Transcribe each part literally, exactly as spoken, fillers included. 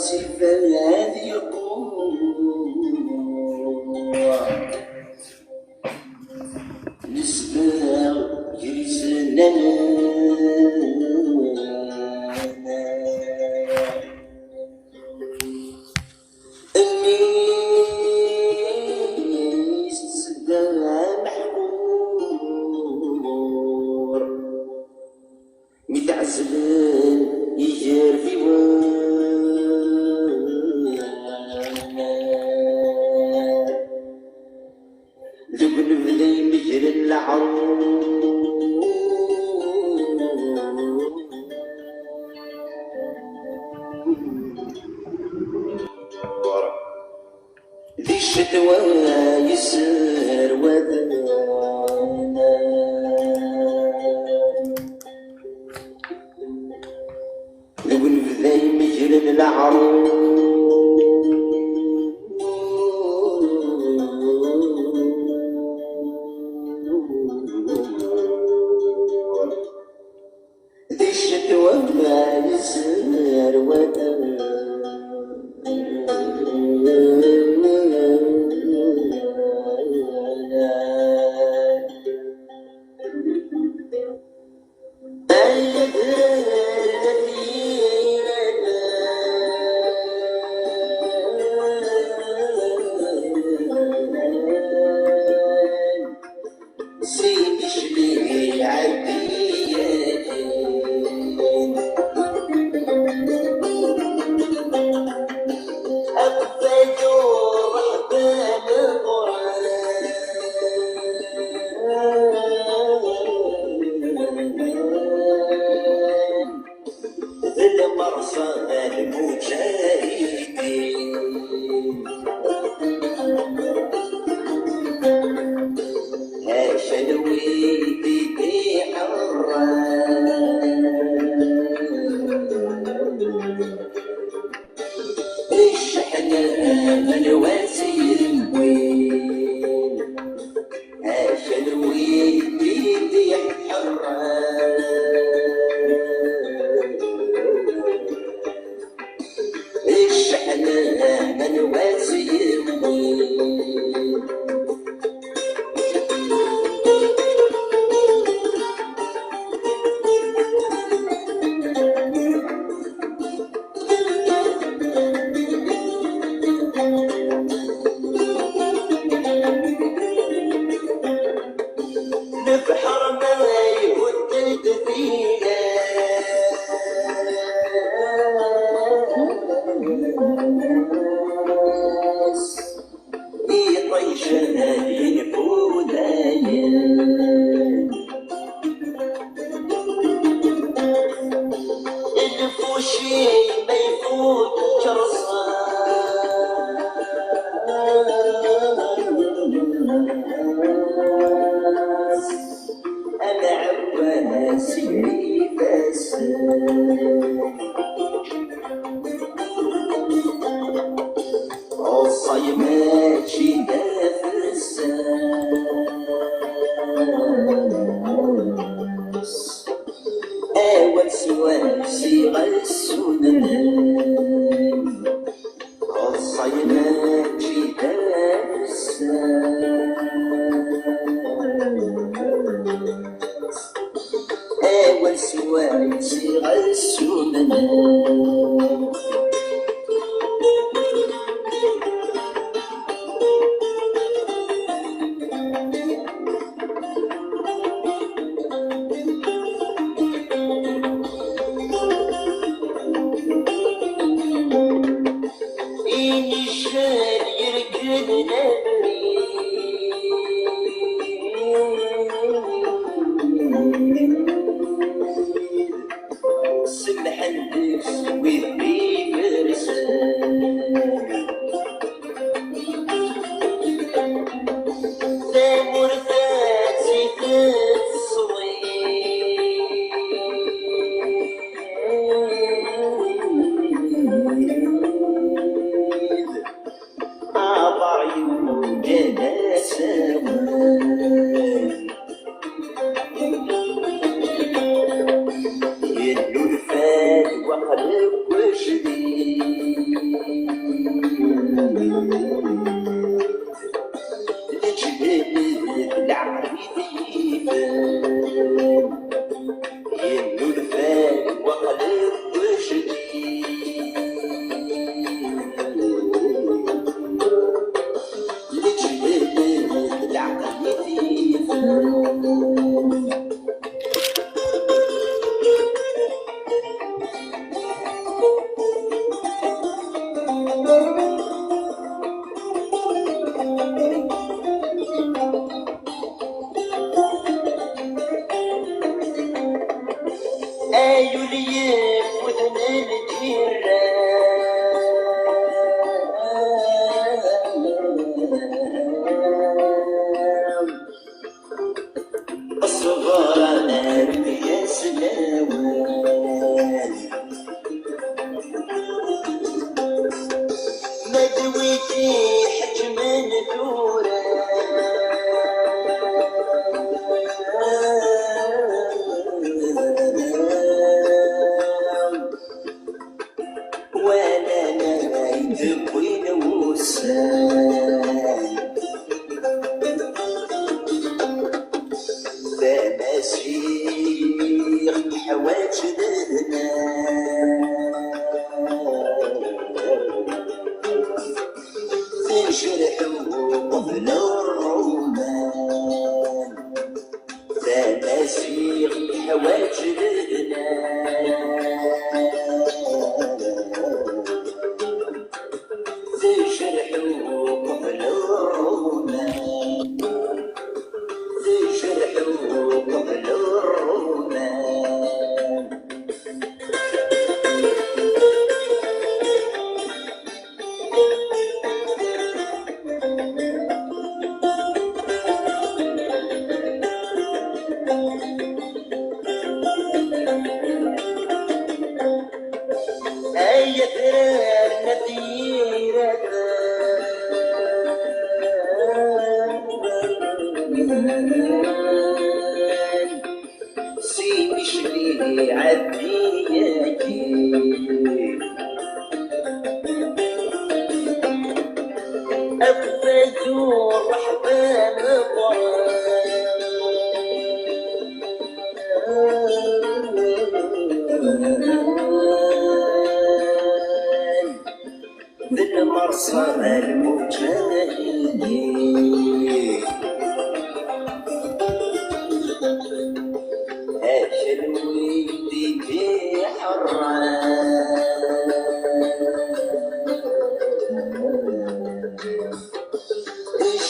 Sifad yeqqur. Nesbeɣ gar-isen aman. Mmi-s tsedda ameḥqur. Mi tɛezlen igerfiwen, deg unebda imegren leɛrur. Di ccetwa yesserwaten, deg unebda imegren leɛrur. Di ccetwa ma yesserwat. D lmerṣa d lmuǧahidin. Atan wid i d-iḥeṛṛen. Icḥen aman wa tt-yewwin. Atan wid i d-iḥeṛṛen. Icḥen aman wa tt-yewwin. Lebḥer ma ihudden-d tilas, iṭij ad yenfudayen. Lfuci ma ifut kerṣa, amɛewwan seg ifassen. Ẓẓay mačči d afessas. Awal s wal siɣ asudem. Ẓẓay mačči d afessas. Awal s wal siɣ asudem. Inijjel yerkeden abrid. Semḥen deg-s wid ifersen. Tamurt ad tt-iteṣṣeḍ. Aḍar-iw D wigi ḥeǧmen tura. Wala ma ay d-wwin wussan. Tamaziɣt teḥwaǧ lehna. Tejreḥ uqbel ṛṛuman. Tamaziɣt teḥwaǧ lehna. Tejreḥ uqbel ṛṛuman. Tejreḥ uqbel ṛṛuman. Ay atrar n at yiraten. Si micli ɛeddi yagi. Afayyu ṛṛeḥba meqqren. D lmerṣa d lmuǧa-agi. Akal wid i d-iḥerran.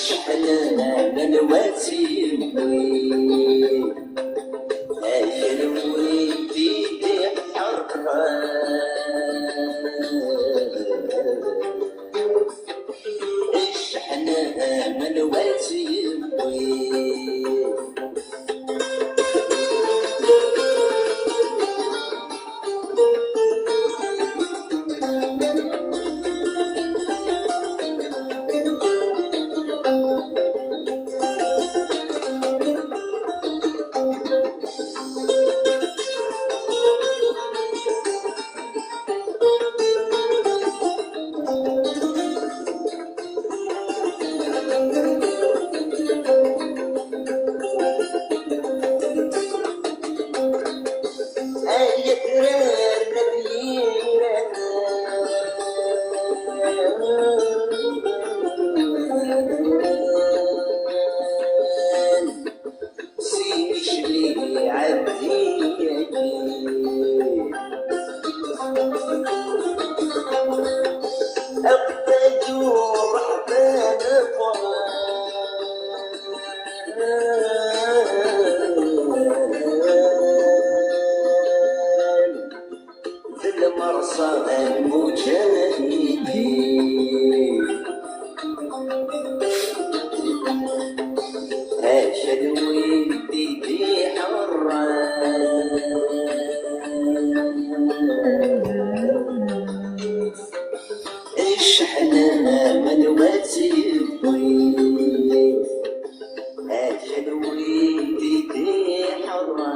Cḥel aman wa tt-yewwi. Akal wid i d-iḥerran. Cḥel aman wa tt-yewwi. Ay atrar n at yiraten. Si micli ɛeddi yagi. Aqbayyu ṛṛeḥba meqqren. D lmerṣa d lmuǧa-agi. Akal wid i d-iḥerran. Cḥel aman wa tt-yewwi. Akal wid i d-iḥerran.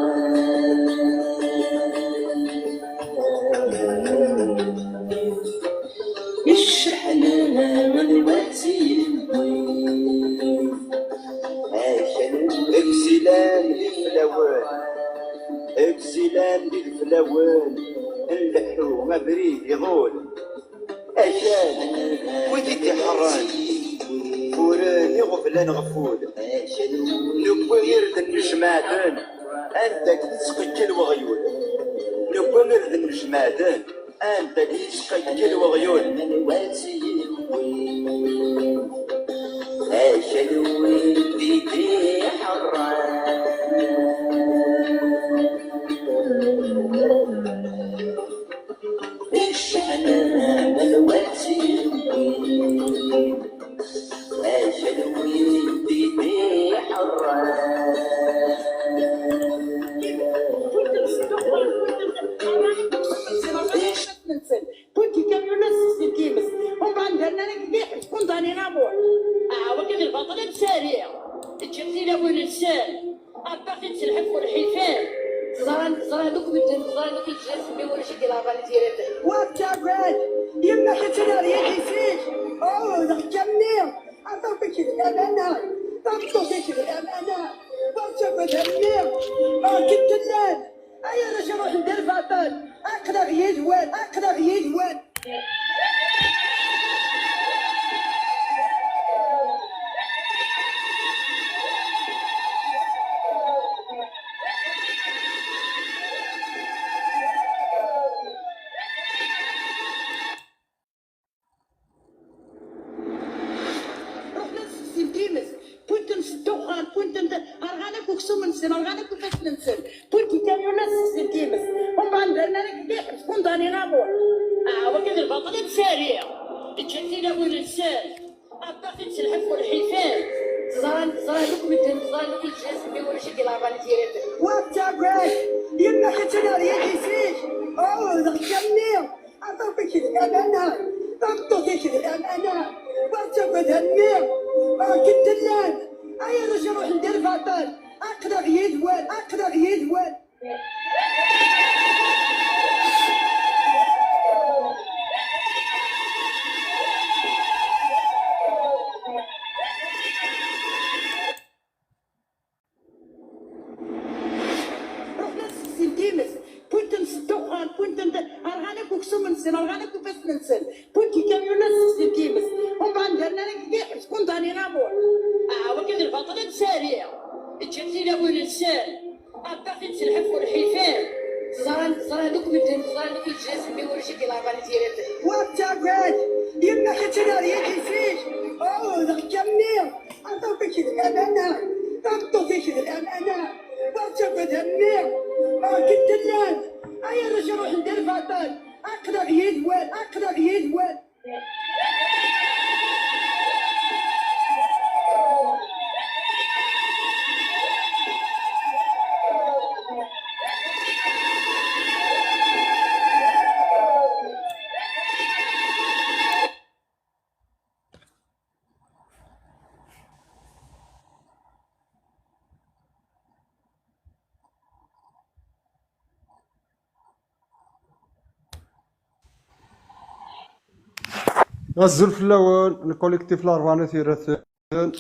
Cḥel aman wa tt-yewwi. Akal wid. Gzilan d iflawen. Gzilan d iflawen. Nleḥḥu abrid iḍul. Akal, wid i d-iḥerran, furen iɣeblan ɣef wul. Newwi irden n jmaɛten, anda i d-yettqeyyil weɣyul. Newwi irden n jmaɛten, anda i d-yettqeyyil weɣyul. Akal wid i d-iḥerran. Cḥel aman wa tt-yewwi. Akal wid i d-iḥerran. Wid ikamyunen s tselkimt, umbeɛd nerna Lana, tameṭṭut-ik d lana, ur ttagad a mmi, ur k-ttellal. Ay arrac ruḥen d lbaṭel, aql-aɣ yid-wen, aql-aɣ yid-wen. Ruḥen ad sexsin times, wwin-ten s ddexxan, wwin-ten d-, rɣan akk uksum-nsen, rɣan akk ifassen-nsen, wwin-d ikamyunen ad sexsin times. Umbeɛd, dernan akk deg iḥebs, condamnés à mort. Ah, wagi d lbaṭel i d-sari. Ǧǧan tilawin-nsen. Aṭṭaf-itt lḥif ur ḥifan. Ẓran, ẓran akk medden, ẓran akk lǧiran, mi ulac i d-ileɛban i tira-ten. Ur ttagad, yemma-k attan ar yidis-ik. Oh, d aɣekka-nni. Aṭṭaf-ik d lamana, tameṭṭut-ik d lamana. Ur ttagad a mmi, ur k-ttellal. Ay arrac ruḥen d lbaṭel, aql-aɣ yid-wen, aql-aɣ yid-wen. Ruḥen ad sexsin times, wwin-ten s ddexxan, wwin-ten d-, rɣan akk uksum-nsen, rɣan akk ifassen-nsen, wwin-d ikamyunen ad sexsin times. Umbeɛd, dernan akk deg iḥebs, condamnés à mort. Ah, wagi d lbaṭel i d-sari. Ǧǧan tilawin-nsen. Aṭṭaf-itt lḥif ur ḥifan. Ẓran, ẓran akk medden, ẓran akk lǧiran, mi ulac i d-ileɛban i tira-ten. Ur ttagad, yemma-k attan ar yidis-ik. Oh, d aɣekka-nni. Aṭṭaf-ik d lamana, tameṭṭut-ik d lamana. Ur ttagad a mmi, ur k-ttellal. Ay arrac ruḥen d lbaṭel, aql-aɣ yid-wen, aql-aɣ yid-wen. Azul fell-awen, lkolektif Larebɛa n At Yiraten.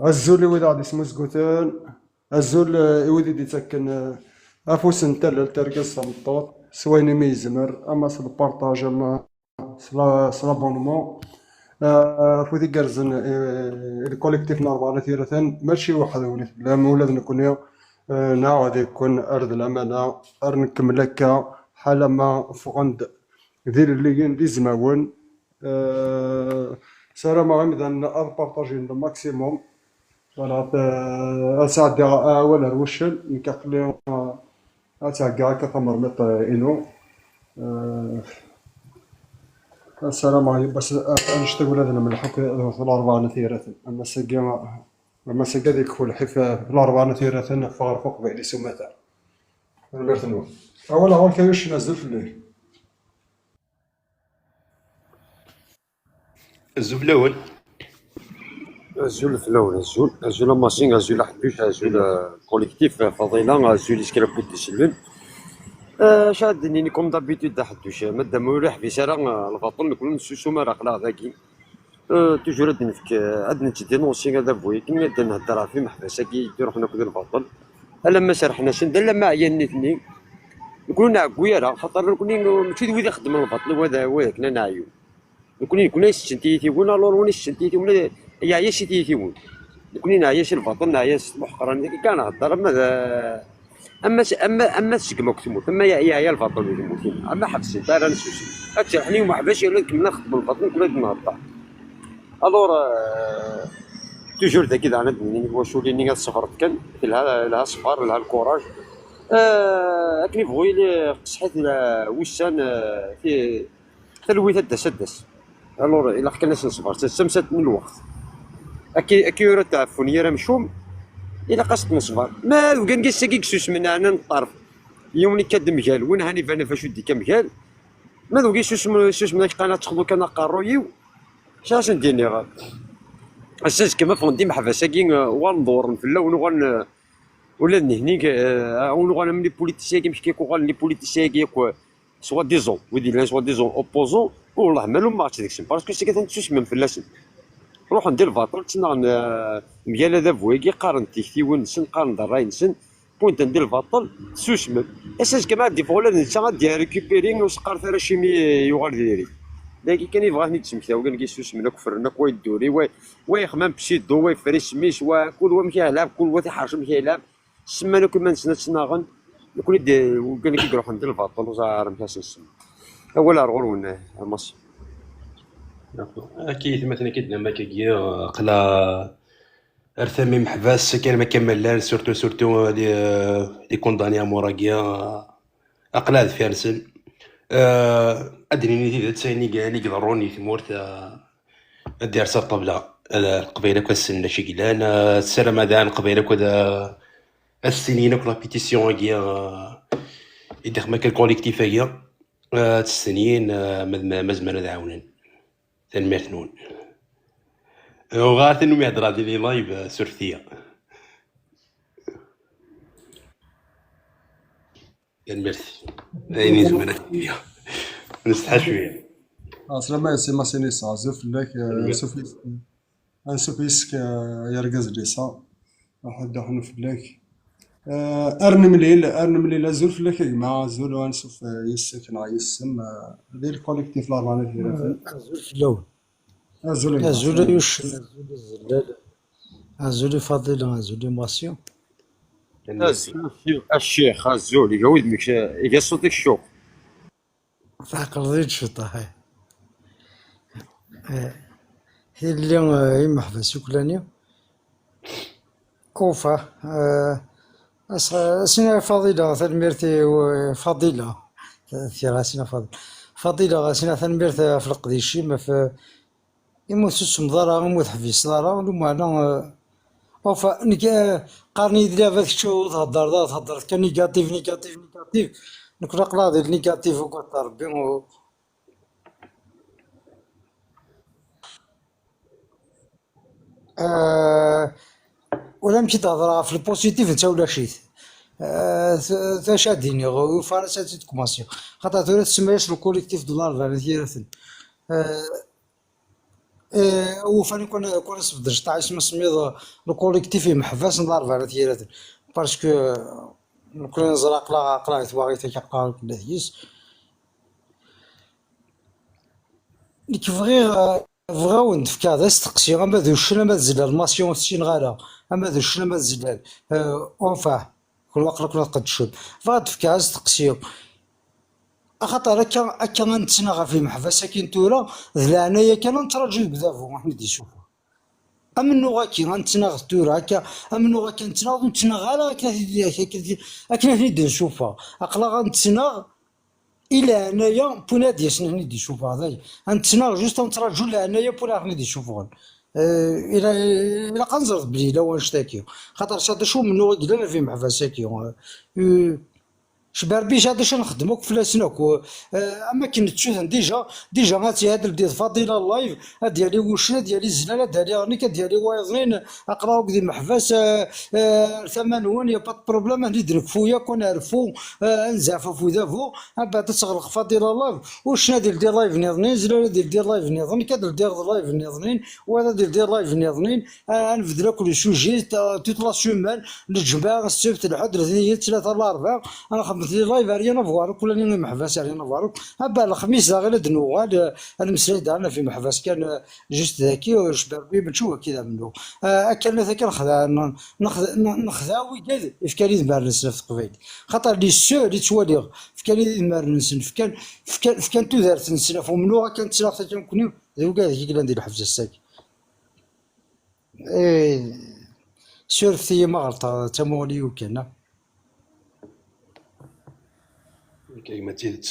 Azul i wid aɣ-d-ismuzguten. Azul, eh, i wid i d-ittakken, eh, afus n tallelt, argaz tameṭṭut, s wayen imi yezmer, ama s lpartaj, ama s la-, s l'abonnement. Eh, afud igerrzen, eh, i lkolektif n Larebɛa n At Yiraten, mačči weḥd-wen i tellam, ula d nekkni, eh, nɛawed-iken ar d lamana, ar nkemmel akka, ḥalama ffɣen-d d ilelliyen d izmawen. Eh, ssarameɣ imdanen ad partajin le maximum. Voilà, eh, ad sɛeddiɣ awal ar wuccen, nekk aql-i, eh, ad ttɛeggiɣ akka tamermiṭ, eh, inu. Eh, ssarameɣ yiwwas, eh, annect-a ula d lemleḥ akk d Larebɛa n At Yiraten. Am ass-agi, am ass-agi ad yekfu lḥif, eh, Larebɛa n At Yiraten, ffeɣ ɣef uqbayli s umata. Tanemmirt-nwen. Awal ɣur-k ay uccen, azul fell-ak. Azul fell-awen. Azul fell-awen, azul, azul a Massi, azul a Ḥedduc, azul, eh, collectif, eh, Faḍila, azul i kra n wid d-isellen. Eh, acu ad d-nini, comme d'habitude, a Ḥedduc, eh, madam ur iḥbis ara, eh, lbaṭel, nekkni ur nessusum ara, aql-aɣ dagi. Eh, toujours ad d-nefk, eh, ad d-neǧǧ dénoncer adabu-agi, ad d-nhedder ɣef imeḥbas-agi i d-iruḥen akked lbaṭel. Alamma serḥen-asen-d, alamma ɛyan nitni. Nekkni ur nɛeggu ara, xaṭer nekkni mačči d wid ixeddmen lbaṭel, wid, wid akken ad neɛyu. Nekkni, nekkni ay seǧǧen tiyitiwin, alors win i seǧǧen tiyitiwin, yeɛya si tiyitiwin. Nekkni neɛya si lbaṭel, neɛya s tmuḥqran, kan nhedder, ama d, ama s-, ama, ama tseggem akk tmurt, ama ye-, yeɛya lbaṭel di tmurt, ama ḥebsen-t ara nsusem. Ad tt-yerḥen i umeḥbas, yerna ad kemmlen ad xeddmen lbaṭel, nekkni ad nhedder. Alors, euh, toujours dagi daɣen ad d-nini i twacul-nni ad ṣebret kan, telha, telha ṣṣber, telha lkuraj. Euh, akken ibɣu yili, qesḥit la-, wussan, euh, ti-, talwit ad d-tas, ad d-tas. Alors, ilaq kan ad s-neṣber, d tamsalt n lweqt. Akka, akka ur ad tɛeffun yir amcum, ilaq ad s-neṣber. Ma d ugan ass-agi yessusmen ɛnan ṭṭerf, yiwen ikka-d mgal, win han iban ɣef acu d-ikka mgal. Ma d wagi yessusmen, yessusmen ad k-qqaren ad texḍu kan aqerruy-iw. Acu ad sen-d-iniɣ? Ass-a azekka ma ffɣen-d imeḥbas-agi, eh, uɣalen ḍewren fell-awen, uɣalen, eh, ula d nitni, eh, uɣalen am les politiciens-agi, amek akka uɣalen les politiciens-agi akk, eh, soi-disant, wid yellan soi-disant opposants, wellah ma lummeɣ-tt deg-sen, parce que c'est que atan tsusmem fell-asen. Ruḥen di lbaṭel, ttnaɣen, eh, mgal adabu-agi, qqaren-d tiktiwin-nsen, qqaren-d ṛṛay-nsen, wwin-ten di lbaṭel, susmen. Ass azekka ma ad d-iffeɣ ula d netta ad d-yerrécupéri useqqar tura acimi yuɣal diri. Dagi kan yebɣa ad ten-id-smektaw, kan yessusmen akk, ferren akk, wa yedduri, wa, wa yexmam pseudo, wa yeffer isem-is, wa kul wa amek i yelɛeb, kul wa tiḥerci amek i yelɛeb. Semman akk iman-nsen ad ttnaɣen, nekkni d, kan i iruḥen di lbaṭel, ur ẓriɣ ara amek ad sen-semmen. Awal ar ɣur-wen, a Mass. Akka, i tmaten akka d-nenna, akka-agi, aqla ar tama imeḥbas, akken ma kammal llan, surtout, surtout, les, les condamnés à mort-agi, aqla deffir-nsen. Eh, ad d-nini tidet, ayen i, ayen i iḍerrun i tmurt, eh, ad d-yers ar ṭṭabla. Eh, Leqbayel akk ad ssnen acu i yellan. Eh, ssarameɣ daɣen Leqbayel akk ad, eh, ad ssinin akk la pétition-agi, eh, i d-ixdem akka le collectif-agi. Eh, ad tt-ssinin, eh, ma, ma, ma zemren ad ɛawnen. Tanemmirt-nwen. Uɣeɣ atan umi heddreɣ di les lives, eh, surfet-iyi. Tanemmirt. Ayen i zemreɣ ad iliɣ. Nsetḥa cwiya. Ɛeslama-yas i Masinisa, azul fell-ak, eh, ansuf yes-, ansuf yes-k, eh, ay argaz Lisa. Ruḥ ad daxen fell-ak. Eh, ar nemlil, ar nemlil, azul fell-ak a gma, azul u ansuf, eh, yes-k neɣ yes-m, eh, di lkolektif Laṛbanat Yiraten. Azul fell-awen. Azul a gma. Azul a Yuc, azul a Zellal, azul i Faḍila, azul i Masyu. Azul a Ccix, azul, iga wudem-ik, iga ṣṣut-ik ccuq. Tɛeqleḍ-iyi-d cwiṭ, aḥay. Eh, tilelli, eh, imeḥbas uklani. Ufa, eh, as-, asina Faḍila, tanemmirt i, eh, Faḍila. Tira asina Faḍila. Faḍila, asina tanemmirt ɣef leqdic-im, ɣef, imi ur tessusmeḍ ara, imi ur teḥbiseḍ ara, lameɛna, eh, ufa, nekk, eh, qqaren-iyi-d lɛibad kečč ur theddreḍ ara, theddreḍ kan négatif, négatif, négatif. Nekk aql-aɣ di négatif, ugadeɣ Rebbi, u-, Eh, ula amek i d-hedreɣ ɣef le positif, netta ulac-it. Eh, t-, t-, acu ad d-iniɣ, ufan-as ad tt-id-kmansiɣ. Xaṭer tura tsemma-yas le collectif de Laṛbanat Yiraten. Eh, eh, ufan-ik wana, wana sbedder cṭaḥ isem asemmiḍ, eh, le collectif imeḥbas n Laṛbanat Yiraten. Parce que, eh, nekkni neẓra aql-aɣ, aql-aɣ di twaɣit-agi, aql-aɣ nekkni deg-s. Nekk bɣiɣ, eh, bɣiɣ ad wen-d-fkeɣ d asteqsi, ama d uccen, ama d zellal, Masyu ur t-ssineɣ ara, ama d uccen, ama d zellal, eh, enfin, kul waqil ad ken-tqeddcem. Bɣiɣ ad d-fkeɣ asteqsi. Axaṭer akka, akka ad nettnaɣ ɣef imeḥbas akin tura, d leɛnaya kan ad nettraǧu deg udabu, ad ten-id-isuffeɣ. Amennuɣ-agi ad nettnaɣ tura, akka, amennuɣ-agi ad nettnaɣ, ur nettnaɣ ara akken ad t-id-, akken ad t-, akken ad ten-id-nsuffeɣ. Aql-aɣ ad nettnaɣ, i leɛnaya n win ad yasen ad ten-id-isuffeɣ, dayen. Ad nettnaɣ juste ad nettraǧu leɛnaya n win ad ten-id-isuffɣen. Eh, ila-, ilaq ad nẓer belli yella wanect-agi. Xaṭer s d acu umennuɣ i yellan ɣef imeḥbas-agi. Eh, cberbi s d acu ad nxeddem akk fell-asen akk. Eh, am akken nettuten déjà, déjà ad tt-, ad d-teldi Faḍila live, ad d-yali wuccen, ad d-yali zlal, ad d-yali nekk, ad d-yali wayeḍnin, aql-aɣ akk d imeḥbas, eh, eh, ar tama-nwen, y a pas de problème, ad ten-id-nekfu yakk, ad nerfu, eh, ad nezɛef ɣef udabu, mbeɛd ad teɣleq Faḍila live, uccen ad yeldi live nniḍnin, zlal ad yeldi live nniḍen, nekk ad ldiɣ live nniḍnin, wayeḍ ad yeldi live nniḍnin, eh, ad nbeddel akk le sujet, eh, toute la semaine, lǧemɛa, ssebt, lḥedd, letniyen, ttlata, larebɛa, ad nxedmet les lives, rien à voir, kulani imeḥbas, rien à voir. Mbeɛd lexmis daɣen ad d-nuɣal, eh, ad nemmeslay daɣen ɣef imeḥbas kan, eh, juste daki, eh, cberbi, mačči wakki d amennuɣ. Eh, akka, akka nexdeɛ, nexdeɛ, nexdeɛ wigad ifkan idmaren-nsen ɣef teqbaylit. Xaṭer les seuls i ttwaliɣ fkan idmaren-nsen, fkan, fkan, fkan tudert-nsen ɣef umennuɣ, akka nettnaɣ-t akka nekkni, d wigad i yellan di lḥebs ass-agi. Eh, surfet-iyi ma ɣelṭeɣ, d tamuɣli-iw kan, ah. Nekk, gma, d tidet.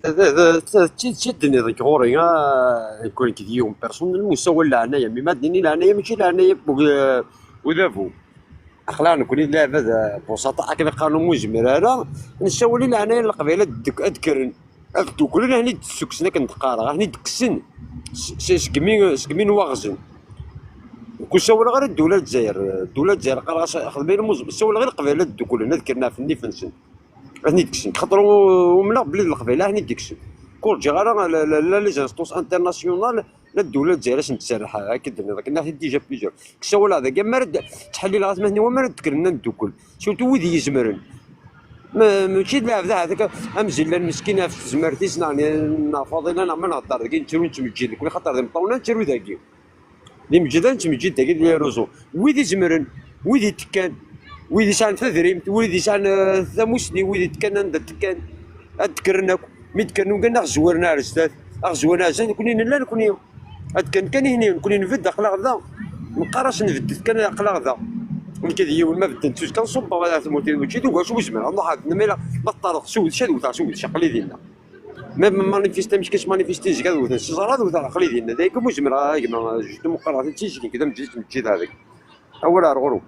D, d, d, d tidet i d-tenniḍ deg ɣur-i, ah, nekk, nekk d yiwen personnel, ur sawal leɛnaya, mi ma d-nini leɛnaya, mačči leɛnaya n u-, udabu. Aql-aɣ nekkni d leɛbad, eh, busaṭa, akken qqaren, ur nezmir ara, nessawal i leɛnaya n Leqbayel ad d-, ad d-kkren, ad dduklen, akken i d-ssukksen, akken d-qqareɣ, akken i d-kksen s-, s-, segmi, segmi n waɣzen. Ur sawaleɣ ara ddula n Lezzayer, ddula n Lezzayer qqareɣ-as xdem ayen umi ẓ-, sawaleɣ i Leqbayel ad dduklen, ad kkren ɣef nnif-nsen. Ad ten-id-kksen, xaṭer u-, umneɣ belli d Leqbayel ara ten-id-kksen. Ur ǧǧiɣ ara la, la, la les instances internationales, la ddula Lezzayer ad sen-tserreḥ, akken d-tenniḍ, akken aɣ-t-id-ija plusieurs. Deg usawal-a dagi, amar ad ttḥellileɣ atmaten-iw, amar ad d-kkren ad neddukel. Surtout wid i izemren. Ma, mačči d lɛebd ahat akka, amzillan meskin ɣef tezmert-is, neɣ, neɣ Faḍila, neɣ ma nhedder dagi, nettru nettmeǧǧid, nekkni xaṭer d imeṭṭawen, ad nettru dagi. D imejjed ad nettmeǧǧid dagi di les réseaux. Wid izemren, wid itekkan, wid yesɛan tadrimt, wid yesɛan, eh, tamussni, wid itekkan anda tekkan, ad d-kkren akk. Mi d-kkren ugan, ad ɣ-zwaren ar zdat, ad ɣ-zwaren ar zdat, nekkni nella, nekkni. Ad d-kkren kan ihi, nekkni nbedd, aql-aɣ da. Neqqar-as nbeddet kan, aql-aɣ da. Nekk d yiwen, ma bedden tuskan ṣubbeɣ ar tmurt, mačči d ugacu ur zemreɣ ad nruḥ ar dinna, ma ilaq, ma teṭṭerḍeq s uwdec, ad wteɣ s uwdec, aql-i dinna. Même manifester, amek i ttmanifestin zik ad wten s ẓẓar, ad wteɣ aql-i dinna. Dayagi ur zmireɣ a gma, juste muqaleɣ-t-id si zik, nekk d ameǧǧid, ttmeǧǧideɣ deg. Awal ar ɣur-wen.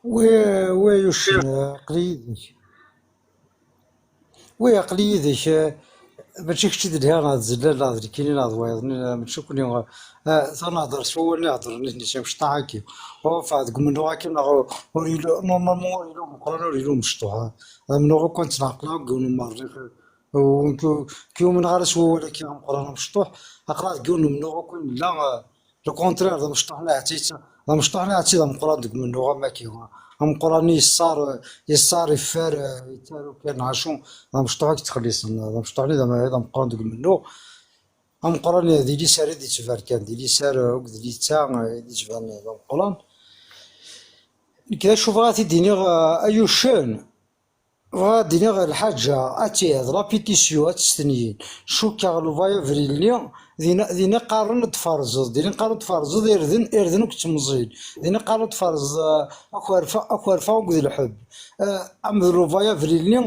Wi, wi yuccen, aql-i yid-k. Wi, aql-i yid-k, eh, mačči kečč i d-lhiɣ, neɣ d Zellal, neɣ d nekkini, neɣ d wayeḍ-nni, neɣ mačči akk-nni, eh, tura nehder s wawal-nni heddren nitni s imecṭaḥ-agi. Ur nfeɛ deg umennuɣ-agi, neɣ ur yellu, normalement ur yellu umeqqran, ur yellu umecṭuḥ, eh. D amennuɣ akk nettneɛqel akk deg yiwen umerrix, eh, ur k-, k-yumneɣ ara s wawal-agi ameqqran amecṭuḥ. Aql-aɣ deg yiwen umennuɣ akk nella, eh, Le contraire, d amecṭuḥ n leɛti, d amecṭuḥ n leɛti, d ameqqran deg umennuɣ am wagi. Ameqqran-nni yeṣṣar, yeṣṣar, iffer, eh, yettaru kan, acu, d amecṭuḥ i yettxelliṣen, d amecṭuḥ-nni d am-, d ameqqran deg umennuɣ. Ameqqran di liser i d-yettban kan, di liser, eh, akked litta, eh, i d-yettban d ameqqran. Nekk d acu bɣiɣ ad t-id-iniɣ, eh, ay uccen. Bɣiɣ ad d-iniɣ lḥaǧa, ad tt-ihi d la pétition, ad tt-stenyin. Cukkeɣ le vingt avril-nni, din, din i qqaren ad d-tferzeḍ, din i qqaren ad d-tferzeḍ irden, irden akked temẓin. Din i qqaren ad d-tferzeḍ, eh, akerfa, akerfa akked lḥebb. Eh, am d le vingt avril-nni,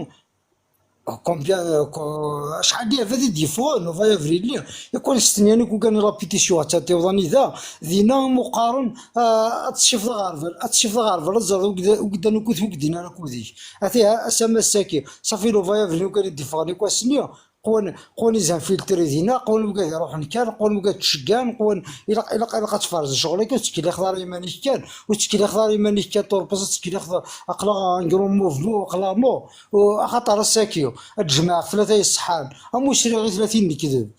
combien, eh, co-, acḥal n yiɛbad i d-yeffɣen le vingt avril-nni, yakan stenyan akk ukan la pétition, attan tiweḍ anida, dinna i mu qqaren, eh, ad tecciḍ aɣerbal, ad tecciḍ aɣerbal, ad ẓreḍ ugda-, ugdan akked ugdin ara akked-ik. Ati, ha, ass-a ma ass-agi, safi le vingt avril ukan i d-iffɣen akk ass-nni, qwan, qwan les infiltrés dinna, qwan wigad iruḥen kan, qwan wigad ttceggan, qwan, ilaq, ilaq, ilaq ad tferzeḍ ccɣel-agi, ur tettkellixeḍ ara iman-ik kan, ur tettkellixeḍ ara iman-ik kan, turbeẓ ad tettkellixeḍ, aql-aɣ un grand mouvement, aql-aɣ non, u, axaṭer ass-agi, ad d-jemɛeɣ tlata yeṣḥan, am usriɣ i tlata n lekdeb,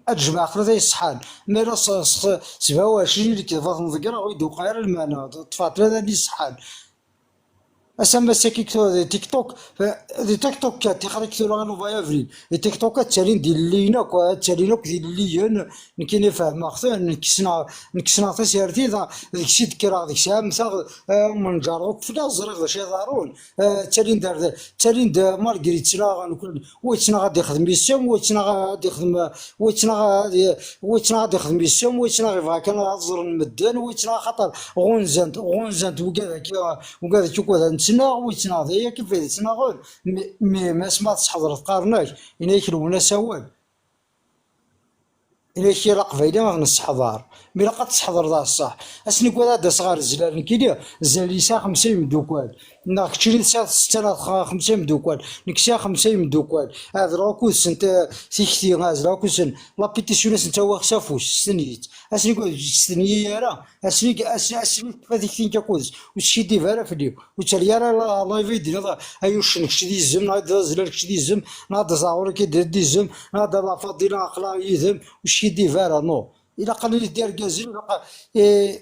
ad d-jemɛeɣ tlata yeṣḥan, ma yella s, s, sebɛa u ɛecrin lekdeb ad ten-ḍeggreɣ, ur yi-d-yuqeɛ ara lmeɛna, ṭṭfeɣ tlata n yeṣḥan. Ass-a ma ass-agi di TikTok, di TikTok kan, tixer-ik tura le vingt avril. Di TikTok ad ttalin d ilelliyen akk, ad ttalin akk d ilelliyen, nekkini fehmeɣ-ten, nekk ssneɣ, nekk ssneɣ tasertit, deg-s i d-kkreɣ, deg-s ɛemteɣ, eh, menǧer akk fell-as, ẓriɣ d acu iḍerrun. Eh, ttalin-d ar, ttalin-d Marguerite ttnaɣen, wa yettnaɣ ad ixdem yes-m, wa yettnaɣ ad ixdem, wa yettnaɣ ad, wa yettnaɣ ad ixdem yes-m, wa yettnaɣ yebɣa kan ad ẓren medden, wa yettnaɣ axaṭer ɣunzan-t, ɣunzan-t wigad akka, wigad akka ukud ad nettnaɣ, wa yettnaɣ d aya, kif ad yettnaɣen. Mi, mi, mi asma tseḥḍreḍ qqaren-ak, ini-ak lwen-as awal. Ini-ak, yal aqbayli ad nesseḥḍer. Mi ilaq ad tesseḥḍreḍ ar ṣṣeḥ. Ass-nni wwad ad d-aseɣ ar Zlal, nekkini, Zlal yesɛa xemsa imeddukal. Neɣ keččini tesɛiḍ setta neɣ xa-, xemsa imeddukal. Nekk sɛiɣ xemsa imeddukal. Ɛedleɣ akked-sen ta-, tikti, ɛedleɣ akked-sen. La pétition ad sen-tt-awiɣ s afus, s tenyit. Ass-nni wwad ur tt-stenyi ara. Ass-nni, ass-, ass-nni tekfa tikti-nni akked-s. Ur teskiddib ara fell-i. Ur ttali ara la-, live i d-tiniḍ, ay uccen kečč d izem, neɣ ad d-azlan kečč d izem, neɣ ad d-azaɣur akka d izem, neɣ ad d-ala Faḍila aql-aɣ yid-m, ur skiddib ara, non. Ilaq ad nili d irgazen, ilaq, eh,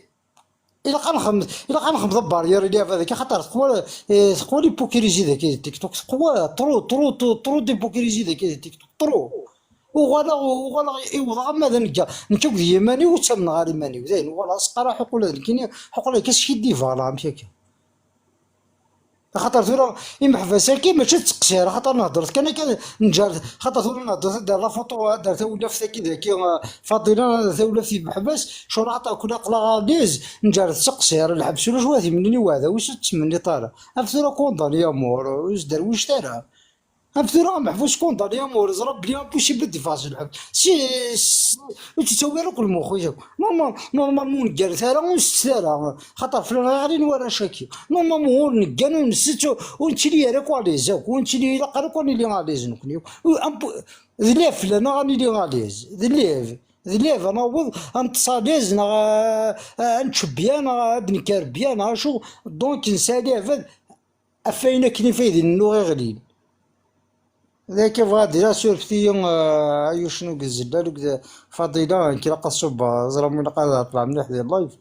ilaq ad nxem-, ilaq ad nxemmeḍ abarrière i lɛibad-agi, xaṭer teqwa, eh, teqwa l'hypocrisie dagi di TikTok, teqwa, trop, trop, trop, trop d'hypocrisie dagi di TikTok, trop. Uɣaleɣ, uɣaleɣ iwḍeɣ ama d anegga. Nekk akked yiman-iw ur ttamneɣ ara iman-iw. Dayen, uɣaleɣ asqaraḥ uqul d nekkini, uqul akka skiddibeɣ neɣ amek akka. Axaṭer tura imeḥbas-agi mačči d ttqeṣṣir, axaṭer nehder-t kan akka, nǧer, axaṭer tura nehder-t, ad d-terr la photo, ad d-terr tawlaft-agi dagi, eh, Faḍila, tawlaft n yimeḥbas, cur axaṭer kul aql-aɣ à l'aise, nǧer-t s ttqeṣṣir, lḥebs ulac wa t-imennun i uɛdaw-is, ur t-tettmenniḍ ara. Af tura condamné à mort, ur s-derwicet ara. Am tura ameḥbus condamné à mort, yeẓra belli impossible ad d-iffeɣ si lḥebs. Si, si, ur tt-yettawi ara akk lmux-is akk. Normal, normalement ur neggaret ara, ur nsettet ara. Xaṭer fell-aneɣ i ɣlin warrac-agi. Normalement ur neggan, ur nsett, ur nettili ara akk à l'aise akk. Ur nettili, ilaq ara akk ad nili à l'aise nekkni. Ur, ampo-, d lɛib fell-aneɣ ad nili à l'aise. D lɛib. D lɛib ad naweḍ ad neṭṭes à l'aise, neɣ, eh, ad nečč bya, neɣ ad d-nekker bya, neɣ acu. Donc, nesɛa lɛib ad, ɣef wayen akken ifayden-nneɣ iɣlin. D akka bɣiɣ ad d-iniɣ, surfet-iyi, eh, ay ucen ugezellal, ugez-, Faḍila, nekk ilaq ad ṣubbeɣ, ẓer ma ilaq ad ɛeṭṭleɣ mliḥ di live.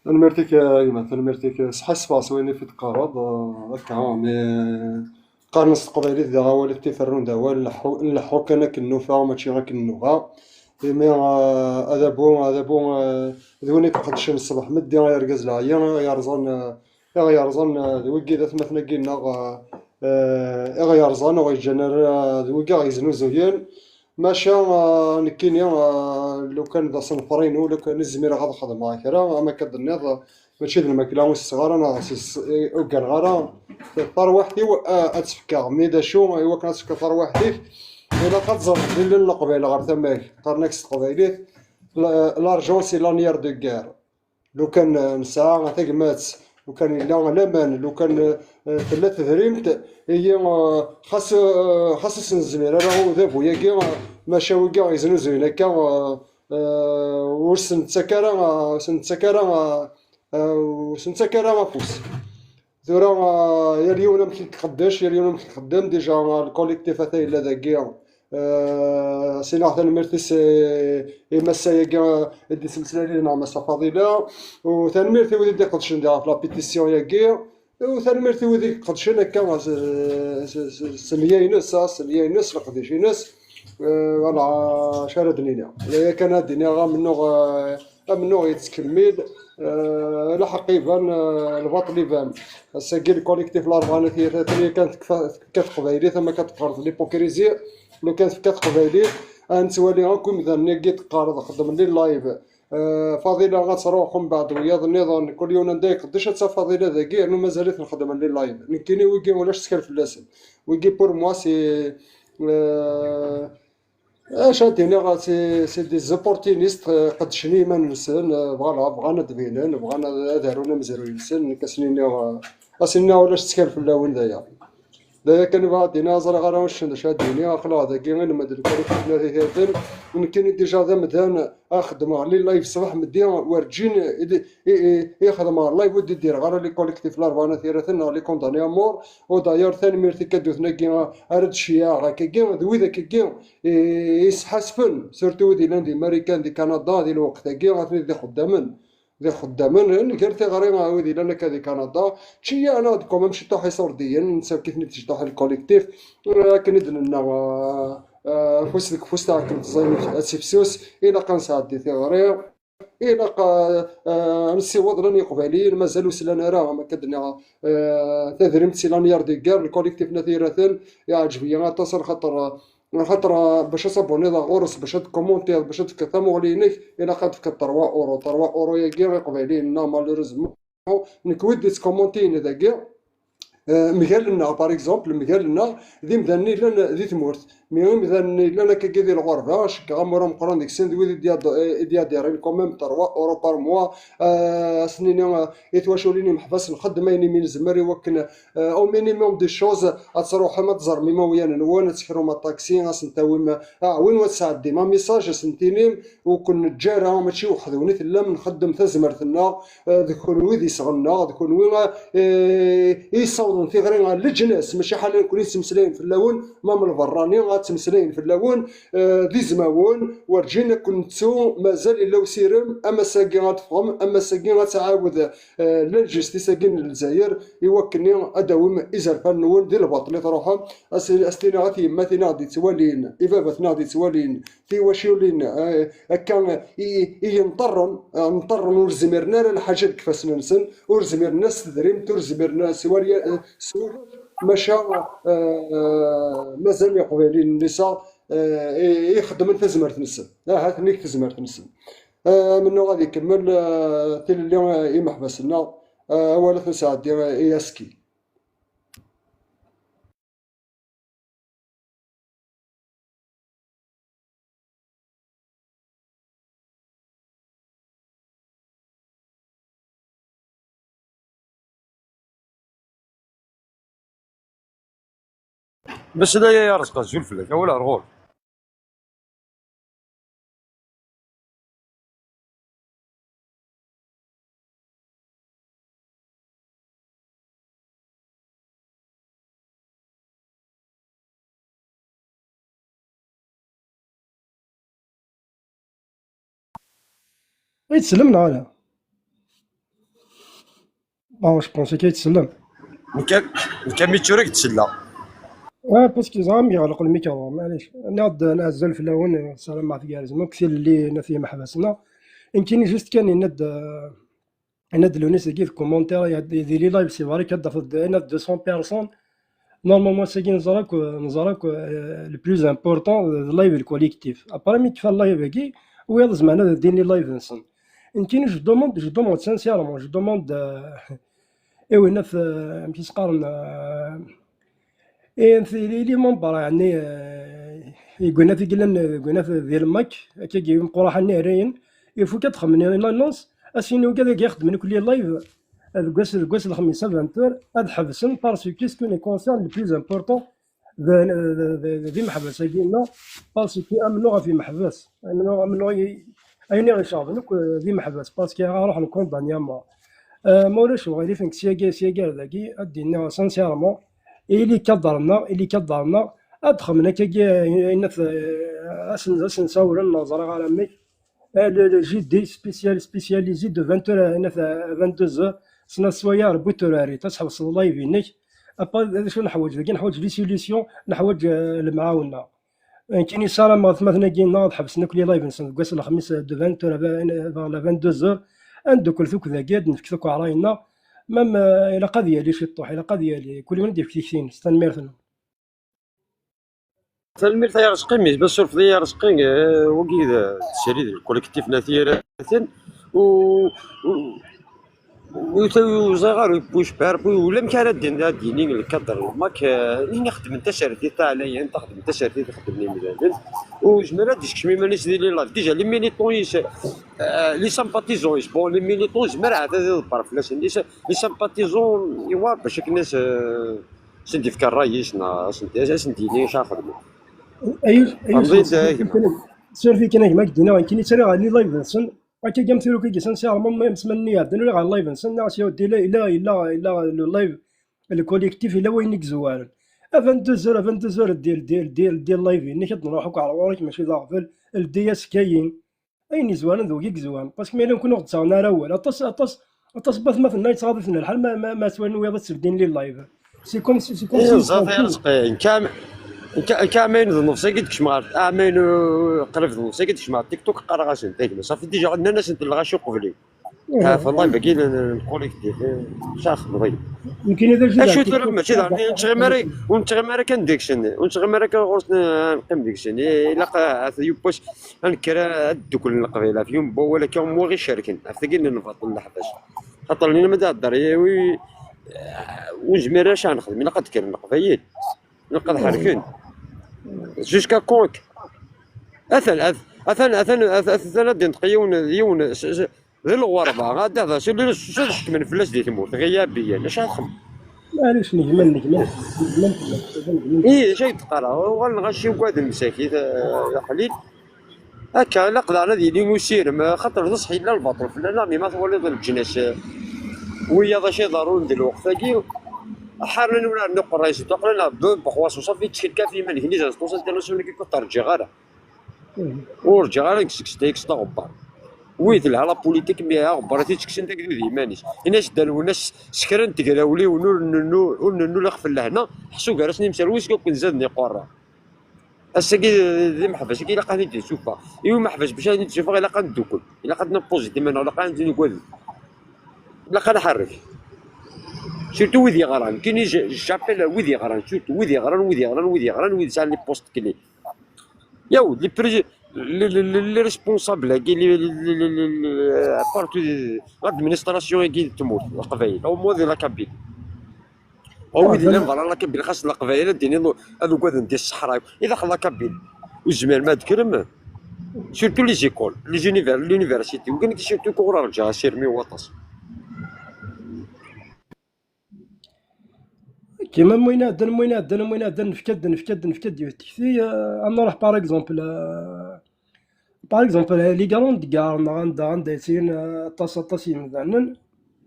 Tanemmirt-ik a gma, tanemmirt-ik. Sḥassfeɣ s wayen i d-teqqareḍ, eh, akka, mi qqaren s teqbaylit daɣ awal i t-iferrun d awal, nleḥḥu, nleḥḥu kan akken nufa, mačči akken nuɣa. Imi, eh, adabu, adabu, eh, d win i iqeddcen ṣṣbeḥ meddi, ay argaz leɛya, ay yerẓan, eh, i ɣ-yerẓan, eh, d wigi d atmaten-agi-nneɣ, eh, eh, i ɣ-yerẓan, ur ɣ-yeǧǧan ara, d wigi i ɣ-yeznuzuyen. Maca, eh, nekkini, eh, lukan d asenfar-inu, lukan i zmireɣ ad xedmeɣ kra, am akka d-tenniḍ, eh, mačči d lmakla ur setteɣ ara, neɣ s-, s-, ur gganeɣ ara. Tarwiḥt-iw, eh, ad tt-fkeɣ, mi d acu, i wakken ad tefkeḍ tarwiḥt-ik, ilaq ad teẓreḍ d ilel n Leqbayel ɣer tama-k, qqaren-ak s teqbaylit, la-, l'argent c'est l'annière de guerre. Lukan, eh, nesɛa tagmat, lukan yella laman, lukan, eh, tella tedrimt, ihi, eh, xas, eh, xas ur s-nezmir ara i udabu-agi, eh, maca wigi yeznuzuyen akka, eh, eh, ur sen-nettak ara, eh, ur sen-nettak ara, eh, eh, ur sen-nettak ara afus. Tura, ah, yal yiwen amek i iqeddec, yal yiwen amek i ixeddem. Déjà, ah, le collectif ata yella dagi. Ah, sinaɣ tanemmirt-is i, i massa-agi, ah, i d-isemslay yid-neɣ, Massa Faḍila. U tanemmirt i wid i d-iqedcen di ɣef la pétition-agi. U tanemmirt i wid i iqedcen akka s, s, s, s nniya-ines, ah, s nniya-ines, s leqdic-ines. Ah, voilà, acu ara d-nini? D aya kan ad d-iniɣ, amennuɣ, ah, amennuɣ yettkemmil, eh, lḥeqq iban, eh, lbaṭel iban. Ass-agi, le collectif Larebɛa n At Yiraten, lukan tefka, tefka teqbaylit, ama kan teqqareḍ l'hypocrisie, lukan tefka teqbaylit, ad nettwali akk imdanen-agi teqqareḍ xeddmen les lives. Eh, Faḍila ad truḥ, umbeɛd wiyaḍ nniḍen, kul yiwen anda iqeddec, ad taf Faḍila dagi, rnu mazal-iten xeddmen les lives. Nekkini, wigi ulac ttkal fell-asen. Wigi, pour moi, c'est, eh, Acu ad d-iniɣ, c'est, c'est des opportunistes, eh, qeddcen i yiman-nsen, eh, voilà, bɣan ad d-binen, bɣan ad, ad arun amezruy-nsen, nekk ad sen-iniɣ, eh, ad sen-iniɣ ulac ttkal fell-awen d aya. D aya kan i bɣiɣ ad d-iniɣ, ẓriɣ ara uccen d acu ad d-iniɣ, aql-aɣ dagi, inma d lkari n At Yiraten, nekkini déjà d amdan, ad xeddmeɣ les lives ṣṣbeḥ meddi, werǧin i d-, i, i, i xedmeɣ live ur d-iddireɣ ara les collectifs Larebɛa n At Yiraten neɣ les condamnés à mort. U d'ailleurs, tanemmirt i ikadduten-agi ara d-ceyyeɛeɣ akkagi, d wid akkagi i, i yesḥasfen, surtout wid yellan di Marikan, di Kanada, di lweqt-agi, atni d ixeddamen. D ixeddamen, nnger tiɣri, ah, wid yellan akka di Kanada, ttceyyiɛen-aɣ-d quand même ciṭuḥ iṣurdiyen, nessawek-iten-id ciṭuḥ i le collectif, akken i d-nenna, ah, ah, afus deg ufus, taɛkemt ẓayen ad tifsus, ilaq ad nesɛeddi tiɣri. Ilaq, eh, eh, ad nessiweḍ lan Iqbayliyen, mazal ur slan ara, am akka d-nniɣ, eh, tadrimt c'est l'annière de guerre, le collectif n At Yiraten, iɛǧeb-iyi aṭas, lxaṭer, lxaṭer, eh, bac ad tabuniḍ ɣur-s, bac ad tkommuntiḍ, bac ad tefkeḍ tamuɣli-inek, ilaq ad tefkeḍ trois euros. Trois euros-agi Iqbayliyen-nneɣ, malheureusement, nekk wi d-ittkommuntiyen dagi, Eh, mgal-nneɣ, par exemple, mgal-nneɣ d imdanen i yellan di tmurt. Mi imdanen i yellan akkagi di lɣerba, ceggeɣ amur ameqqran deg-sen d wid i d-yad-, i d-yadirin quand même trois euros par mois. Eh, ad s-nini, eh, i twaculin imeḥbas, nxeddem ayen imi nezmer i wakken, eh, au minimum des choses, ad truḥem ad teẓrem imawlan-nwen, ad tekrum aṭaksi, ad sen-tawim, eh, aɛwin, ad tesɛeddim un message, ad sen-tinim, ur ken-neǧǧa ara, mačči weḥd-wen i tellam, nxeddem tazmert-nneɣ, eh, d kenwi d iseɣ-nneɣ, d kenwi, eh, i yessawḍen tiɣri ɣer leǧnas, mačči ḥala nekkni nettmeslayen fell-awen, ma m lberrani ad ttmeslayen fell-awen, eh, d izmawen, werǧin ad ken-nettu, mazal yella usirem, am ass-agi ad teffɣem, am ass-agi ad tɛawed, eh, l'injustice-agi n Lezzayer, i wakken ad d-tawim izerfan-nwen di lbaṭel i truḥem, as-, as-tiniɣ at yemma-tneɣ d-yettwalin, i baba-tneɣ d-yettwalin, tiwaculin, eh, akka i, i yenṭerren, eh, nṭerren, ur zmiren ara lḥaǧa deg ifassen-nsen, ur zmiren s tedrimt, ur zmiren s warya-, eh, s warrac, maca, eh, mazal Iqbayliyen n liseɣ, eh, i, i ixeddmen tazmert-nsen. Ahat nnig tezmert-nsen. Eh, amennuɣ ad ikemmel, eh, tilelli, eh, imeḥbas-nneɣ, eh, awal ad t-nesɛeddi, eh, i aski. Ameslay ay Arezqi, azul fell-ak, awal ar ɣur. Ay tsellem neɣ ala? Bon, je pense que tsellem. Nekk, nekk am itturag d-selleɣ. Ah, parce que ẓran mi yeɣleq lmikru, maɛlic. Nniɣ-d azul fell-awen, ssarameɣ tgerrzem akk tilelli n at yimeḥbas-nneɣ. Nekkini juste kan yenna-d, yenna-d Lunis dagi deg commentaire, di les lives, c'est vrai, ad d-tafeḍ yenna-d deux cents personnes. Normalement, ass-agi neẓra akk, neẓra akk, euh, le plus important, d live le collectif. Après, mi yekfa live-agi, wiyaḍ zemren ad ddin les live-nsen. Nekkini, je demande, je demande sincèrement, je demande, euh, i winna, euh, amek i s-qqaren, euh, i, i, i les membres, yeɛni, euh, i winna i yellan, i winna di lmak, akkagi, imquraḥ-nni hrayen, il faut ad xedmen une annonce, ad s-yini ugad-agi ixeddmen akk les live, deg wass, deg wass n lexmis à vingt heures, ad ḥebsen, parce que ce qui nous concerne le plus important, d, d, d, d imeḥbas-agi-nneɣ, parce que amennuɣ ɣef imeḥbas. Amennuɣ, amennuɣ i, ayen i ɣ-iceɣben akk, eh, d imeḥbas, parce que ara ruḥen condamnés à mort. Eh, ma ulac uɣilif, nekk syagi, syagi ar dagi, ad d-iniɣ sincèrement, i les cadres-nneɣ, i les cadres-nneɣ, ad xedmen akkagi, eh, ayen at, eh, asen, asen sawlen, neɣ ẓriɣ ara amek, eh, le, le J D spécial, spécialisé de vingt heures à, à vingt-deux heures, sna sswayeɛ ar bu turari, ad tḥebseḍ live-inek. Apa, d acu neḥwaǧ dagi? Neḥwaǧ les solutions, neḥwaǧ, eh, lemɛawna. Nekkini ssarameɣ atmaten-agi-nneɣ ad ḥebsen akk les live-nsen deg wass n lexmis, eh, de vingt heures à vingt, vers la vingt-deux heures. Ad neddukel akk dagi, ad nefk akk ṛṛay-nneɣ. Même, eh, ilaq ad yali ciṭṭuḥ, ilaq ad yali. Kul yiwen ad yefk tikti-ines. Tanemmirt-nwen. Tanemmirt ay Arezqi, mi tessurfeḍ-iyi Arezqi, eh, wagi d, d srid n lkolektif n At Yiraten, u, u, u, ur ẓriɣ ara, ur yecbiɛ ara, ulamek ara d-, ad d-yini lkader n mak, eh, ini xedmen tasertit taɛlayant, xedmen tasertit ixeddmen imdanen, u yezmer ad d-yeskcem iman-is di lilad, déjà les militants-is, eh, les sympathisants-is, bon, les militants, yezmer ahat ad iḍebber fell-asen, les, les sympathisants, iwa bac akken as, eh, Ad sen-d-yefk ṛṛay-is, neɣ ad sen-d-, ad sen-d-yini acu ara xedmen. Ayus, ayus, surfi kan, surfi kan a gma, k-d-iniɣ, nekkini ttaliɣ ɣer les live-nsen, akka am tiruk-agi, sincèrement, même semaine-nni iɛeddan, uriɣ ɣer live-nsen, nniɣ-as yella, yella, yella, yella le live, le collectif, yella wayen i yezwaren. À vingt-deux heures, à vingt-deux heures, ldi, ldi, ldi, ldi live-inek, ad nruḥ akk ɣer ɣur-k, mačči d aɣbel, ldi-as kayin. Ayen yezwaren d wagi i yezwaren. Parce que ma yella nekkni ur ɣ-d-ttaɣen ara awal. Aṭas, aṭas, aṭas n watmaten-nneɣ yettɣaḍ-iten lḥal ma, ma, ma ttwalin wiyaḍ ad sseldin les live. C'est comme si, c'est comme si... Iẓẓa tireẓqi, nekk am, nekk, nekk am ayen d nnefs-agi d-kecmeɣ ɣer, am ayen, uh, qrib d nnefs-agi d-kecmeɣ ɣer TikTok, qqareɣ-asen, a gma, safi déjà nnan-asen-d lɣaci uqbel-ik. Ah, f live-agi n, n collectif, eh, sax, bɣi. Nekkini d acu acu d-, tura, mačči d, ur nettɣimi ara, ur nettɣimi ara kan deg-sen, ur nettɣimi ara kan ɣur-sen, eh, neqqim deg-sen. Eh, ilaq, eh, at yiwwas, ad nekker ad dduklen Leqbayel ɣef yiwen n wawal akka, umi ɣ-icerken, ɣef tagi n lbaṭel n leḥbas. Xaṭer nnan ma d-ihedder, eh, wi, eh, ur nezmir ara ad nexdem, ilaq ad d-kkren Leqbayel, ilaq ad ḥerken. Jusqu'à quand? Atan, at-, atan, atan, at-, atan ad d-inṭeq yiwen, yiwen, s-, s-, d lɣerba, ad d-, s-, s-, ad ḥekmen fell-as di tmurt, ɣiyabiyan, acu ara txemmem? Maɛlic, negmen, negmen, negmen fell-as, negmen. Ih, d acu ay d-qqareɣ, uɣalen ɣaci ugaden msakit, eh, aqlil. Akka, ilaq daɣen ad yili usirem, eh, xaṭer d ṣṣeḥ yella lbaṭel fell-aneɣ, mi ma twaliḍ leǧnas, eh, wiyaḍ acu iḍerrun di lweqt-agi, ḥaren ur rnu qerray-nsen, aql-aneɣ bun bexwas, u ṣafi, ttkel kan ɣef yiman-ik, nizan s ṭusan, ur rǧiɣ ara. Ur rǧiɣ ara deg seg-s, deg-s d aɣebbar. Wi telha la politique, mi aɣebbar i t-ittekksen d agdud i yiman-is. Ini-as-d a Lwennas, s kra n tegrawliwin ur nennu, ur nennu lixef n lehna, ḥsu gar-asen imserwis, akk nzaden iqurra. Ass-agi d imeḥbas, agi ilaq ad ten-id-nessufeɣ. I umeḥbas bac ad ten-id-nessufeɣ, ilaq ad neddukel. Ilaq ad nimposer iman-nneɣ, ilaq ad nugad. Ilaq ad nḥerrek. Surtout wid yeɣran. Kini j-, j'appelle wid yeɣran, surtout wid yeɣran, wid yeɣran, wid yeɣran, wid yesɛan les postes clés. Yaw, les pré-, les, les, les, les responsables-agi, les, les, les, les, les, à partir de l'administration-agi n tmurt, Leqbayel, au moins de la Kabylie. Aw, wid yellan berra la Kabylie, xas Leqbayel, ad d-iniḍ ad ugaden di ṣṣeḥra. I daxel la Kabylie, ur tezmirem ad d-tekkrem. Surtout les écoles, les univers-, l'université. Ugan-ak surtout ur rǧiɣ asirem-iw waṭas. Kima am wayen iɛeddan, am wayen iɛeddan, am wayen iɛeddan, nefka-d, nefka-d, nefka-d yiwet tekti, euh, ad nruḥ, par exemple, euh, par exemple, euh, les grandes gares, neɣ anda, anda yettili, euh, aṭas, aṭas yemdanen,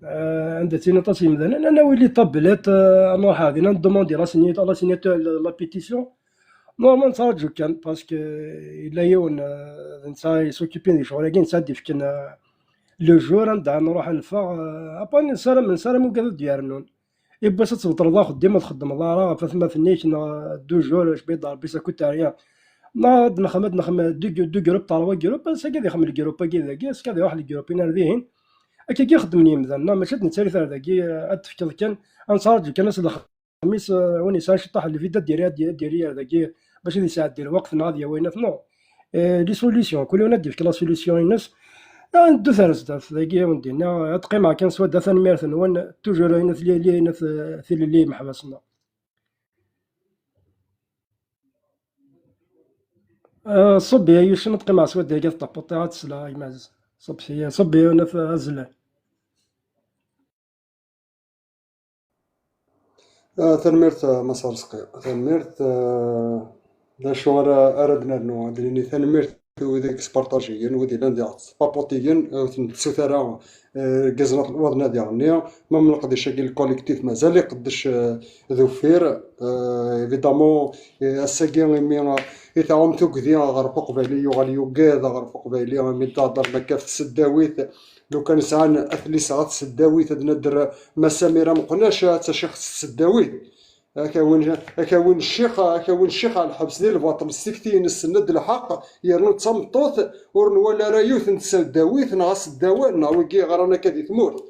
euh, anda yettili aṭas yemdanen, ad nawi les tablettes, euh, ad nruḥ ɣer din, ad ndemandi la signature, la signature, la, la pétition. Normalement, nettraǧu kan, parce que yella yiwen, euh, d netta yessukipi di ccɣel-agi, netta ad d-ifken, euh, le jour anda nruḥ ad neffeɣ, euh, après nessaram, nessaram ugad ad d-yernun. Yiwwas ad tbeṭleḍ axeddim ur txeddmeḍ ara ɣef atmaten-ik, neɣ deux jours, je peux dire, ça coûte rien. Neɣ ad nexdem, ad nexdem deux, deux groupes, trois groupes, ass-agi ad ixdem le groupe-agi dagi, ass-agi ad iruḥ le groupe-ina ar dihin. Akkagi i xeddmen yimdanen, neɣ mačči ad nettali ar dagi, ad tefkeḍ kan, ad nettṛaǧu kan ass n lexmis, eh, win yesɛan ciṭṭaḥ n lvida ad d-yerr, ad d-yerr, ad d-yerr ar dagi, bac ad yesɛeddi lweqt neɣ ad yawi ayen, non. Eh, les solutions, kul yiwen ad d-yefk la solution-ines. Ah, neddut ar zdat, dagi, wen-d-inna, ad qqimeɣ kan s wadda, tanemmirt-nwen, toujours ayen at lili, ayen at, eh, tilelli imeḥbas-nneɣ. Eh, ṣubbi, ay uccen, ad qqimeɣ s wadda, dagi, ad ṭapuṭiɣ, ad tesleɣ, a gma Ɛziz. Ṣubbi, ṣubbi, ayen at azlan. Ah, tanemmirt, ah, Mass Arezqi. Tanemmirt, ah, d acu ara, ara d-nernu? Ad d-nini tanemmirt i wid i yesparṭajiyen, wid yellan diɣ ttpapuṭiyen, ur ten-tessut ara, ah, irgazen waḍna diɣ-nni, ma m leqdic-agi, le collectif mazal iqeddec, ah, d uffir. Ah, évidemment, eh, ass-agi imi, ah, i tɛum tugdi, aɣref uqbayli yuɣal yugad, aɣref uqbayli imi d-tehder ma kaf tseddawit, lukan sɛan at lisseɣ at tseddawit, ad nadder Mass Samir Ameqnac, ad tacixt s tseddawit. Akawin, akawin ccix, akawin ccix ar lḥebs di lbaṭel s tikti-ines tenna-d lḥeqq, yernu d tameṭṭut, ur nwala ara yiwet n tseddawit neɣ aseddawan neɣ wigi yeɣran akka di tmurt.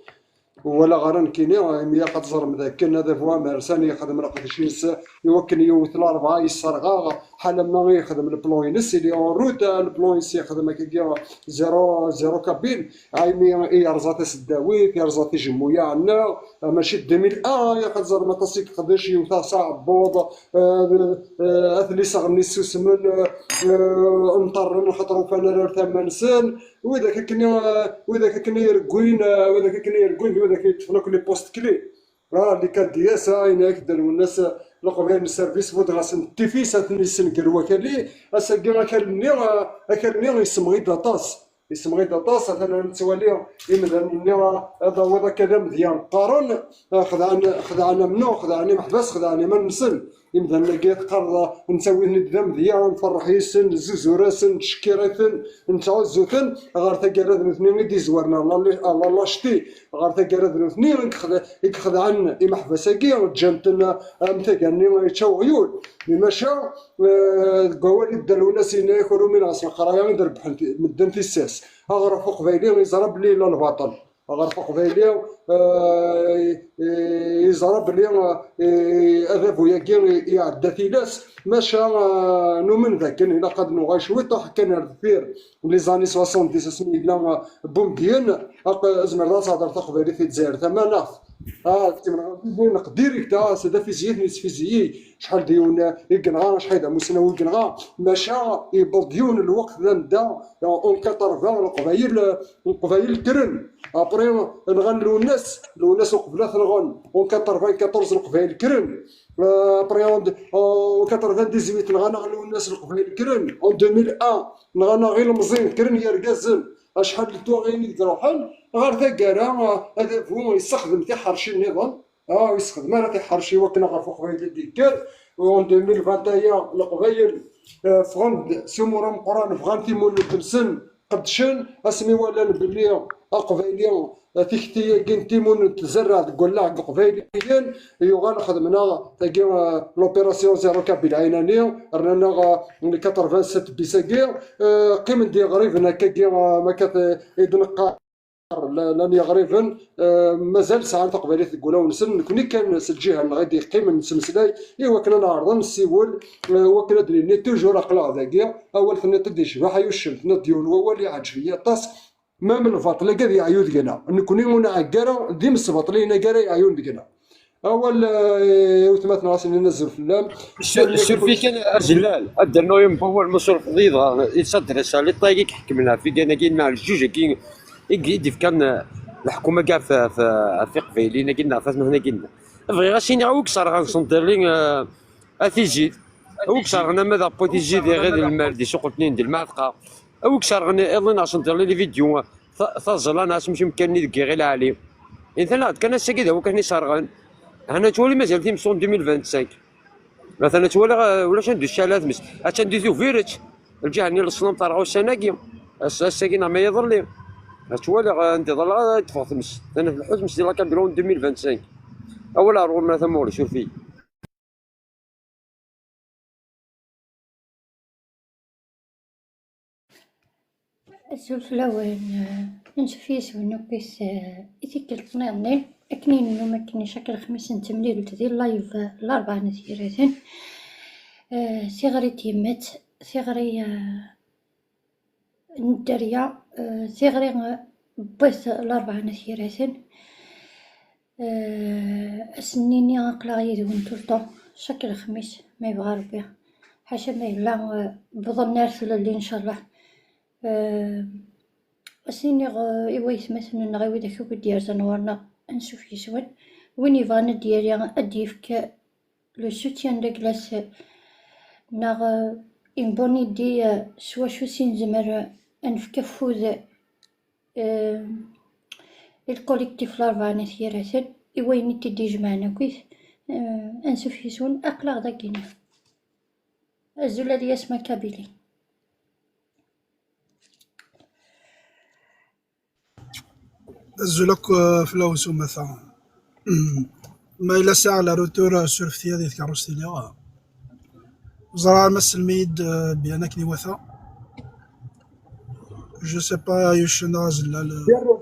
Walaɣ ara nekkini, imi ilaq ad teẓrem dakken adabu amersan yexdem leqdic-ines i wakken yewwet larebɛa yesserɣ-aɣ, ḥala ma yexdem le plan-ines, il est en route, le plan-ines yexdem akkagi zéro, zéro kabine, imi yerẓa taseddawit, yerẓa tijemmuyaɛ-nneɣ, mačči deux mille un, ilaq ad teẓrem aṭas i yeqdec, yewwet-aɣ s aɛebbuḍ, eh, eh, at lisseɣ-nni ssusmen, eh, eh, nṭerren xaṭer ufan ara ar tama-nsen, widak akken, eh, widak akken i ireggwin, eh, widak akken i ireggwin, d widak i yeṭṭfen akk les postes clés. Ah, les K D S, ah, ayen ak-d-rwen ass, eh, leqbayel n service, buddeɣ-asen tifis, ad ten-yessenger wakali, ass-agi akal-nni, eh, akal-nni yessemɣi-d aṭas. Yessemɣi-d aṭas, atan ad nettwali imdanen-nni, eh, ad awiḍ akka d amedya qqaren, eh, xedɛen, xedɛen amnu, xedɛen imeḥbas, xedɛen iman-nsen. Imdanen-agi teqqareḍ, nettawi-ten-id d amedya, nferreḥ yis-sen, nezzuzur-asen, nettcekkir-iten, nettɛuzzu-ten, ɣer taggara d nutni i d-izwaren ɣer la, ɣer la lâcheté, ɣer taggara d nutni i yexd-, i ixedɛen imeḥbas-agi, ǧǧan-ten am taga-nni yečča uɣyul. Di maca, eh, deg wawal i d-ddan Lwennas yenna-yak ur umineɣ s leqraya i d-rebbḥen ti-, medden tissas. Aɣref uqbayli yeẓra belli yella lbaṭel. Aɣref uqbayli, eh, eh, yeẓra belli, eh, adabu-agi iɛedda tilas, maca, eh, numen dakken ilaq ad nuɣal cwiṭ kan ar deffir. Les années soixante-dix asmi yella, eh, Boumediene, aq-, zemreḍ ad thedreḍ taqbaylit di Lezzayer tamaneɣt. Ah, timreɣ-, direct, ah, c'est des fusillés, c'est des fusillés. Acḥal d yiwen i yenɣa, acḥal d amussnaw i yenɣa, maca yewweḍ-d yiwen lweqt d anda, en quatre-vingts, Leqbayel, Leqbayel kkren. Après, nɣan Lwennas, Lwennas uqbel ad t-nɣen. En quatre-vingt-quatorze, Leqbayel kkren. Euh, après, en, en quatre-vingt-dix-huit, nɣan-aɣ Lwennas, Leqbayel kkren. En deux mille un, nɣan-aɣ ilemẓiyen, kkren yergazen. Acḥal n twaɣiyin i d-iruḥen ɣer taggara, adabu yessexdem tiḥerci nniḍen. Ah, yessexdem ara tiḥerci wakken aɣref uqbayli ad d-yekker. En deux mille vingt et un, Leqbayel, eh, ffɣen-d s umur ameqqran, bɣan timunent-nsen, qeddcen, asmi walan belli aqbayli, eh, tikti-agi n timunent tzerreɛ deg wallaɣ n Iqbayliyen, yuɣal xedmen-aɣ tagi, eh, l'opération zéro kabyle ɛinani, rnan-aɣ, eh, les quatre-vingt-sept bis-agi, eh, qqimen-d yiɣriben akkagi, eh, ma kat, eh, i d-neqqar. Llan, llan yiɣriben, eh, mazal sɛan taqbaylit deg wulawen-nsen. Nekni kan s lǧiha-nneɣ i d-yeqqimen nettmeslay, i wakken ad neɛreḍ ad nessiwel, eh, wakken ad d-nini toujours aql-aɣ dagi. Awal tenniḍ-t-id yecbeḥ, ay uccen, tenniḍ-d yiwen wawal iɛǧeb-iyi aṭas. Même lbaṭel-agi ad yeɛyu deg-neɣ. Nekni ur nɛegg ara d imesbaṭliyen-agi ara yeɛyun deg-neɣ. Awal, eh, i wetmaten ɣas nnan azul fell-am. Su-, surfi kan, a Zellal, ad d-rnuɣ yiwen n wawal, ma surfeḍ-iyi dɣa, i s-adressa, les tags i iḥekmen ɣef igan-agi, neɣ lǧuj-agi i d-, i d-ifkan, eh, leḥkuma-agi ɣef, ɣef, ɣef iqbayliyen-agi, neɣ ɣef atmaten-agi. Bɣiɣ ad s-iniɣ, a wi icerɣen Sentelli, eh, a Tizit. A wi icerɣen ama d appo Tizit, iɣid lmal di suq n Tnin d lmeɛteqa. A wi icerɣen iḍelli neɣ Sentelli, les vidéos, ta-, taẓla neɣ asmec imkan-nni deg Iɣil Ɛli. Intan-aɣ-d kan ass-agi d a wi kan icerɣen. Hana nettwali mazal times en deux mille vingt-cinq. Atan nettwali, eh, ulac anda icɛel ad tmes. Attan di Tubiret. Lǧiha-nni n leṣnam terɣa ussan-agi. Ass-, ass-agi neɣ ma iḍelli. Nettwali, eh, anda iḍelli ad teffeɣ tmes. Tana tleḥḥu tmes di la Kabylie en deux mille vingt-cinq. Awal ar ɣur-m a Tamuɣli, suref-iyi. Azul fell-awen, eh, ansuf yes-wen akkit, eh, i tikkelt nniḍen, akken i nennum akken i cak lexmis n temlilt di live, eh, Larebɛa n At Yiraten. Eh, tiɣri n tyemmat, tiɣri, eh, n dderya, eh, tiɣri, eh, n wass Larebɛa n At Yiraten. Eh, ad sen-nini aql-aɣ yid-wen tout le temps, cak lexmis, ma yebɣa Rebbi. Ḥaca ma yella, eh, wwḍen ar tlelli, ncallah. Eh, ad s-iniɣ, eh, i waytmaten-nneɣ, i widak akk i d-yerzan ɣur-neɣ, ansuf yes-wen. Win yebɣan ad d-yali, ad d-yefk le soutien de la glace, neɣ, eh, une bonne idée, eh, s wacu s i nezmer, eh, ad nefk afud, eh, i lkolektif Larebɛa n At Yiraten, i wayen i t-id-ijemɛen akkit, eh, ansuf yes-wen, aql-aɣ dagini. Azul a Lyasma Kabili. Azul akk, eh, fell-awen s umata. Ma yella sɛiɣ la retour, eh, surfet-iyi di tkeṛṛust i lliɣ. Ẓriɣ ma sellem-iyi-d, eh, bien akken iwata. Je sais pas, yuccen azellal.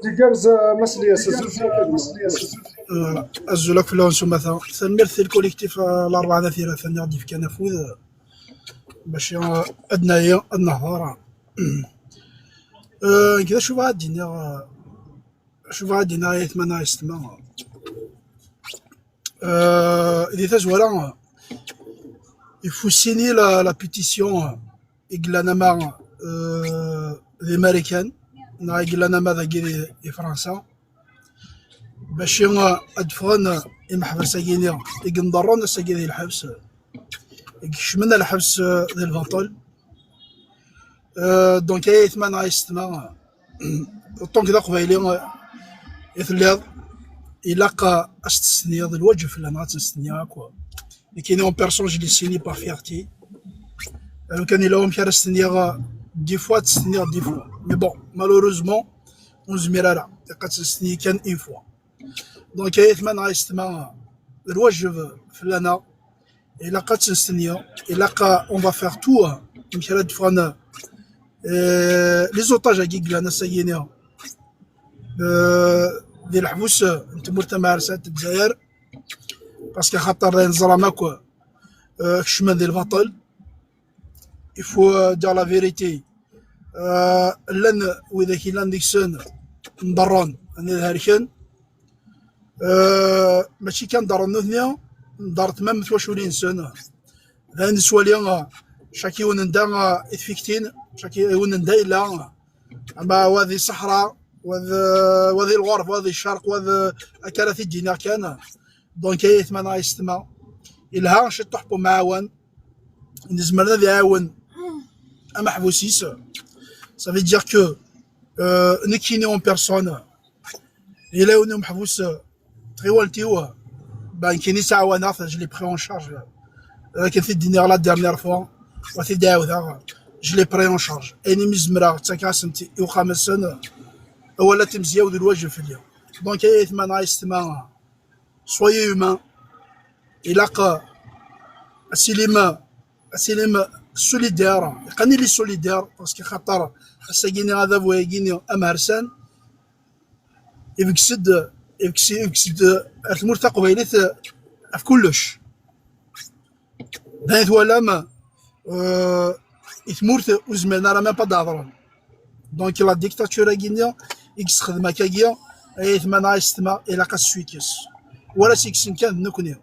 Igerrez, eh, Mass Lyas, azul fell-ak a gma. Eh, azul akk fell-awen s umata. Tanemmirt i lkolektif, eh, Larebɛa n At Yiraten i ɣ-d-yefkan afud, eh, bac, eh, ad nɛyi, ad nehder. Eh, nekk d acu bɣiɣ ad d-iniɣ, eh, acu bɣiɣ ad d-iniɣ ay aytma neɣ yessetma. Eh, di tazwara, il faut signer la, la pétition, eh, i yellan ama, eh, di Marikan, neɣ i yellan ama dagi di, di Fransa, bac, eh, ad d-ffɣen, eh, imeḥbas-agi-nni i yenḍerren ass-agi di lḥebs, i ikecmen lḥebs, eh, di lbaṭel. Euh, donc, ay aytma neɣ ay yessetma, autant que d aqbayli, euh, i telliḍ, ilaq, euh, ad s-testeniḍ, d lwaǧeb fell-aneɣ ad tt-nesteni akk. Nekkini en personne, je l'ai signé par fierté. Lukan yella wamek ara s-teniɣ, euh, dix fois, ad tt-steniɣ dix fois. Mais bon, malheureusement, ur nezmir ara. Ilaq ad tt-nesteni kan une fois. Donc, ay aytma neɣ ay yessetma, d lwaǧeb fell-aneɣ. Ilaq ad tt-nesteni. Ilaq, on va faire tout, euh, amek ara d-ffɣen, euh, les otages-agi i yellan ass-agi-ni, euh, di leḥbus, euh, n tmurt tameɛrabt n Lezzayer, parce que axaṭer d ayen teẓram akk, euh, kecmen di lbaṭel. Il faut, euh, dire la vérité. Euh, llan widak yellan deg-sen nḍerren, ad helken. Euh, mačči kan nḍerren nutni, nḍerrent même twaculin-nsen. D ayen nettwali, euh, chaque yiwen anda, euh, i tfiktin, chaque yiwen anda yella. Ama wa di ṣṣeḥra, wa d, wa di lɣerb, wa di ccerq, wa d, akka ara t-id-iniɣ kan. Donc, ay aytma neɣ ay yessetma, yelha ciṭuḥ n umɛawen, nezmer ad iɛawen ameḥbus-is. Ça veut dire que, euh, nekkini en personne, yella yiwen umeḥbus, euh, tɣiwant-iw, euh, ben, nekkini ttɛawaneɣ-t, je l'ai pris en charge. Akken t-id-nniɣ la dernière fois, wa t-id-ɛawdeɣ, je l'ai pris en charge. Ayen imi zemreɣ, ttakeɣ-asent i uqamas-nsen, awal n timezyaw d lwajeb fell-i. Donc, ay aytma neɣ ay yessetma, soyez humain. Ilaq, euh, ad tilim, ad tilim solidaire. Ilaq ad nili solidaire, parce que xaṭer ass-agi-ni, adabu-agi-ni amersan, ibges-d, ibges, ibges-d ar tmurt taqbaylit, euh, ɣef kullec. D ayen twalam, euh, i tmurt ur zmiren ara même pas ad d-hedren. Donc, la dictature-agi-nni i yessexdem akkagi, ay aytma neɣ ay yessetma, ilaq ad s-yekkes. Wala s-yekksen kan d nekkni.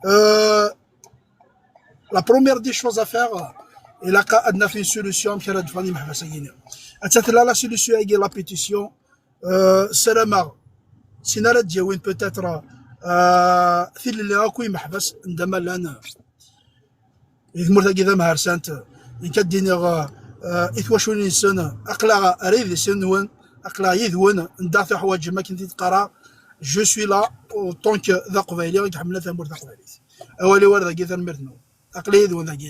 Euh, la première des choses à faire, ilaq ad naf une solution amek ara d-ffɣen imeḥbas-agi-nni. Atta tella la solution-agi, la pétition, euh, ssarameɣ sin ara d-yawin peut-être, euh, Ah, tilelli akk imeḥbas n dama llan di tmurt-agi tamharsant. Nekk ad d-iniɣ, ah, i twaculin-nsen, aql-aɣ ar idis-nwen, aql-aɣ yid-wen, anda teḥwaǧem akken i d-qqareɣ, je suis là, autant que d aqbayli i iḥemmlen tamurt taqbaylit. Awal-iw ar dagi, tanemmirt-nwen. Aql-i yid-wen dagi.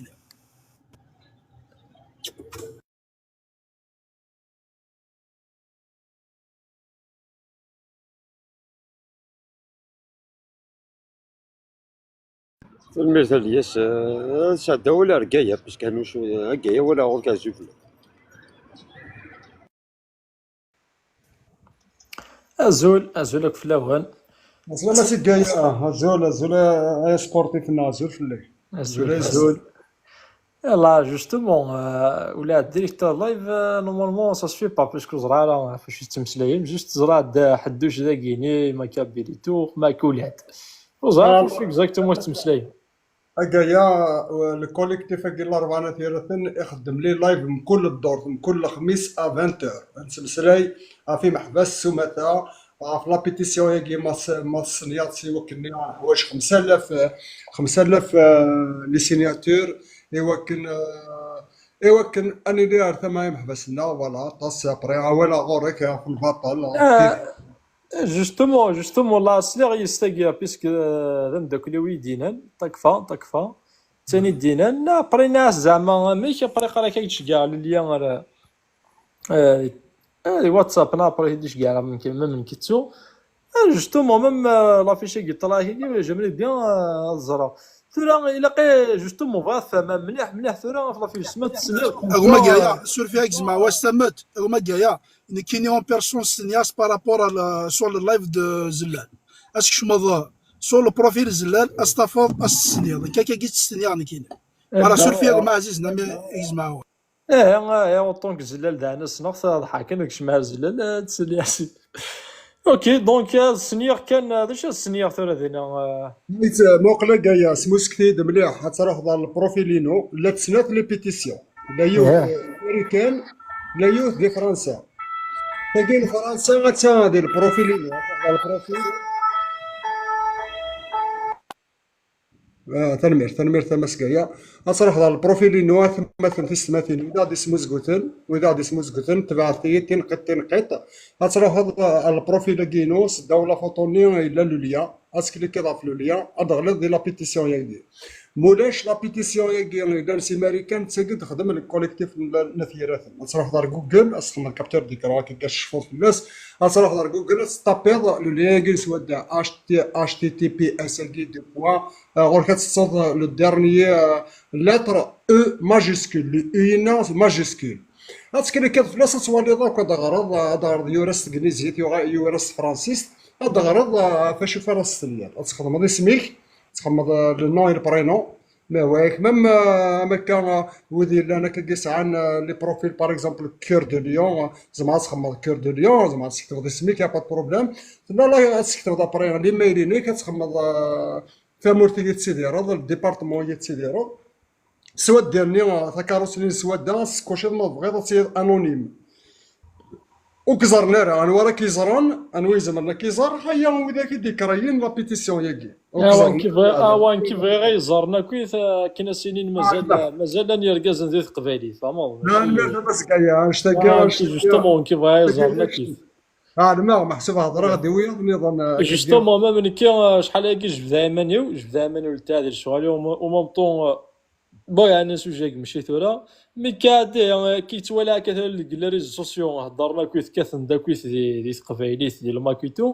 Tanemmirt a Lyas, eh, ad sɛeddaɣ wala ar Gaya, parce que anu, ar Gaya wala ɣur-k azul fell-ak. Azul, azul akk fell-awen. Aslama si Gaya, azul, azul ay asportif-nneɣ, azul fell-ak. Azul, azul. Yalla, justement, euh, ula d directeur live, euh, normalement, ça se fait pas, parce que ẓriɣ ara ɣef wacu tettmeslayem, juste ẓriɣ-d ḥedduc dagini, Makabili tour, Makulad. Ur ẓriɣ ɣef wacu exactement tettmeslayem. Agaya, euh, le collectif-agi n Larebɛa n At Yiraten ixeddem les lives mkul ddurt, mkul lexmis à vingt heures. Nettmeslay ɣef imeḥbas s umata, ɣef la pétition-agi ma s-, ma tessenyaḍ s iwakken ḥwaǧ xemsa alaf, xemsa alaf, euh, les signatures, iwakken, euh, iwakken ad nili ar tama imeḥbas-nneɣ, voilà, aṭas, après, awal ɣur-k ɣef lbaṭel, ɣef Ah, tidi. Justement, justement, la sliɣ yes tagi, puisque, euh, d ameddakel-iw i d-yennan, takfa, takfa, d tin i d-yennan, après, nniɣ-as zeɛma amek, après, qal-ak ad k-d-ceggɛeɣ le lien ar, euh, euh, di WhatsApp, neɣ après, ad k-d-ceggɛeɣ même, même nekk ttu. Ah, justement, même, euh, l'affiche-agi, ṭṭalɛa-agi, j'aimerais bien, euh, ad ẓreɣ. Tura, ilaq, eh, justement, bɣiɣ ad fehmeɣ mliḥ, mliḥ tura, ɣef l'affiche, ma tesliḍ, a gma Gaya, surfi ak zma, wa s tamet, a gma Gaya, nekkini en personne stenyaɣ-as par rapport à la, sur le live de Zellal. Ad tkecmeḍ, euh, sur le profil Zellal, ad s-tafeḍ, ad s-tesniḍ. Nekk akka i tt-stenyaɣ nekkini. Voilà, surfi a gma Ɛziz, nami, a gma. Eh, eh, autant que Zellal daɛna ssneɣ-t, ḍḥaken, nekk cemɛeɣ Zellal, eh, ad tsel-, ok, donc, eh, ad sniɣ kan, eh, d acu ad sniɣ tura dinna, eh? Muqel a Gaya, smuskti-d mliḥ, ad truḥeḍ ɣer lprofil-inu, la d snat les pétitions. La yiwet, eh, Marikan, la yiwet di Fransa. Tagi n Fransa, atta di lprofil-inu, ad truḥeḍ ɣer lprofil. Ah, tanemmirt, tanemmirt a Mass Gaya. Ad truḥeḍ ɣer lprofil-inu, atmaten tisetmatin, wid aɣ-d-ismuzguten, wid aɣ-d-ismuzguten, tebɛet-iyi-d tineqqiṭ, tineqqiṭ. Ad truḥeḍ ɣer lprofil-agi-inu, seddaw la photo-nni yella le lien, ad tklikiḍ ɣef le lien, ad d-teɣliḍ di la pétition-agi. Mulac la pétition-agi yellan si Marikan, d tagi d-texdem le collectif n, n At Yiraten. Ad truḥeḍ ɣer Google, ad txedmeḍ capture d'écran, akka ad tceffuḍ fell-as. Ad truḥeḍ ɣer Google, ad tettapiḍ le lien-agi n swadda, H T, H T T P S agi, deux points, euh, ɣur-k ad teṭṭseḍ le dernier, euh, lettre E majuscule, le E-inna majuscule. Ad tklikiḍ fell-as, ad twaliḍ akk, ad d-teɣreḍ, ad d-teɣreḍ yura s teglizit, yura, yura s tefransist, ad d-teɣreḍ, euh, ɣef acu ara s-tenniḍ. Ad txedmeḍ isem-ik, ad txedmeḍ, euh, le nom et le prénom, ma hwayeɣ, même, euh, am akka, euh, wid yellan akka yesɛan, euh, les profils, par exemple, Cœur de Lion, euh, tzemreḍ ad txedmeḍ Cœur de Lion, tzemreḍ ad tsekteḍ isem-ik, y a pas de problème. Tella la, ad tsekteḍ après l'email-inek, ad txedmeḍ, euh, tamurt i tettidireḍ, le département i tettidireḍ. Swadda-nni, euh, takarrust-nni n swadda, ad tsekkuciḍ ma tebɣiḍ ad tiliḍ anonyme. Ur k-ẓerren ara, anwa ara k-iẓren, anwa izemren ad k-iẓer, aya widak i d-ikrayen la pétition-agi. Ur k-ẓerren ara. Awan ki bɣiɣ, awan ki bɣiɣ ay ẓerren akkit, akken ad s-inin mazal, mazal llan yergazen di teqbaylit, tfehmeḍ? Llan, llan, a Mass Gaya, annect-agi, ah, annect-agi, justement, ki bɣiɣ ay ẓerren akkit. Ɛelmeɣ, meḥsub heḍreɣ-d i wiyaḍ nniḍen, ah, justement, même nekki, ah, acḥal agi jebdeɣ iman-iw, jebdeɣ iman-iw lteɛdil ccɣel-iw, au même temps, ah, bon, yeɛni sujet-agi mačči tura, mi akka ɛeddi, ah, ki yettwali akka tura deg les réseaux sociaux, heddren akkit, kkaten-d akkit di, di teqbaylit, di lmakitu,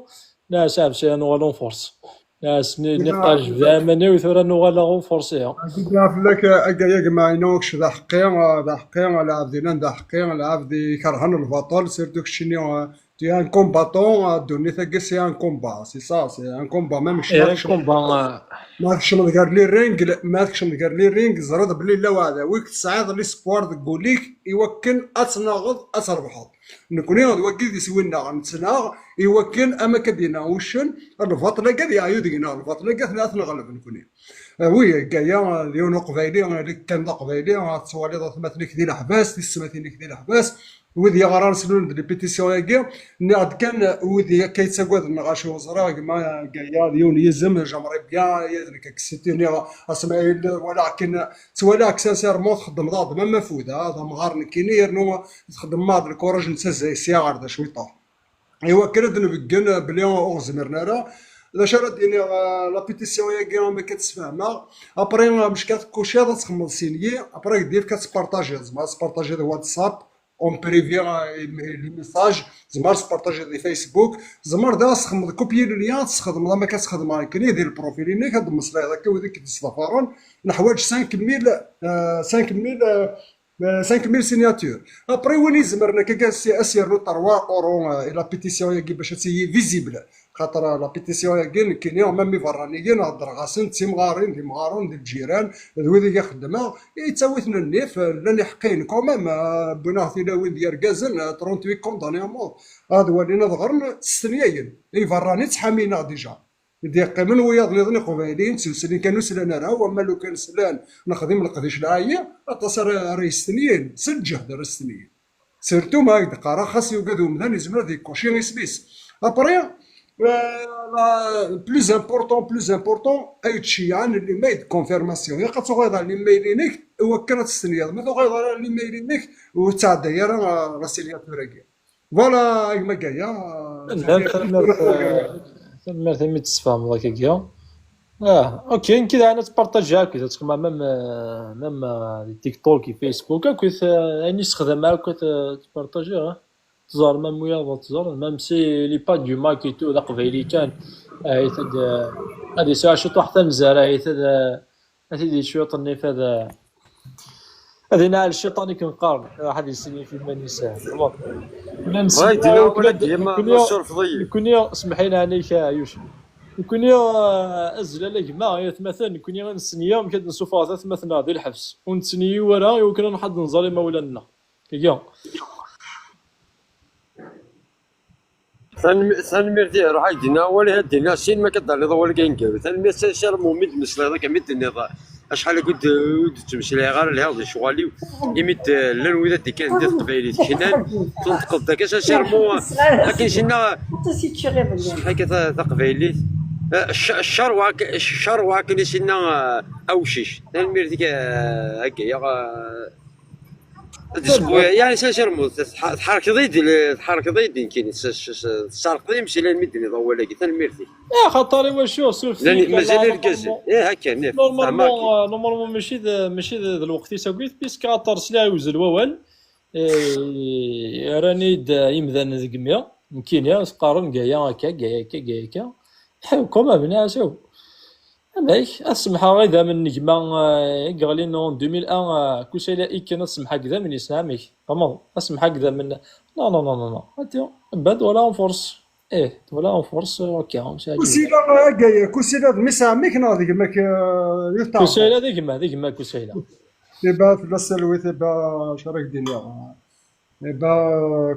nniɣ-as ḥbes, ad nuɣal en force. Nniɣ-as, nniɣ-as jebdeɣ iman-iw, tura nuɣal en force, ya. Agi fell-ak, a Gaya gma-inu, kečč d aḥeqqi, ah, d aḥeqqi, ah, lɛebd yellan d aḥeqqi, lɛebd ikerhen lbaṭel, surtout keččini, ah, Tu es un combattant, euh, ddunit-agi, c'est un combat, c'est ça, c'est un combat, même. Eh, un combat, euh. Ma tkecmeḍ gar les rings, ma tkecmeḍ gar les rings, ẓriḍ belli yella uɛdaw-ik, tesɛiḍ l'espoir deg wul-ik i wakken ad tnaɣeḍ, ad trebḥeḍ. Nekni d wagi d iswi-nneɣ, nettnaɣ i wakken, am akka d-yenna uccen, lbaṭel-agi ad yeɛyu deg-neɣ, lbaṭel-agi ad t-neɣleb nekni. Ah oui, Gaya, d yiwen uqbayli, kan d aqbayli, ad twaliḍ atmaten-ik di leḥbas, tisetmatin-ik di leḥbas, Wid yeɣran slun d lipitisiyon-agi, nniɣ-d kan, wid akka yettagaden, neɣ acu ẓriɣ, gma Gaya d yiwen yizem, j'aimerais bien, yad nekk ad k-ssitiniɣ, Asmaɛil, walaɣ kan, ttwaliɣ-k sincèrement txeddmeḍ-aɣ-d même afud, ah, d amɣar nekkini, yernu txeddmeḍ-aɣ-d lkuraj, netta zay sya ɣer da cwiṭ. Iwakken ad d-nbeggen belli ur ɣ-zmiren ara. D acu ara d-iniɣ, euh, la pétition-agi, amek ad tt-sfehmeɣ? Après, euh, meckat kuciḍ ad txemmeḍ sinyi, après ad d-yefk ad tpartajiḍ, tzemreḍ ad tpartajiḍ WhatsApp, en privé, euh, les messages, tzemreḍ ad tpartajiḍ di Facebook, tzemreḍ ad txemmeḍ copier le lien, ad txedmeḍ am akka txedmeḍ nekkni di le profil-inek, ad d-mmeslayeḍ akka wid i k-d-ittḍafaren. Neḥwaǧ cinq mille, euh, cinq mille, euh, cinq mille signatures. Après, win izemren akka ad s-, ad s-yernu trois euros, euh, i la pétition-agi bac ad tili visible. Xaṭer, euh, la pétition-agi, nekkini, même iberraniyen, heddreɣ-asen d timɣarin, d imɣaren, d lǧiran, d wid i xeddmeɣ, yettawi-ten nnif, euh, llan iḥeqqiyen quand même, euh, wwin-aɣ tilawin d yergazen, euh, trente-huit condamnés à mort. Ad walin ad ɣren s tenyayin. Iberrani ttḥamin-aɣ déjà. I d-yeqqimen wiyaḍ nniḍen iqbayliyen, ttewslin kan ur slan ara, wamma lukan slan, nexdim leqdic lɛali, aṭas ara, ara yestenyin, s lǧehd ara stenyin. Surtout ma ak-d-qqareɣ, xas yugad umdan, yezmer ad yekkuci isem-is. Après, euh, la, plus important, plus important, ay d-ceyyɛen l'email de confirmation. Ilaq ad tuɣaleḍ ɣer l'email-inek, i wakken ad testenyiḍ. Ma tuɣaleḍ ɣer l'email-inek, ur tettɛedday ara, euh, la signature-agi. Voilà, a gma Gaya. Lhan, tanemmirt, eh, tanemmirt imi d-tesfehmeḍ akkagi. Ah, ok, nekki daɣen ad tpartajiɣ akked, ad txemmem même, eh, même, eh, di TikTok, di Facebook, akked, eh, ayen i ssexdameɣ akk ad, eh, tpartajiɣ, eh. Teẓrem am wiyaḍ ad teẓrem, même si il est pas du Mac et tout, d aqbayli kan, eh, it-, ad, eh, ad yesɛu ciṭuḥ tamzarayt, ad, eh, ad t-id-yečč cwiṭ nnif, ad, ad inɛel cciṭan i ken-qqaren, iruḥ ad yessenyif iman-is. Bon. Kna nesmenyaf, Right, dina, nekni, wala dima, nekni, ma surfeḍ-iyi. Nekni, semmeḥ-iyi ɛni-k, a Yuc. Nekni, eh, azlal a gma, ay atmaten, nekni ad nesmenyaf amek ad nessufeɣ tatmat-nneɣ di lḥebs. Ur nettneyyu ara i wakken ad nruḥ ad nẓer imawlan-nneɣ. Iga. Tanem-, tanemmirt i, ruḥ ak d-iniɣ awal, ad d-iniɣ sin, ma akka d-taliḍ awal kan gar. Tanemmirt s, s Ramon mi d-meslayeḍ akka, mi d-tenniḍ acḥal akk ur d-, ur d-ttmeslayeɣ ara, lhiɣ di lecɣal-iw, imi d-, llan wid ad d-ikkan di teqbaylit knan, tunṭqeḍ-d akka sincèrement, akken sinna, semmeḥ akka ta-, taqbaylit, eh, cc-, ccarwa ak-, ccarwa akken i sinna, eh, awcic. Tanemmirt-ik, eh, akka, yaɣ, eh, Ad isqu-, yeɛni, sincèrement, tḥ-, tḥerkeḍ-iyi-d, tḥerkeḍ-iyi-d nekkini, s-, s-, s-, tesserqeḍ-iyi imeslayen mi d-tenniḍ awal-agi, tanemmirt-ik. Eh, xaṭer iwacu, suref-iyi, mazal irgazen. Eh, akka, nif, normalement, fehmeɣ-k. Eh, normalement, mačči d, mačči d, d lweqt-is akk, puisque xaṭer sliɣ i uzal wawal, eh, rran-iyi-d, eh, yimdanen deg imi, nekkini, qqaren Gaya akka, Gaya akka, Gaya akka. Quand même, bni Ɛisaw. Amek? Ad semḥeɣ idammen n gma, eh, i yeɣlin en deux mille un, eh, Kusayla Ikken, ad semḥeɣ deg idammen-is, neɣ amek? Tfehmeḍ? Ad semḥeɣ deg idammen. Non, non, non, non, non. Ati, ben, voilà, on force. Eh, voilà, on force, eh, ok, on s'est dit. Kusayla, eh, Gaya, Kusayla d mmi-s n ɛemmi-k neɣ d gma-k, eh, yut taɛebbuḍt? Kusayla d gma, d gma Kusayla. Iba fell-as talwit, iba acu ara k-d-iniɣ. Iba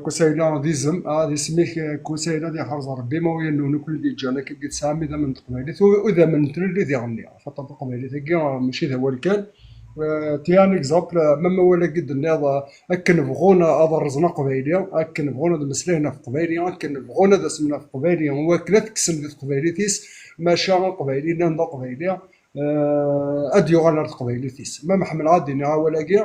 Kusayla d izem, ah, d isem-ik, eh, Kusayla, ad iḥrez Rebbi imawlan-nwen akk i d-yeǧǧan akka, i tesɛam idammen n teqbaylit, u, u idammen n tlelli diɣenni. Xaṭer taqbaylit-agi, ah, mačči d awal kan. Eh, tiens, un exemple, eh, même awal-agi d-tenniḍ, eh, akken bɣun ad rrẓen aqbayli, akken bɣun ad meslayen ɣef teqbayli, akken bɣun ad asmen ɣef teqbayli, u akken ad kksen di teqbaylit-is, maca aqbayli llan d aqbayli, eh, ad d-yuɣal ar teqbaylit-is. Ma ḥemmleɣ ad d-iniɣ awal-agi,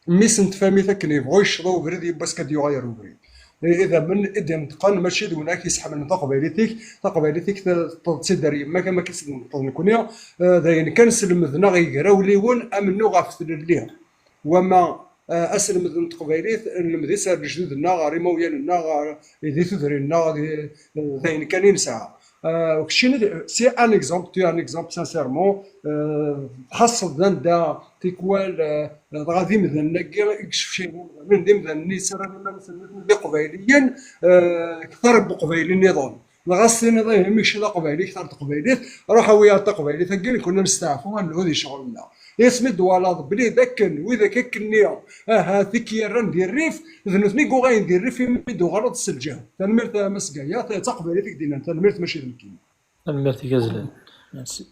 mmi-s n tfamit akken yebɣu yecceḍ i ubrid, yiwwas kan ad yuɣal ar ubrid. I-, idammen i d-ineṭqen mačči d win akk yesḥemlen taqbaylit-ik, taqbaylit-ik te-, teṭṭeḍ-tt-id ar yemma-k am akken i tt-id-neṭṭeḍ nekkni, eh, d ayen kan slemden-aɣ yigrawliwen amennuɣ ɣef tlelli. Wama, eh, aselmed n teqbaylit, nlemd-itt ar lejdud-nneɣ, ɣer imawlan-nneɣ, ɣer, di tudrin-nneɣ, di, d ayen kan i nesɛa. Eh, keččini, c'est un exemple, tu es un exemple, sincèrement, eh, tḥasseḍ d anda tikwal, eh, dɣa d imdanen-agi i yeccecayen imdanen, d imdanen-nni yettarran iman-nsen d Iqbayliyen, eh, kter n Uqbayli nniḍen. Dɣa s tiniḍ, "Ih, imi kečč d Aqbayli, kter n teqbaylit, ruḥ awi-yaɣ-d taqbaylit-agi, nekkni ad nesteɛfu, ad nelhu di ccɣel-nneɣ." Asmi d-twalaḍ belli d akken, widak akkenni, ahat, i k-yerran di rrif, d nutni i yuɣalen di rrif imi d-tuɣaleḍ s lǧehd. Tanemmirt a Mass Gaya, ta-, d taqbaylit i k-d-yennan, tanemmirt mačči d nekkini. Tanemmirt-ik azlen. Merci.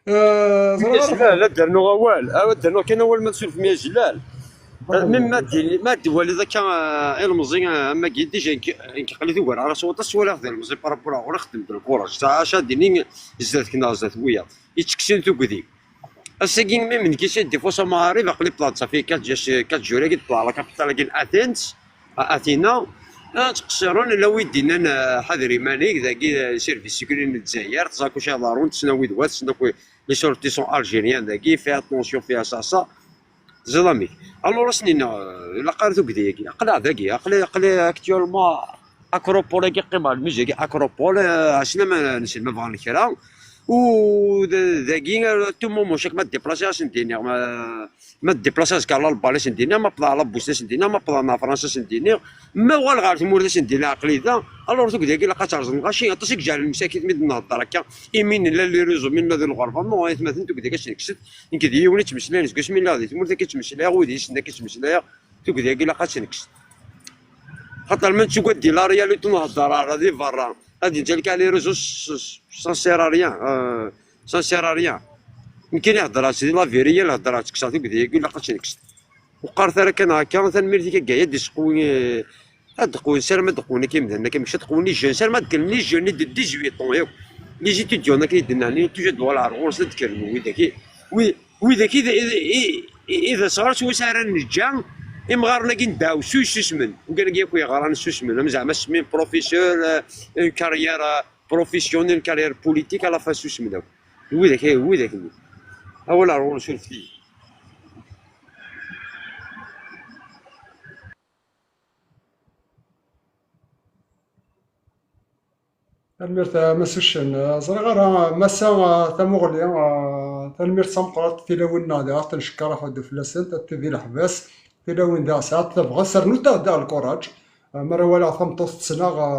Eh, ẓriɣ ara. Jlal, ad d-rnuɣ awal, ad d-rnuɣ kan awal ma tsurfem ya Jlal. Même ma d-, ma d-twaliḍ akka, eh, ilemẓi, eh, am wagi, déjà nekk, nekk aql-i tugar ara s waṭas, walaɣ d ilemẓi par rapport ar ɣur ixeddem d lkuṛaj. Acu ad d-inin zdat-k neɣ zdat wiyaḍ? Yettekksen tugdi. Ass-agi, même nekk si des fois ça m'arrive, aql-i bḍaɣ-d, ça fait quatre jours, quatre jours-agi d-ṭṭleɣ la capitale-agi n Athens, à Athena. Ah, ttqeṣṣiren, la wid d-innan, eh, ḥader iman-ik, dagi, eh, service sécurité n Lezzayer, teẓra kuc iḍerrun, tessen wid wat, tessen akk les ressortissants algériens dagi, fais attention, fais ça, ça. Teẓriḍ amek. Alors, asen-inna, eh, ilaq ara tugdi-agi. Aql-aɣ dagi, aql-i, aql-i actuellement Acropole-agi, qqimeɣ lmizagi, Acropole, eh, asen ma nesel ma bɣan kra. U d-, dagi, eh, tout moment, chaque ma déplacer, asen-d-iniɣ, ma, ma déplacer azekka ɣer Lalbani, asen-d-iniɣ, ma wwḍeɣ ɣer Labusna, asen-d-iniɣ, ma wwḍeɣ ɣer Fransa, asen-d-iniɣ, ma uɣaleɣ ɣer tmurt, asen-d-iniɣ, aql-i da. Alors, tugdi-agi ilaq ad terẓem lɣaci, aṭas i yeǧǧɛen lmsakit mi d-nehder akka, imi nella les réseaux, mi nella di lɣerba, non, aytmaten, tugdi-agi ad tt-nekkset. Nekk d yiwen i ttmeslayen seg wasmi lliɣ di tmurt, akka i ttmeslayeɣ, wid yessnen akka i ttmeslayeɣ, tugdi-agi ilaq ad tt-nekkes. Xaṭer ma nettugad di la réalité ur nhedder ara di berra, ad neǧǧa lkaɣ les réseaux, ça ne sert à rien, euh, ça ne sert à rien. Nekkini heddreɣ-tt di la vérité, heddreɣ-tt, kkseɣ tugdi-agi, ilaq ad tt-nekkes. Ur qqaret ara kan akka, tanemmirt-ik a Gaya, ad d-iseqwi, eh, ad d-qwin, sarma ad d-qwin akka imdanen akka, mačči ad d-qwin les jeunes, sarma ad d-kkren les jeunes i d dix-huit ans yakk. Les étudiants akka i d-nnan, toujours ad d-uɣaleɣ ar ɣur-sen ad d-kkren widak i, wi-, widak i d, i, i, i, i d asɣar s wass ara neǧǧa imɣaren-agi n ddaɛwessu yessusmen. Ugan-agi yakk yeɣran ssusmen, am zeɛma semmin professeur, euh, une carrière, euh, professionnelle, une carrière politique, à la fin ssusmen akk. Widak, widak-nni. Awal ar ɣur-s ur fti. Tanemmirt a Mass Uccen. Ẓriɣ ara Massa, a, Tamuɣli, a, tanemmirt tameqqrant, tilawin-nneɣ diɣ ad ten-ncekker aḥuddu fell-asent, a tidi leḥbas, tilawin diɣ sɛant tabɣest, rnut-aɣ-d diɣ lkuraǧ. A, mi ara walaɣ tameṭṭut tettnaɣ, a,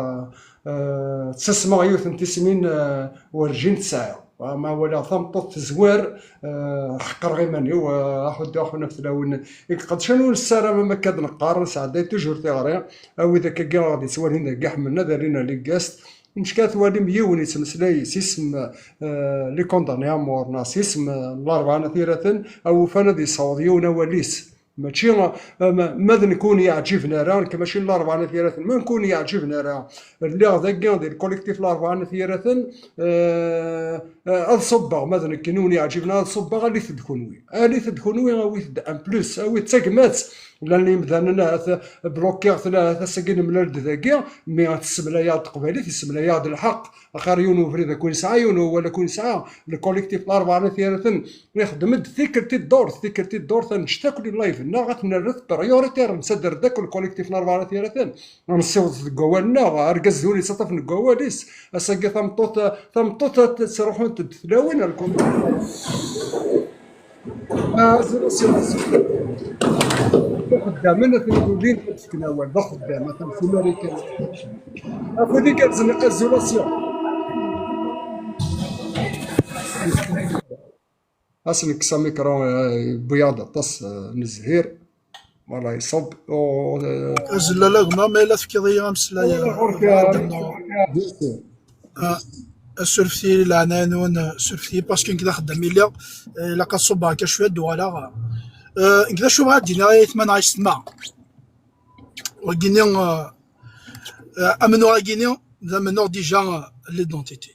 a, ttasmeɣ yiwet n tismin, a, werǧin tesɛiɣ. A, ma walaɣ tameṭṭut tezwar, a, ḥeqqreɣ iman-iw, a, aḥuddu axun af tlawin i iqedcen, ur nessaram am akka ad neqqar, nesɛedday toujours tiɣri. A wid akkagi ɣ-d-ittwalin dagi ḥemmlen ad alin à l'EGAST. Mecka twalim yiwen yettmeslay s isem, euh, les condamnés à mort neɣ s isem, euh, n Larebɛa n At Yiraten, a ufan ad yessaweḍ yiwen awal-is. Mačči, euh, ma, ma d nekk ur n-yeɛǧiben ara, nekk mačči n Larebɛa n At Yiraten, ma nekk ur n-yeɛǧiben ara, lliɣ dagi di le collectif Larebɛa n At Yiraten, euh, euh, ad ṣubbeɣ, ma d nekk ur n-yeɛǧiben ara ad ṣubbeɣ, alit-d kunwi. Alit-d kunwi, awit-d en plus, awit-d tagmat. Llan yimdanen ahat blokkiɣ-ten, ahat ass-agi nemlal-d dagi, mi tessemlay-aɣ-d teqbaylit, yessemlay-aɣ-d lḥeqq. Axir yiwen ubrid ad ken-yesɛa, yiwen wawal ad ken-yesɛa. Le collectif Larebɛa n At Yiraten ixeddem-d tikkelt i ddurt, tikkelt i ddurt, ad neǧǧ akk les live-nneɣ, ad ten-nerret prioritaire, nettader-d akk le collectif Larebɛa n At Yiraten. Ad nessiweḍ deg wawal-nneɣ, argaz d win yettaṭṭafen deg wawal-is. Ass-agi tameṭṭut, tameṭṭut ad ttruḥunt-d tlawin ar le collectif. Ah, zéro six. D ixeddamen ad ten-id-ulin ad fken awal. D axeddam, atan si Marikan. Afud igerrzen, izulasyon. Ad s-nekkes amikru, eh, yewwi-aɣ-d aṭas, eh, n zzhir. Wala iṣubb. Oh, eh, azellal a gma, ma yella tefkiḍ-iyi ameslay, eh, ɣur-k, eh, bien sûr. Ah, surfet-iyi leɛnaya-nwen, surfet-iyi, parce que nekk d axeddam i lliɣ, eh, ilaq ad ṣubbeɣ akka cwiya, ad d-uɣaleɣ. Eh, nekk d acu bɣiɣ ad d-iniɣ i ayetma neɣ aysetma. Wagini, eh, eh, amennuɣ-agini d amennuɣ déjà, eh, l'identité.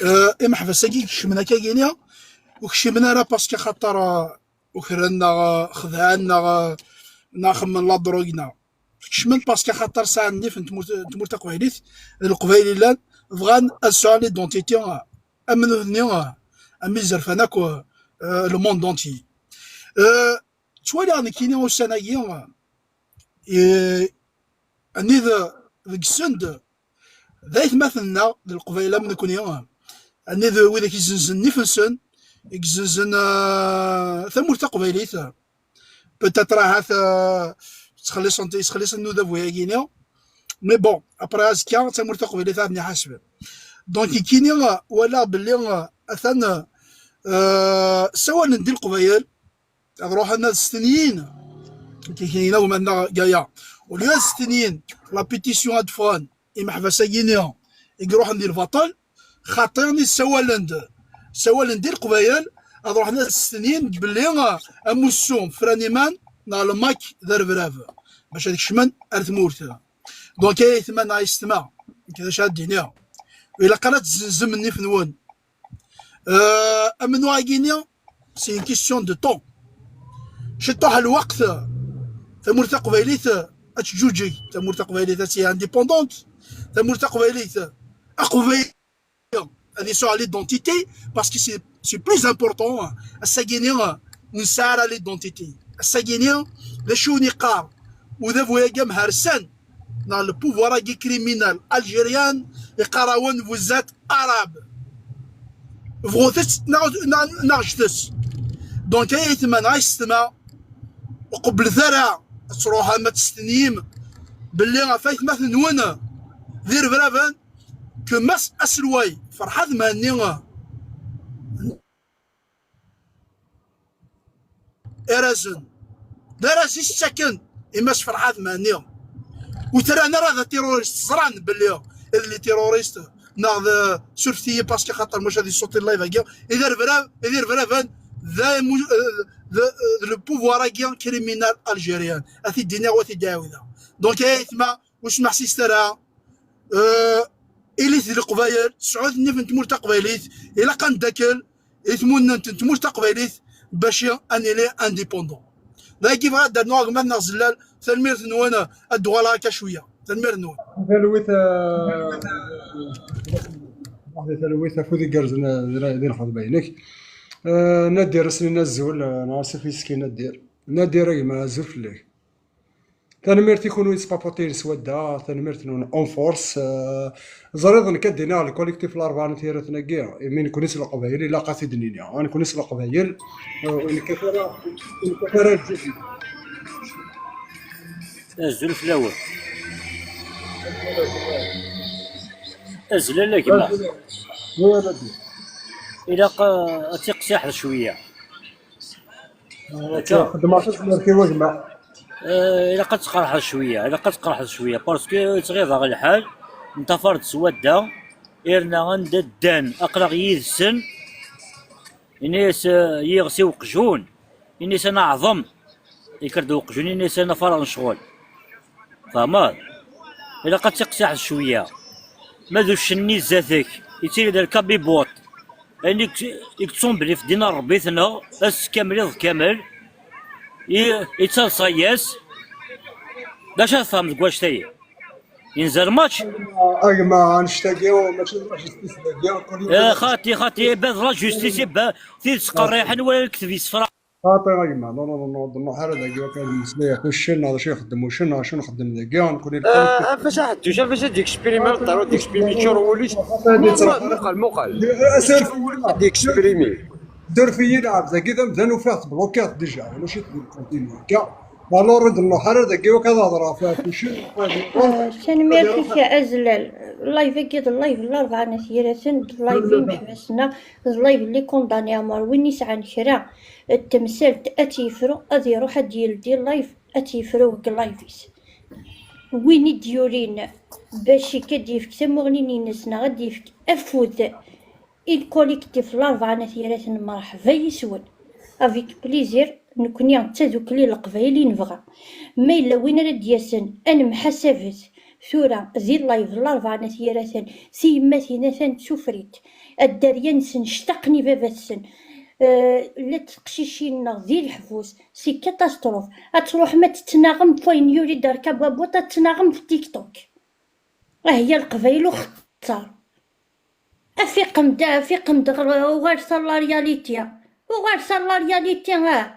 Eh, imeḥbas-agi i ikecmen akkagini, ur kcimen ara parce que axaṭer, eh, ukren neɣ, eh, xedɛen neɣ, eh, neɣ xemmen la drogue neɣ. Kecmen parce que axaṭer sɛan nnif n tmurt, n tmurt taqbaylit, d Leqbayel i llan, bɣan ad sɛun l'identité, eh, am nutni, eh, am izerfan akk, eh, le monde entier. Eh, ttwaliɣ nekkini ussan-agi, eh, anid deg-sen d d aytmaten-nneɣ, d Leqbayel am nekni, anid widak izenzen nnif-nsen, i izenzen, eh, tamurt taqbaylit. Peut-être ahat, eh, ttxelliṣen, yesxelliṣen n udabu-agi-ni. Mais bon, après azekka, d tamurt taqbaylit ad ten-iḥasben. Donc, nekkini, eh, walaɣ belli, eh, atan, eh, ssawalen-d i Leqbayel, ad ruḥen ad stenyin. Tikina umannaɣ Gaya. Au lieu ad stenyin la pétition ad ffɣen imeḥbas-agi-ni i iruḥen di lbaṭel, xaṭi i ssawalen-d Sawalen-d i Leqbayel ad ruḥen ad stenyin belli, ah, amussu Franiman neɣ lmak d arebrab bac ad kecmen ar tmurt. Donc ay aytma neɣ yessetma, nekk d acu ad d-iniɣ, ilaq ara ad tzenzem nnif-nwen. Euh, amennuɣ-agi-nni, c'est une question de temps. Ciṭuḥ lweqt, tamurt taqbaylit ad teǧǧuǧeg, tamurt taqbaylit ad tili indépendante, tamurt taqbaylit, aqbayli ad yesɛu l'identité, parce que c'est, c'est plus important. Ass-agi-nni ur nesɛi ara l'identité. Ass-agi-nni d acu i wen-iqqar udabu-agi amhersan neɣ le pouvoir-agi criminel algérien, iqqar-awen vous êtes arabes. Bɣut-tt neɣ, neɣ, neɣ ǧǧet-tt. Donc ay aytma neɣ ay yessetma, ur qebblet ara ad truḥem ad testenyim belli ɣef aytmaten-nwen d irebraben, que Mass aselway Ferḥat Mhenni irazen. D araz i s-ttaken i Mass Ferḥat Mhenni. Ur t-rran ara d atirurist, ẓran belli d les terroristes neɣ d, surfet-iyi parce que xaṭer maca di ṣṣut n live-agi, i d arebrab, i d irebraben d amu-, d, d le pouvoir-agi criminel algérien. A t-id-iniɣ, a t-id-ɛawdeɣ. Donc ay aytma, ur smeḥsiset ara. Euh, ilit di Leqbayel, sɛut nnif n tmurt taqbaylit, ilaq ad neddakel i tmunnent n tmurt taqbaylit bac ad nili indépendant. Dagi bɣiɣ ad d-rnuɣ a gma-tneɣ Zellal, tanemmirt-nwen, ad d-uɣaleɣ akka cwiya. Tanemmirt-nwen. Talwit, eh, talwit afud igerrzen, eh, di, di lxedma-inek. Eh, Nadir, asen-in azul, eh, neɣ asif yes-k i Nadir. Nadir, a gma, azul fell-ak. Tanemmirt i kunwi n Spapatin s wadda, tanemmirt-nwen en force. Eh, ẓriɣ nekk ad d-iniɣ le collectif Larebɛa n At Yiraten-agi, imi nekni s Leqbayel ilaq ad t-id-nini. Ah, nekni s Leqbayel, eh, ur nekkat ara, ur nekkat ara lǧib. Azul fell-awen. Azul a gma. Azul. Ilaq, eh, ad tiqsiḥeḍ cwiya. Akka. Xedmeɣ tazmert-iw a gma. Eh, ilaq ad tqerḥeḍ cwiya, ilaq ad tqerḥeḍ cwiya, parce que yettɣiḍ-aɣ lḥal, nṭafar-d s wadda, irna anda ddan, aql-aɣ yid-sen, ini-as, eh, yiɣes i uqjun, ini-as ad neɛḍem, yekker-d uqjun, ini-as ad nafareɣ n ccɣel. Tfehmeḍ? Ilaq ad tiqsiḥeḍ cwiya. Ma d uccen-nni zdat-k, yettili d lkabibuṭ. Ayen i k-, i yettun belli f ddin n Ṛebbi-tneɣ, ass kamel, iḍ kamel, i, yettaḍsa-yas. D acu ara tfehmeḍ deg wannect-agi? Yenza lmač? A gma, annect-agi, mačči d la justice dagi, kul yum. Eh, xati, xati, iba d la justice, iba tid ttqerriḥen wala lekdeb yessefra. Xaṭi a gma, non, non, non, non, ur d-nruḥ ara dagi, akka ad nmeslay ɣef uccen, neɣ d acu ixeddem uccen, neɣ acu nxeddem dagi, nekkni. Ah, ɣef acu aḥedduc, ɣef acu ad d-yexprimi, ad d-yexprimi, yeččur wul-is. Muqel, muqel, muqel. Ad d-yexprimi. Suref-iyi lɛebd-agi d amdan, ufiɣ teblukiɣ déjà, ulac-it di lkontinu akka. Alors ur d-nruḥ ara dagi, akka ad hedreɣ ɣef, ɣef uccen. Ah, tanemmirt-ik a Azlal. Live-agi d live n Larebɛa n At Yiraten, d live imeḥbas-nneɣ, d live n les condamnés à mort. Win yesɛan kra n temsalt ad tt-yefru, ad iruḥ ad d-yeldi live, ad tt-yefru deg live-is. Win i d-yurin bac ad d-yefk tamuɣli-ines neɣ ad d-yefk afud i lkolektif Larebɛa n At Yiraten, mreḥba yis-wen. Avec plaisir, nekkni d tadukli n Leqbayel i nebɣa. Ma yella win ara d-yasen, ad nemḥasabet tura di live Larebɛa n At Yiraten, tiyemmatin atan d tufrit, a dderya-nsen ctaqen i baba-tsen. Eh, llant teqcicin-nneɣ di leḥbus, c'est catastrophe. Ad truḥem ad tettnaɣem f wayen yuli d arkababuṭ, ad tettnaɣem f TikTok. Ah ya Leqbayel uxeṭṭer. Afiqem-d, afiqem-d, ɣer, uɣalet ar la réalité. Uɣalet ar la réalité, ah.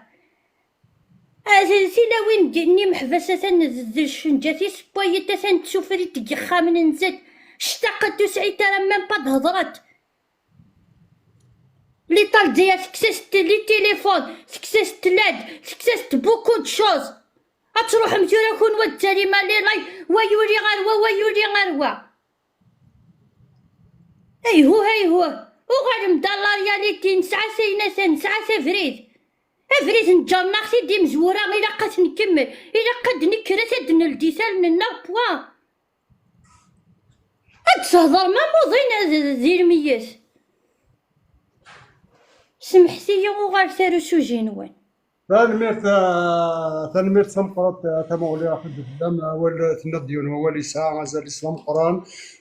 Ah, d tilawin n imeḥbas atan d, d lcenǧat-is n wayet atan d tufrit deg yexxamen-nsen. Ctaqent ur sɛint ara même pas d-hedrent. L'État Lezzayer tekkes-as-d les téléphones, tekkes-as-d l'aide, tekkes-as-d beaucoup de choses. Ad truḥem tura kunwi ad d-tarim les lives, wa yuli ɣer wa, wa yuli ɣer wa. Ayhuh, ayhuh. Uɣalem-d à la réalité, nesɛa s ayen atan, nesɛa s abrid. Abrid neǧǧernaɣ-t-id imezwura, ilaq ad t-nkemmel, ilaq ad d-nekker, ad d-neldi isallen-nneɣ, point. Ad d-thedrem am uḍin d, d, d irmiyet. Semḥet-iyi, uɣalet ar usuji-nwen. Tanemmirt, ah, tanemmirt tameqqrant, ah, tamuɣli, ɣef ddeflam, awal, tenniḍ-d yiwen wawal yesɛa azal-is d ameqqran.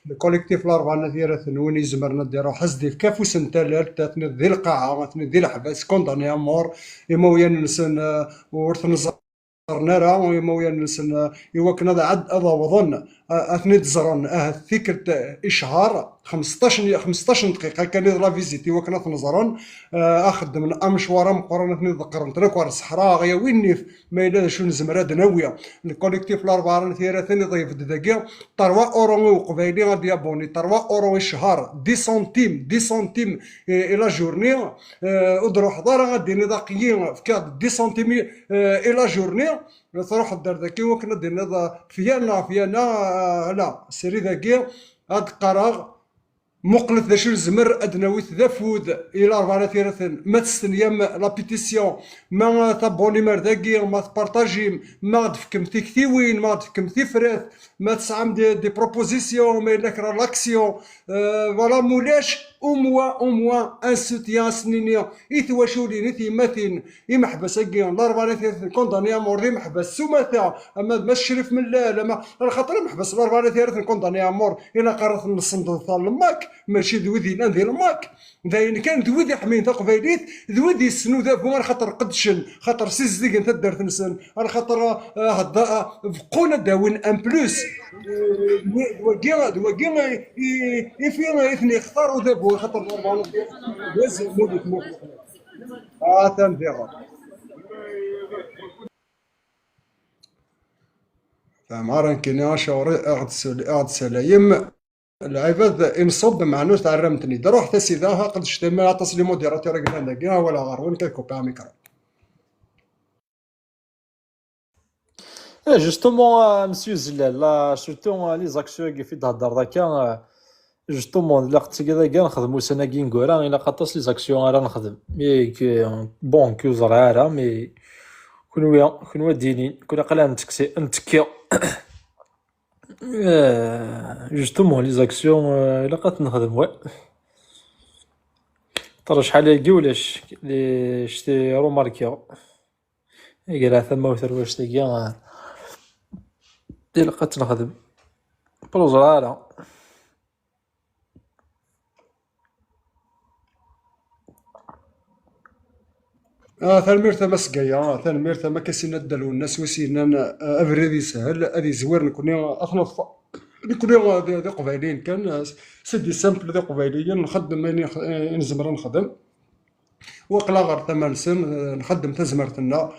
Lkolektif Larebɛa n At Yiraten, win izemren ad d-iruḥ, ad s-d-ifk afus n tallalt, atni di lqaɛa, atni di leḥbas, condamné à mort, imawlan-nsen, ah, ur ten-ẓerren ara, imawlan-nsen, ah, iwakken ad ɛad-, ad awḍen, ah, ad ten-id-ẓren, ahat tikkelt, ah, icehher, xmesṭac n, xmesṭac n dqiqa kan i d la visite, iwakken ad ten-ẓren, ah, ad xeddmen amecwar ameqqran, ad ten-id-ḍeqqren tlakwa ar ṣṣeḥra, aɣ-yawi nnif, ma yella d acu nezmer ad d-nawi. Lkolektif Larebɛa n At Yiraten iḍeyf-d dagi trois euros i uqbayli ad d-yabuni, trois euros i cchar, dix centimes, dix centimes i, i la journée, eh, ur d-ruḥeḍ ara ad d-tiniḍ aql-i fkiɣ-d dix centimes i, eh, i la journée, truḥeḍ-d ar daki wakken ad d-tiniḍ, eh, fyan neɣ fyan, eh, ala, srid-agi ad d-qqareɣ, muqlet d acu nezmer ad d-nawi d afud i Larebɛa n At Yiraten. Ma testenyam la pétition, ma tabunim ar dagi, ma tpartajim, ma ɣ-d-tefkem tiktiwin, ma ɣ-d-tefkem tifrat, ma tesɛam des, des propositions, ma yella kra l'action, euh, voilà, mulac, au moins, au moins, un soutien, ad s-nini i twaculin, i tyemmatin, imeḥbas-agi, Larebɛa n At Yiraten, condamné à mort, d imeḥbas s umata, ama d Mass Crif Mellal, ama, ala xaṭer imeḥbas Larebɛa n At Yiraten, condamné à mort, ilaq ara ten-nessendeḍ ɣer lmak, mačči d wid yellan di lmak. D ayen kan, d wid iḥemmlen taqbaylit, d wid yessen udabu, ala xaṭer qeddcen, xaṭer sizdigen taddart-nsen, ala xaṭer, ah, hedda-, ah, beqqun ad d-awin un plus. Eh, d wa-, d wagi, d wagi, eh, i, i fi, i ten-yextar udabu, ala xaṭer Larebɛa n At Yiraten, d azemmur di tmurt. Atan diɣen. Teɛmer nekkini acuɣer i ɣ-d-, i ɣ-d-salayem lɛibad inṣub, meɛna ur tɛerram-ten-id. Ruḥet a sidi, ha, qedcet, ma aṭas les modérateurs i yellan dagi, awal ɣer-wen, kan kupiɣ amikru. Eh, justement, euh, monsieur Zellal, là, surtout, euh, les actions i fi d-thedreḍ akka, euh, justement, ilaq ttagi dagi ad nexdem ussan-agi ineggura, ilaq aṭas les actions ara nexdem. Mais que, bon, que ur ẓriɣ ara, mais kunwi, kunwi ad d-inin, kunwi aql-aɣ nettekki, nettekki. Eh, justement, les actions, eh, ilaq ad t-nexdem, ouais. Tara acḥal-agi ulac, les, je t'ai remarqué. Igra tamawt ar wactagi, eh, ilaq ad tt-nexdem. Ur ẓriɣ ara. Ah, tanemmirt a Mass Gaya, tanemmirt a Makasin Adda Lwennas, wis yennan, ah, abrid yeshel, ad yezwir, nekni ad t-neḍfer. Nekni, ah, d, d iqbayliyen kan, ah, c'est du simple, d iqbayliyen, nxeddem ayen i, i nezmer ad nexdem. Waqla ɣer tama-nsen, eh, nxeddem tazmert-nneɣ.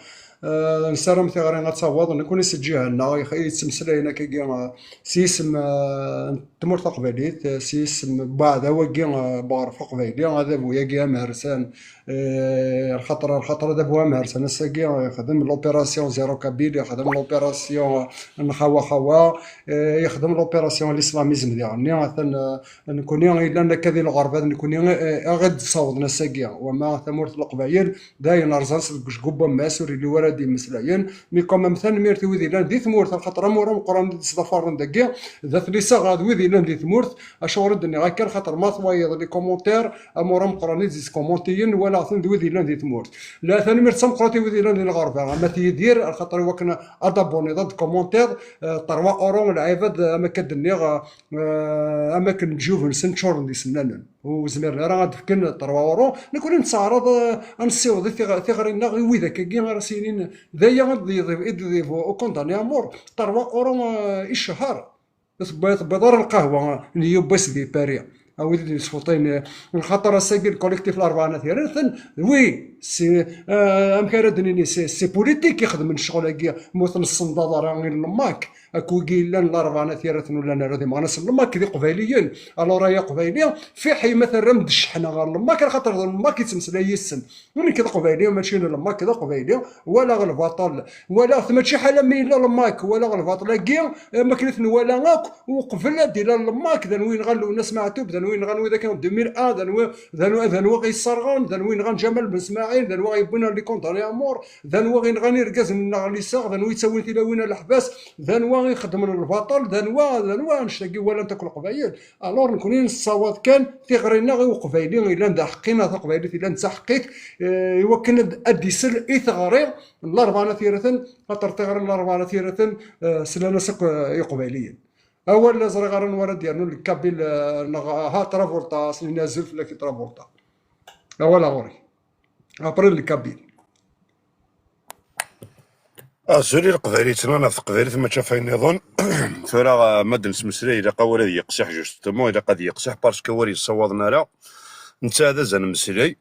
Eh, nessaram tiɣri ad taweḍ, nekni s lǧiha-nneɣ, i, i yettmeslayen akkagi, eh, s yisem, eh, n tmurt taqbaylit, eh, s yisem n uɛdaw-agi, eh, n uɣref aqbayli, adabu-agi amhersan, eh, lxaṭer, lxaṭer adabu amhersan ass-agi, eh, yexdem l'opération Zéro Kabyle, yexdem l'opération, eh, Nxawa Xawa, eh, yexdem l'opération l'islamisme diɣenni, atan, eh, Nekni yellan akka di lɣerba, d nekni, eh, i ɣ-id-ssawḍen ass-agi. Wama tamurt n Leqbayel, d ayen rẓan s deg ujgub wammas, ur yelli wara d-yemmeslayen. Mi quand même, tanemmirt i wid yellan di tmurt, axaṭer amur ameqqran i d-sḍafaren dagi, d at lisaɣ d wid yellan di tmurt. Acuɣer i d-nniɣ akka? Axaṭer ma twayeḍ les commentaires, amur ameqqran i d-yeskumuntiyen, walaɣ-ten d wid yellan di tmurt. La, tanemmirt d tameqqrant i wid yellan di lɣerba, ama d Yidir, axaṭer i wakken ad d-abuniḍ, ad d-kumuntiḍ, eh, trois euros lɛibad, am akka d-nniɣ, eh, eh, am akken leǧyub-nsen ččuren d isennanen, ur zmiren ara ad d-fken trois euros. Nekni nettaɛraḍ, eh, ad nessiweḍ i tiɣ-, tiɣri-nneɣ i widak-agi ara s-yinin d aya i d-, i d-, i d-, au condamné à mort, trois euros, eh, i cchar. Ur tewwi-, tewwiḍ ara lqahwa n yiwwas di Paris. A wid i d-yesfuṭin, eh, lxaṭer ass-agi lkolektif Larebɛa n At Yiraten, oui, c'est, eh, amek ara d-nini, c'est, c'est politique ixedmen ccɣel-agi, ma ur ten-nessendaḍ ara i lmak. Akk wigi yellan Larebɛa n At Yiraten ur llan ara di meɣnas n lmak, d iqbayliyen. Alors ay aqbayli, fiḥ ma terram-d cceḥna ɣer lmak, axaṭer d lmak yettmeslay yis-sen. Nekk d aqbayli, mačči n lmak, d aqbayli, walaɣ lbaṭel, walaɣ-t mačči ḥala mi yella lmak, walaɣ lbaṭel-agi, am akken i t-nwala akk, uqbel ad d-ilal lmak, d anwa yenɣan Lwennas Meɛtub, d anwa yenɣan widak en deux mille un, d anwa, d anwa, d anwa i ɣ-yesserɣen, d anwa yenɣan Ǧamal Ben Smaɛil, d anwa i yewwin les condamnés à mort, d anwa i yenɣan irgazen-nneɣ lisaɣ, d anwa yettawin tilawin ar leḥbas, d anwa ixeddmen lbaṭel, d anwa, d anwa annect-agi walan akk Leqbayel. Alors, nekkni nessawaḍ kan tiɣri-nneɣ i Uqbayli yellan d aḥeqqi, neɣ Taqbaylit yellan d taḥeqqit, eh, i wakken ad, ad d-isel i teɣri n Larebɛa n At Yiraten, xaṭer tiɣri n Larebɛa n At Yiraten, eh, slan-as akk, eh, Iqbayliyen. Awal, ur ẓriɣ ara anwa ara d-yernun, Lkabil, eh, neɣ, ha, Travolta, asen-ini azul fell-ak, Travolta. Awal ɣur-k. Après, Lkabil. Azul i Leqbayel yettnaɣen ɣef teqbaylit, mačči ɣef wayen nniḍen. Tura, ah, ma d-nesmeslay, ilaq awal ad yeqsiḥ, justement, ilaq ad yeqsiḥ, parce que awal yessawaḍen ara. Netta d azal n mmeslay.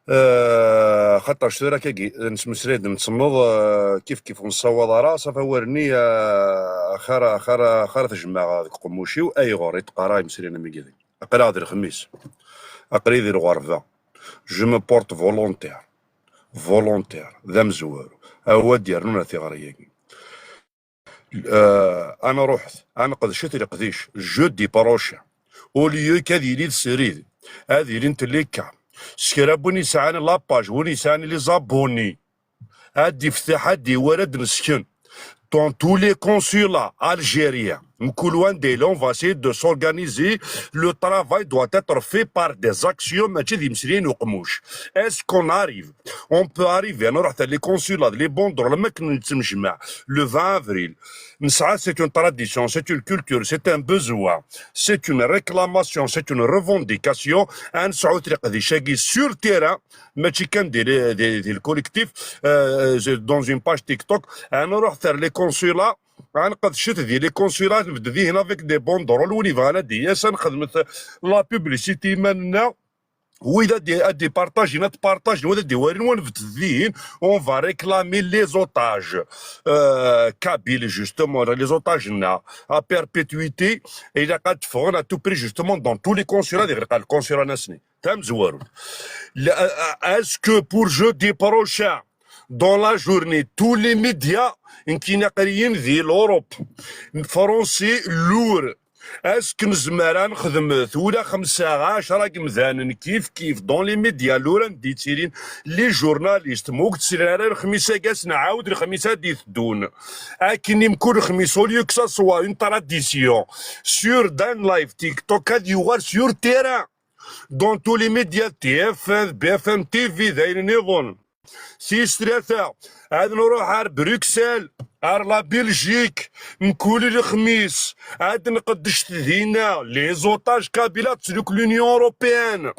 Ah, xaṭer tura akkagi, nesmeslay-d, nettenneḍ, ah, kif kif ur nessawaḍ ara, ṣafi awal-nni, ah, xar, xar, xar tejmaɛ deg uqemmuc-iw, ayɣer i d-qqareɣ imeslayen am igadi? Aql-aɣ d lexmis. Aql-i di lɣerba. Je me porte volontaire. Volontaire. D amezwaru. Awa d-yernun ar tiɣri-agi. Euh, ad nruḥet, ad nqedcet leqdic. Jeudi prochain. Au lieu qu'ad yili d srid, ad ilint les cas. S kra n win yesɛan la page, win yesɛan les abonnés. Ad d-ifteḥ, ad d-iwar, ad d-nesken. Dans tous les consulats algériens, mkul wanda yella, on va essayer de s'organiser. Le travail doit être fait par des actions, mačči d imeslayen uqmuc. Est-ce qu'on arrive? On peut arriver, ad nruḥ ar les consulats, les banderoles, am akken nettemjmaɛ le vingt avril. Nesɛa, c'est une tradition, c'est une culture, c'est un besoin, c'est une réclamation, c'est une revendication. Ad nesɛu leqdic-agi sur terrain, mačči kan di, di, di le collectif, euh, dans une page TikTok. Ad nruḥ ar les consulats, ad nqedcet di les consulats, nebded dihin avec des banderoles, win yebɣan ad d-yas, ad nxedmet la publicité iman-nneɣ. Wid ad d-, ad d-ipartajin, ad partajin, wid ad d-iwalin, wa nebded dihin, on va réclamer les otages, euh, kabyles, justement, les otages-nneɣ à perpétuité, ilaq ad ffɣen à tout prix, justement, dans tous les consulats, ad iɣleq le consulat n Asni. Tamezwarut. Le, euh, euh, est-ce que pour jeudi prochain, dans la journée, tous les médias, n kinaqriyen di l'Europe, français, lourd, est-ce que nezmer ad nexdem ula xemsa, ɛecra n yemdanen kif kif, dans les médias, lourd, anda yettilin les journalistes, ma ur d-slan ara lexmis-agi, ad s-nɛawed lexmis ad d-iteddun. Akken i mkul lexmis, au lieu que ça soit une tradition, sur d'un live TikTok, ad yuɣal sur terrain. Dans tous les médias, T F un, B F M T V, d ayen nniḍen. Tis tlata, ad nruḥ ar Bruxelles, ar la Belgique, mkul lexmis, ad nqeddec dinna, les otages kabyles seg l'Union européenne.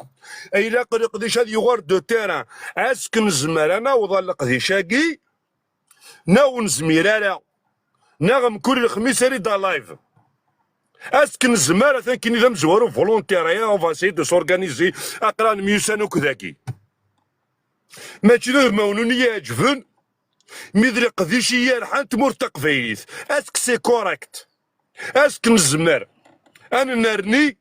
Ilaq leqdic ad yuɣal de terrain. Est-ce que nezmer ad naweḍ ɣer leqdic-agi? Neɣ ur nezmir ara. Neɣ mkul lexmis ar ida live. Est-ce que nezmer, atan kini d amezwaru volontaire, ya, on va essayer de s'organiser, aql-aɣ nemyussan akk dagi. Mačči d udmawen ur iyi-ɛeǧben, mi d leqdic i yerḥan tmurt taqbaylit. Est-ce que c'est correct? Est-ce que nezmer ad nennerni,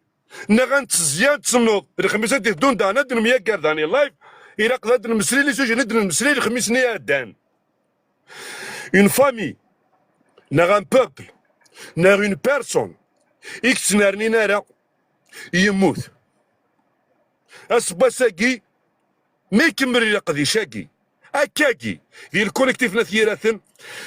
neɣ ad nettezzi, ad tennuḍ? Lexmis ad d-iteddun daɣen ad nemyaggar daɣen i live, ilaq d ad nemmeslay les sujets-nni d-nemmeslay lexmis-nni iɛeddan. Une famille, neɣ un peuple, neɣ une personne i yettnernin ara yemmut. Aseggas-agi, ma ikemmel leqdic-agi, akkagi, di le collectif n At Yiraten,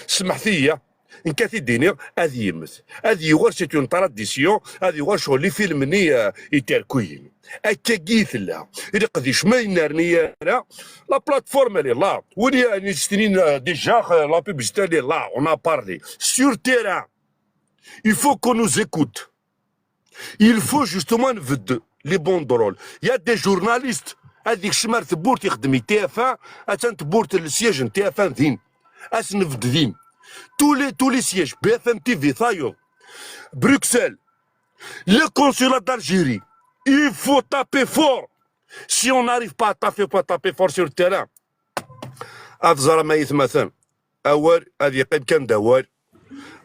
smeḥt-iyi, nekk ad t-id-iniɣ, ad yemmet. Ad yuɣal, c'est une tradition, ad yuɣal ccɣel ifilm-nni, euh, iterkuyen. Akkagi i tella. Leqdic ma yennerni ara, la plateforme, elle est là. Win i s-tinin, euh, déjà, euh, la publicité, elle est là, on a parlé. Sur terrain, il faut qu'on nous écoute. Il faut justement nbedd les banderoles. Il y a des journalistes. Ad ikcem ar tewwurt, ixeddem i T F un, attan tewwurt, le siège n T F un din. Ad s-nbedd din. Tous les, tous les sièges, B F M T V, tayeḍ, Bruxelles, le consulat d'Algérie. Il faut taper fort. Si on n'arrive pas à taper, pas taper fort sur le terrain, ad ẓrem ay atmaten, awal ad yeqqim kan d awal.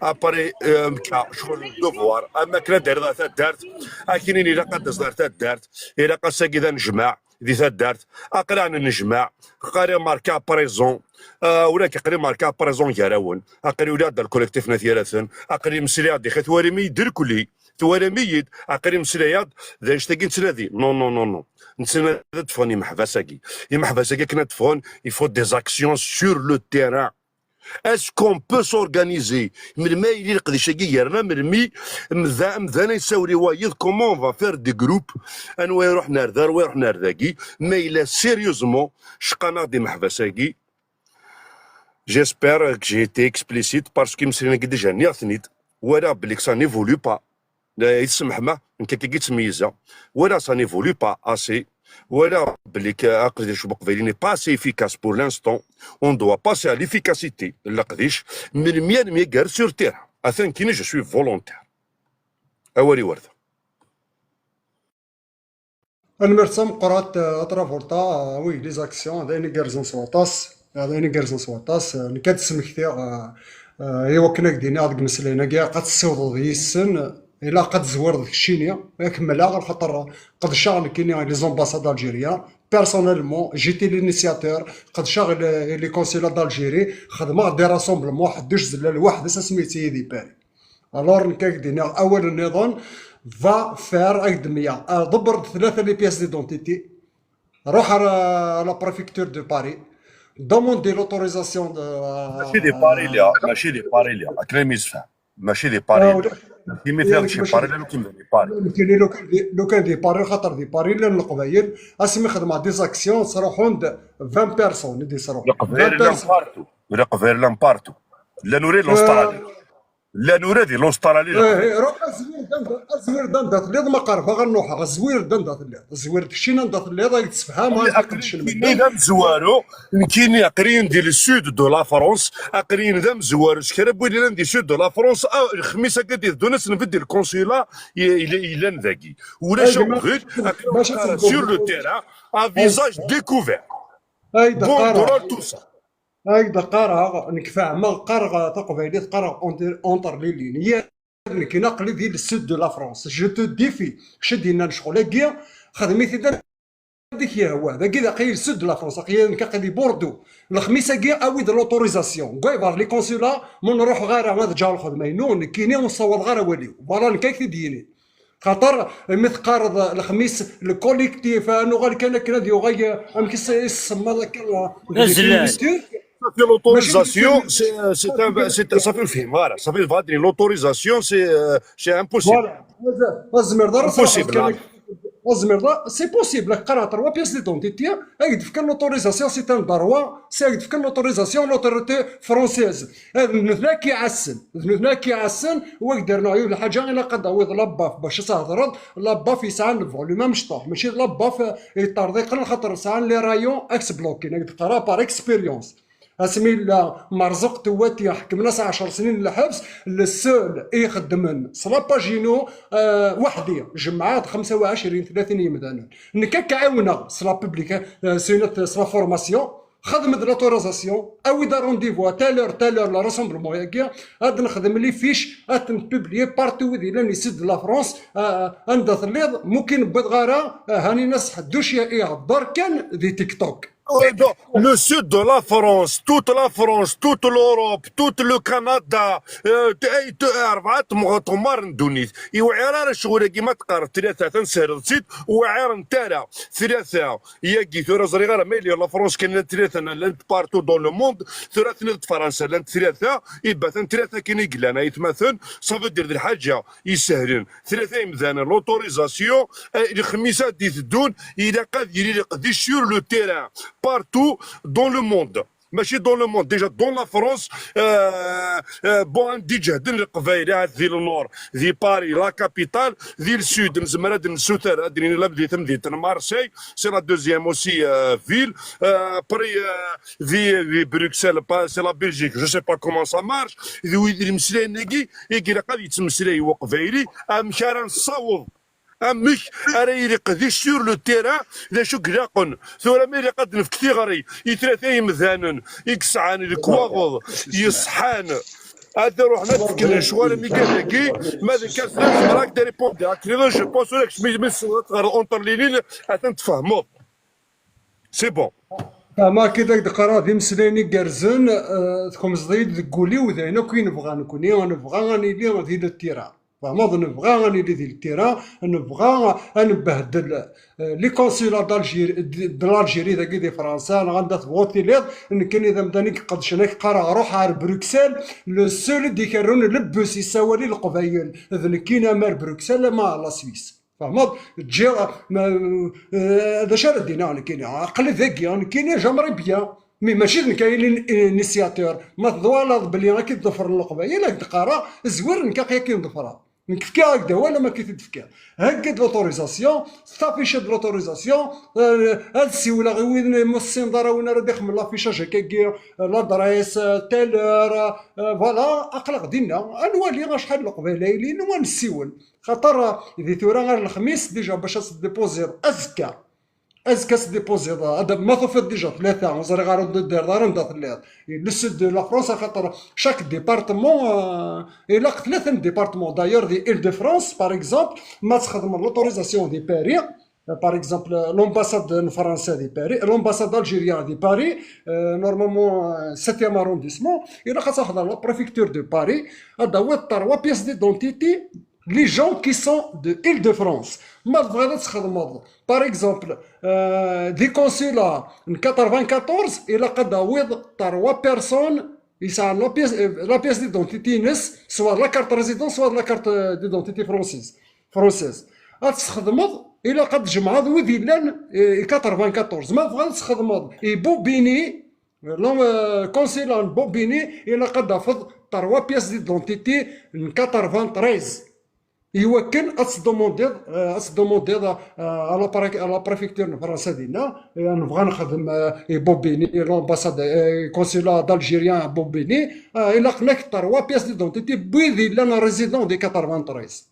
Après, euh, mka, ccɣel n devoir, am akken ad d-terriḍ ɣer taddart, akken ilaq ad d-taseḍ ɣer taddart, ilaq ass-agi d anejmaɛ di taddart, aql-aɣ nennejmaɛ, qari marka présent, euh, ula aql-i marka présent gar-awen, aql-i ula d le collectif n At Yiraten, aql-i mesliɣ-d, ixi twalim-iyi-d irkelli, twalam-iyi-d, aql-i meslayeɣ-d, d annect-agi nettnadi. Non, non, non, non. Nettnadi ad d-ffɣen imeḥbas-agi. Imeḥbas-agi akken ad d-ffɣen, il faut des actions sur le terrain. Est-ce qu'on peut s'organiser? Melmi ay yili leqdic-agi yerna melmi mda-, amdan ay yessawel i wayeḍ, comment on va faire des groupes? Anwa iruḥen ar da, anwa iruḥen ar dagi? Ma yella sérieusement cqan-aɣ-d imeḥbas-agi. J'espère que j'ai été explicite parce que imeslayen-agi déjà nniɣ-ten-id. Walaɣ belli que ça n'évolue pas. La, i tsemḥem-aɣ, nekk akka i ttmeyyzeɣ. Walaɣ ça n'évolue pas assez. Walaɣ belli que aqdic n uqbayli n'est pas assez efficace pour l'instant. On doit passer à l'efficacité n leqdic. Melmi ad nemyager sur terrain? Atan kini, je suis volontaire. Awal iwerda. Tanemmirt tameqqrant, euh, a Travolta, euh, oui, les actions, d ayen igerrzen s waṭas, d ayen igerrzen s waṭas, euh, nekk ad d-smektiɣ, euh, euh, i wakken ad k-d-iniɣ deg imeslayen-agi, ilaq ad tessiwḍeḍ yis-sen, ilaq ad tezwireḍ keččini, ad kemmleɣ, lxaṭer qedceɣ nekkini les ambassades algériens, personnellement, j'étais l'initiateur, qedceɣ les, les consulats d'Algérie, xedmeɣ des rassemblements, ḥedd ur s-d-yella lweḥd-s asmi yettili di Paris. Alors, nekk ad k-d-iniɣ awal nniḍen, va faire, ad k-d-mya, ah, ḍebber-d tlata les pièces d'identité, ruḥ ar, à la préfecture de Paris, demande l'autorisation de, Mačči di Paris lliɣ, mačči di Paris lliɣ, akken ay myezfan. Mačči di Paris. Ah, ula- Imi tella di Paris, la lukan di Paris. Nekkini lukan di, lukan di Paris, xaṭer di Paris llan Leqbayel, asmi xedmeɣ des actions, ttruḥun-d vingt personnes i d-ittruḥun. Leqbayel llan partout. Leqbayel llan partout. Llan ula di l'Australie. Llan ula di l'Australie. Eh, eh, ruḥ azwir-d anda, azwir-d anda telliḍ, ma qerbeɣ ad ruḥeɣ, azwir-d anda telliḍ. Azwir-d keččini anda telliḍ, ad k-d-sefhameɣ, ad k-d-cemmeɣ. Nekkini d amezwaru, nekkini aql-iyi di le sud de la France, aql-iyi d amezwaru s kra n wid yellan di sud de la France, ah, lexmis akka d-iteddun ad s-nbeddel consulat i-, i-, yellan dagi. Ulac aɣbel, aql-iyi sur le terrain, à visage découvert. Banderole, tout ça. Ay d-qqareɣ, nekk fehmeɣ, qqareɣ taqbaylit, qqareɣ entre, entre les lignes. Yir nekk aql-i di le sud de la France. Je te défie. Kečč i d-yennan ccɣel-agi, xdem-it-id anda k-yehwa. Dagi d aql-i le sud de la France, aql-i nekk aql-i di Bordeaux. Lexmis-agi, awi-d l'autorisation. Ggay ɣer les consulats, ma ur ruḥeɣ ara ad ǧǧeɣ lxedma-inu, nekkini ur ssawaḍeɣ ara awal-iw. Voilà, nekk ad k-t-id-yini. Xaṭer, mi teqqareḍ lexmis, le collectif, ah, nuɣal kan akken ad yuɣal, ah, amek i s-, i s-tsemmaḍ akka, ah, azlal. Safi l'autorisation, c'est, c'est un, c'est, safi ur fhimeɣ ara. Safi bɣiɣ ad d-iniɣ l'autorisation, c'est, euh, c'est impossible. Voilà. Ur tezmireḍ ara ad truḥeḍ kan, ur tezmireḍ ara, c'est possible, ad k-qqareɣ trois pièces d'identité, ad k-d-fken l'autorisation, c'est un droit, c'est ad k-d-fken l'autorisation, l'autorité française. D nutni ad k-iɛassen, d nutni ad k-iɛassen, u ad k-d-rnuɣ yiwet lḥaǧa, ilaq ad d-tawiḍ la baf bac ad s-thedreḍ, la baf yesɛan le volume amecṭuḥ, mačči d la baf, eh, yeṭṭerḍiqen, xaṭer sɛan les rayons ad k-sblokin, ad k-d-qqareɣ par expérience. Asmi yella Merzuq Tewwati ḥekmen-as ɛecṛ snin n lḥebs, le seul i ixeddmen s la page-inu, eh, weḥd-i, jemɛeɣ-d xemsa u ɛecrin, tlatin yemdanen. Nekk ad k-ɛiwneɣ s la publica-, eh, s la formation, xdem-d l'autorisation, awi-d rendez-vous à telle heure, telle heure, le rassemblement-agi, ad nexdem les fiches, ad tent-publier partout wid yellan di sud de la France, ah, anda telliḍ, mukin wwiḍ ara, ah, hani-nas ḥedduc ihedder kan di TikTok. Oui, bon, le sud de la France, toute la France, toute l'Europe, tout le Canada, euh, t-, ay, t-, rebɛa tmɣ-, tɣemmar n ddunit. Ur iwɛir ara ccɣel-agi ma teqqareḍ tlata, tanserreḍ-tt-id, ur iwɛiren ara tlata. Yagi, tura ẓriɣ ara ma yella la France kan llant tlata, llant partout dans le monde, tura tenniḍ-d Fransa llant tlata, iba atan tlata kan i yellan, ay atmaten, ça veut dire d lḥaǧa isehlen, tlata imdanen, l'autorisation, eh, lexmis ad d-iteddun, ilaq ad yili leqdic sur le terrain, partout dans le monde. Mačči dans le monde, déjà dans la France, euh, euh, bon, anda i ǧehden Leqbayel, ahat di le nord, di Paris, la capitale, di le sud, nezmer ad d-nessuter, ad d-nini la di temdint n Marseille, c'est la deuxième aussi, euh, ville, euh, après, euh, di, di Bruxelles, pa-, c'est la Belgique, je sais pas comment ça marche, d wid imeslayen-agi, i ilaq ad yettmeslay uqbayli, amek ara nessaweḍ Amek ara yili leqdic sur le terrain, d acu i ilaqen? Tura ma ilaq ad d-nefk tiɣri i tlata yemdanen i yesɛan lekwaɣeḍ yeṣḥan, ad ruḥen ad fken lecɣal am igad-agi, ma d nekk ad nezmer ad k-d-répondiɣ. Akken, je pense ula d kečč mi, mi tessneḍ ad teɣreḍ entre les lignes, atan tfehmeḍ. C'est bon. Fehmeɣ-k-id, ad k-d-qqareɣ d imeslayen igerrzen, eh, tkemzeḍ-iyi-d deg wul-iw, d ayen akk i nebɣa nekni, nebɣa ad nili di le terrain. Tfehmeḍ, nebɣa ad nili di ltira, nebɣa ad nbehdel, eh, les consulats d'Algérie, de, de l'Algérie dagi di Fransa, neɣ anda tebɣuḍ tiliḍ, nekkini d amdan i iqedcen, ak qqareɣ ruḥ ar Bruxelles, le seul i d-ikerrun lebus yessawal i Leqbayel, d nekkini ama ar Bruxelles ama ar la Suisse. Tfehmeḍ? Ǧǧiɣ, ma, eh, d acu ara d-iniɣ nekkini? Aql-i dagi, nekkini j'aimerais bien. Mi mačči d nekk ay l-initiateur. Ma twalaḍ belli ad k-id-ḍefren Leqbayel, ad k-d-qqareɣ, zwir nekk ad k-in-ḍefreɣ. Nekk fkiɣ-ak-d awal, ama k-t-id-fkiɣ. Heggi-d l'autorisation, taffiche-d l'autorisation, eh, ad siwleɣ i win ur ssineḍ ara win ara d-ixemmen l'affichage akkagi, eh, l'adresse, eh, telle heure, eh, voilà, aql-aɣ dinna. Ad nwali acḥal n Leqbayel ay yellan, ad nessiwel. Xaṭer, eh, di tura ar lexmis, déjà bac ad tdéposiḍ azekka. Azekka ad tdéposiḍ, ad, ma tufiḍ déjà tlata, ur ẓriɣ ara ur d-teddireḍ ara anda telliḍ. Le sud de la France, axaṭer chaque département, euh, ilaq tlata n département. D'ailleurs, di Île-de-France, par exemple, ma txedmeḍ l'autorisation di Paris, euh, par exemple, l'ambassade n Fransa di Paris, l'ambassade algérienne di Paris, euh, normalement, euh, septième arrondissement, ilaq ad txedmeḍ la préfecture de Paris, ad d-tawiḍ trois pièces d'identité, les gens qui sont de Île-de-France. Ma tebɣiḍ ad txedmeḍ, par exemple, euh, di consulat n quatre-vingt-quatorze, ilaq ad d-tawiḍ trois personnes yesɛan la pièce, euh, la pièce d'identité-ines, soit la carte résidence, soit la carte, euh, d'identité française. Française. Ad txedmeḍ, ilaq ad tjemɛeḍ wid yellan, euh, quatre-vingt-quatorze. Ma tebɣiḍ ad txedmeḍ i Bobigny, la, euh, consulat n Bobigny, ilaq ad d-tafeḍ trois pièces d'identité n quatre-vingt-treize. Iwakken ad tdemandiḍ, euh, ad tdemandiḍ, euh, à la pré-, à la préfecture n Fransa dinna, euh, nebɣa nexdem, euh, i Bobigny, l'ambassade, euh, consulat d'Algérie à Bobigny, euh, ilaq-ak trois pièces d'identité n wid yellan résident di quatre-vingt-treize.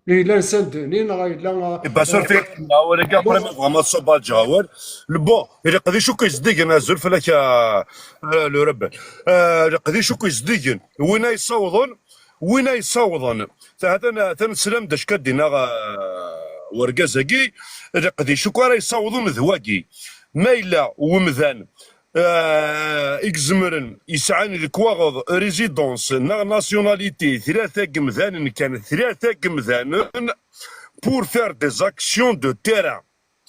Yella Saint-Denis, neɣ yella, eh, eh, sûr, fi, awal-agi, après, ma tebɣam ad tṣubb ǧawal. Le bon, leqdic akk izeddigen, azul fell-ak, a, a, le rebel. Eh, leqdic akk izeddigen. Win ay yessawḍen, win ay yessawḍen. Ta-, atan, atan teslam d acu akka d-yenna, eh, wergaz-agi. Leqdic akk ara yessawḍen d wagi. Ma yella wemdan, eh, i izemren, yesɛan lekwaɣeḍ, résidence, neɣ nationalité, tlata n yemdanen kan, tlata n yemdanen, pour faire des actions de terrain,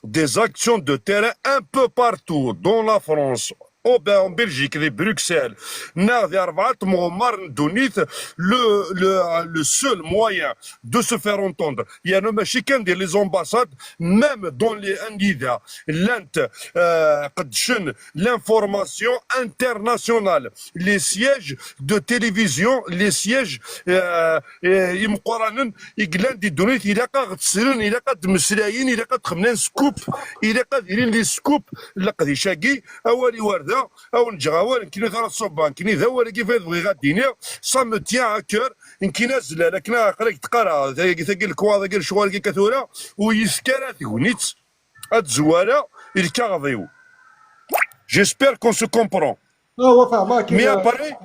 des actions de terrain un peu partout dans la France, au Be-, en Belgique, di Bruxelles, neɣ di rebɛa n temɣummar n ddunit, le, le, le seul moyen de se faire entendre, yerna mačči kan di les ambassades, même dans les anida llant, euh, qeddcen l'information internationale, les sièges de télévision, les sièges, euh, euh, imeqqranen i yellan di ddunit, ilaq ad ɣ-d-slen, ilaq ad d-mmeslayen, ilaq ad xemnen scoop, ilaq ad ilin les scoops. Leqdic-agi, awal iwerda, awen-ǧǧeɣ awal, nekkini ara ṣubbeɣ, nekkini d awal-agi fayed bɣiɣ ad d-iniɣ, ça me tient à cœur, nekkini azlal, akken aql-ak d-qqareɣ, tagi, tagi lekwaɣeḍ-agi, lecɣal-agi akka tura, ur yefki ara tegnit ad zwara lkaɣeḍ-iw. J'espère qu'on se comprend. Ah, wa fehmeɣ-k. Mais après,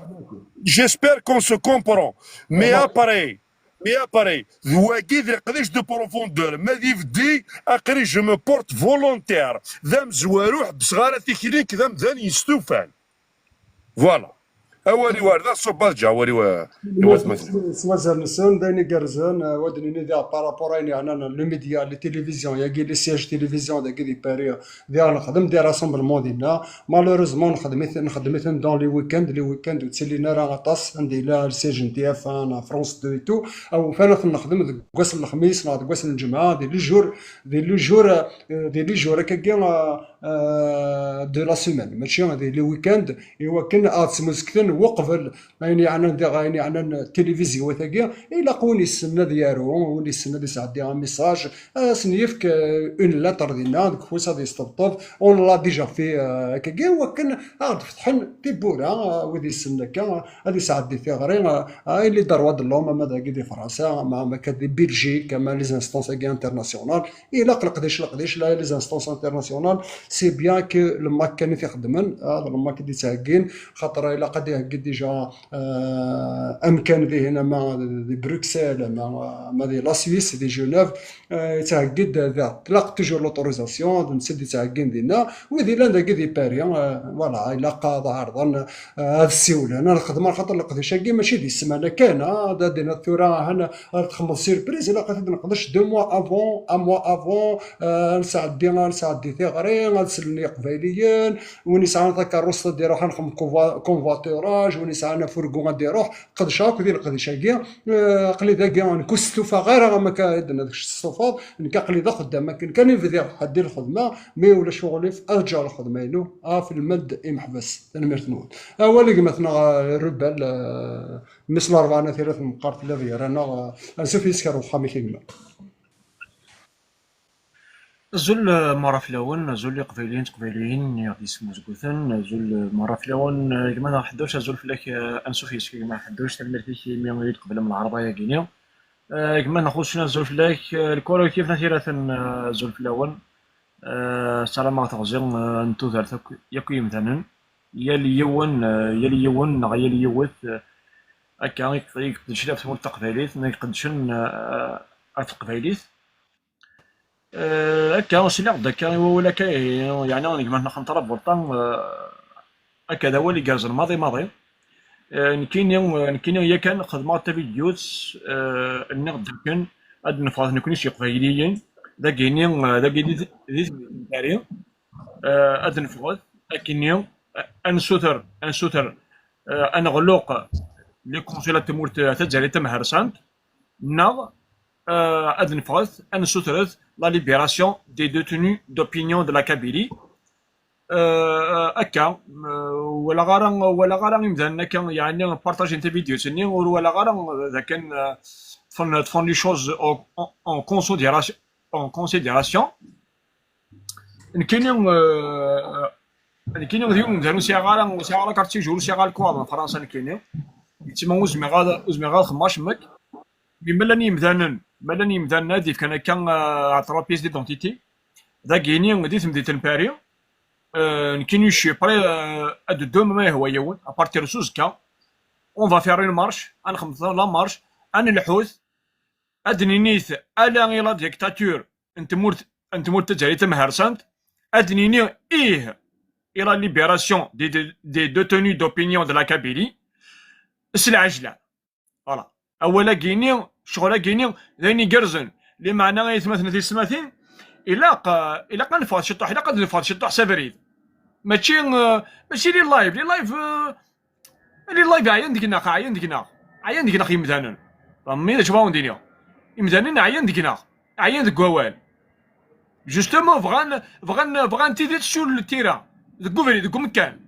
j'espère qu'on se comprend. Mais après, mais après, d wagi d leqdic de profondeur. Ma d ibeddi, aql-i je me porte volontaire. D amezwaru, ḥebbseɣ ara tikli-k d amdan yestufan. Voilà. Awal iwerda, ṣubbeɣ ǧǧeɣ awal i wa-, i watmaten. S wazal-nsen, d ayen igerrzen, eh, wa d-nini diɣ par rapport ayen yeɛnan le média, les télévisions, yagi les sièges télévision dagi di Paris, diɣ nexdem des rassemblements dinna. Malheureusement, nexdem-it-, nexdem-iten dans les week-ends, les week-ends ur ttilin ara aṭas, anda yella le siège n T F un, France deux et tout. Awufan ad ten-nexdem deg wass n lexmis, neɣ deg wass n lǧemɛa, des les jours, des les jours, euh, des les jours, akkagi, euh, euh, de la semaine, mačči di les week-ends, iwakken ad smuzkten uqbel ayen yeɛnan diɣ, ayen yeɛnan tilivizyu-agi, ilaq win yessen ad yaru, win yessen ad yesɛeddi un message, ad sen-yefk, euh, une lettre dinna, deg ufus ad yesṭebṭeb, on l'a déjà fait, euh, akkagi, iwakken ad ɣ-d-fetḥen tiwwura, euh, wid yessen akka, ad yesɛeddi tiɣri, euh, ayen les droits de l'homme, ama dagi di Fransa, ama, ama akka di Belgique, ama les instances-agi internationales, ilaq leqdic, leqdic, la, les instances internationales, c'est bien que le MAK kan i t-ixeddmen, ah, d le MAK i d-ittheggin, xaṭer ilaq ad iheggi déjà, euh, amkan dihin, ama di Bruxelles, ama, ama di la Suisse, di Genève, euh, yettheggi-d, da tlaq toujours l'autorisation, d netta i d-ittheggin dinna, wid yellan dagi di Paris, euh, voilà, ilaq ad ɛerḍen, euh, ad ssiwlen, ad xedmen, xaṭer leqdic-agi mačči di ssmana kan, ah, ad d-iniḍ tura, han, ad txedmeḍ surprise, ilaq ad t-id-neqdec deux mois avant, un mois avant, euh, ad nesɛeddi, ad nesɛeddi tiɣri, ad sellen Yeqbayliyen, win yesɛan takeṛṛust ad d-iruḥ ad nexdem convo-, convoiturage, win yesɛan afurgu ad d-iruḥ, qedceɣ akk di leqdic-agi, euh, aql-i dagi, nekk ur stufaɣ ara am akka i d-tenniḍ kečč testufaḍ, nekk aql-i d axeddam akken kan i bdiɣ ḥedd i lxedma, mi ulac uɣlif ad ǧǧeɣ lxedma-inu, ɣef lmal d imeḥbas. Tanemmirt-nwen. Awal i gma-tneɣ, euh, Rubal, euh, mmi-s n Larebɛa n At Yiraten meqqar telliḍ gar-aneɣ, euh, ansuf yis-k ar wexxam-ik a gma. Azul, eh, mara fell-awen, azul iqbayliyen d teqbayliyin i ɣ-d-yesmuzguten, azul, eh, mara fell-awen, eh, gma-tneɣ Ḥedduc, azul fell-ak, eh, ansuf yis-k a gma Ḥedduc, tanemmirt-ik imi i d-tqeblem lɛerḍa-yagi-ni. Eh, gma-tneɣ Xusen, azul fell-ak, eh, lkul kif n At Yiraten, eh, azul fell-awen. Eh, ssarameɣ teɣzi, eh, n tudert akk, yakk yimdanen, yal yiwen, eh, yal yiwen neɣ yal yiwet, eh, akka i, i iqeddcen ɣef tmurt taqbaylit, neɣ iqeddcen, eh, ɣef teqbaylit. Eh, akka, sliɣ-d akka i wawal akka, eh, yeɛni, gma-tneɣ Xenṭer Aburṭa, eh, akka d awal igerrzen maḍi maḍi. Eh, nekkini, eh, nekkini yakan xedmeɣ tavidyut, eh, nniɣ-d akken ad neffɣet nekkni s Yeqbayliyen, dagini, eh, dagi di, di, di, eh, ad neffɣet akkenni, eh, ad nsuter, ad nsuter, eh, ad neɣluq les consulats n tmurt, eh, tazzayrit tamharsant, neɣ, eh, ad neffɣet, ad nsuter la libération des détenus d'opinion de la Kabylie. Euh, akka, euh, walaɣ ara, walaɣ ara imdanen akka, yeɛni, partagen tavidyut-nni, ur walaɣ ara, euh, d akken, euh, ṭṭfen, ṭṭfen les choses en, en, en considération, en considération. Nekkini, euh, nekkini d yiwen umdan ur sɛiɣ ara, ur sɛiɣ ara carte de séjour, ur sɛiɣ ara lkuwaḍ n Fransa nekkini. Yettma ur zmireɣ ad, ur zmireɣ ad xedmeɣ acemmek. Mi ma llan yimdanen, ma llan yimdanen ad d-ifken akka, euh, trois pièces d'identité, dagini, di temdint n Paris, euh, nekkini je suis prêt, euh, ad d-ddum ma yehwa yiwen, à partir s uzekka, on va faire une marche, ad nxedmet la marche, ad nelḥut, ad d-ninit ala i la dictature n tmurt, n tmurt tazzayrit tamharsant, ad d-nini ih i la libération des, des, des détenus d'opinion de la Kabylie, s lɛejlan. Voilà. Awal-agi-ni, ccɣel-agi-ni, d ayen igerrzen. Limeɛna, ay atmaten tisetmatin, ilaq, eh, ilaq ad neffeɣ ciṭuḥ, ilaq ad neffeɣ ciṭuḥ s abrid. Mačči, eh, mačči les lives, les lives, eh, les lives ɛyan deg-neɣ, ɛyan deg-neɣ. Ɛyan deg-neɣ yimdanen. Fehmem d acu ara wen-d-iniɣ. Imdanen ɛyan deg-neɣ. Ɛyan deg wawal. Justement, bɣan, bɣan, bɣan tidet sur le terrain. Deg ubrid, deg umkan.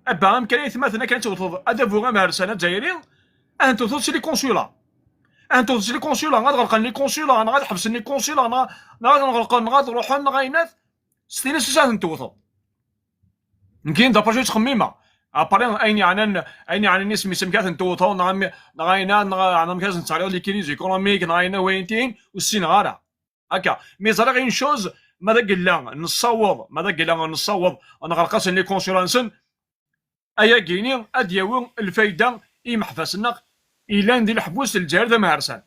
Abba, amkan ay atmaten akken ad tewteḍ adabu amharsan azzayri, ad ten-tewteḍ s les consulats. Ad ten-tewteḍ s les consulats, ad ɣelqen les consulats, neɣ ad ḥebsen les consulats, neɣ, neɣ ad ten-ɣelqen, neɣ ad ruḥen, neɣ ayen at, s tin s ad ten-tewteḍ. Nekkini d approche i ttxemmimeɣ. Après, ayen yeɛnan, ayen yeɛnan isem-is, amek ad ten-tewteḍ, neɣ am-, neɣ ayen, neɣ amek ad ten-terriḍ les crises économiques, neɣ ayen wayen tin, ur ssineɣ ara. Akka. Mi ẓriɣ une chose, ma d agella nessaweḍ, ma d agella nessaweḍ, neɣleq-asen les consulats-nsen, ayagi-ni ad d-yawi lfayda i yimeḥbas-nneɣ ilan di leḥbus n Lezzayer d amharsan.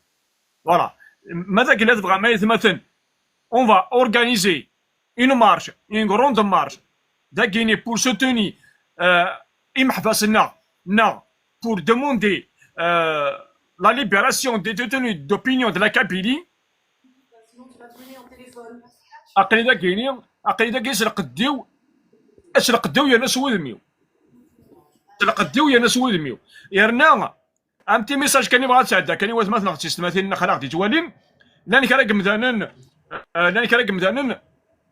Voilà. Ma d agella tebɣam ay atmaten, on va organiser une marche, une grande marche, dagini pour soutenir, euh, imeḥbas-nneɣ, neɣ pour demander, euh, la libération des détenus d'opinion de la Kabylie. Aql-i dagini, aql-i dagi s lqedd-iw, s lqedd-iw yerna s wudem-iw. S lqedd-iw yerna s wudem-iw. Yerna, am ti message kan i bɣa ad sɛedda kan i watmaten ɣef tistmatin n xalaɣ d-ittwalin, llan kra n yemdanen, eh, llan kra n yemdanen,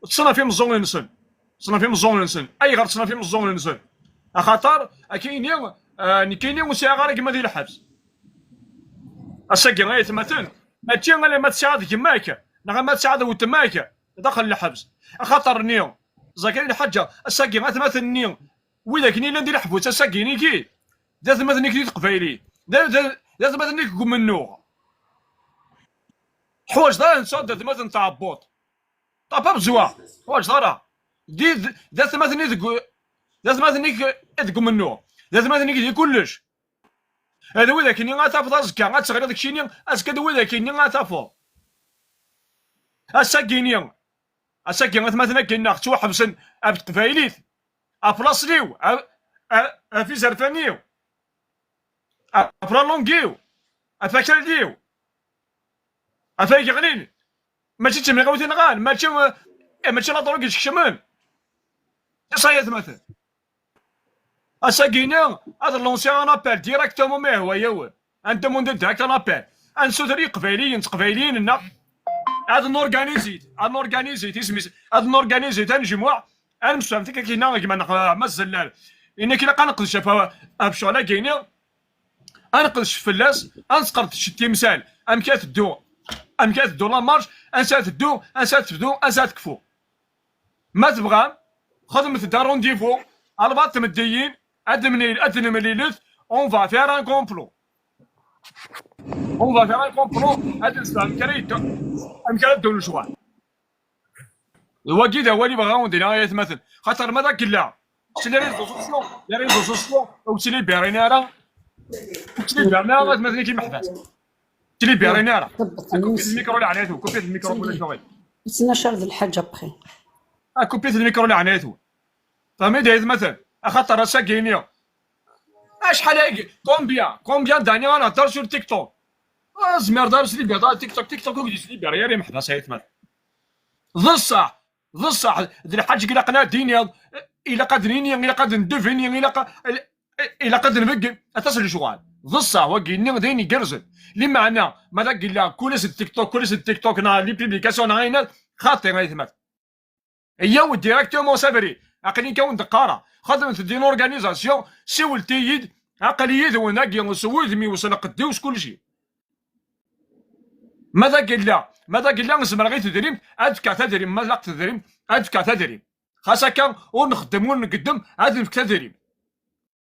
ṭṭsen ɣef imeẓẓuɣen-nsen. Ṭṭsen ɣef imeẓẓuɣen-nsen. Ayɣer ṭṭsen ɣef imeẓẓuɣen-nsen? Axaṭer, akini, eh, nekkini ur sɛiɣ ara gma di lḥebs. Ass-agi, ay atmaten, mačči alamma tesɛiḍ gma-k, neɣ ama tesɛiḍ weltma-k, daxel lḥebs. Axaṭer-nni, ẓer kan lḥaǧa, ass-agi, atmaten-nni, widak-nni llan di leḥbus, ass-agi-nigi, d atmaten-ik di teqbaylit, d, d, d atmaten-ik deg umennuɣ. Teḥwaǧeḍ ara ad tesɛuḍ d atmaten n tɛebbuḍt. T'as pas besoin. Teḥwaǧeḍ ara. D, d atmaten i deg, d atmaten-ik deg umennuɣ, d atmaten-ik di kullec. D widak-nni ad tafeḍ azekka, ad teɣliḍ keččini, azekka d widak-nni ad tafeḍ. Ass-agi-nni, ass-agi atmaten-agi-nneɣ ttwaḥebsen ɣef teqbaylit, ɣef laṣel-iw, ɣef, ɣef, ɣef izerfan-iw, ɣef la langue-iw, ɣef akal-iw, ɣef ay yeɣlin. Mačči d timiɣiwt i nɣan, mačči, eh, mačči la drogue i skecmen. Ass-a, ay atmaten. Ass-agi-nni, ad lancer un appel directement ma yehwa-yawen. Ad ndemandé direct un appel. Ad nsuter i Iqbayliyen d Teqbayliyin-nneɣ. Ad norganizit, ad norganizit, isem-is, ad norganizit anejmuɛ, ad nemsefham tigak-inna gma-nneɣ, eh, Mass Zellal. Inna-k ilaq ad neqdec ɣef, ɣef ccɣel-agi-nni, ad neqdec fell-as, ad nesqerdec timsal, amek ad teddu, amek ad teddu la marche, ansa ad teddu, ansa ad tebdu, ansa ad tekfu. Ma tebɣam, xedmet-d arundivu, albaṭ tmeddiyin, ad nemlil-, ad nemlilet, on va faire un complot. On va faire un complot, ad nesfehm amek ara yeddu, amek ara ddun lecɣal. D wagi d awal i bɣiɣ ad wen-d-iniɣ, ay atmaten. Xaṭer ma d agella, si les réseaux sociaux, les réseaux sociaux, ur ttlibirin ara, ur ttlibirin ara atmaten-ik imeḥbas. Ur ttlibirin ara. Kupit lmikru leɛnayat-nwen, kupit lmikru. Ttnac ar d lḥaǧa après. Ah, kupit lmikru leɛnayat-nwen. Fehmit ay atmaten, axaṭer ass-agi-nni. Acḥal agi, combien, combien d'années ad nehder sur TikTok? Ah, zmireḍ ara s libiḍ, ah, TikTok, TikTok ur k-d-yeslibir ara imeḥbas ay atmaten. D ṣṣeḥ, d ṣṣeḥ, d lḥaǧ i ilaqen ad d-tiniḍ, ilaq ad nini, ilaq ad ndevini, ilaq a-, ilaq ad nbeggem, aṭas n lecɣal. D ṣṣeḥ, wagi-nni d ayen igerrzen. Limeɛna, ma d agella, kul ass d TikTok, kul ass d TikTok, neɣ les publications, neɣ ayen, xaṭi ay atmaten. Yyaw directement s abrid. Aql-ik awen-d-qqareɣ. Xedmet-d une organisation, siwlet-iyi-d, aql-i yid-wen dagi s wudem-iw, s lqedd-iw, s kulci. Ma d agella, ma d agella zemreɣ i tedrimt, ad fkeɣ tadrimt, ma tlaq tedrimt, ad fkeɣ tadrimt. Xas akka, ur nxeddem, ur ngeddem, ad nefk tadrimt.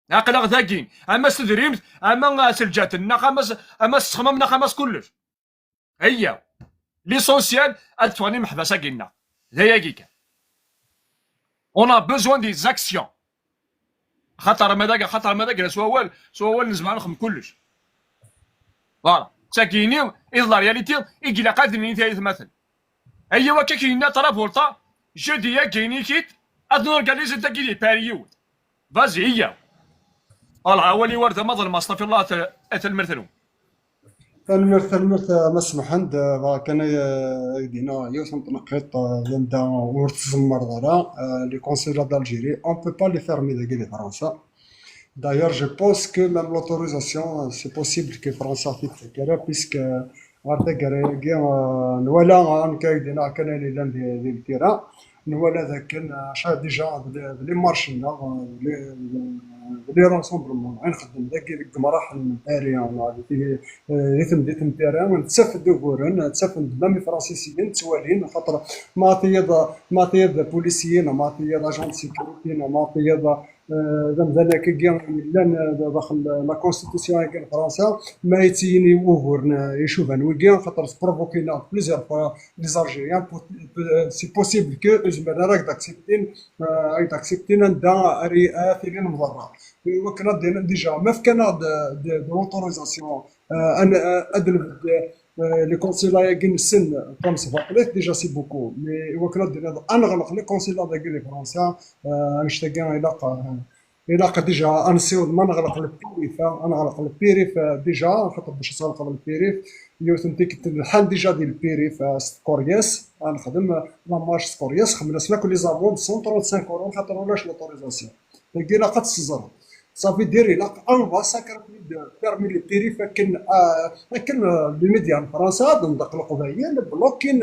Aql-aɣ dagi, ama s tedrimt, ama s lǧehd-nneɣ, ama s, ama s ttexmam-nneɣ, ama s kullec. Ayya, l'essentiel, ad ffɣen imeḥbas-agi-nneɣ. D ayagi kan. On a besoin des actions. Xaṭer ma d agi, xaṭer ma d agi, s wawal, s wawal nezmer ad nexdem kullec. Voilà. D tagi-nni i d la réalité i ilaq ad d-nini ay atmaten. Ayya, akka k-yenna Travolta, jeudi-agi-nni-k-id, ad norganizi dagi di Paris yiwet. Vas-y, iyyaw. Voilà, awal-iw ar d amaḍelm, astaɣfirullah, at-, at-, tanemmirt-nwen. Tanemmirt, tanemmirt, a Mass Mḥend, eh, bɣa kan ay, eh, ay d-iniɣ yiwet n tneqqiṭ, eh, yanda ur tzemmreḍ ara, eh, les consulats d'Algérie, on peut pas les fermer dagi di Fransa. D'ailleurs, je pense que même l'autorisation, euh, c'est possible que Fransa t-id-tefk ara, puisque, euh, ɣer taggara-agi, euh, nwala, euh, nekk ay d-iniɣ kan ayen yellan di, di ltira, nwala dakken, euh, déjà d, d les marches-nneɣ, euh, d les, d les rassemblements i nxeddem dagi deg yemraḥen n Paris, euh, di, euh, di temdint n Paris, nettaf-d uguren, nettaf-d même ifransisiyen ttwalin, xaṭer ma tiyeḍ, ma tiyeḍ policiers, ma tiyeḍ agents de sécurité, ma tiyeḍ eh, d amdan akkagi yellan, eh, daxel la constitution-agi n Fransa, ma yettini uguren, eh, icuban wigi, xaṭer sprovoquina plusieurs fois les Algériens, po-, eh, c'est possible que ur zmiren ara ad acceptin, eh, ad acceptin anda ara i-, ara tilin mḍerra. Iwakken ad d-inin déjà, ma fkan-aɣ-d, eh, de, de l'autorisation, eh, ad, eh, ad nbedd, eh, les consulats-agi nessen comme ça va plaît, déjà c'est beaucoup. Mais iwakken ad d-iniḍ ad neɣleq les consulats-agi di Fransa, eh, annect-agi ilaq, eh, Ilaq déjà ad nessiweḍ ma neɣleq le périph', ad neɣleq le périph', eh, déjà, xaṭer bac ad tɣelqeḍ le périph', yiwet n tikkelt lḥan déjà di le périph', eh, s tkeryas, ad nexdem, eh, la marche s tkeryas, xedmen-asen akk les amendes cent trente-cinq euros, xaṭer ulac l'autorisation. Dagi ilaq ad tt-teẓreḍ. Ça veut dire, ilaq on va sacré de fermer le périph' akken, eh, akken, eh, les médias n Fransa ad nḍeq Leqbayel, bloquin,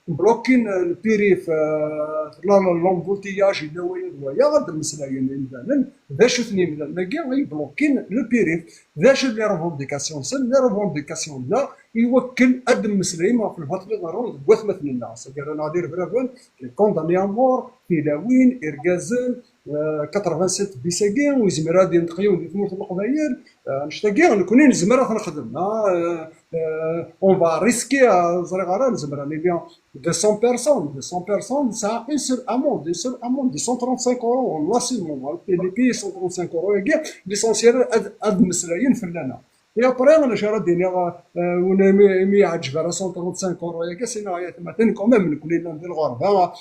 bloquin, eh, le périph', eh, la, la, l'embouteillage, yella waya d waya, ad mmeslayen imdanen, d acu-ten yimdanen-agi i yeblokin le périph'? D acu les revendications-nsen? Les revendications-nneɣ iwakken ad d-mmeslayem ɣef lbaṭel iḍerrun deg watmaten-nneɣ, c'est-à-dire ad nɛeddi rebraben, les condamnés à mort, tilawin, irgazen, quatre-vingt-sept bis-agi, ur yezmir ad yenṭeq yiwen di tmurt n Leqbayel. Annect-agi nekkni nezmer ad t-nexdem, on va risquer, ẓriɣ ara, nezmer ad nili deux cents personnes, deux cents personnes, nesɛa une seule amende, une seule amende de cent trente-cinq euros, wallah, c'est bon, les pays, cent trente-cinq euros-agi, l'essentiel ad mmeslayen fell-aneɣ. Et après, acu ara d-iniɣ, imi yeɛǧeb ara cent trente-cinq euros-agi, sinaɣ ay atmaten, quand même, nekkni llan di lɣerba,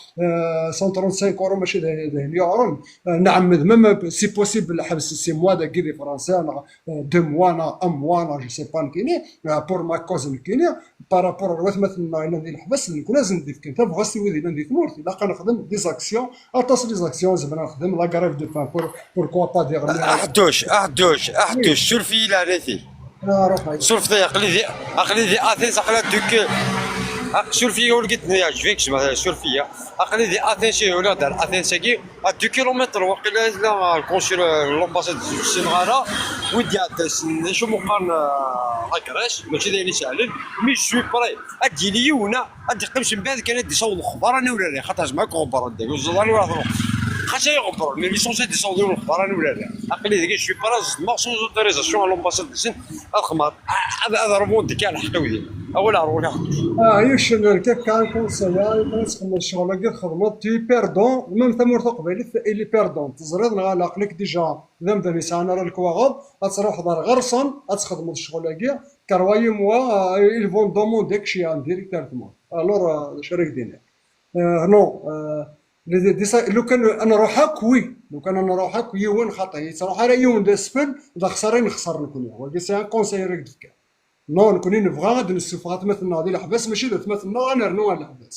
cent trente-cinq euros mačči d ayen yuɛren. Nɛemmed, même si possible, ḥbes six mois dagi di Fransa, neɣ deux mois, neɣ un mois, neɣ je sais pas, nekkini, pour ma cause nekkini, par rapport ar watmaten-nneɣ yellan di leḥbas, nekkni ad sen-d-ifken tabɣest i wid yellan di tmurt, ilaq ad nexdem des actions, aṭas des actions zemreɣ ad nexdem, la grève de faim, pour, pourquoi pas dire. Aḥduc, aḥduc, aḥduc, suref-iyi leɛnaya-k. Suref-iyi, aql-i di, aql-i di Athens, aql-i ad duk-, suref-iyi, ur git-, yeɛǧeb-ik, suref-iyi. Aql-i di Athens, ih, ula d ar Athens-agi, à deux kilomètres waqila i tella, euh, le consul, euh, l'ambassade, ur ssineɣ ara, wid d-iɛeddan ssnen d acu meqqar, euh, la Grèce, mačči d ayen isehlen, mais je suis prêt. Ad d-yili yiwen, ad d-iqqim seg mbeɛd kan ad d-isaweḍ lexbar ad nurar, xaṭer zma akk ɣebbren deg uẓawan ur ɣ-truḥ. Xas ay ɣebbren, mais l'essentiel ad d-isaweḍ yiwen lexbar ad nurar. Aql-i dagi, je suis prêt ad ẓedmeɣ sans autorisation à l'ambassade de Chine, ad xedmeɣ, ad, ad rebundikiɣ lḥeqq-iw din. Awal ar ɣur-i. Ah, yucen, nekk akka un conseil, ah, ma txedmeḍ ccɣel-agi txedmeḍ, tu es perdant, même tamurt taqbaylit, elle est perdante. Teẓriḍ neɣ ala, aql-ik déjà d amdan yesɛan ara lekwaɣeḍ, ad truḥeḍ ar ɣer-sen, ad txedmeḍ ccɣel-agi, car croyez-moi, euh, ils vont demander kečč ya direct ar tmurt. Alors, euh, d acu ara k-d-iniɣ? Euh, non, euh, les, les, les, lukan ad nruḥ akk, oui, lukan ad nruḥ akk yiwen xaṭi, yettruḥ ara yiwen d asfel, d axṣara i nexṣer nekkni. Wagi c'est un conseil ara k-d-fkeɣ. Non, nekkni nebɣa ad d-nessufeɣ atmaten-nneɣ di leḥbas, mačči d atmaten-nneɣ ad nernu ɣer leḥbas.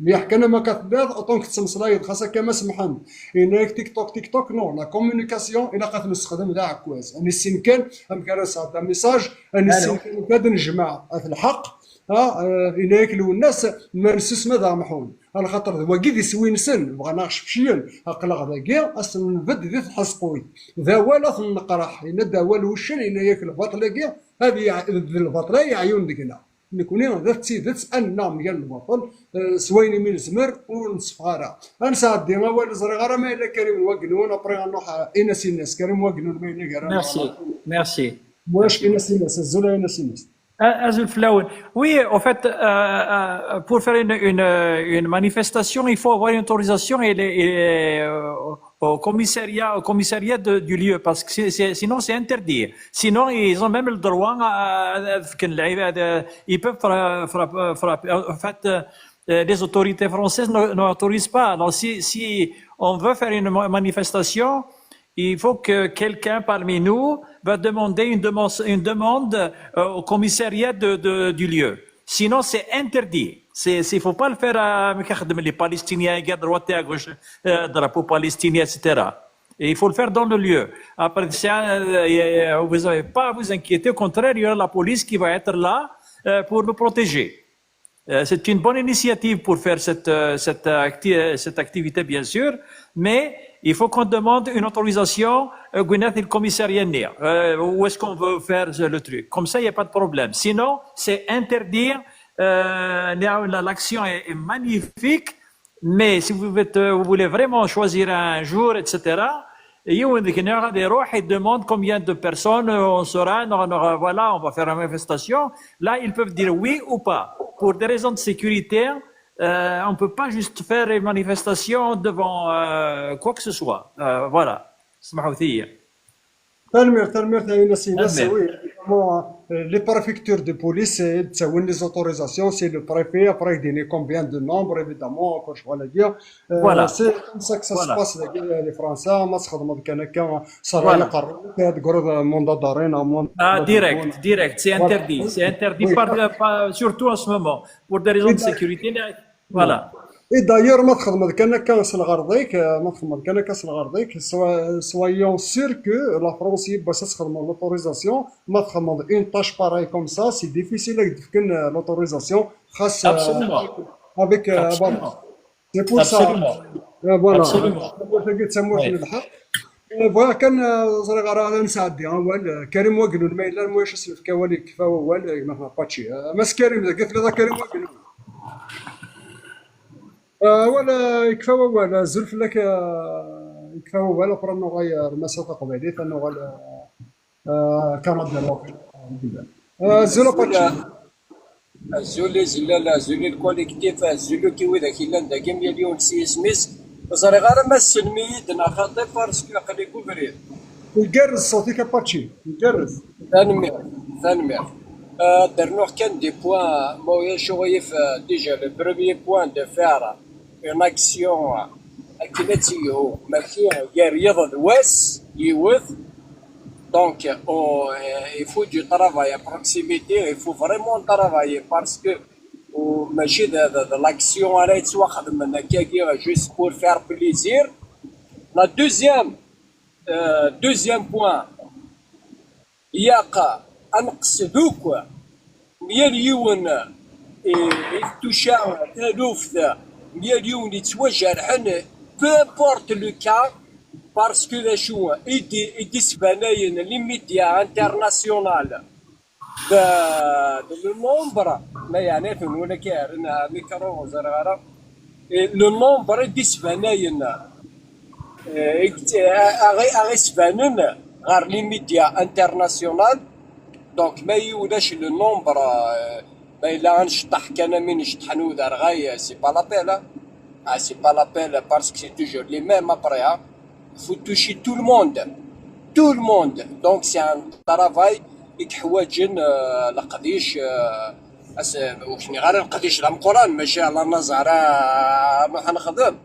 Mliḥ kan ama ka telliḍ, autant que tettmeslayeḍ, xas akka Mass Mḥend, yenna-yak TikTok, TikTok, non, la communication, ilaq ad t-nessexdem d aɛekkaz. Ad nissin kan amek ara nesɛedda message, ad nissin kan amek ad nejmeɛ at lḥeqq, ha, eh, yenna-yak Lwennas, ma nessusem ad aɣ-mḥun. Alaxaṭer d wagi d iswi-nsen, bɣan aɣ-cefciyen. Aql-aɣ dagi, ad sen-nbedd di tḥeẓquyt. D awal ad ten-neqreḥ, yenna-d awal wuccen, yenna-yak lbaṭel-agi, ad yeɛ-, d lbaṭel ay yeɛyun deg-neɣ. Nekkni d at tidet ad nennaɣ mgal lbaṭel, eh, s wayen imi nezmer ur nseffeɣ ara. Ad nesɛeddi awal, ẓriɣ ara ma yella Karim Wagnun, après ad nruḥ, eh, Inas Inas. Karim Wagnun ma yella gar-aneɣ. Merci, merci. Mwac Inas Inas, azul a Inas Inas. Ah, azul fell-awen. Oui, en fait, euh, euh, pour faire une, une, une manifestation, il faut avoir une autorisation et les, et, euh, au commissariat, au commissariat de, du lieu, parce que c'est, c'est, sinon c'est interdit. Sinon, ils ont même le droit à, à, à, ils peuvent fra-, fra-, frapper. En fait, euh, les autorités françaises ne, n'autorisent pas. Alors, si, si on veut faire une ma-, manifestation, il faut que quelqu'un parmi nous va demander une demande, une demande, euh, au commissariat de, de, du lieu. Sinon, c'est interdit. C'est, c'est, faut pas le faire à, les Palestiniens, à droite et à gauche, euh, drapeau palestinien, et cetera. Et il faut le faire dans le lieu. Après, c'est un, euh, vous n'avez pas à vous inquiéter. Au contraire, il y aura la police qui va être là, euh, pour nous protéger. Euh, c'est une bonne initiative pour faire cette, euh, cette, euh, acti-, euh, cette activité, bien sûr, mais il faut qu'on demande une autorisation, euh, Gwyneth, le commissariat, euh, où est-ce qu'on veut faire ce- le truc. Comme ça, il n'y a pas de problème. Sinon, c'est interdire, euh, la- l'action est, est magnifique, mais si vous, êtes, euh, vous voulez vraiment choisir un jour, et cetera, yiwen deg-neɣ ad iruḥ, il demande combien de personnes, euh, on sera, non, non, voilà, on va faire une manifestation. Là, ils peuvent dire oui ou pas. Pour des raisons de sécurité, euh, on peut pas juste faire une manifestation devant, euh, quoi que ce soit. Euh, voilà. Smaḥut-iyi. Tanemmirt, tanemmirt a Inas Inas. Oui, évidemment, euh, les préfectures de police, euh, ttawin les autorisations, c'est le préfet, après il donne combien de nombre, évidemment, encore je vois le dire. Euh, voilà. C'est comme ça que ça se passe, les, les Français, ma txedmeḍ kan akka, ça va يقرر, تقول mandat d'arrêt, mandat. Ah, direct, direct, c'est interdit, c'est interdit par, par, surtout en ce moment, pour des raisons de sécurité. Voilà. Et d'ailleurs, ma txedmeḍ kan akka s lɣerḍ-ik, euh, ma txedmeḍ kan akka s lɣerḍ-ik, sois-, soyons sûrs que la France, yiwwas ad txedmeḍ l'autorisation, ma txedmeḍ une tâche pareille comme ça, c'est difficile ad k-d-fken, euh, l'autorisation, xas, euh, avec, euh, voilà. C'est pour ça. Euh, voilà. Tamurt-agi d tamurt n lḥeqq. Euh, bɣiɣ kan, euh, ẓriɣ ara ad nesɛeddi awal, euh, Karim Wagnun, ma yella mwac ad s-nefk awal, yekfa wawal, euh, gma Apache. Euh, Mass Karim, dagi telliḍ a Karim Wagnun. Ah, wala, yekfa wawal, azul fell-ak, ah, Nekfa ugar, après ad nuɣal ar Massa Taqbaylit, ad nuɣal, euh, euh, Canada Rock. Euh, azul a Pachi. Azul i zellal, azul i le collectif, azul akk i widak yellan dagi, yal yiwen s yisem-is. Ur ẓriɣ ara ma tessnem-iyi-d neɣ xaṭi, parce que aql-i deg ubrid. Igerrez ṣṣut-ik a Pachi, igerrez. Tanemmirt, tanemmirt. Euh, ad d-rnuɣ kan des points, ma ulac aɣilif, euh, déjà le premier point de faire une action, euh, akken ad tt-yelhu, mačči gar yiḍ d wass, yiwet. Donc, on, euh, il faut du travail à proximité, il faut vraiment travailler parce que, euh, mačči d, d, d l'action ara yettwaxedmen akkagi juste pour faire plaisir. La deuxième, euh, deuxième point, ilaq ad nqeṣṣed akk, yal yiwen i, i ttuca taluft, yal yiwen yettwajerḥen, peu importe le cas, parce que d acu i d-, i d-isbanayen les médias internationaux d, d le nombre, ma yeɛni tenwel akka rren mikru ur ẓriɣ ara, et le nombre i d-isbanayen, eh, i yett-, a, a, a ɣ-isbanen ɣer les médias internationaux. Donc ma ulac le nombre, eh, ma yella ad nceṭṭeḥ kan am win ceṭṭḥen uderɣay, eh, c'est pas la peine, hein. Ah, c'est pas la peine parce que c'est toujours les mêmes après, hein. Il faut toucher tout le monde. Tout le monde. Donc c'est un travail i yeḥwaǧen, euh, leqdic, euh, as-, ur k-nniɣ ara leqdic d ameqqran, maca la naẓer ara nruḥ ad nexdem.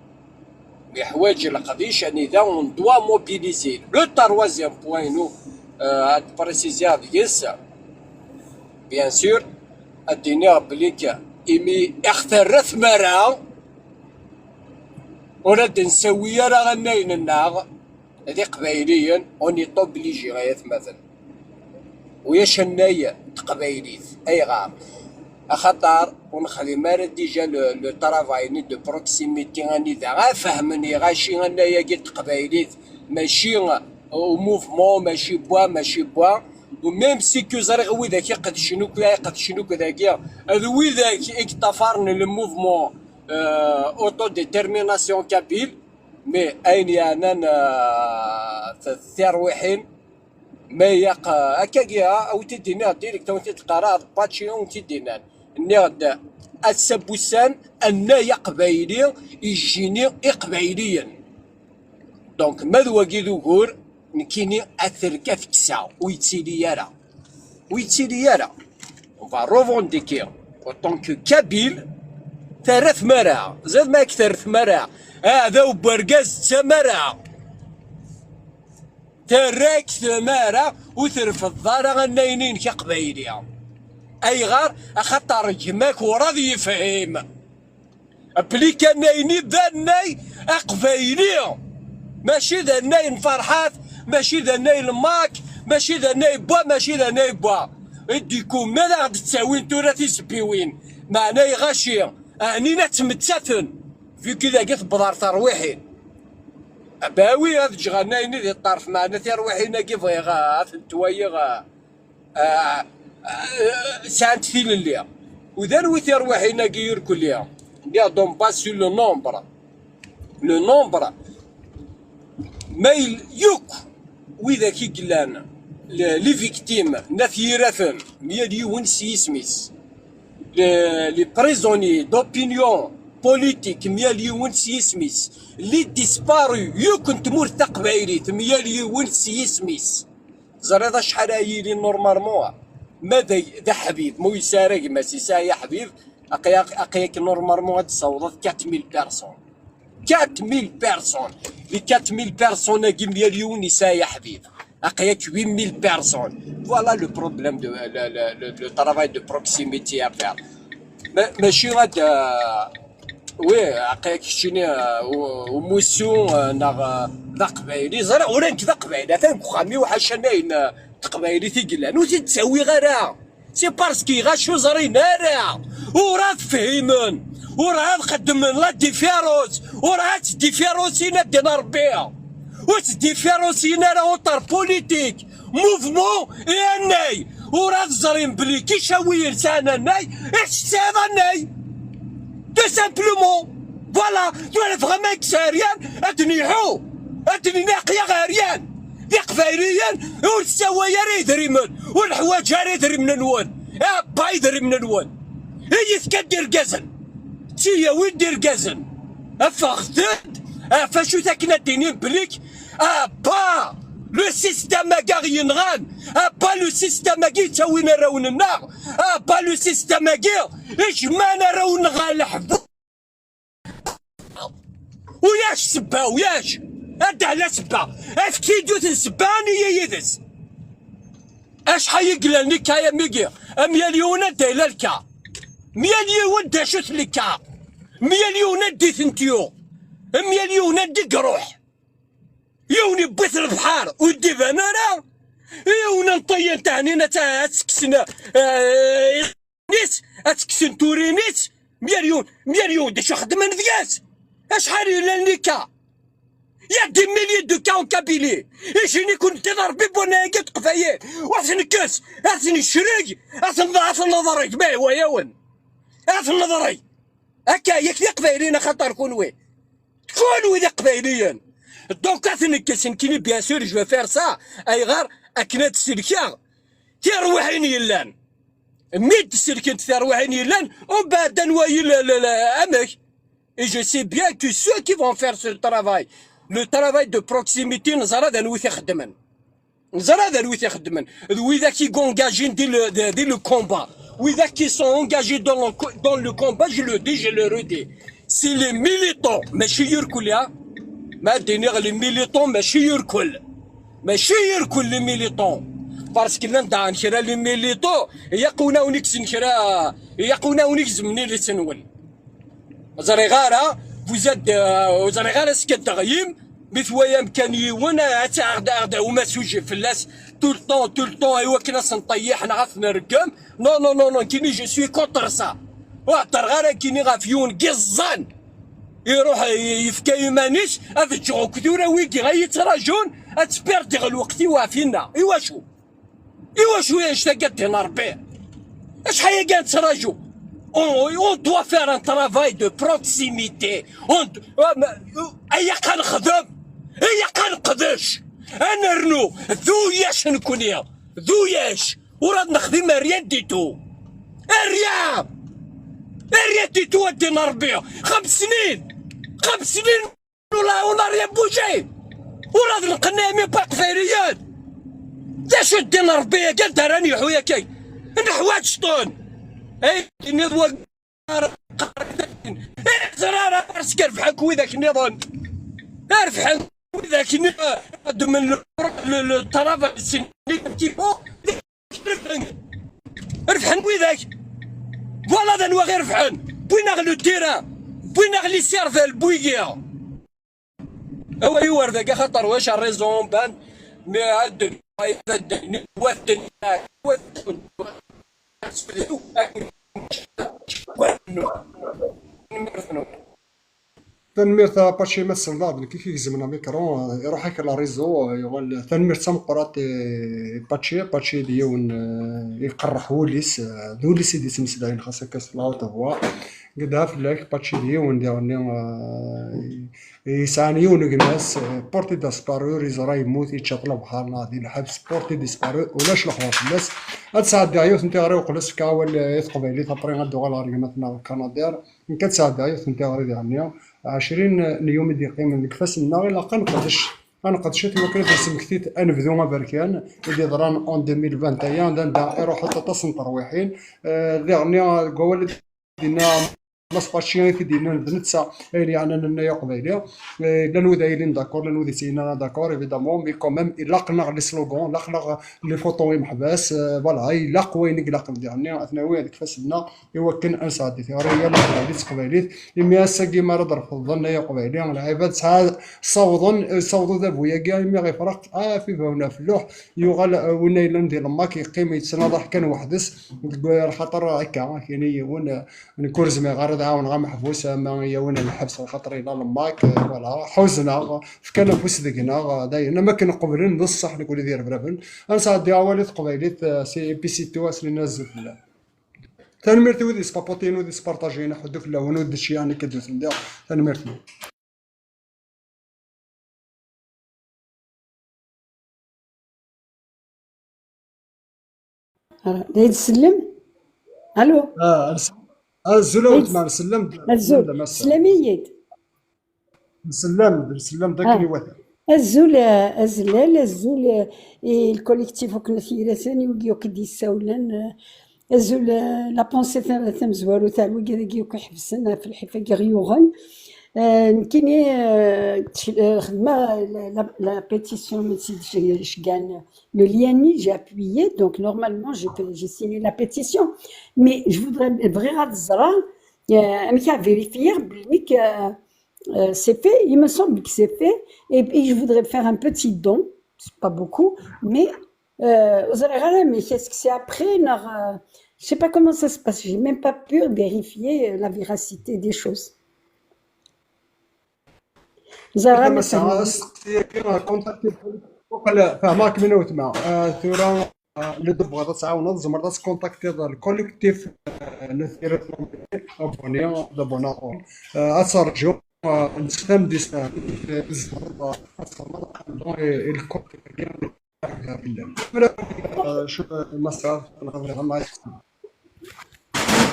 Yeḥwaǧ leqdic anida on doit mobiliser. Le troisième point inu, euh, ad préciser deg-s, bien sûr, ad d-iniɣ belli k-, imi i ɣ-terra tmara, ur ad d-nsawi ara annayen-nneɣ d iqbayliyen, on est obligé ay atmaten. Ulac annay n teqbaylit. Ayɣer? Axaṭer ur nexdim ara déjà le, le travail-nni de proximité anida ad fehmen iɣaci annay-agi n teqbaylit, mačči au mouvement, mačči bwa, mačči bwa. Ou même si que ẓriɣ widak iqedcen akk, iqedcen akk dagi, d widak i yeṭṭafaren le mouvement, euh, autodétermination kabyle, mais ayen yeɛnan, euh, t-, tirwiḥin, ma yaq, euh, akkagi, ah, a wen-t-id-iniɣ direct, a wen-t-id-qqareɣ, d Pachi a wen-t-id-inan. Nniɣ-d, ass-a n wussan, annay aqbayli, ijjini iqbayliyen. Donc, ma d wagi d ugur, nekkini ad t-rk-, ad t-kkseɣ, ur yettili ara. Ur yettili ara. On va revendiquer. En tant que Kabyle, terra tmara. Ẓriɣ ma ak-terra tmara. Aɛdaw n wergaz d tamara. Terra-k tmara ur treffdeḍ ara annayen-inek aqbayli. Ayɣer? Axaṭer gma-k werɛad yefhim. Appliquer annay-nni d annay aqbayli, mačči d annay n Ferḥat, mačči d annay n Mak, mačči d annay n wa, mačči d annay n wa. I d-ikkumen ad aɣ-d-ttawin tura tisebbiwin, meɛna iɣaci, ɛnin ad ttmettaten, vu que dagi tewweḍ ɣer terwiḥin. Abawi ad ǧǧeɣ annayen-nni di ṭṭerf, meɛna tirwiḥin-agi bɣiɣ ad tent-waliɣ. Ah, ah, sɛant tilelli. U d anwi tirwiḥin-agi irkelli? Nniɣ-d on base sur le nombre. Le nombre, ma yel-, yakk widak i yellan, le, les victimes n At Yiraten, myal yiwen s yisem-is. Les, les prisonniers d'opinion politique, myal yiwen s yisem-is. Les disparus, yakk n tmurt taqbaylit, myal yiwen s yisem-is. Ẓriɣ acḥal ara yili normalement, ma d, d aḥbib, ma ur yesɛi ara gma-s, yesɛa aḥbib, aqi-, aqi-ak normalement ad d-tessawḍeḍ quatre mille personnes. Quatre mille personnes. Les quatre mille personnes-agi, myal yiwen yesɛa aḥbib. Aqi-ak huit mille personnes. Voilà le problème de, le, le, le, le travail de proximité à faire. Ma-, mačči ad, euh, oui, aqi-ak keččini, euh, u-, umussu, euh, neɣ, euh, d aqbayli. Ẓriɣ ula nekk d aqbayli. Atan deg uxxam-iw ḥaca annayen, euh, n teqbaylit i yellan. Ur t-id-ttawiɣ ara. C'est parce que iɣaci ur ẓrin ara. Ur ad fhimen. Ur ad xeddmen la différence. Ur ad ttdifirusin a ddin Rebbi. Ur ttdifirusin ara entre politique, mouvement et annay. Ur ad ẓrin belli kicawiyen sɛan annay, i tesɛiḍ annay. Tout simplement. Voilà. Tura tebɣam ad ksaryan ad d-niḥu. Ad d-nini aql-aɣ ɛeryan d iqbayliyen, ur nessaway ara idrimen, ur neḥwaǧ ara idrimen-nwen. Abba idrimen-nwen. Iyit kan d irgazen. D tiyawi d irgazen. Ffɣet-d ɣef acu-t akken ad d-inin belli abba le système-agi aɣ-yenɣan, abba le système-agi yettawin arraw-nneɣ, abba le système-agi ijemman arraw-nneɣ ɣer leḥbus. Ulac ssebba, ulac. Ad d-ala ssebba. Efk-iyi-d yiwet n ssebba, ad nili yid-s. Acḥal i yellan lka, a migi? Am yal yiwen anda yella lka. Myal yiwen d acu-t lka. Myal yiwen anda i tent-yuɣ. Myal yiwen anda i iruḥ. Yiwen yewwi-t lebḥer, ur d-iban ara. Yiwen n ṭṭeyyen tehnin ad tt-, ad tt-kksen, eh, nis, ad tt-kksen turin-is. Myal yiwen, myal yiwen d acu xeddmen deg-s. Acḥal yellan lka. Il y a des milliers de cas en Kabylie. Ijini kun d Rebbi n wanna-agi n Teqbayel. Ur ten-kkes, ad ten-necreg, ad ten-, ad ten-neḍreg, ma ihwa-yawen. Ad ten-neḍreg. Akka, yak d Iqbayliyen axaṭer kunwi. Kunwi d Iqbayliyen. Donc, ad ten-nekkes, nekkini, bien sûr, je vais faire ça. Ayɣer? Akken ad sellkeɣ tirwiḥin yellan. Mi d-sellkent tirwiḥin yellan, umbeɛd anwa yil-, l-, l-, amek? Et je sais bien que ceux qui vont faire ce travail, le travail de proximité, neẓra d anwi t-ixeddmen. Neẓra d anwi t-ixeddmen. D widak i engagés di le, di, di le combat. Widak qui sont engagés dans le, co-, dans le combat, je le dis, je le redis. C'est les militants, mačči irkel, ha? Ma d-iniɣ les militants, mačči irkel. Mačči irkel les militants. Parce que llan daɣen kra les militants, ilaq-awen ad wen-ikksen kra, ilaq-awen ad wen-igzem les-nwen. Ur ẓriɣ ara, vous êtes, euh, ur ẓriɣ ara s-, teɣyim, mi twayam kan yiwen, ad tt-, aɣ-d, aɣ-d, umasuji fell-as, tout le temps, tout le temps, i wakken ad s-nṭeyyeḥ neɣ ad t-nreggem. Non, non, non, non, nekkini, je suis contre ça. Ur heddreɣ ara nekkini ɣef yiwen n yiẓẓan. Iruḥ, i-, yefka iman-is, ad ǧǧeɣ akk tura wigi ay yettrajun, ad sperdiɣ lweqt-iw ɣef inna. Iwacu? Iwacu annect-agi ad d-inin Rebbi? Acḥal-agi ad nettraǧu? On, on doit faire un travail de proximité. On d-, ah, ma, ay aqa nexdem! Ay aqa neqdec! Ad nernu! D uyac nekkni! D uyac! Ur ad nexdim rien du tout! Rien! Rien du tout, ad d-inin Rebbi! Xems snin! Xems snin! Ula, on n'a rien bougé. Ur ad nqenneɛ mi pa Iqbayliyen. D acu ddin Rebbi-agi anda ara nyeḥu yakay? Neḥwaǧ ṭṭun. Ay, tenniḍ wa-, ara qqaren. Ur ẓra ara, ar skerfḥen-k widak nniḍen. Ar fḥen widak nniḍen. Ad men le, le, le travail, c'est un petit peu. Rebḥen. Rebḥen widak. Voilà d anwa i rebḥen. Wwin-aɣ le terrain. Wwin-aɣ les cervelles n wigi. Awal iwer dagi axaṭer wac a raison ban. Mi ad, ad, Tanemmirt a Paci, ma tselleḍ-aɣ-d, nekk i k-igezmen amikru, eh, iruḥ-ak la réseau, eh, yuɣal. Tanemmirt tameqqrant i Paci. Paci d yiwen, eh, iqerreḥ wul-is, eh, d wul-is i d-yettmeslayen, xas akka s la haute voix. Gedha fell-ak, Paci d yiwen diɣen, eh, yesɛan yiwen n gma-s, eh, porté disparu, ur yeẓra yemmut, yečča-t lebḥer neɣ di lḥebs, porté disparu, ulac lexbar fell-as. Ad sɛeddiɣ yiwet n tiɣri uqbel ad s-fkeɣ awal, eh, i teqbaylit, après ad d-uɣaleɣ ɣer gma-tneɣ Kanadir. Nekk ad sɛeddiɣ yiwet n tiɣri diɣenni, ɛecrin n yum i d-yeqqimen deg ifassen-nneɣ, ilaq ad nqeddec, ad nqeddcet i wakken ad d-nesmekti-t, ad nebdu aberkan i d-yeḍran en deux mille vingt et un, d anda i ruḥent aṭas n terwiḥin, eh, diɣenni deg wawal i d-yenna Mass Pachi i t-id-yennan d netta ayen yeɛnan nnay aqbayli. Eh, llan wid ay yellan d'accord, llan wid yettinin d'accord, évidemment, mais quand même, ilaq-aneɣ les slogans, ilaq-aneɣ les photos imeḥbas, eh, voilà, ilaq wayen i ilaqen diɣenni, ad t-nawi deg ifassen-nneɣ, i wakken ad nesɛeddi tiɣri yal aqbayli d teqbaylit, imi ass-agi mi ara d-refḍen ay aqbayli, lɛibad sɛa-, ssawḍen, ssawḍen udabu-agi imi ɣ-ifreq, ah, f ibawen ɣef lluḥ, yuɣal, eh, winna yellan di lemmak, yeqqim yettnaḍaḥ kan weḥd-s, deg lxaṭer akka, kini yiwen, eh, nekk ur zmireɣ ara ad ɛawneɣ ameḥbus, ama yawen lḥebs, lxaṭer yella lemmak, eh, voilà, ḥuzneɣ, fkan afus deg-neɣ, eh, dayen, am akken qeblen d ṣṣeḥ nekk wid irebraben, ad nesɛeddi awal i teqbaylit, eh, si P C two, aslin azul fell-am. Tanemmirt i wid yespaputin, wid yespartajin, ḥuddu fell-awen, ur d-tecci, yeɛni, akka d-uten diɣ. Tanemmirt-nwen. Ara, d ayd sellem? Allô? Ah, ns- azul a weltma, nsellem-d. Azul. Slam-iyi-d. Nsellem-d, nsellem-d akken iwata. Azul, azlal, azul i lkolektif akk n At Yiraten, i wigi akk d-yessawlen. Azul, la pensée tamezwarut ar wigi akk iḥebsen ɣef lḥif-agi ɣ-yuɣen. Nekkini xedmeɣ la pétition, mačči d cgan, le lien-nni, j'ai appuyé, donc normalement j'ai signé la pétition. Mais je voudrais, bɣiɣ ad ẓreɣ, amek ad vérifier belli que c'est fait, il me semble que c'est fait, et puis je voudrais faire un petit don, c'est pas beaucoup, mais ur ẓriɣ ara amek, est-ce que c'est après, neɣ je sais pas comment ça se passe, j'ai même pas pu vérifier la véracité des choses. Ẓriɣ ara ma asteqsi-agi, contactez, fehmeɣ-kem a weltma. Tura, li tebɣiḍ ad tɛawneḍ, tzemreḍ ad tcontactiḍ le collectif n At Yiraten, abonné, d abonné. Ad terǧuḍ, netta tamedyazt, tzemreḍ ad ternuḍ aqendur i le collectif-agi.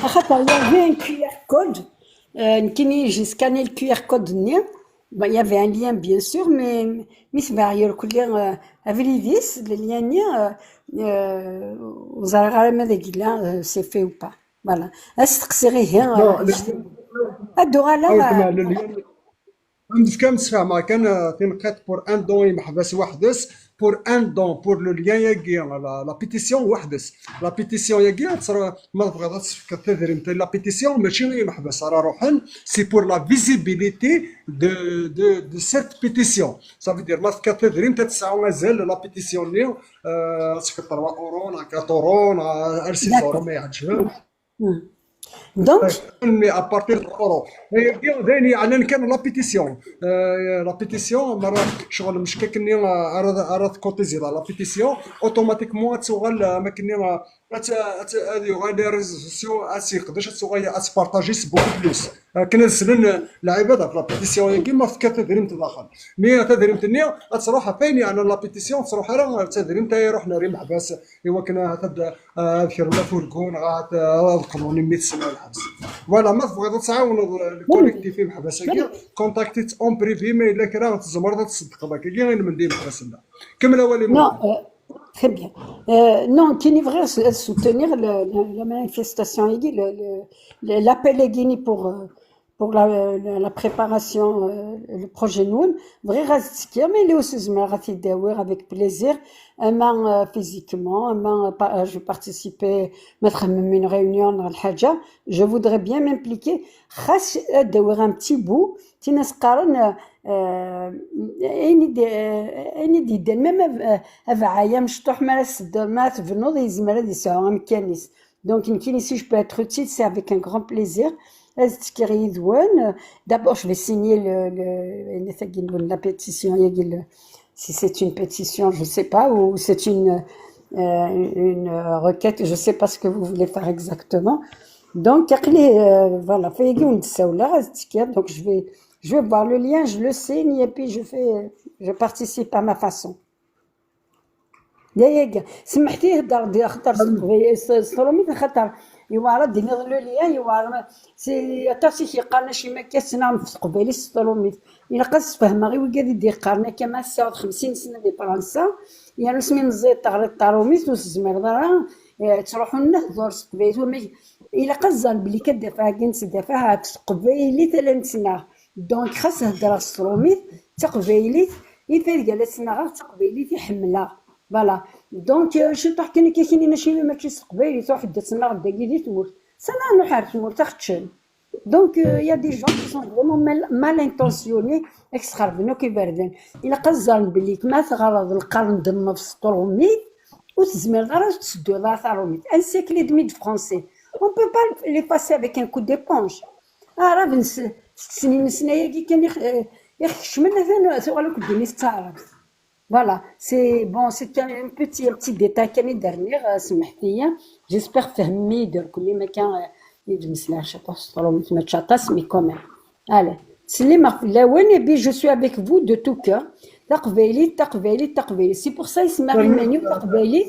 Axaṭer, il y avait un Q R code. Nekkini, j'ai scanné le Q R code-nni. Il y avait un lien, bien sûr, mais mi sbeɛɣ irkelli abrid-is, le lien-nni, ur ẓriɣ ara ma d yella, c'est fait ou pas. Voilà. Asteqsi ihi, ad d-uɣaleɣ. Am d-fkan, ssfehmeɣ kan, tineqqiṭ pour un don imeḥbas weḥd-s, pour un don, pour le lien-agi, la pétition weḥd-s. La pétition-agi, ma tebɣiḍ ad tefkeḍ tadrimt i la pétition, mačči i imeḥbas ara ruḥen, c'est pour la visibilité de, de, de cette pétition. Ça veut dire, ma tefkiḍ tadrimt, ad tesɛu azal la pétition-nni, ad tefkeḍ trois euros, neɣ quatre euros, neɣ six euros, ma iɛǧeb. Donc, mais à partir de euros. D ayen yeɛnan kan la pétition. La pétition, mara ccɣel meckakenni ara tcotiziḍ la pétition, automatiquement ad tuɣal am akken ad yuɣal les réseaux sociaux, ad yeqdec, ad tuɣal ad tpartager beaucoup plus. Akken ad slen lɛibad ɣef la pétition-agi, ma tefka tadrimt daxel. Mais tadrimt-nni ad truḥ ɣef ayen yeɛnan la pétition, ur truḥ ara d tadrimt ay iruḥen ar imeḥbas i wakken ad kren afurgu neɣ ad qḍun imi tessen lḥebs. Voilà, ma tebɣiḍ ad tɛawneḍ le collectif imeḥbas-agi, contactez-t en privé, ma yella kra tzemreḍ ad tṣeddqeḍ akkagi i lmend imeḥbas-nneɣ. Kemmel awal-im. Très bien. Non, nekkini bɣiɣ ad soutenir la manifestation-agi, l'appel-agi pour pour la, la, la préparation, le projet-nwen. Bɣiɣ ad ttekkiɣ, ma yella ur s-zemreɣ ad t-id-awiɣ avec plaisir, ama physiquement, ama je participe, ma txemmem une réunion neɣ lḥaǧa, je voudrais bien m'impliquer. Xas ad d-awiɣ un petit bout, tin as-qqaren ayen i d-yeddan, même abeɛɛay amecṭuḥ, mi ara tebnuḍ, yezmer ad yesɛu amkan-is. Donc, nekkini, si je peux être utile, c'est avec un grand plaisir. Ad ttekkiɣ yid-wen. D'abord, je vais signer le, le, la pétition, si c'est une pétition, je sais pas, ou c'est une, euh, une requête, je sais pas ce que vous voulez faire exactement. Donc, aql-i, euh, voilà, fayagi ur d-ssawleɣ, ad ttekkiɣ. Donc, je vais, je vais voir le lien, je le signe, et puis je fais, je participe à ma façon. D ayagi. Semmeḥt-iyi, heddreɣ-d axaṭer s teqbaylit, s tṛumit, axaṭer yewɛer ad d-tiniḍ le lien, yewɛer, aṭas i k-yeqqaren acimi akka ssneɣ s teqbaylit s tṛumit. Ilaq ad sfehmeɣ i wigad i d-yeqqaren akka ma tesɛiḍ xemsin sna di Fransa, yerna asmi meẓẓiyeḍ teɣriḍ taṛumit ur tezmireḍ ara, ttṛuḥun ad ḍur s teqbaylit, wamek ilaq ad ẓren belli kan dafeɛ-agi nettdafeɛ ɣef teqbaylit ala nettnaɣ. Donc, xas heddreɣ s tṛumit, d taqbaylit i targa la ttnaɣeɣ, d taqbaylit i ḥemmleɣ. Voilà. Donc, ciṭuḥ kan akka kinin acimi mačči s teqbaylit, ruḥ-d ad tennaɣ dagi di tmurt. Sana nruḥ ar tmurt, ad ɣ-ččen. Donc, il y a des gens qui sont vraiment mal, mal intentionnés, ad k-sxerben akk iberdan. Ilaq ad ẓren belli ma teɣreḍ lqern d nnefs s tṛumit, ur tezmireḍ ara ad tsedduḍ ara taṛumit. Un siècle et demi de français. On peut pas l'effacer avec un coup d'éponge. Aɛrab n snin-nsen ayagi kan i ɣ-kecmen, atan tuɣal akk ddunit d taɛrabt. Voilà, c'est bon, c'est un petit, un petit détail kan i d-rniɣ, semmeḥt-iyi. J'espère tfehmem-iyi-d irkelli, ma akka i d-meslayeɣ ciṭuḥ s tṛumit, mačči aṭas, mais quand même. Allez, ttsellimeɣ fell-awen, et puis je suis avec vous de tout cœur. Taqbaylit, taqbaylit, taqbaylit. C'est pour ça i semmaɣ iman-iw taqbaylit,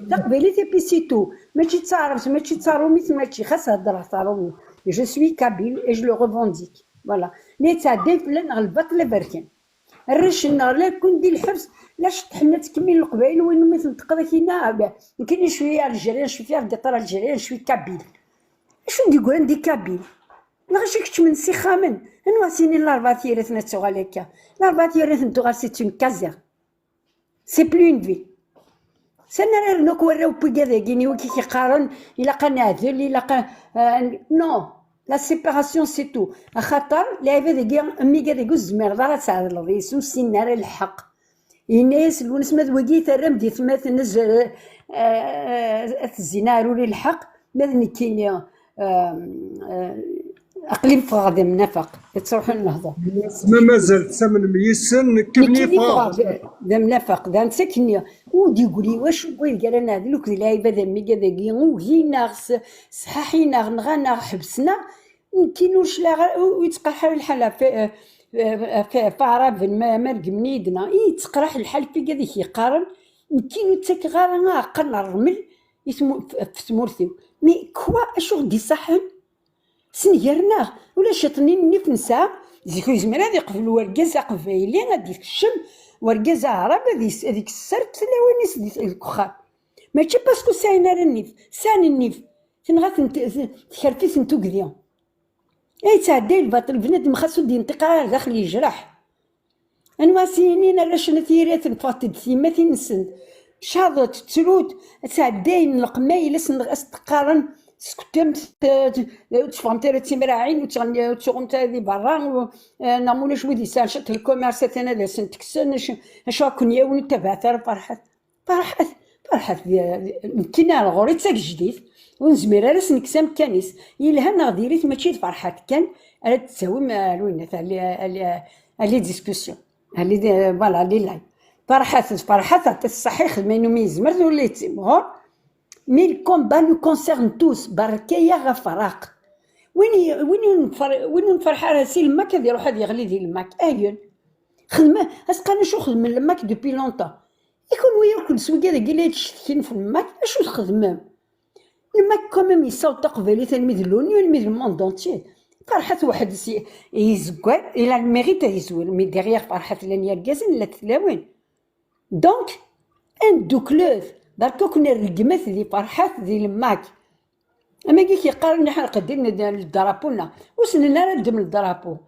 taqbaylit et puis c'est tout. Mačči d taɛrabt, mačči d taṛumit, mačči xas heddreɣ taṛumit. Je suis kabyle et je le revendique. Voilà. Mi yettɛedday fell-aneɣ lbaṭel aberkan. Arrac-nneɣ la kun di lḥebs, la ceṭṭḥen ad tkemmil leqbayel, win umi tenṭeqeḍ akina, ah, ben, nekkini je suis algérien, je suis fier d'être algérien, je suis kabyle. Acu d-yeggran di kabyle? Lɣaci keččmen s ixxamen. Anwa s-yinin Larebɛa Tiyraten ad tuɣal akka? Larebɛa Tiyraten tuɣal c'est une caserne. C'est plus une ville. Sani ara rnu akk warraw n wigad-agi-nni, wigi k-iqqaren ilaq ad neɛdel, ilaq a... euh, non, la séparation c'est tout. Axaṭer lɛibad-agi, am wigad-agi ur tezmireḍ ara ad tɛedleḍ yis-sen, ur ssinen ara lḥeqq. Yenna-yas Lwennas: "Ma d wagi i terram d itmaten, ad zzin aɛrur i lḥeqq, ma d nekkini, aql-i ffɣeɣ d amnafeq, ad ttruḥun nehḍer." Ma mazal tettamnem yis-sen, nekkini ffɣeɣ d amnafeq. D netta i k-nniɣ, ur d-yegri wacu n wayeg ara neɛdel akked lɛibad am wigad-agi, ugin-aɣ, sḥaḥin-aɣ, nɣan-aɣ, ḥebsen-aɣ. Nekkini ur cliɛeɣ ara, ur yettqerḥ ara lḥal ɣef, ɣef, ɣef aɛraben, ma, ma regmen-iyi-d neɣ, i yettqerḥ lḥal f wigad i k-yeqqaren, nekkini ur ttakeɣ ara aɛeqqa n rrmel i tmu-, f, f tmurt-iw. Mais quoi, acu ɣ-d-iṣaḥen? Snenger-nneɣ, ulac iṭnin nnif nesɛa, zik ur yezmir ad iqbel wergaz aqbayli ad ikcem wergaz aɛrab ad is-, ad ikesser tlawin-is di, deg uxxam. Mačči parce que ur sɛin ara nnif, sɛan nnif, tenɣa-ten t-, t-, tkerf-iten tugdi. Ay yettɛedday lbaṭel, bnadem xas ur d-yenṭiq ara ar daxel yejreḥ. Anwa s-yinin arrac n At Yiraten ffɣet-d tiyemmatin-nsen? Caḍet, ttrut, ad ttɛeddayen leqmayel, asen-, as-d-qqaren: "Skuttemt, eh, ur teffɣemt ara d timraɛin, ur ttɣenni-, ur ttsuɣumt ara di berra, u-, eh, neɣ ma ulac wid yesɛan ciṭ n lkumirs atan ad asen-t-kksen, acu, acu ad ken-yawin, ur ttabaɛet ara Ferḥat." Ferḥat, Ferḥat, d, d, nekkini ar ɣur-i d tagejdit, ur nezmir ara ad s-nekkes amekkan-is. Yelha neɣ diri-t, mačči d Ferḥat kan ara d-tettawim ar winna, à les, à les, à les discussions, à les, voilà, les lives. Ferḥat, d Ferḥat, aɛṭi-t ṣṣeḥḥa, ixdem ayen umi yezmer, tura la yettimɣur. Mais le combat nous concerne tous, berka-yaɣ afraq. Win i, win ur nfer-, win ur nferḥ ara si lmak, ad iruḥ ad yeɣli di lmak. Ayen. Xedmen, as-qqaren acu xedmen lmak depuis longtemps. I kunwi akk s wigad-agi la yettcetkin f lmak, acu txedmem? Lmak quand même yessaweḍ taqbaylit almi d l'ONU, almi d le monde entier. Ferḥat weḥd-s i-, yezggan, il a le mérite ad yezwir, mais derrière Ferḥat llan yergazen, llant tlawin. Donc, ad nedduklet, berka ur ken-rreggmet di Ferḥat di lmak. Am wigi k-yeqqaren iḥerq ddin n ddarapu-nneɣ. Ur ssnen ara ddem n ddarapu.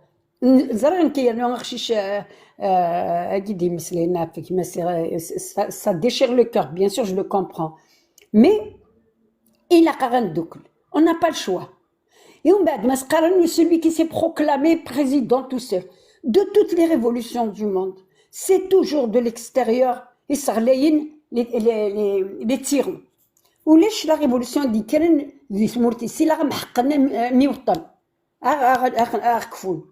N-, ẓriɣ nekk yernu aqcic, euh, euh, agi d-yemmeslayen ɣef gma-s, euh, ça, ça déchire le cœur, bien sûr, je le comprends. Mais, ilaq-aɣ ad neddukel. On n'a pas le choix. Et umbeɛd ma s-qqaren celui qui s'est proclamé président tout seul. De toutes les révolutions du monde, c'est toujours de l'extérieur i sseɣlayen les, les, les, les tyrans. Ulac la révolution d-yekkren di tmurt-is, ilaq ad ɣ-mḥeqqen am, am iweṭṭen. Aɣ-, aɣ-, aɣ-, aɣ-kfun.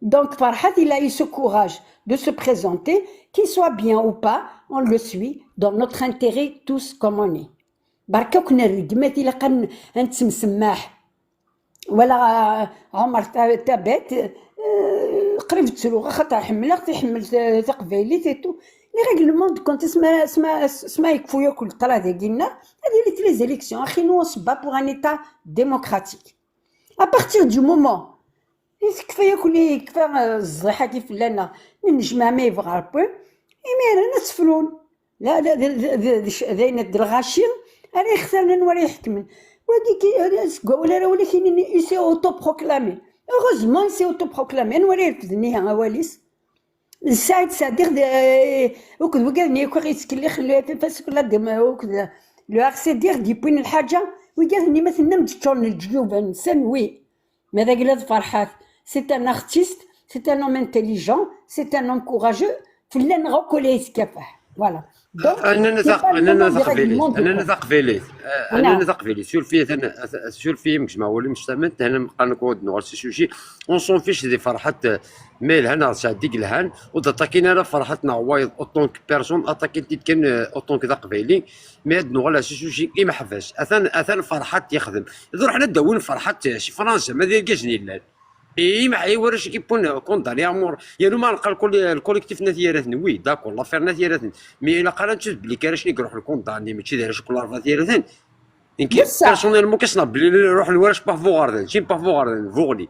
Donc, Ferḥat, il a eu ce courage de se présenter, qu'il soit bien ou pas, on le suit, dans notre intérêt, tous comme on est. Berka ur ken-rreggmet, ilaq ad n-, ad nettemsemmaḥ. Wala, euh, Ɛumer Ta-, Tabat, euh, qrib ttruɣ, axaṭer ḥemmleɣ-t, iḥemmel ta-, taqbaylit et tout. Les règlements de compte, asma, asma, asma yekfu yakk le ṭṭrad-agi-nneɣ, ad yili les élections. Axi, nous, on se bat pour un État démocratique. À partir du moment i tekfa yakk, yekfa, euh, ẓẓiḥ-agi fell-aneɣ, mi nejmeɛ ma yebɣa Rebbi, imiren ad tefrun. La, la, d, d, d, d, d ayen d lɣaci ara yextaren anwa ara iḥekmen. Wagi ki-, seg wawal ara wali kinin, il s'est autoproclamé. Heureusement, il s'est autoproclamé. Anwa ara irefden ihi awal-is? D Saɛid Sadiq d, eh, akked wigad-nni akk i ɣ-yettkellixen, le F F S akked la dem-, akked le R C D i ɣ-d-yewwin lḥaǧa, wigad-nni ma tennam-d ččuren leǧyub-nsen, wi. Ma d agla d Ferḥat, c'est un artiste, c'est un homme intelligent, c'est un homme courageux, fell-aneɣ akk ula yeskafaḥ. Voilà. Donc, anana c'est taq-, pas le anana moment des taqbaylit, règlements de anana compte. Taqbaylit, eh, anana taqbaylit, surfiyet, surfiyet, mkejma wali mstamant, hana mqan kod nuɣal si sujet, on s'en fiche di Ferḥat, eh, ma yelhan neɣ sɛeddi yelhan, ur d-attakin ara Ferḥat neɣ wayeḍ autant que personne, attakin-t-id kan, eh, autant que d aqbayli, mais ad nuɣal si sujet imeḥbas. Atan, atan Ferḥat yexdem. D ruḥen ad d-awin Ferḥat, eh, si Fransa, ma d irgazen yellan. Ihi, ma i warrac i yewwin condamné à mort, yernu ma nqal kul-, le collectif n At Yiraten, oui, d'accord, l'affaire n At Yiraten, mais ilaq ara nettu belli arrac-nni i iruḥen condamné, mačči d arrac n kul At Yiraten. Nekk, personnellement, kkesneɣ belli ruḥen warrac n Paf Buɣerdan, mačči n Paf Buɣerdan, n Buɣni.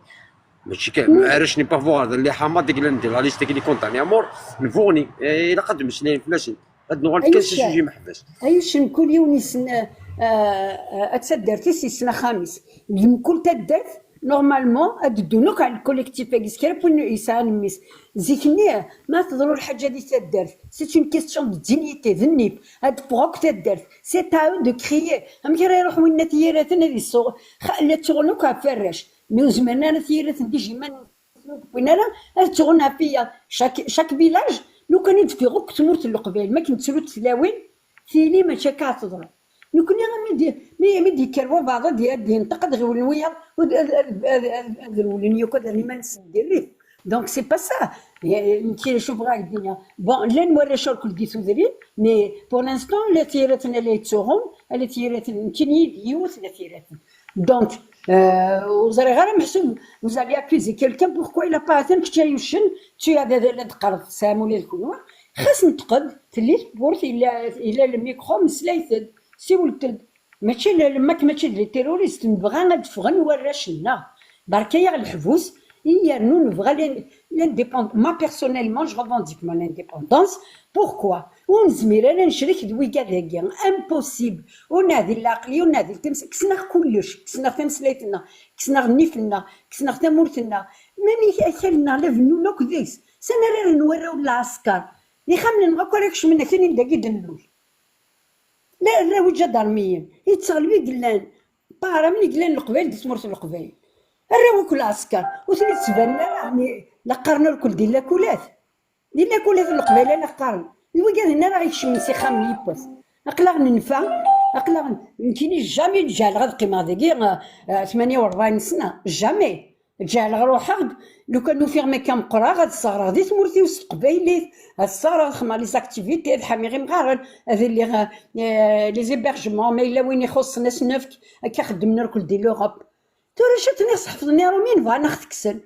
Mačči kan, arrac n Paf Buɣerdan, les Ḥamad i yellan di la liste-agi n les condamnés à mort, n Buɣni. Eh, ilaq ad d-mmeslayen fell-asen. Ad nuɣal kan s sujet meḥbas. Ay uccen, mkul yiwen yessen, eh, eh, ad taddart-is yessen axxam-is. D mkul taddart, normalement, ad ddun akk ɣer le collectif-agi, s kra n win yesɛan mmi-s. Zik-nni, ma teḍru lḥaǧa di taddart, c'est une question de dignité, d nnif, ad d-teffeɣ akk taddart. C'est à eux de crier. Amek ara iruḥ win n At Yiraten ad yessuɣ-, xa-, la ttuɣen akk ɣef warrac. Mi ur zmiren ara At Yiraten d ijiman win ara ad ttuɣen ɣef wiyaḍ. Chaque, chaque village, lukan i d-teffeɣ akk tmurt n Leqbayel, mi akken ttrut tlawin, tili mačči akka ad teḍru. Nekkni, mi d-, mi, mi d-yekker wabeɛḍ ad d-, ad d-yenṭeq, ad ɣiwlen wiyaḍ, ad, ad, ad, ad, ad rewlen yakk, ad rren iman-nsen di rrif. Donc, c'est pas ça. Eh, nekki, cuf ɣer ddin-a. Bon, llan warrac ur kul di tudrin, mais pour l'instant, la At Yiraten la yettsuɣun, la At Yiraten, nekkini d yiwet la At Yiraten. Donc, euh, ur ẓriɣ ara meḥsub, vous allez accuser quelqu'un, pourquoi il a pas, atan kečč ay uccen, tu as la d-qqareḍ tesɛam ula d kunwi. Xas nṭeq-d, telli tewwurt, ila, ila le micro, meslayet-d, siwlet-d. Mačči la, la, mak mačči d les terroristes, nebɣa ad ffɣen warrac-nneɣ. Berka-yaɣ leḥbus, i yernu nebɣa l'in-, l'indépend-, moi personnellement, je revendique mon indépendance. Pourquoi? Ur nezmir ara necrek d wigad-agi. Impossible. Ur neɛdil leɛqel-iw, ur neɛdil tams-, kksen-aɣ kullec. Kksen-aɣ tameslayt-nneɣ, kksen-aɣ nnif-nneɣ, kksen-aɣ tamurt-nneɣ. Même ak-, akal-nneɣ la bennun akk deg-s. Sani ara rren warraw n lɛesker? Ixxamen-nneɣ akk ara kecmen akkin dagi d-nlul. La, arraw iǧadarmiyen, yettɣelbi i yellan, paramil i yellan Leqbayel di tmurt n Leqbayel. Arraw akk lɛesker, ur ten-id-ttbanen ara, ɛni la qqaren irkel di lakulat? Di lakulat n Leqbayel la qqaren. D wigad-nni ara ɣ-ikecmen s ixxamen yiwwas. Aql-aɣ nenfa, aql-aɣ n-, nekkini jamais ǧeɛleɣ ad qqimeɣ dagi, eh, eh, tmanya u rebɛin sna. Jamais. Ǧeɛleɣ ruḥeɣ-d, lukan ufiɣ makka meqqreɣ, ad sseɣreɣ di tmurt-iw s teqbaylit, ad sseɣreɣ, ad xedmeɣ les activités, ad ḥamiɣ imɣaren, ad iliɣ, eh, les hébergements, ma yella win ixuṣṣen ad s-nefk, akka xeddmen irkel di l'Europe. Tura cwiṭ-nni ɣ-sḥefḍen iṛumyen, bɣan aɣ-t-kksen.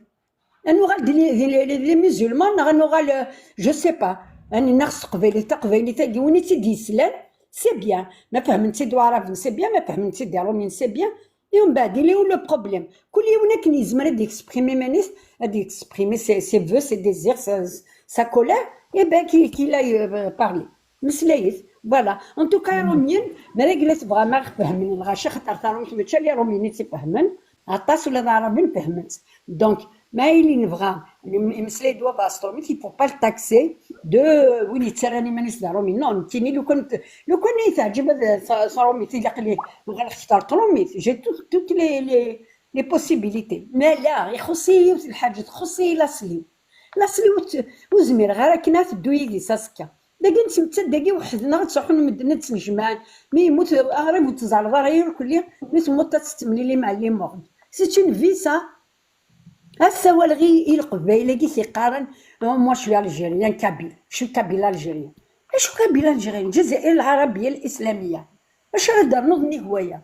Ad nuɣal d les, d les, d les musulmans, neɣ ad nuɣal, euh, je sais pas. Ad nennaɣ s teqbaylit, taqbaylit-agi, win i tt-id-yeslan, c'est bien. Ma fehmen-tt-id waɛraben, c'est bien. Ma fehmen-tt-id iṛumyen, c'est bien. Et umbeɛd, il est où le problème? Kul yiwen akken yezmer ad d-yexprime iman-is, ad d-yexprime ses, ses vœux, ses désirs, sa, sa colère, eh ben, qu'il, qu'il aille, euh, parler. Meslayet, voilà. En tout cas, iṛumyen, mi ara yella tebɣam ad ɣ-fehmen lɣaci, xaṭer taṛumit mačči ala iṛumyen i tt-ifehmen, aṭas ula d aɛraben fehmen-tt. Donc, ma yili nebɣa, im-, imeslay-d wabɛaḍ s tṛumit, il faut pas le taxer de win yettarran iman-is d aṛumi. Non, nekkini, lukan, lukan i teɛǧeb ad t-, tṛumit, ilaq li uɣaleɣ kter tṛumit. J'ai tout, toutes les, les, les possibilités. Mais là, ixuṣṣ-iyi yiwet lḥaǧa, txuṣṣ-iyi laṣel-iw. Laṣel-iw ur t-, ur zmireɣ ara akken ad teddu yid-i s azekka. Dagi nettmettat dagi weḥd-neɣ, ad ttruḥun medden ad ttnejmaɛen. Mi yemmut aɣrib ur tẓalleḍ ara irkelli, mi temmuteḍ ad tettemlilim ɛli muɣ. C'est une vie, ça. Ad ssawaleɣ i, i leqbayel-agi t-iqqaren, moi je suis algérien, kabyle, je suis kabyle algérien. Acu kabyle algérien? Lezzayer lɛarabiya lislamiyya. Acu ara d-ternuḍ nnig waya?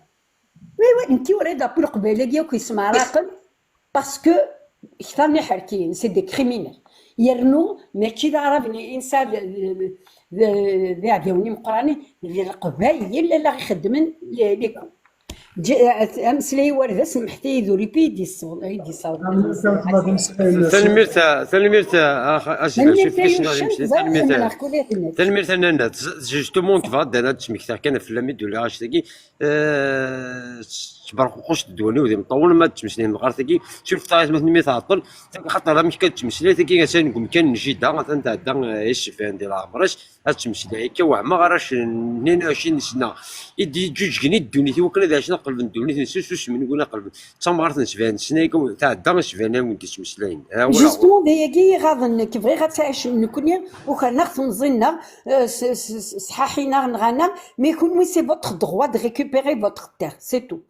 Oui, oui, nekki ur ad appu leqbayel-agi akk yesmeɛraqen, parce que kter n iḥerkiyen, c'est des criminels. Yernu mačči d aɛrab n insa d, d, d, d iɛdawen imeqqranen, d leqbayel i la ɣ-ixeddmen les, les coups. Ǧ-, ameslay-iw ar da, semḥet-iyi, d ur ipi i d-yessaweḍ. Tanemmirt, tanemmirt, a, a, a, Tanemmirt a Nanna. Justement, nekk bɣiɣ ad d-smektiɣ kan fell-am i d-ulaɣ act-agi. Eh, tettberquqec ddwa-nni, d imeṭṭawen, ma d-ttmeslayen ɣer tagi, sufet-aɣ aytmaten mi tɛeṭṭel, xaṭer amek kan ttmeslay tagi, atan deg umkan n jida, atan tɛedda, eh, isefan di leɛmer-is, ad ttmeslay akka, wehmeɣ arrac n tnin u ɛecrin sna i d-yeǧǧuǧgen i ddunit, i wakken ad ɛicen ad qelben ddunit-nsen s usmen, win ad qelben d tamɣart n sebɛin sna, akka tɛedda isefan-nni win d-yettmeslayen. Ah, wala. Justement, d ayagi i ɣaḍen, nekk bɣiɣ ad tɛicem nekkni, ukren-aɣ temẓi-nneɣ, eh, s-, s-, s-, sḥaḥin-aɣ, nɣan-aɣ, mais kunwi, c'est votre droit de récupérer votre terre, c'est tout.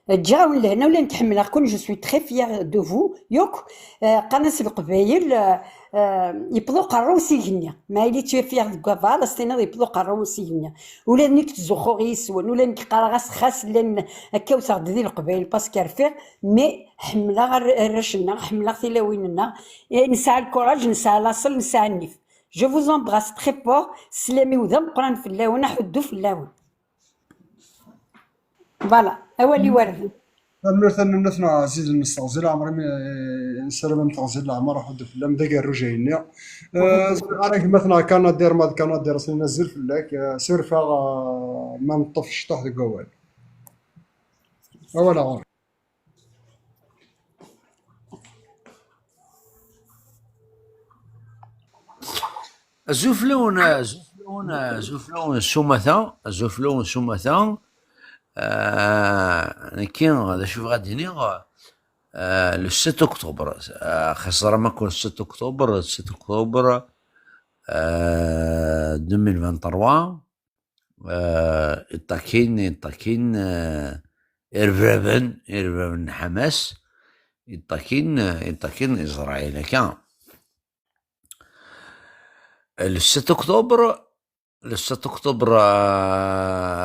Ǧǧiɣ-awen lehna, ula nekk ḥemmleɣ-ken, je suis très fière de vous, yakk. Eh, qqaren-as Leqbayel, eh, eh, yewweḍ uqerru-w s igenni. Ma yili tu es fière de Gaval, ad s-tiniḍ yewweḍ uqerru-w s igenni. Ula d nekk ttzuxxuɣ yis-wen, ula d nekk qqareɣ-as xas llan akka wteɣ-d di Leqbayel, parce que rfiɣ, mais ḥemmleɣ ar-, arrac-nneɣ, ḥemmleɣ tilawin-nneɣ. Eh, nesɛa lkuraj, nesɛa laṣel, nesɛa nnif. Je vous embrasse très fort, sslam-iw d ameqqran fell-awen, aḥuddu fell-awen. Voilà, awal iwerden. Tanemmirt a nnunat-nneɣ ɛzizen, nesteɣzi leɛmer imi, eh, nessaram am teɣzi n leɛmer, aḥuddu fell-am, d agerruj ayenni. Eh, ẓriɣ ara gma-tneɣ Kanadir, ma d Kanadir, asen azul fell-ak, eh, surfeɣ, eh, ma neṭṭef cṭuḥ deg wawal. Awal ɣur. Azul fell-awen, azul fell-awen, azul fell-awen s umata, azul fell-awen s umata. Ah, nekki, d acu bɣiɣ ad d-iniɣ, ah, le sept octobre, ah, xas ẓram akk le sept octobre, le sept octobre, ah, deux mille vingt-trois, ah, iṭakin, iṭakin, ah, irbaben, irbaben n Ḥamas, iṭakin, iṭakin Isṛayil akka. Le sept octobre, le sept octobre, euh,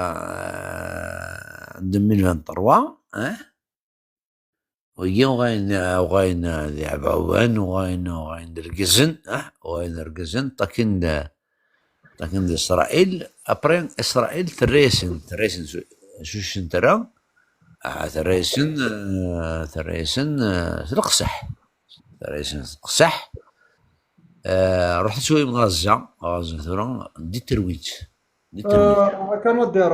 deux mille vingt-trois, hein? Wigi uɣayen, uɣayen d iɛbawen, uɣayen, uɣayen d irgazen, ah, uɣayen d irgazen, ṭakin d, ṭakin d Isṛayil. Après, Isṛayil terra-yasen, terra-yasen su-, s usentra, ah, terra-yasen, eh, terra-yasen, eh, s leqseḥ. Terra-yasen s leqseḥ. Eh, ruḥet ad twalim Ɣazza, Ɣazza tura, di terwit. Di terwit. Eh, akken ad d-, eh,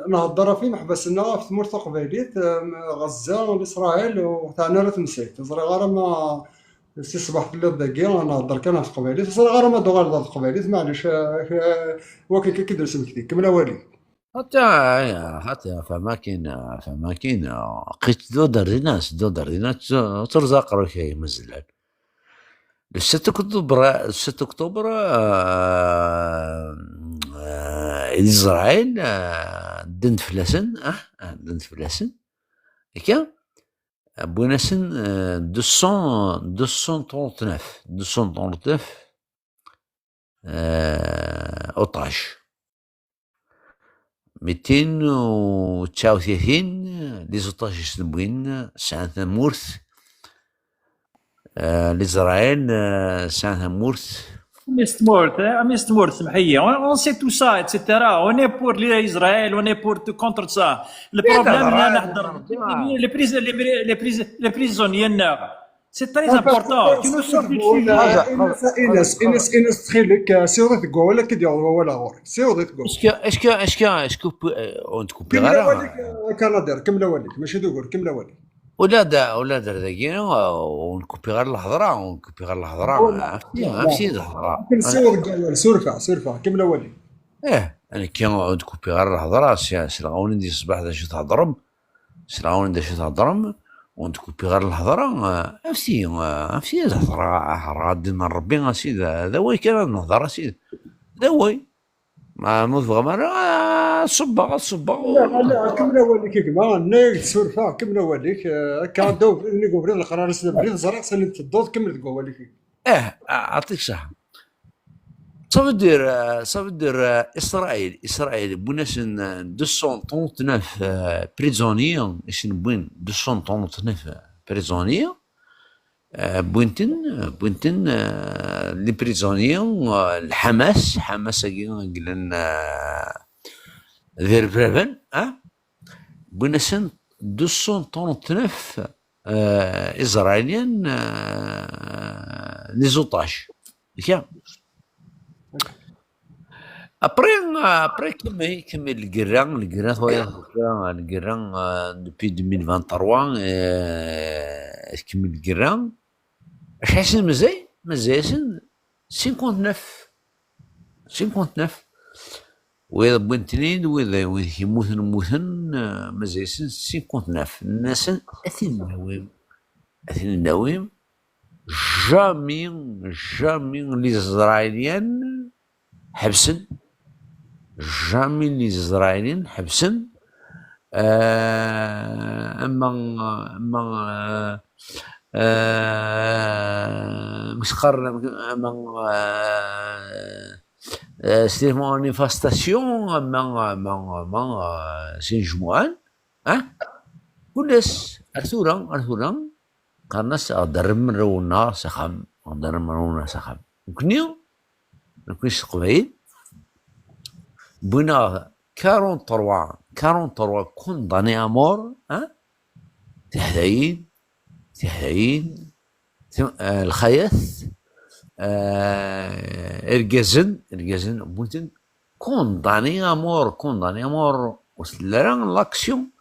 nhedder ɣef imeḥbas-nneɣ ɣef tmurt taqbaylit, eh, Ɣazza, Isṛayil, ur teɛni ara temsalt. Ẓriɣ ara ma si ṣṣbeḥ telliḍ dagi, nhedder kan ɣef teqbaylit. Ẓriɣ ara ma d-uɣaleḍ ɣer teqbaylit, maɛlic, eh, eh, wakken kan k-id-nesmekti. Kemmel awal-ik. Xaṭi, aya, xaṭi, ɣef amakin, ɣef amakin, qqit d uderdinas, d uderdinas, ur terza aqerru-k ay Amazlan. Le sept octobre, le sept octobre, euh, euh, les Israël, euh, ddant fell-asen, ah, ah, ddant fell-asen, akka, wwin-asen, euh, deux cent, deux cent trente-neuf, deux cent trente-neuf, euh, otages. Mitin u tesɛa u tlatin, les otages i sen-wwin, sɛan tamurt. Euh, l'Israël, euh, sɛan tamurt. Am tmurt, eh, am tmurt, semḥ-iyi. On, on sait tout ça, et cetera. On est pour l'Israël, on est pour tout contre ça. Le problème, là, نهضر, les pris-, les pris-, les pris-, les prisonniers, c'est très important. Tu nous sors du sujet. Ines, Ines, Ines, ttxil-k, siweḍ-it deg wawal, ad k-id-yaweḍ wawal ɣur-k. Siweḍ-it deg wawal. Est-ce que, est-ce que, est-ce que, est-ce que, euh, on te coupe? Kemmel awal-ik, a Kanadir, kemmel awal-ik, mačči d ugur, kemmel awal-ik. Ula d, ula d ar dagi, euh, ur nkupi ɣer lhedra, ur nkupi ɣer lhedra. Voilà. Afti, afti d lhedra. Akken siweḍ deg wawal, surfeɣ, surfeɣ, kemmel awal-ik. Eh, nekki ur d-kupiɣ ara lhedra, s-, sleɣ-awen-d di ṣṣbeḥ d acu theddrem, sleɣ-awen-d d acu theddrem, ur d-kupiɣ ara lhedra, eh, afti, eh, afti ad hedreɣ, hedreɣ ddin n Rebbi, a sidi, d away kan ad nehder, a sidi, d away. Ma, ma ur tebɣam ara, ah, ad ṣubbeɣ, ad ṣubbeɣ. Ala, ala, kemmel awal-ik, a gma, nnig surfeɣ, kemmel awal-ik, eh, akka, ddaw ubrid, nnig ubrid, leqrar-is d abrid, ẓriɣ sani tedduḍ, kemmel deg wawal-ik. Eh, ah, aɛṭik ṣṣeḥḥa. Ça veut dire, euh, ça veut dire, euh, Israël, Israël, wwin-asen, euh, deux cent trente-neuf, euh, prisonniers, i sen-wwin deux cent trente-neuf, euh, prisonniers, euh, wwin-ten, euh, wwin-ten, euh, les prisonniers, euh, le Hamas, Hamas-agi, i yellan, euh, d irbaben, hein? Wwin-asen deux cent trente-neuf, euh, Israéliens, euh, les otages. Tiens. Après, euh, après, kemmel, kemmel lgerra, lgerra, twayeḍ, lgerra, lgerra, euh, depuis deux mille vingt-trois, euh, tkemmel lgerra. Acḥal-asen mazal? Mazal-asen cinquante-neuf. Cinquante-neuf. Wid wwin-ten-id, wid, wid yemmuten, mmuten, eh, mazal-asen cinquante-neuf. Nnan-asen, a tin-nnawi, a tin-nnawi, jamais, jamais les Israéliens ḥebsen, jamais les Israéliens ḥebsen, Euh, ama, ama, euh, euh, mi s-qqaren, ama, euh, euh, s manifestation, ama, ama, ama, euh, s inejmuɛen, ah? Kul ass, ar tura, ar tura, qqaren-as, ad d-rrem arraw-nneɣ s axxam, ad d-rrem arraw-nneɣ s axxam. Nekni, nekni s Teqbayel, wwin-aɣ quarante-trois, quarante-trois condamnés à mort, ah? Tiḥdayin, tiḥdayin, ti-, eh, lxayat, eh, irgazen, irgazen, wwin-ten condamnés à mort, condamnés à mort, ur telli ara l'action,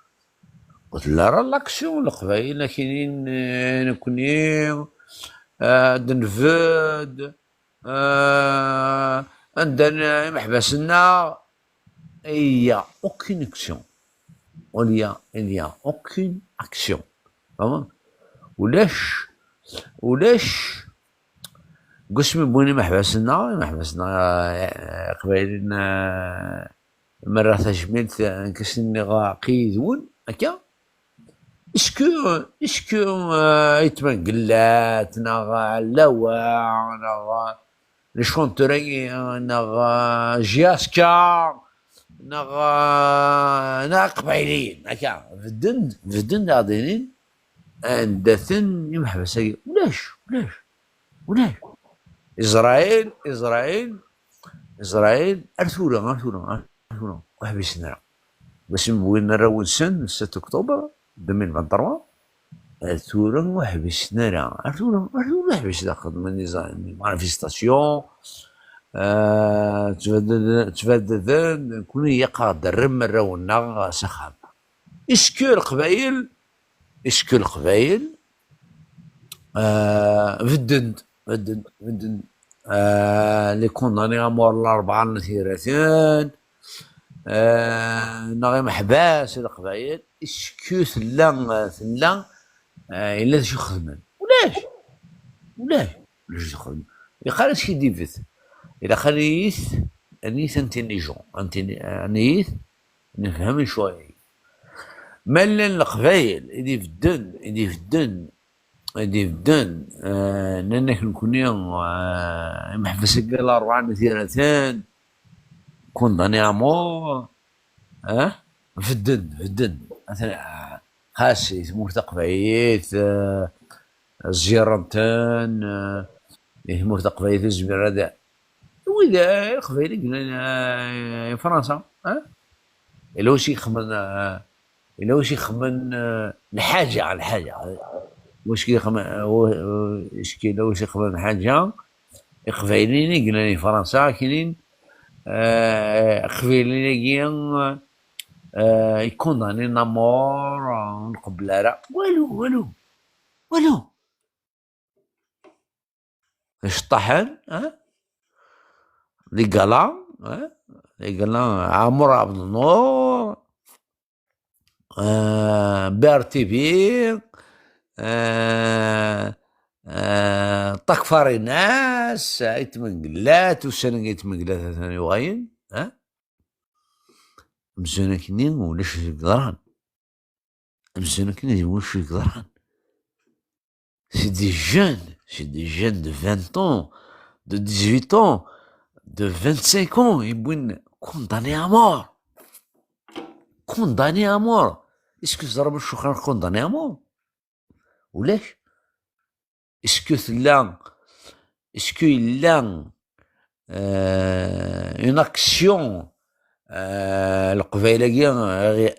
ur telli ara l'action, Leqbayel akinin, eh, nekni, eh, ad d-nbedd, eh, anda n-, imeḥbas-nneɣ, il y a aucune action. Il y a, il y a aucune action. Tfehmeḍ? Ulac, ulac, deg wasmi wwin imeḥbas-nneɣ, imeḥbas-nneɣ, eh, iqbayliyen, eh, merra tajmilt, eh, nekk ass-nni aql-i yid-wen, akka? Est-ce que, est-ce que, euh, Ayt Mengellat, neɣ, euh, Lawa, neɣ, euh, les chanteurs-agi, euh, neɣ, euh, J S K, neɣ, euh, neɣ Iqbayliyen, akka, bedden, bedden daɣ dinin, anda-ten imeḥbas-agi? Ulac, ulac, ulac. Israël, Israël, Israël, ar tura, ar tura, ar tura, ur ḥbisen ara. Wasmi wwin arraw-nsen, le sept octobre deux mille vingt-trois, ar tura ur ḥbisen ara, ar tura, ar tura ur ḥbisen ara, xedmen des manifestations, euh, ttbaddaden, ttbaddaden, nekni ilaq ad d-rrem arraw-nneɣ s axxam. Est-ce que Leqbayel, est-ce que Leqbayel, euh, bedden, bedden, bedden, euh, les condamnés à mort, l'Arbaɛa n At Yiraten, euh, neɣ imeḥbas i Leqbayel, est-ce que tella, tella, euh, yella d acu xedmen? Ulac, ulac, ulac acu xedmen. Ilaq ara skiddibet, ilaq ara nit, nit intelligent, intelli-, nit, nefhem lecɣal-agi. Ma llan Leqbayel i d-ibedden, i d-ibedden, i d-ibedden, eh, nnan-ak nekni, eh, imeḥbas-agi l'Arbaɛa n At Yiraten, condamnés à mort, eh? Bedden, bedden. Atan, eh, xas i tmurt taqbaylit, eh, ẓẓiren-ten, eh, i tmurt taqbaylit ur zmiren ad Wid, eh, Leqbayel i yellan, eh, i Fransa, eh? Yella wacu i xedmen, eh, yella wacu i xedmen, eh, lḥaǧa, lḥaǧa. Wacu i xedmen, eh, wa-, eh, yella wacu i xedmen lḥaǧa, Iqbayliyen i yellan i Fransa, aknin, eh, Iqbayliyen-agi, eh, i condamnés à mort, eh, ur nqebbel ara. Walu, walu, walu. Iceṭṭaḥen, eh? Les galants, eh? Les galants, Ɛmer Ɛebdennur, eh, B R T V, eh, eh, Ṭak Farinas, Ayt Mengellat, ussan-agi Ayt Mengellat atan yuɣalen, eh? Amzun akkenni ulac acu yeḍran. Amzun akkenni d wacu yeḍran. C'est des jeunes, c'est des jeunes de vingt ans, de dix-huit ans, de vingt-cinq ans, i wwin condamnés à mort. Condamnés à mort. Est-ce que teẓram acu xedmen condamnés à mort? Ulac. Est-ce que tella, est-ce que yella, euh, une action, euh, Leqbayel-agi, euh,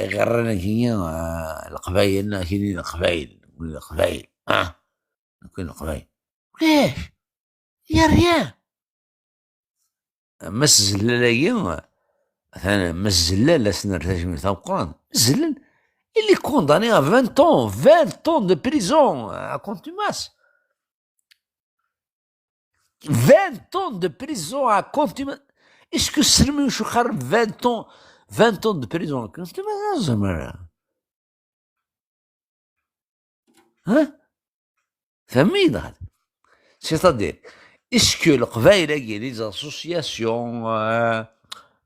iɣerran-agi, euh, Leqbayel, neɣ kini Leqbayel, wid Leqbayel, ah, nekni Leqbayel. Ulac, y a rien. Mass Zellal-agi, atan Mass Zellal, ad s-nerr tajmilt tameqqrant. Mass Zellal, il est condamné à vingt ans, vingt ans de prison à contumace. Vingt ans de prison à contumace. Est-ce que tessnem acu yeqqaren vingt ans, vingt ans de prison à contumace? Ur teẓrim ara. Hein? Tfehmem-iyi neɣ? C'est-à-dire, est-ce que Leqbayel-agi, les associations, euh,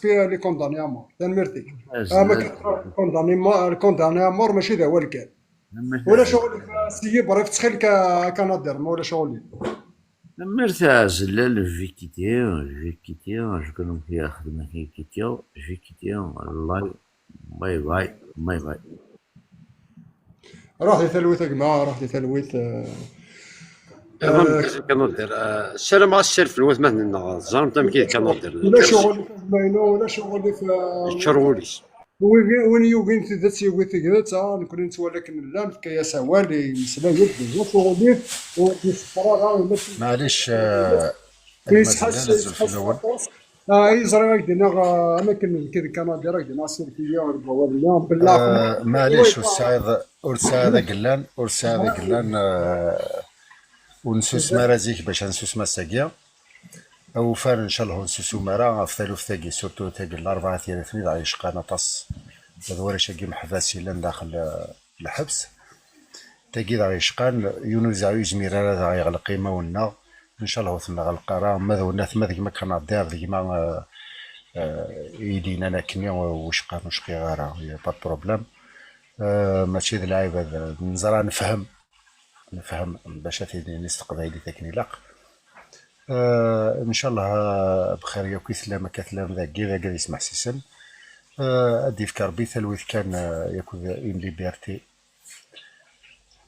puis les condamnés à mort. Tanemmirt-ik. Ah, ma k-, condamné mo-, condamné à mort, mačči d awal kan. Ulac aɣilif, si Yibrif, ttxil-k, a Kanadir, ma ulac aɣilif. Tanemmirt a Zellal, je vais quitter, je vais quitter, je vais quitter, je vais quitter, bye bye, bye bye. Ruḥ di talwit a gma, ruḥ di talwit, eh. Iḍ ameggaz a Kanadir. Ah, ssarameɣ ad sserfen watmaten-nneɣ, teẓramt amek i d Kanadir. Ulac uɣilif a gma-inu, ulac uɣilif. Yeččur wul-is. Win, win yugin tidet yugi tidet, ah, nekkni nettwali akken nella, nefka-yas awal, yemmeslay-d, ulac uɣilif, ur d-yessexṣer ara, ulac. Maɛlic, ah, a gma Zellal, azul fell-awen. Ah, i ẓriɣ ad k-d-iniɣ, ah, am akken nekk d Kanadir, ad k-d-iniɣ sserf-iyi deg wawal-nni, belleɛ. Ah, maɛlic, ur tesɛiḍ, ur tesɛiḍ agellan, ur tesɛiḍ agellan, ah, ur nsusem ara zik bac ad nsusem ass-agi. Awufan, ncallah ur nsusum ara ɣef taluft-agi, surtout tagi n Larebɛa Tiraten i d aɣ-yecqan aṭas. D warrac-agi meḥbas yellan daxel, eh, lḥebs. Tagi d aɣ-yecqan, yiwen ur zeɛɛu yezmir ara ad aɣ-yeɣleq imawen-nneɣ. Ncallah ur ten-neɣleq ara, ma d winnat, ma d gma Kanadir, d gma, eh, eh, i d-yennan akkenni, ur cqan, ur cqiɣ ara, y a pas de problème. Eh, mačči d lɛib ad neẓra, nefhem. Nefhem bac ad t-id-nini s teqbaylit akken ilaq. Eh, ncallah, eh, bxir yakk i tellam, akka tellam dagi, dagi ad yesmeḥsisen. Eh, ad d-yefk Rebbi talwit kan, eh, yakk d une liberté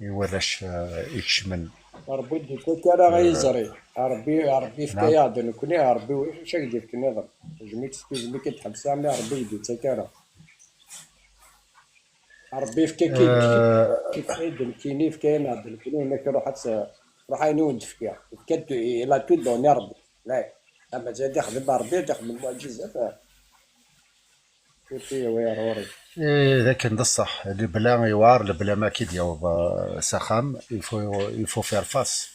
i warrac, eh, ikecmen. Rebbi d-yettak ara, eh, ay iẓri. Rebbi, Rebbi yefka-yaɣ-d nekkni, Rebbi ulac ak-d-yefk nniḍen. Jmi-k s tizmi-k i d-ḥebseɣ, mi Rebbi d-yettak ara. Rebbi yefka-k-id, eh, yefka-k-id nekkini, yefka-yaneɣ-d nekkini, yenna-k ruḥ ad tt-, ruḥ ayen i wen-d-fkiɣ. Yefka-d, il a tout donné Rebbi. La, ama ad ixdem Rebbi, ad ixdem lmuɛǧizat, ah. Ur t-yawi ar ɣur-i. Eh, d akken d ṣṣeḥ, lebla yewɛer, lebla ma k-id-yaweḍ, eh, s axxam, il faut, il faut faire face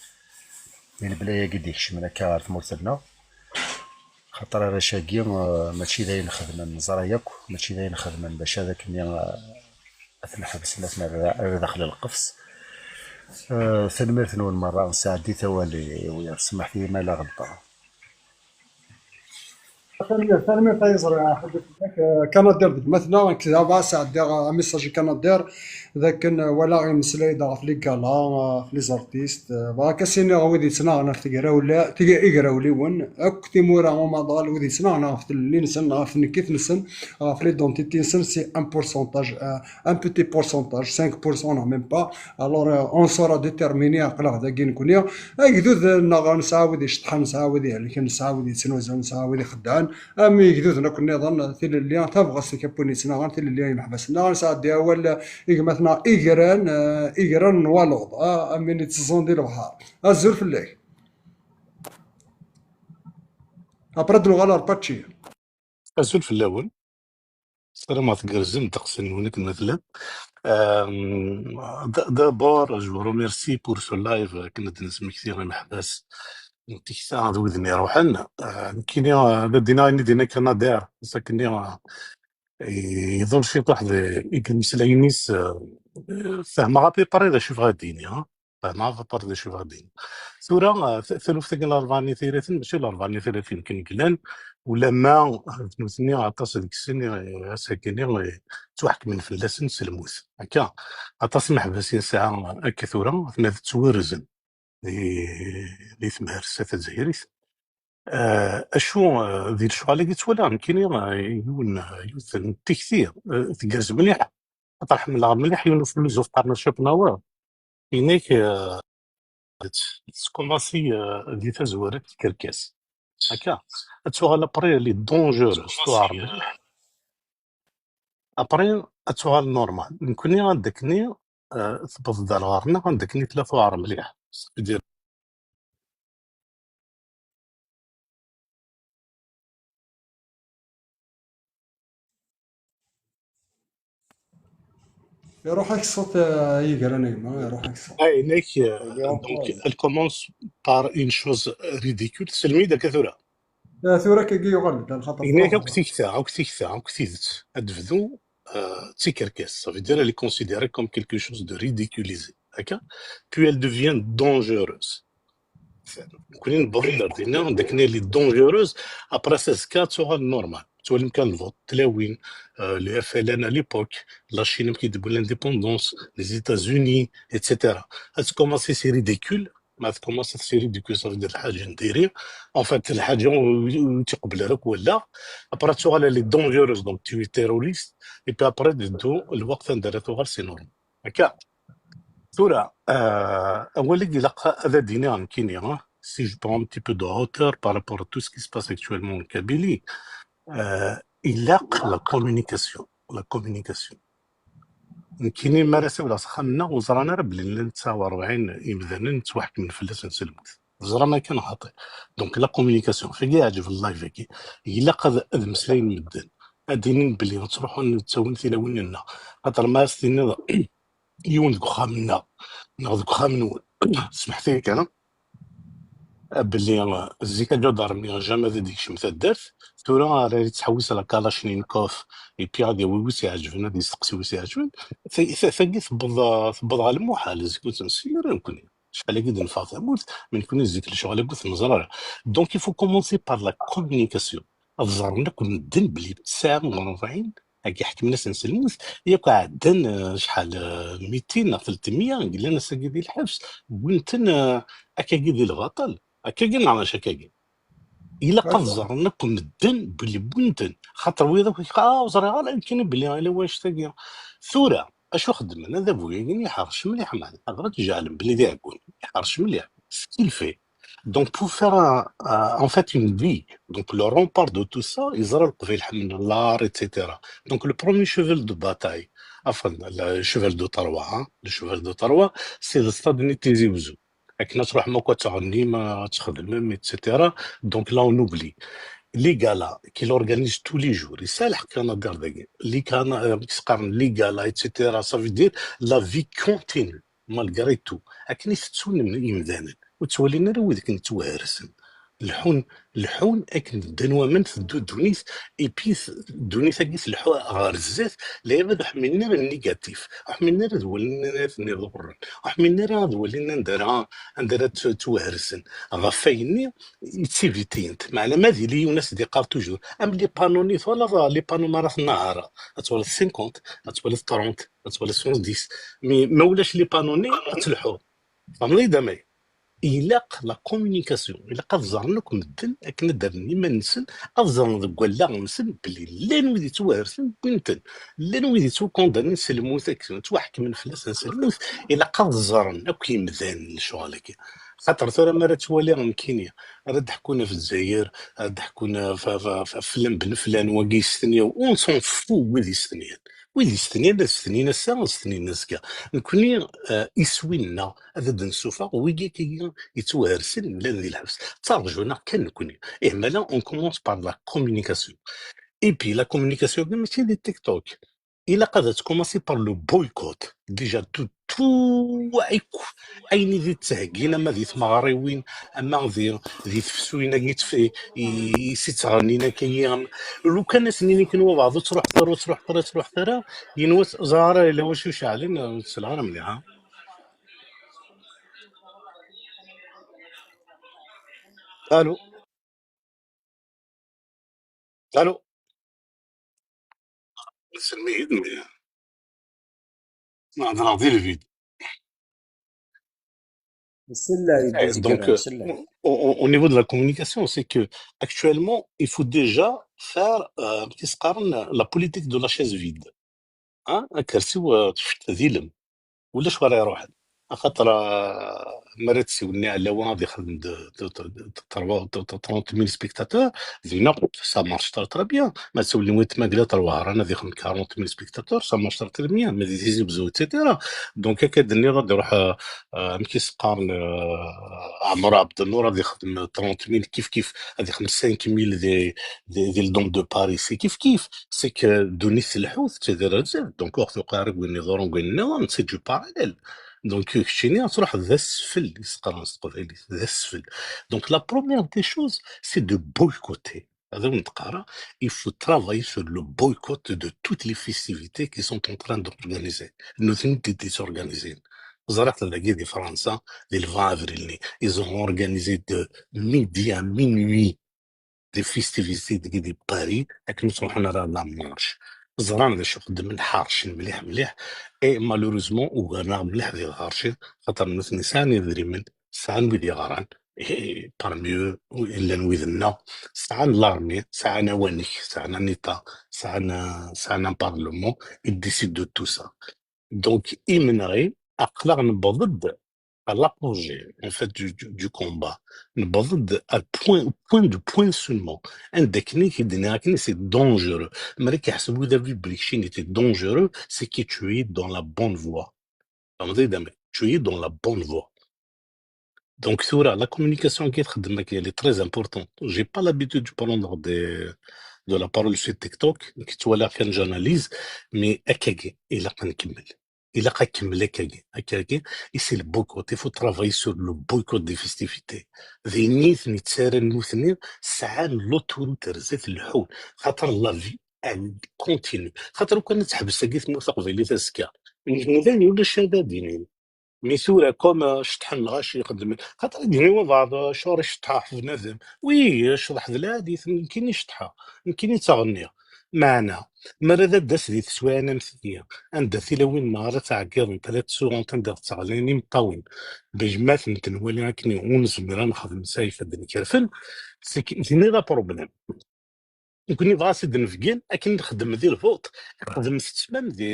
i lebla-agi d-ikecmen akka ɣer tmurt-nneɣ. Xaṭer arrac-agi, eh, mačči d ayen xedmen, neẓra yakk, mačči d ayen xedmen bac ad akken, eh, ad ten-ḥebsen, ad ten-rr-, rr daxel lqefs. Eh, tanemmirt-nwen merra, sɛeddit awal i, i wiyaḍ, semmḥet-iyi ma la ɣelṭeɣ. Tanemmirt, tanemmirt ay iẓri, ḥadet fell-ak. Eh, Kanadir d gma-tneɣ, nekk d Ava, sɛeddiɣ, eh, amisaj i Kanadir, d akken, eh, walaɣ imeslay-d ɣef les galas, eh, ɣef les artistes, eh, bɣa ad k-as-iniɣ wid yettnaɣen ɣef tegrawla-, teg-, igrawliwen, akk timura umaḍal, wid yettnaɣen ɣef tlelli-nsen, ɣef tnekkit-nsen, ɣef l'identité-nsen, c'est un pourcentage, euh, un petit pourcentage, cinq pour cent, non, même pas. Alors, euh, on saura déterminer, aql-aɣ dagi nekkni. Agdud-nneɣ nesɛa wid iceṭṭḥen, nesɛa wid ihelken, nesɛa wid yettnuzun, nesɛa wid ixeddɛen. Am igduden akk nniḍen, tilelli, tabɣest n win yettnaɣen, tilelli imeḥbas-nneɣ. Nesɛeddi awal i gma-tneɣ igran, euh, igran n waluḍ, ah, am win itteẓẓun di lebḥer. Azul fell-ak. Après ad nuɣal ar Pachi. Azul fell-awen. Ssarameɣ tgerrzem ddeqs-nwen akken ma tellam. Euh, d-, d'abord, je vous remercie pour ce live, akken ad d-nesmekti imeḥbas n tikta d widen iruḥen. Euh, nekkini, euh, d addin-a, ayen i d-yenna Kanadir, ass akkenni, euh, iḍul ciṭuḥ d, i imeslayen-is, euh, fehmeɣ à peu près d acu yebɣa ad d-yini, hein. Fehmeɣ à peu près d acu yebɣa ad d-yini. Tura, euh, t-, taluft-agi n Larebɛa n Yitiraten, mačči Larebɛa n Yitiraten kan i yellan, ulamma, euh, d nutni aṭas deg-sen, euh, ass-agi-nni, euh, ttwaḥekmen fell-asen s lmut. Akka, aṭas n imeḥbas i nesɛa akka tura, atni ad ttwarzen di, di tmehrt-a tazzayrit. Eh, acu, eh, di lecɣal-agi ttwaliɣ nekkini, eh, yiwen, eh, yiwet n tikti, eh, tgerrez mliḥ. Xaṭer ḥemmleɣ mliḥ yiwen ufiluzuf qqaren-as Schopenhauer. Yenna-k, eh, tettkumaṣi, eh, di tazwara n tkerkas. Akka, ad tuɣal après les dangereuses, tuɛer mliḥ. Après, ad tuɣal normal. Nekkni ad d-akni, eh, tewweḍ-d ar ɣer-neɣ, ad d-akni tella tuɛer mliḥ. C'est-à-dire, Iruḥ-ak ṣṣut, eh, ay igran a gma, iruḥ-ak ṣṣut. Ah, inek, eh, donc, elle commence par une chose ridicule. Selmi-d akka tura. Eh, tura akka yuɣal-d lxaṭer. Inek akk tikta, akk tikta, akk tidet. Ad tebdu, euh, d tikerkas. Ça veut dire, elle est considérée comme quelque chose de ridiculisé. Akka. Puis elle devient dangereuse. Nekkni newweḍ-d ar dinna, d akken elle est dangereuse, après azekka ad tuɣal normal. Tettwalim kan lvuṭ, tlawin, euh, le F L N à l'époque, la Chine amek i d-wwin l'indépendance, les États-Unis, et cetera. Ad tkumaṣi c'est ridicule, ma tkumaṣi c'est ridicule, ça veut dire lḥaǧa n diri. En fait, lḥaǧa ur, ur tt-iqebbel ara akk wallaɣ. Après ad tuɣal elle est dangereuse, donc tu es terroriste. Et puis après, d-, d-, lweqt anda ara tuɣal c'est normal. Akka. Tura, euh, awal i ilaq ad d-iniɣ nekkini, hein, si je prends un petit peu de hauteur par rapport à tout ce qui se passe actuellement en Kabylie, euh, ilaq la communication, la communication. Nekkini mi ara siwleɣ s axxam-nneɣ, ur ẓran ara belli llan tesɛa u rebɛin imdanen ttwaḥekmen fell-asen s lmut. Teẓram akken xaṭi. Donc la communication, fagi iɛǧeb live-agi. Ilaq ad, ad meslayen medden. Ad d-inin belli ad ttruḥun ad ttawin tilawin-nneɣ. Xaṭer ma as-tiniḍ yiwen deg uxxam-nneɣ neɣ deg uxxam-nwen, smeḥt-iyi kan, belli, euh, zik aǧadarmi jamais ad d-yekcem taddart, tura ara yettḥewwis la Kalachnikov, et puis ad yawi wi s-iɛeǧben, ad yesteqsi wi s-iɛeǧben. Ta-, ta-, tagi tewweḍ, tewweḍ ɣer lmuḥal, zik ur tt-nessin ara nekkni. Acḥal-agi d-neffeɣ tamurt, mi nekkni zik lecɣal-agi ur t-neẓra ara. Donc, il faut commencer par la communication. Ad ẓren akk medden belli tesɛa u rebɛin agi ḥekmen-asen s lmut, yakk ɛeddan, euh, acḥal, euh, mitin neɣ tletmya i yellan ass-agi di lḥebs, wwin-ten, euh, akkagi di lbaṭel. Akkagi neɣ mačči akkagi? Ilaq ad ẓren akk medden belli wwin-ten. Xaṭer wiyaḍ akk, ah, ur ẓriɣ ara nekkini belli ala wannect-agi. Tura, acu xeddmen? Adabu-agi iḥerc mliḥ, meɛna ḥadret jeɛlen belli d iɛeggunen. Iḥerc mliḥ. Ce qu'il fait. Donc, pour faire un, un, en fait, une digue, donc le rempart de tout ça, yeẓra Leqbayel ḥemmlen l'art, et cetera. Donc, le premier cheval de bataille, enfin, le cheval de Troie, hein, le cheval de Troie, c'est le stade n Tizi Ouzou. Akken ad tṛuḥem akk ad tɣennim, ad txedmem, et cetera. Donc là, on oublie. Les galas qu'il organise tous les jours, yesɛa lḥeqq Canadar dagi. Les gala-, euh, i s-qqaren les galas, et cetera. Ça veut dire la vie continue, malgré tout. Akken i tettun im-, imdanen. Ur ttwalin ara wid akken ttwahersen. Leḥḥun, leḥḥun akken ddan waman, teddu ddunit, et puis t-, ddunit-agi tleḥḥu ɣer zdat, lɛibad ur ḥmilen ara négatif, ur ḥmilen ara ad walin ayen iḍurren, ur ḥmilen ara ad walin anda ara, anda ara tt-, ttwahersen. Ɣef wayenni, i ttivitiyent. Meɛna ma d yili yiwen as d-iqqar toujours, am les panneaux-nni, twalaḍ les panneaux mi ara tnehheṛ, ad twaliḍ cinquante, ad twaliḍ trente, ad twaliḍ soixante-dix. Mais ma ulac les panneaux-nni, ad tleḥḥuḍ. Tfehmeḍ-iyi-d amay? Ilaq la communication, ilaq ad ẓren akk medden akken ad d-rren iman-nsen, ad ẓren deg wallaɣ-nsen belli llan wid yettwahersen wwin-ten, llan wid yettwakondanin s lmut, akken ttwaḥekmen fell-asen s lmut, ilaq ad ẓren akk yimdanen lecɣal-agi. Xaṭer tura mi ara ttwaliɣ nekkini, ara d-ḥkun ɣef Lezzayer, ara d-ḥkun ɣef, ɣef, ɣef, ɣef flan ben flan, wagi yestenyaw, on s'en fout wid yestenyan. Wid yestenyan, ad stenyin ass-a, ad stenyin azekka. Nekkni, eh, iswi-nneɣ, ad d-nessufeɣ wigi akka yettwahersen, llan di lḥebs. Ttarǧun-aɣ kan nekkni. Ih, mais là, on commence par la communication. Et puis, la communication, mačči di TikTok. Ilaq ad tkumansi par le boycott. Déjà, tout, tout, akk, ayen i d-ttheggin, ama di tmeɣriwin, ama di, di tefsuyin-agi tf-, i, i s-ittɣennin akka-yi, am-, lukan asen-ini kan wabeɛḍ, ur ttruḥet ara, ur ttruḥet ara, ur ttruḥet ara, yenwa ẓer ara yella wacu iceɛlen, ur tt-sliɣ ara mliḥ, ha? Allô? Allô? Selmi-yi-d, mais nehḍreɣ di lvid. Sellay, eh, donc, euh, au, au, au niveau de la communication, c'est que actuellement, il faut déjà faire, euh, qu'est-ce qu'on, la politique de la chaise vide. Hein? Akersi-w, euh, tfet d ilem. Ulac wara iruḥen. Axaṭer, euh, mi ara tsiwel niɛlawa ad ixdem d, d, d, d, trente mille spectateurs, dinna, ça marche très, très bien. Ma tsiwel niwet magla terwahran ad ixdem quarante mille spectateurs, ça marche très, très bien. Mais di Tizi Wezzu, et cetera. Donc, akka d-nniɣ ad iruḥ, euh, euh, amek i s-qqaren, euh, Ɛmer Ɛebdennur ad ixdem trente mille kif kif, ad ixdem cinq mille di, di, di le Dôme de Paris, c'est kif kif. C'est que ddunit tleḥḥu, tettadir ar zdat. Donc, ur ɣ-tuqiɛ ara deg wayen iḍurun deg wayen nniḍen, c'est du parallèle. Donc, keččini ad truḥeḍ d asfel, i s-qqaren s teqbaylit, d asfel. Donc, la première des choses, c'est de boycotter. Ad awen-d-qqareɣ, il faut travailler sur le boycott de toutes les festivités qui sont en train d'organiser. Nutni d-, d-, disorganiser. Ẓriɣ-t dagi di Fransa, di le vingt avril-nni. Ils ont organisé de midi à minuit des festivités deg, di Paris, akken ur ttruḥun ara la marche. Ẓran d acu xeddmen, ḥercen mliḥ, mliḥ. Et malheureusement, ugaren-aɣ mliḥ di lɣerci, xaṭer nutni sɛan idrimen, sɛan wid yeɣran, et parmi eux, llan wid-nneɣ, sɛan l'armée, sɛan awanek, sɛan un État, sɛan, sɛan un parlement, ils décident de tout ça. Donc, imenɣi, aql-aɣ newweḍ-d à l'apogée, en fait, du, du, du combat. Newweḍ-d à point, point de point seulement. Anda akken i k-d-nniɣ akken, c'est dangereux. Mi ara k-iḥseb wid-a belli keččini t'es dangereux, c'est que tu es dans la bonne voie. Fehmeḍ-iyi-d amek? Tu es dans la bonne voie. Donc tura, la communication qui est, elle est très importante. J'ai pas l'habitude de prendre des, de la parole sur TikTok, qui tu vois là, j'analyse, mais akkagi, ilaq ad nkemmel. Ilaq ad nkemmel akkagi, akkagi, et c'est le boycott. Il faut travailler sur le boycott des festivités. D ayen i ten-yettaran nutni, sɛan l'autoroute ar zdat, leḥḥun. Xaṭer la vie, elle continue. Xaṭer ukan ad teḥbes tagi tmurt taqbaylit azekka. Nutni d ayen ulac ara d-inin. Mi tura, comme, euh, ceṭṭḥen lɣaci ixeddmen. Xaṭer ad d-yini wabeɛḍ, euh, acuɣer i ceṭṭḥeɣ ɣef bnadem? Wi, ccḍeḥ d lɛadi, nekkini ceṭṭḥeɣ, nekkini ttaɣenniɣ. Meɛna, mi ara d-tas di teswiɛin am tigi, anda tilawin-nneɣ ara ttɛeggiḍent, ara ttuɣent, anda ɣ-ttaɣlin imeṭṭawen, bejmaɛt n tenwali akken ur nezmir ad nexdem s ayfad n ikerfen, c'est que, tini d aproblème. Nekkni dɣa s id-nbeggen akken nxeddem di lvuṭ, xedmet-tt même di,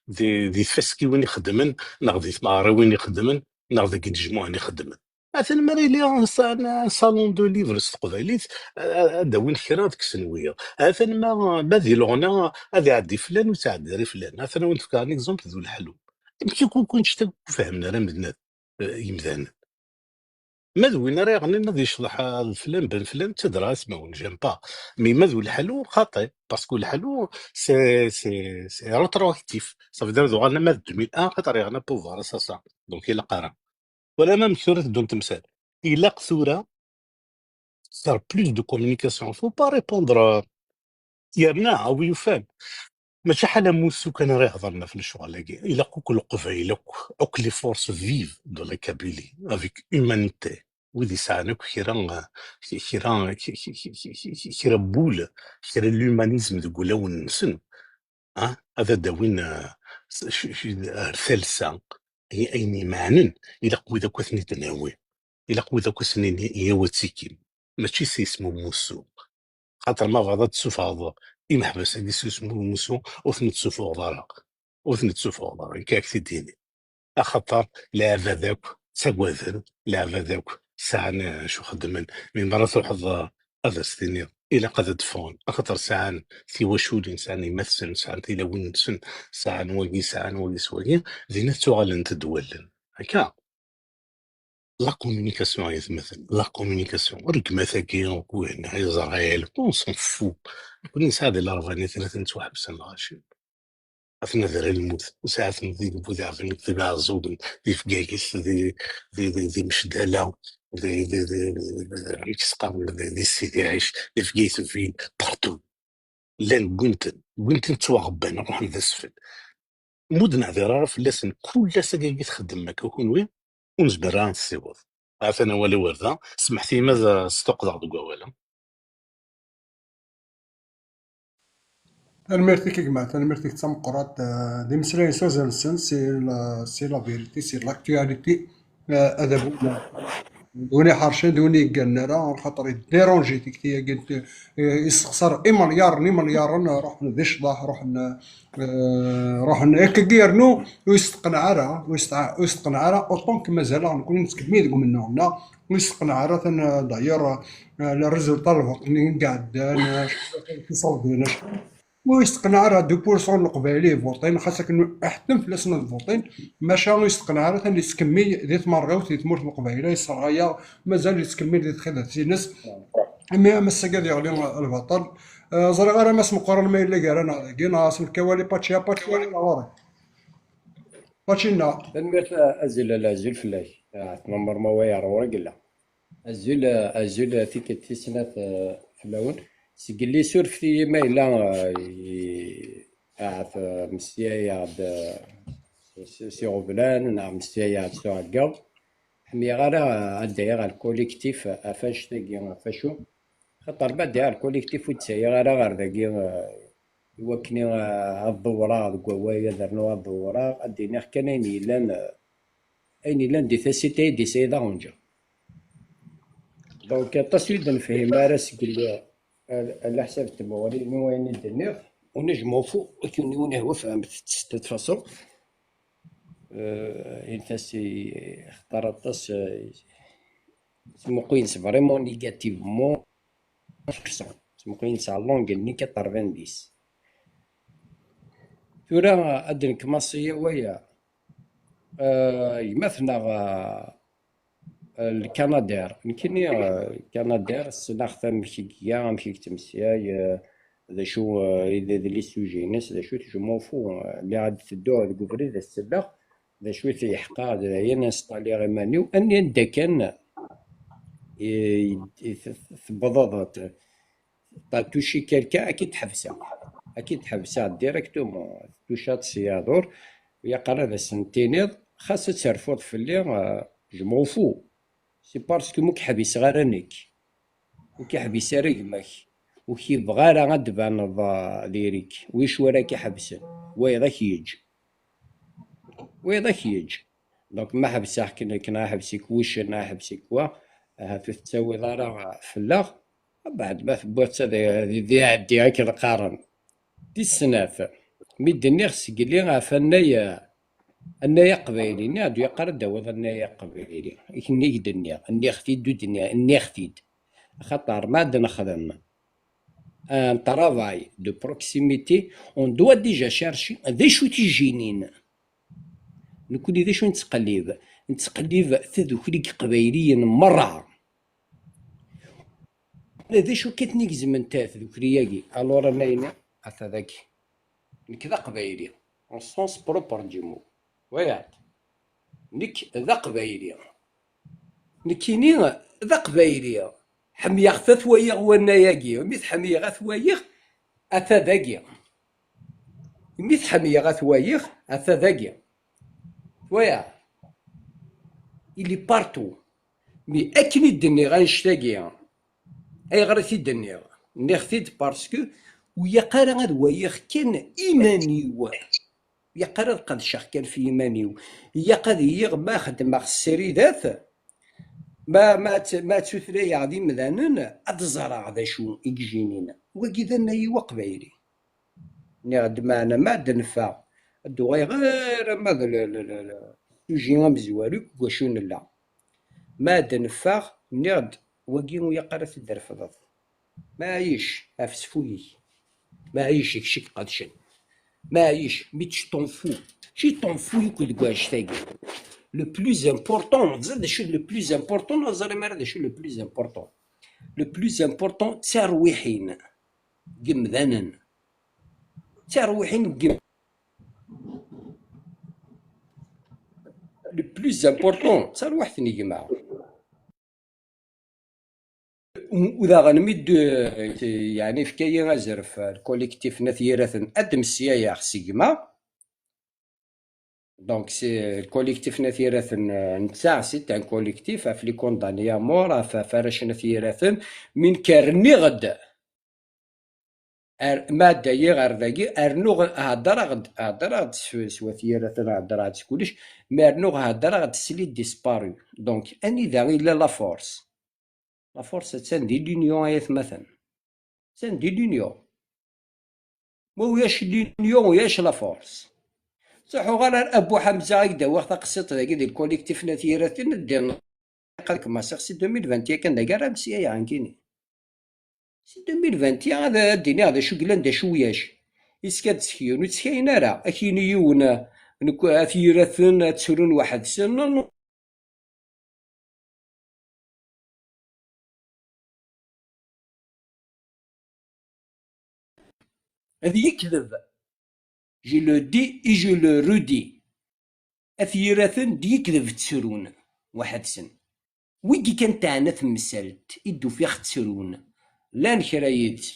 di, di tfaskiwin ixeddmen, neɣ di tmeɣriwin ixeddmen, neɣ deg inejmuɛen ixeddmen. Atan mi ara yili un sa-, un salon de livres s teqbaylit, a-, a-, ad d-awin kra ad kksen wiyaḍ. Atan ma, ma di leɣna ad iɛeddi flan ur ttɛeddi ara flan. Atan ad wen-d-fkeɣ un exemple d uleḥlu. Amek i kun-, kun-, ur fehmen ara medden, eh, yimdanen. Ma d win ara yeɣnin ad yecḍeḥ, ah, d flan ben flan, ttadreɣ asmawen, j'aime pas. Mais ma d uleḥlu, xaṭi, parce que uleḥlu, c'est, c'est, c'est rétroactif. Ça veut dire, d uɣalen ama d deux mille un, xaṭer yeɣna pouvoir, ça, ça. Donc, ilaq ara. Wala ma amek tura teddun temsal. Ilaq tura faire plus de communication. Faut pas répondre, euh, yerna, a wi yufan. Mačči ḥala amussu kan ara ihedren ɣef lecɣal-agi. Ilaq akk Leqbayel, akk, akk les forces vives de la Kabylie, avec humanité. Wid yesɛan akk kra, kra, kra n wul, kra n l'humanisme deg wulawen-nsen, ah, ad d-awin, ah, s-, c-, c-, ar talsa, ay-, ayen imeɛnen, ilaq wid akk ad ten-id-nawi. Ilaq wid akk ad sen-nini, iyaw ad tikim. Mačči s yisem umussu. Xaṭer ma bɣiḍ ad d-tessufɣeḍ imeḥbas-agi s yisem umussu, ur ten-id-tessufɣeḍ ara. Ur ten-id-tessufɣeḍ ara, akka ak-t-id-ini. Axaṭer leɛbad akk ttagaden, leɛbad akk sɛan, eh, acu xeddmen. Mi ara truḥeḍ, eh, ad as-tiniḍ, ilaq ad d-ffɣen, axaṭer sɛan tiwaculin, sɛan imatsen, sɛan tilawin-nsen, sɛan wagi, sɛan wagi s wagi, dinna ttuɣalent-d wallen. Akka. La communication, ay atmaten, la communication. Rregmat-agi, uhin, Israël, on s'en fout. Nekkni nesɛa di Leṛbanit, atan ttwaḥebsen lɣaci. Atan ad ara lmut. Nesɛa-ten di, di Budaɛben, di Leɛẓugen, di Bgayet, di, di, di, di Mecdala, di, di, di, di, amek s-qqaren, di, di Sidi Ɛic, di Bgayet Ville, partout. Llan wwin-ten, wwin-ten ttwaɣebban, ruḥen d asfel. Ur d-neɛdir ara fell-asen, kul ass akka i txeddmem akka kunwi, ur nezmir ara ad nessiweḍ. Atan awal-iw ar da, semḥet-iyi ma d-sṭuqḍeɣ deg wawal-a. Tanemmirt-ik a gma, tanemmirt-ik d tameqqrant, eh, d imeslayen s wazal-nsen, c'est la, c'est la vérité, c'est l'actualité, eh, adabu, d win iḥercen, d win yegganen ara, xaṭer yeddiṛunji tikti-agi, eh, yessexṣar imelyaṛen, imelyaṛen, eh, ruḥen di ccḍeḥ, ruḥen, eh, ruḥen, akkagi yernu ur yesteqneɛ ara, ur yesteqneɛ, ur yesteqneɛ ara, autant que mazal-aɣ nekkni nettkemmil deg umennuɣ-nneɣ, ur yesteqneɛ ara, atan, eh, d'ailleurs, eh, les résultats n lvuṭ-nni i iɛeddan, eh, tiṣawḍin, eh, ur yesteqneɛ ara deux pour cent n Leqbayel i ivuṭin, xas akken iḥettem fell-asen ad vuṭin, maca ur yesteqneɛ ara, atan yettkemmil di tmerɣiwt, di tmurt n Leqbayel, yesserɣay-aɣ, mazal yettkemmil di txidas-ines, imi am ass-agi ad yeɣli lbaṭel. Eh, ẓriɣ ara Mass Meqqran ma yella gar-aneɣ dagi, neɣ ass n lkawali Pachi, Pachi, neɣ ɣur-i. Pachi-nneɣ. Tanemmirt, a-, azul, ala azul fell-ak. Ah, tnummer ma wa yeɛrew ur yella. Azul, azul, tikkelt tis snat, eh, fell-awen. Seg yelli surfet-iyi ma yella, eh, i-, ahat, eh, mmeslayeɣ-d, eh, s, s iɣeblan, neɣ mmeslayeɣ-d s uɛeggeḍ. Ḥmiɣ ara, eh, ad dɛiɣ ɣer lkolektif, eh, ɣef annect-agi, ɣef acu? Xaṭer ma dɛiɣ ɣer lkolektif ur d-ttayeɣ ara ɣer dagi, eh, i wakken, eh, ad ḍewreɣ deg wawal, ad rnuɣ ad ḍewreɣ, ad d-iniɣ kan ayen yellan, eh, ayen yellan di tasilt ay d-yesɛi d aɣenǧa. Donc, aṭas ur d-nefhim ara seg l-, al-, alaḥsab n tmuɣli n wayen i d-nniɣ. Uni je m'en fous, akken uni hwa fehmet de toute façon. Euh, une face, ixtar aṭas, euh, smuqin-s vraiment négativement. Smuqin-s à l'angle-nni quatre-vingt-dix. Tura ad d-nekmaṣi waya. Euh, gma-tneɣ, euh, Lkanadair. Nekkini, euh, Lkanadair, ssneɣ-t amek i iga, amek i yettmeslay, euh, d acu, euh, i d, d les sujets-ines, d acu, je m'en fous, euh, lliɣ ad tedduɣ deg ubrid ad selleɣ, d acu i t-yeḥqa, d ayen installiɣ iman-iw, anni anda kan, i, i, i t-, tewwḍeḍ, t-, t'as touché quelqu'un, ad k-id-ḥebseɣ. Ad k-id-ḥebseɣ directement. Tucaḍ s yaḍur, yaqar ad asen-tiniḍ, xas ad terfuḍ fell-i, euh, je m'en fous. C'est parce que mu k-ḥbiseɣ ara nekk. Ur k-iḥbis ara gma-k. Ur k-yebɣa ara ad d-tbaneḍ, ah, diri-k. Wicu ara k-iḥebsen? Wayeḍ ad k-yeǧǧ. Wayeḍ ad k-yeǧǧ. Donc, ma ḥebseɣ-k nekk, neɣ iḥbes-ik wuccen, neɣ iḥbes-ik wa, ahat ur tettawiḍ ara fell-aɣ. Abeɛd ma tewwiḍ-tt ad, ad, ad iɛeddi akken qqaren. Tis snat, mi d-nniɣ sgeli ɣef annay, annay aqbayli, nniɣ-d yeqqar ad d-tawiḍ annay aqbayli. Ikenni i d-nniɣ, nniɣ-t-id ur d-nniɣ, nniɣ-t-id. Axaṭer ma ad nexdem un travail de proximité, on doit déjà chercher d acu-t ijinin. Nekkni d acu nettqellib? Nettqellib tadukli n Yiqbayliyen merra. D acu kan i gezmen ta-, tdukli-agi? Alors, anay-nni, ata dagi. Nekk d aqbayli, en sens propre du mot. Wayeḍ. Nekk d aqbayli. Nekkini d aqbayli. Ḥemyeɣ-t ad t-wayeɣ wannay-agi. Mi t-ḥemyeɣ ad t-wayeɣ, ata dagi. Mi t-ḥemyeɣ ad t-wayeɣ, ata dagi. Wayeḍ. Il est partout. Mi akken i d-nniɣ annect-agi, ayɣer i t-id-nniɣ? Nniɣ-t-id parce que ur yaq ara ad wayeɣ kan iman-iw. Ur yaq ara ad qedceɣ kan f yiman-iw. Yaq ad iliɣ ma xeddmeɣ ssridat, ma, ma, tt-, ma ttutlayeɣ d imdanen, ad ẓreɣ d acu i yijinin. Wagi d annay-iw aqbayli. Nniɣ-d, meɛna ma ad neffeɣ, ad d-uɣaleɣ ɣer ama d le, le, le, le sujet amezwaru deg wacu nella. Ma ad neffeɣ, nniɣ-d, wagi ur yaq ara ad t-id-refdeḍ. Maɛic, ɛfes f wul-ik. Maɛic, kečč i iqedcen. Maɛic, mais tu t'en fous. Tu t'en fous yakk deg wannect-agi. Le plus important, teẓriḍ d acu le plus important? Ur teẓrim ara d acu le plus important. Le plus important d tarwiḥin n yimdanen. D tarwiḥin n yim-, le plus important, d tarwiḥt n gma. U, u daɣen mi d-, yeɛni, yefka-yi azref, le collectif n At Yiraten, ad d-mmeslayeɣ s gma. Donc, c'est le collectif n At Yiraten, euh, netta, c'est un collectif ɣef les condamnés à mort, ɣef, ɣef warrac n At Yiraten, mi nekk rniɣ-d. Ar, ma ɛeddayeɣ ar dagi, rnuɣ, heddreɣ-d, heddreɣ-d s, s Wat Yiraten, heddreɣ-d s kullec, mais rnuɣ heddreɣ-d s les disparus. Donc, anida illa la force? La force attan di l'union, ay atmaten. Attan di l'union. Ma ulac l'union, ulac la force. Ttruḥuɣ ara ar Abu Ḥamza, ad k-d-awiɣ taqsiṭ dagi di le collectif n At Yiraten, ad d-, ad kem-asiɣ si deux mille vingt yakan dagi ara msiyayeɣ nekkini. Si deux mille vingt et un ad, ad d-iniɣ d acu yellan, d acu ulac. Iska d-ttekyen, ur ttkayen ara. Ad k-yini yiwen, nekk, At Yiraten ad ttrun weḥd-sen. Non, non. D lekdeb. Je le dis et je le redis. At Yiraten d lekdeb ttrun weḥd-sen. Wigi kan teɛna temsalt i d-ufiɣ ttrun. Llan kra yid-s.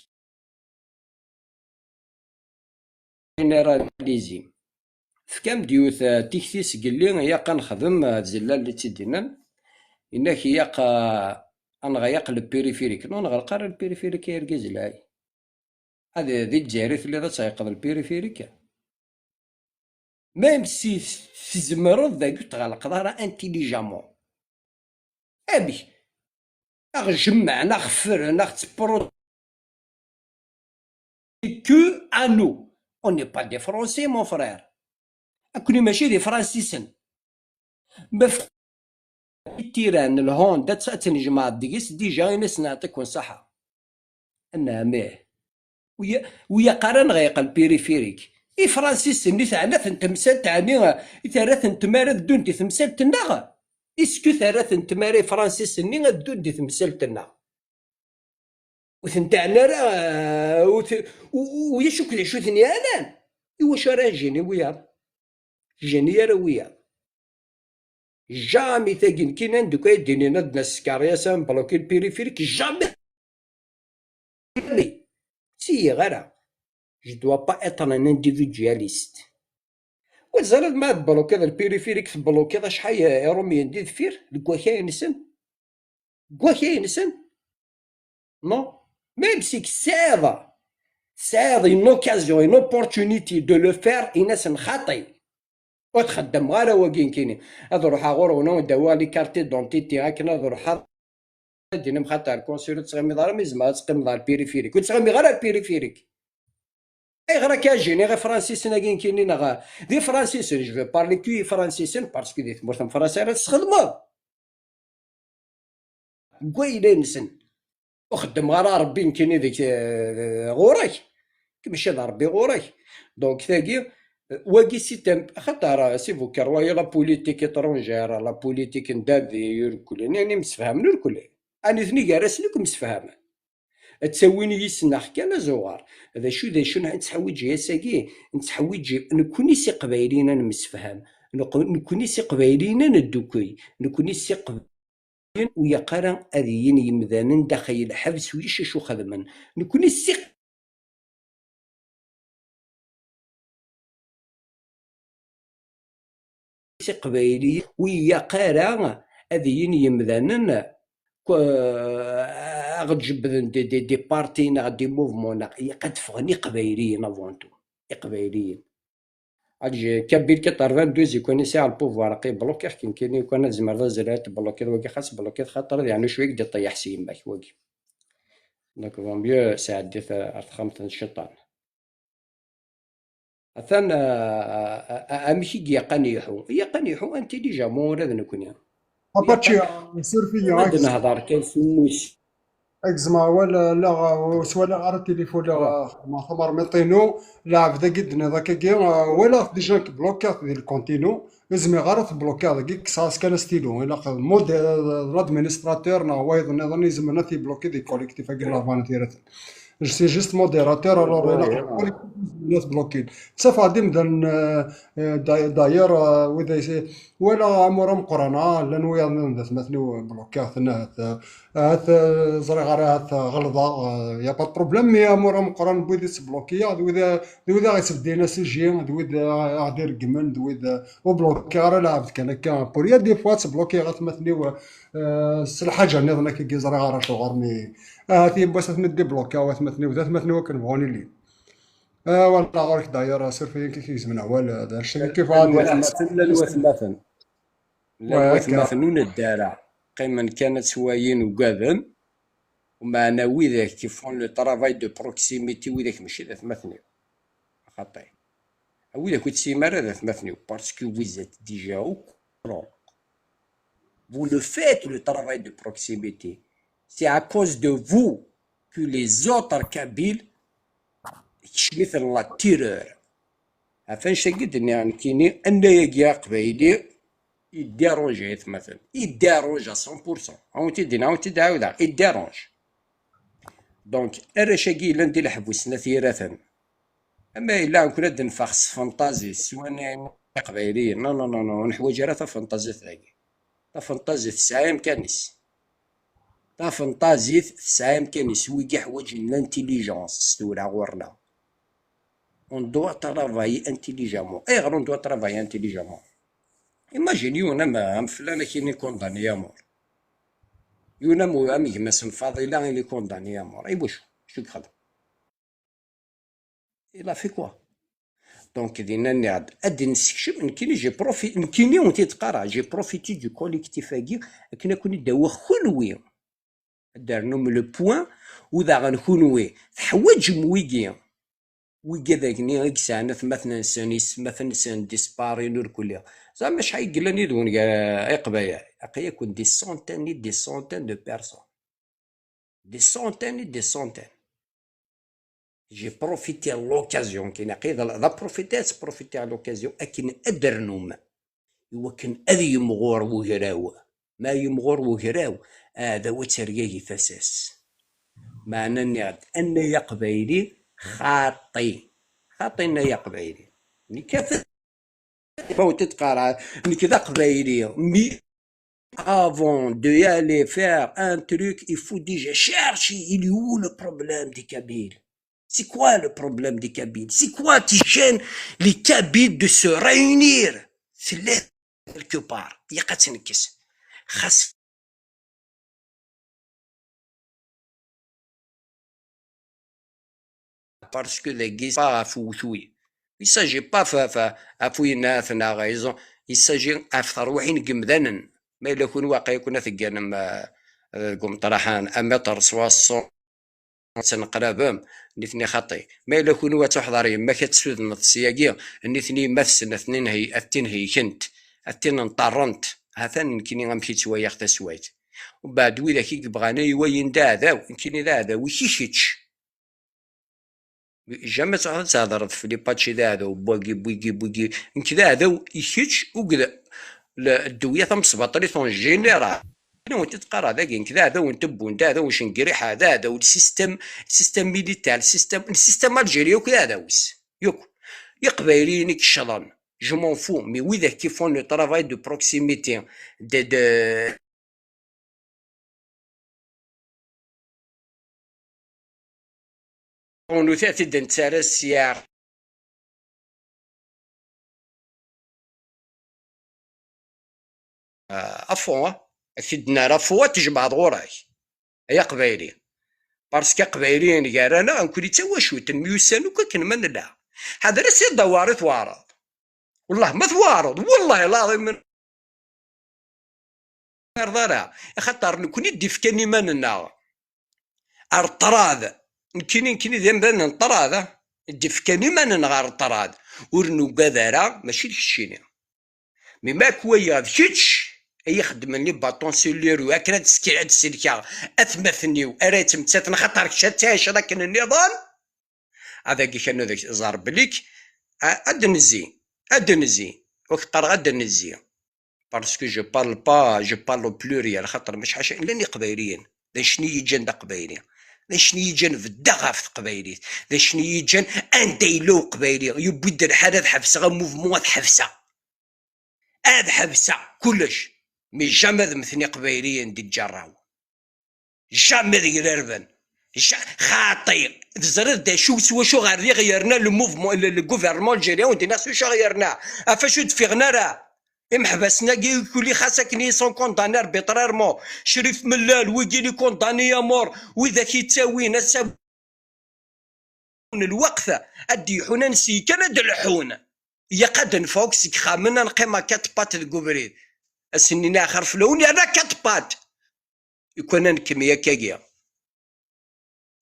Généralisé. Tefkam-d yiwet, eh, tikti sgelli, ilaq ad nexdem, eh, d zella li tt-id-nnan. Inak ilaq, eh, ad nɣelq le périphérique. Non, ur neɣleq ara le périphérique, ay argaz lɛali. Ad, di Lezzayer i telliḍ ad tɣelqeḍ le périphérique? Même si tzemreḍ dagi ur tɣelqeḍ ara intelligemment. Amek? Aɣ-jemmɛen, aɣ-ffren, aɣ-ttepṛu-, que à nous. On n'est pas des Français, mon frère. Akni mačči d ifransisen. Ma f-, tira n lhond ad tt-, ad tnejmaɛeḍ deg-s, dija ini-as neɛṭiken ṣaḥa. Anɛam ih. Wi-, wi aqara neɣ yeqqel périphérique. Ifransisen i teɛna-ten temsalt, ɛni i terra-ten tmara ad ddun di temsalt-nneɣ? Isku terra-ten tmara ifransisen-nni ad ddun di temsalt-nneɣ? Ur ten-teɛna ara, ur t-, u-, u-, ulac akk d acu ten-yeɛnan. Iwacu ara jini wiyaḍ? Jini ara wiyaḍ. Jamais tagi nekkini anda akk ay d-inin ad neskeṛ-as ad nbloki le périphérique, jamais. Jamais. Ur ttiliɣ ara. Je dois pas être un individualiste. Ur teẓriḍ ma tblokiḍ le périphérique, tblokiḍ acḥal Iṛumyen di deffir deg wakay-nsen? Deg wakay-nsen? Non. Même si tesɛiḍ, tesɛiḍ une occasion, une opportunité de le faire, ini-asen xaṭi. Ur txeddmeɣ ara wagi nekkini. Ad ruḥeɣ ɣur-wen, ad awiɣ les cartes d'identité akken ad ruḥeɣ. Ad d-inim xaṭer le consul ur tettɣimiḍ ara, mi zemreɣ ad teqqimeḍ ɣer le périphérique. Ur ttɣimiɣ ara le périphérique. Ayɣer akka jiniɣ ifransisen-agi nekkini neɣ d ifransisen, je veux parler que ifransisen, parce que di tmurt n Fransa ara tesxedmeḍ. Deg wayla-nsen. Ur xeddmeɣ ara Ṛebbi nekkini deg, eh, ɣur-k. Mačči d Ṛebbi ɣur-k. Donc, tagi, eh, wagi si tem-, axaṭer, eh, si vous croyez la politique étrangère, la politique n dagi irkelli, nitni msefhamen irkelli. A nitni gar-asen akk msefhamen. Ad ttawin yis-neɣ kan azuɣer. D acu, d acu nettḥewwij ass-agi? Nettḥewwij nekkni s Iqbayliyen ad nemsefham. Neq-, nekkni s Iqbayliyen ad neddukel. Nekkni s Iqbayliyen ur ilaq ara ad ilin yimdanen daxel lḥebs, ulac acu xedmen. Nekkni s Iq-, s Iqbayliyen ur ilaq ara ad ilin yimdanen, ku-, aɣ-d-jebbden des, des, des partis neɣ des mouvements neɣ, ilaq ad ffɣen Iqbayliyen avant tout. Iqbayliyen. Alger, Kabyle quatre-vingt-douze, il connaissait le pouvoir, aqi blokiɣ-k nekkini, kan ad tzemreḍ ad zriɣ tblokiḍ wagi, xas blokiḍ xaṭer ad yeɛnu cwiya i k-d-iṭeyyeḥ s yemma-k wagi. Donc, vaut mieux sɛeddi-t ar texxamt n cciṭan. Atan, a, a, a, amek i yeqqan iḥu? Yeqqan iḥu intelligemment ula d nekkni. Apačči, suref-iyi, ad nehḍer kan s umus. Gzem awal, la, ur swalaɣ ara tilifun, la, xedmeɣ tamermiṭ-inu, lɛebd-agi d-tenniḍ akkagi, walaɣ-t déjà nekk blokiɣ-t di lkont-inu, ur zmireɣ ara ad t-blokiɣ dagi, kkseɣ-as kan astilu, ilaq mode, l'administrateur neɣ wayeḍ nniḍen izemren ad t-yebloki di collectif-agi n Labanat Iraten. Je suis juste modérateur, alors ilaq ad t-blokin. Ttafeɣ-d imdanen, euh, euh, da-, d'ailleurs, euh, wid ay, walaɣ amur ameqqran, ah, llan wiyaḍ nniḍen d atmaten-iw blokiɣ-ten, ahat, euh, ahat, euh, ẓriɣ ara ahat ɣelḍeɣ, euh, y a pas de problème, mais amur ameqqran n wid i ttblokiɣ, d wid, d wid aɣ-ittbeddilen asiji, d wid, euh, aɣ-d-ireggmen, d wid, euh, ur blokiɣ ara lɛebd kan akka. Pour y a des fois ttblokiɣ atmaten-iw, euh, s lḥaǧa nniḍen akka i ẓriɣ ara acuɣer, mais ahat yiwwas ad ten-id-diblokiɣ watmaten-iw, d atmaten-iw akken bɣun ilin. Ah, wala ɣur-k d'ailleurs, suref-iyi, kif yegzem awal, d anect-agi kif llan ad watmaten, llan watmaten. Llan watmaten ur nedda ara. Qqimen kan ad ttwalin, ugaden. Meɛna widak qui font le travail de proximité, widak mačči d atmaten-iw. Xaṭi. A widak ur tessim ara d atmaten-iw, parce que vous êtes déjà au courant. Vous le faites, le travail de proximité. C'est à cause de vous que les autres Kabyles, kecmiten la terreur. Ɣef annect-agi d-nniɣ nekkini, annay-agi aqbayli, il dérange, ay atmaten. Il dérange à cent pour cent. Ad wen-t-id-iniɣ, ad wen-t-id-ɛawdeɣ, il dérange. Donc, arrac-agi yellan di leḥbus n At Yiraten, ama yella nekkni ad d-neffeɣ s tfenṭazit, s wayen iqbayliyen, non, non, non, non, ur neḥwaǧ ara tafenṭazit dagi. Tafenṭazit tesɛa amkan-is. Tafenṭazit tesɛa amkan-is. Wigi ḥwaǧen l'intelligence s tura ɣur-neɣ. On doit travailler intelligemment. Ayɣer on doit travailler intelligemment? Imagine yiwen am, am flan akini condamné à mort. Yiwen am, am gma-s n Faḍila, il est condamné à mort. I wacu? Acu yexdem? Il a fait quoi? Donc, dinna nniɣ-d, ad d-nessekcem, nekkini, j'ai profi-, nekkini, ur t-id-qqareɣ, j'ai profité du collectif-agi, akken ad ken-id-awiɣ kunwi. Ad d-ternum le point, u daɣen kunwi, teḥwaǧem wigi. Wigad-agi i yesɛan atmaten-nsen, yessetma-nsen disparin ur kulli. Ẓer acḥal i yellan yid-wen gar, eh, iqbayal? Aql-aken des centaines et des centaines de personnes. Des centaines et des centaines. J'ai profité à l'occasion, kien aql-i d, d profiter, profiter à l'occasion, akken ad d-rnum i wakken ad yemɣur wegraw. Ma yemɣur wegraw, aɛdaw ad tergagi tasa-s. Meɛna nniɣ-d, anay aqbayli, xaṭi. Xaṭi, anay aqbayli. Nekkat, ma ur t-qqareɣ, nekk d aqbayli. Mais avant de aller faire un truc, il faut déjà chercher, il est où le problème des Kabyles? C'est quoi le problème des Kabyles? C'est quoi qui gêne les Kabyles de se réunir? Tella quelque part. Ilaq ad tt-nekkes. Xas parce que dagi pas ɣef uwtul. Il s'agit pas ɣef, ɣef, ɣef winnat neɣ ils ont, il s'agit ɣef terwiḥin n yemdanen. Ma yella kunwi waqila ken ad tegganem, euh, euh, deg umeṭraḥ-a, un mètre soixante, ad tenqlabem, nitni xaṭi. Ma yella kunwi ad tuḥḍer yemma-k ad tessudneḍ syagi, nitni yemma-tsen ad ten-inhey-, ad t-inheykent, ad t-inṭerrent. Ha-t-an nekkini amek i ttwaliɣ taswayt. Umbeɛd widak i yebɣan ay wayen d aɛdaw, nekkini d aɛdaw-ik i kečč. Jamais ad thedreḍ fell-i Paci d aɛdaw, bwagi, bwigi, bwigi. Nekk d aɛdaw i kečč, akked le, ddewya tamesbaṭlit en général. Ur tent-id-qqareɣ dagi, nekk d aɛdaw n Tebboune, d aɛdaw n Cengriḥa, d aɛdaw n système, système militaire, système, système algérien, akk d aɛdaw-is. Yakk. Iqbayliyen i yeccḍen, je m'en fous, mais widak qui font le travail de proximité, de, de, ur nuti ad t-id-nettarra ssya. Ah, afu, ah. Ad t-id-nerr afu, ad tjemɛeḍ ɣur-k. Ay aqbayli. Parce que aqbayliyen gar-aneɣ, nekkni d tawacult, nemyussan akk akken ma nella. Ḥader ass i d-awaṛ i twaṛeḍ. Wellah ma twaṛeḍ, wellah lɛaḍim. Ur ara, axaṭer nekkni d-ifkan iman-nneɣ ar ṭṭrad. Nekkini, nekkini d amdan n ṭṭrad, d-ifkan iman-nneɣ ar ṭṭrad. Ur nugad ara, mačči d keččini. Mi ma k-waliɣ d kečč ay ixeddmen les bâtons sur les roues, akken ad sk-, ad d-selkeɣ atmaten-iw ara yettmettaten, axaṭer kečč ad tɛiceḍ akken nniḍen. Adagi kan ad ẓer belli-k, a-, ad nezzi, ad nezzi. Ur k-qqareɣ ad nezzi. Parce que je parle pas, je parle au pluriel, xaṭer mačči ḥaca, llan iqbayliyen. D acu i yi-yeǧǧan d aqbayli? D acu i yi-yeǧǧan beddeɣ ɣef teqbaylit? D acu i yi-yeǧǧan anda yella uqbayli? Yewwi-d lḥal ad ḥebseɣ un mouvement, ad ḥebseɣ. Ad ḥebseɣ kullec. Mais jamais ad mmten iqbayliyen di lǧerra-w. Jamais ad grarben. Ja-, xaṭi. Teẓriḍ d acu, s wacu ɣer riɣ yerna le mouvement, le, le gouvernement algérien, ur d-nniɣ s wacu ɣer yerna. Ɣef wacu d-ffiɣen ara. Imeḥbasen-agi, kulli xas akken i sont condamnés arbitrairement. Crif Mellal, wigi les condamnés à mort, widak yettawin, ass-a n lweqt ad d-iḥun, ansi kan ad d-lḥun. Ilaq ad d-neffeɣ akk seg yexxamen, ad neqqim à quatre pattes deg ubrid. Ass-nni axir fell-awen yerna quatre pattes. Ikun ad nekkem yakkagi.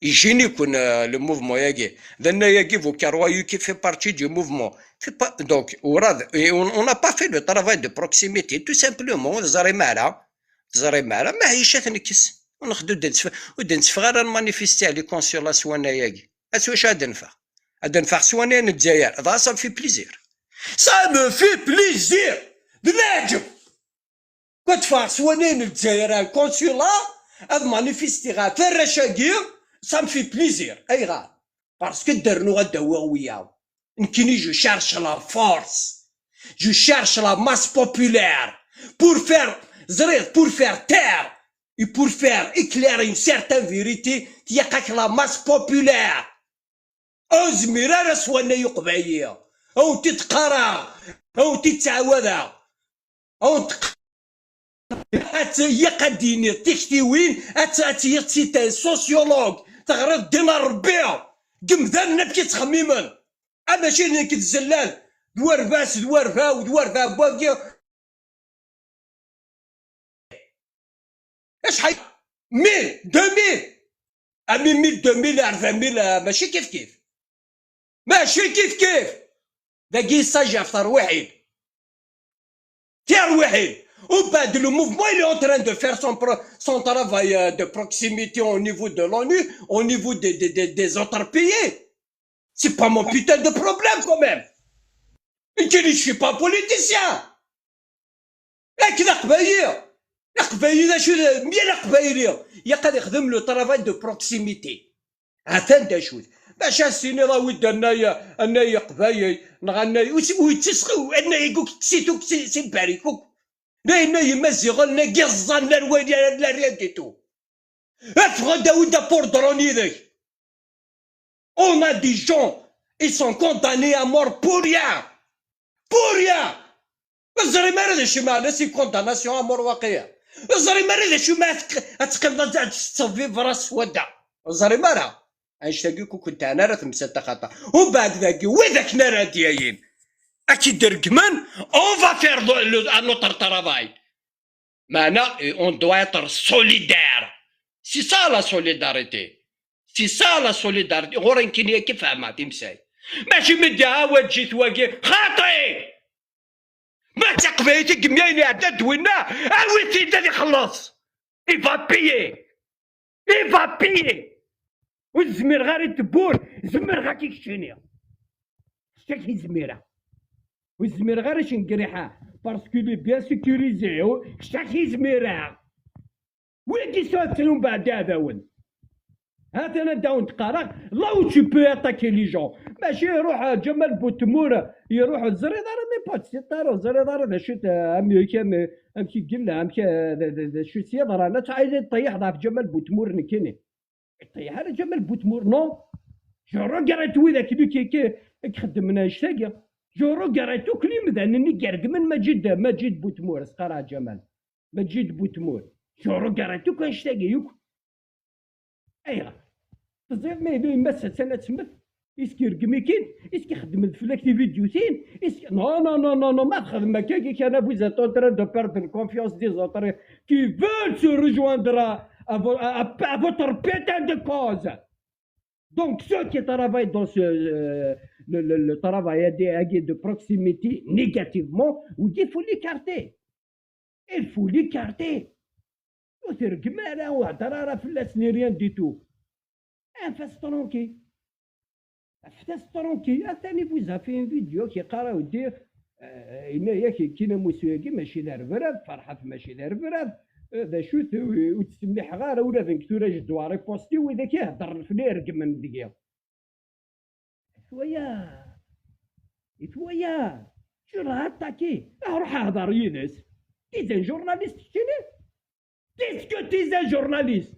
Yejjini-ken, euh, le mouvement-agi. D annay-agi, vous croyez qu'il fait partie du mouvement. Fait pas, donc, urad, et on, on n'a pas fait le travail de proximité, tout simplement, ur teẓrim ara. Teẓrim ara, ma ɛica tnekkes. Ur nexd-, ur d-nettf-, ur d-netteffeɣ ara nmanifesti à les consulats s wannay-agi. Ad s wacu ad d-neffeɣ? Ad d-neffeɣ s wannay n Lezzayer. Dɣa ça me fait plaisir. Ça me fait plaisir! D leɛǧeb! Ad ffɣeɣ s wannay n Lezzayer ar consulat, ad manifestiɣ ɣef warrac-agi, ça me fait plaisir. Ayɣer? Parce que ad d-rnuɣ ad d-awiɣ wiyaḍ. Nekkini, je cherche la force. Je cherche la masse populaire pour faire, ẓriɣ, pour faire taire et pour faire éclairer une certaine vérité, tilaq-ak la masse populaire. Ur zmireɣ ara s wannay uqbayli. Ur tent-id-qqareɣ, ur tent-id-ttɛawadeɣ. Ur tent-, ad tt-, ilaq ad d-yini tiktiwin, ad tt-, ad tt-, c'est un sociologue. Teɣriḍ ddin n Ṛebbi, deg yemdanen amek i ttxemmimen. A mačči d nekk d zellal, d warbac, d warbaw, d warbaw n wagi. Acḥal? Mille, deux mille. Ami mille, deux mille, ar vingt mille, euh, mačči kif kif. Mačči kif kif. Dagi yessaji ɣef terwiḥin. Terwiḥin. Umbeɛd, le mouvement, il est en train de faire son, pro- son travail euh, de proximité au niveau de l'ONU, au niveau des, des, des, des autres pays. C'est pas mon putain de problème quand même. Et je ne suis pas politicien. Nekk d aqbayli. Aqbayli d acu d mya aqbayli. Yaq ad ixdem le travail de proximité. Atan d acu-t. Bac ad s-tiniḍ awi-d annay, annay iqbayel, neɣ annay, ur tt-, ur tt-, annay akk kkes-it akk si, si lbarikuk. Nna, nna Imaziɣen, nna Iẓẓan, nna Rwali, nna rien du tout. Ffeɣ-d, awi-d apurdrun yid-k. On a des gens, ils sont condamnés à mort pour rien. Pour rien. Ur teẓrim ara d acu meɛna si condamnation à mort waqila. Ur teẓrim ara d acu ma ad teqqimeḍ ad tettṣebbibreḍ s wadda. Ur teẓrim ara. Annect-agi ur kent-ɛni ara temsalt axaṭer. Umbeɛd dagi, wid akken ara d-yayin, ad k-id-regmen, on va faire le, le, un autre travail. Meɛna, on doit être solidaire. C'est ça la solidarité. C'est ça la solidarité. Ɣur-i nekkini akka fehmeɣ timsal. Mačči mi d-iɛawed ǧit wagi, xaṭi! Ma d taqbaylit i yemyayen iɛedda-d winna, awi-t-id ad ixelleṣ. Il va payer. Il va payer. Ur zmireɣ ara i tewwurt, zemreɣ akka i keččini. Kečč akka i zmireɣ. Ur zmireɣ ara cengriḥa, parce que il est bien sécurisé, kečč akka i zmireɣ. Wigi s-, ttnun beɛd iɛdawen. Ha-t-an anda awen-d-qqareɣ, là où tu peux attaquer les gens. Mačči iruḥ, eh, Ǧamal Butmur, iruḥ ur teẓriḍ ara, mais pas si tard, ur teẓriḍ ara d acu-t, eh, amek, amek, amek i yella, amek, eh, d, d, d acu i s-yeḍran. Ad tɛayliḍ ṭṭeyyiḥeḍ ɣef Ǧamal Butmur nekkini. Ṭṭeyyiḥ ara Ǧamal Butmur, non. Je regrette widak i, i, i ixeddmen annect-agi. Je regrette akk imdanen i iregmen Maǧid, Maǧid Butmur, as-qqareɣ Ǧamal. Maǧid Butmur. Je regrette akk annect-agi akk. Ayɣer? Teẓriḍ ma yella yemma-s attan ad temmet? Iski iregem-ikin, iski ixeddem-d fell-ak tividyutin, iski, non, non, non, non, non, ma txedmem akka, kan vous êtes en train de perdre la confiance des autres qui veulent se rejoindre à, à vo-, à, à, à votre putain de cause. Donc, ceux qui travaillent dans ce, euh, le, le, le travail à des, à des de proximité négativement, on dit, il faut l'écarter. Il faut l'écarter. Ur tergem ara, ur hedder ara fell-as, ni rien du tout. Afet-as tranquille. Afet-as tranquille. Atan i vous a fait une vidéo qui yeqqar, a weddi, eh, yenna-yak, yekkina musu-agi mačči d arebrab, Ferḥat mačči d arebrab, eh, d acu-t, ur, ur ttsemmiḥeɣ ara, ula d nekk tura je dois riposter, widak i heddren fell-i, regmen deg-i. Twaya. Twaya. Tu l'as attaqué. Ah, ruḥ hder yid-s. T'es un journaliste, keččini? Qu'est-ce que t'es un journaliste?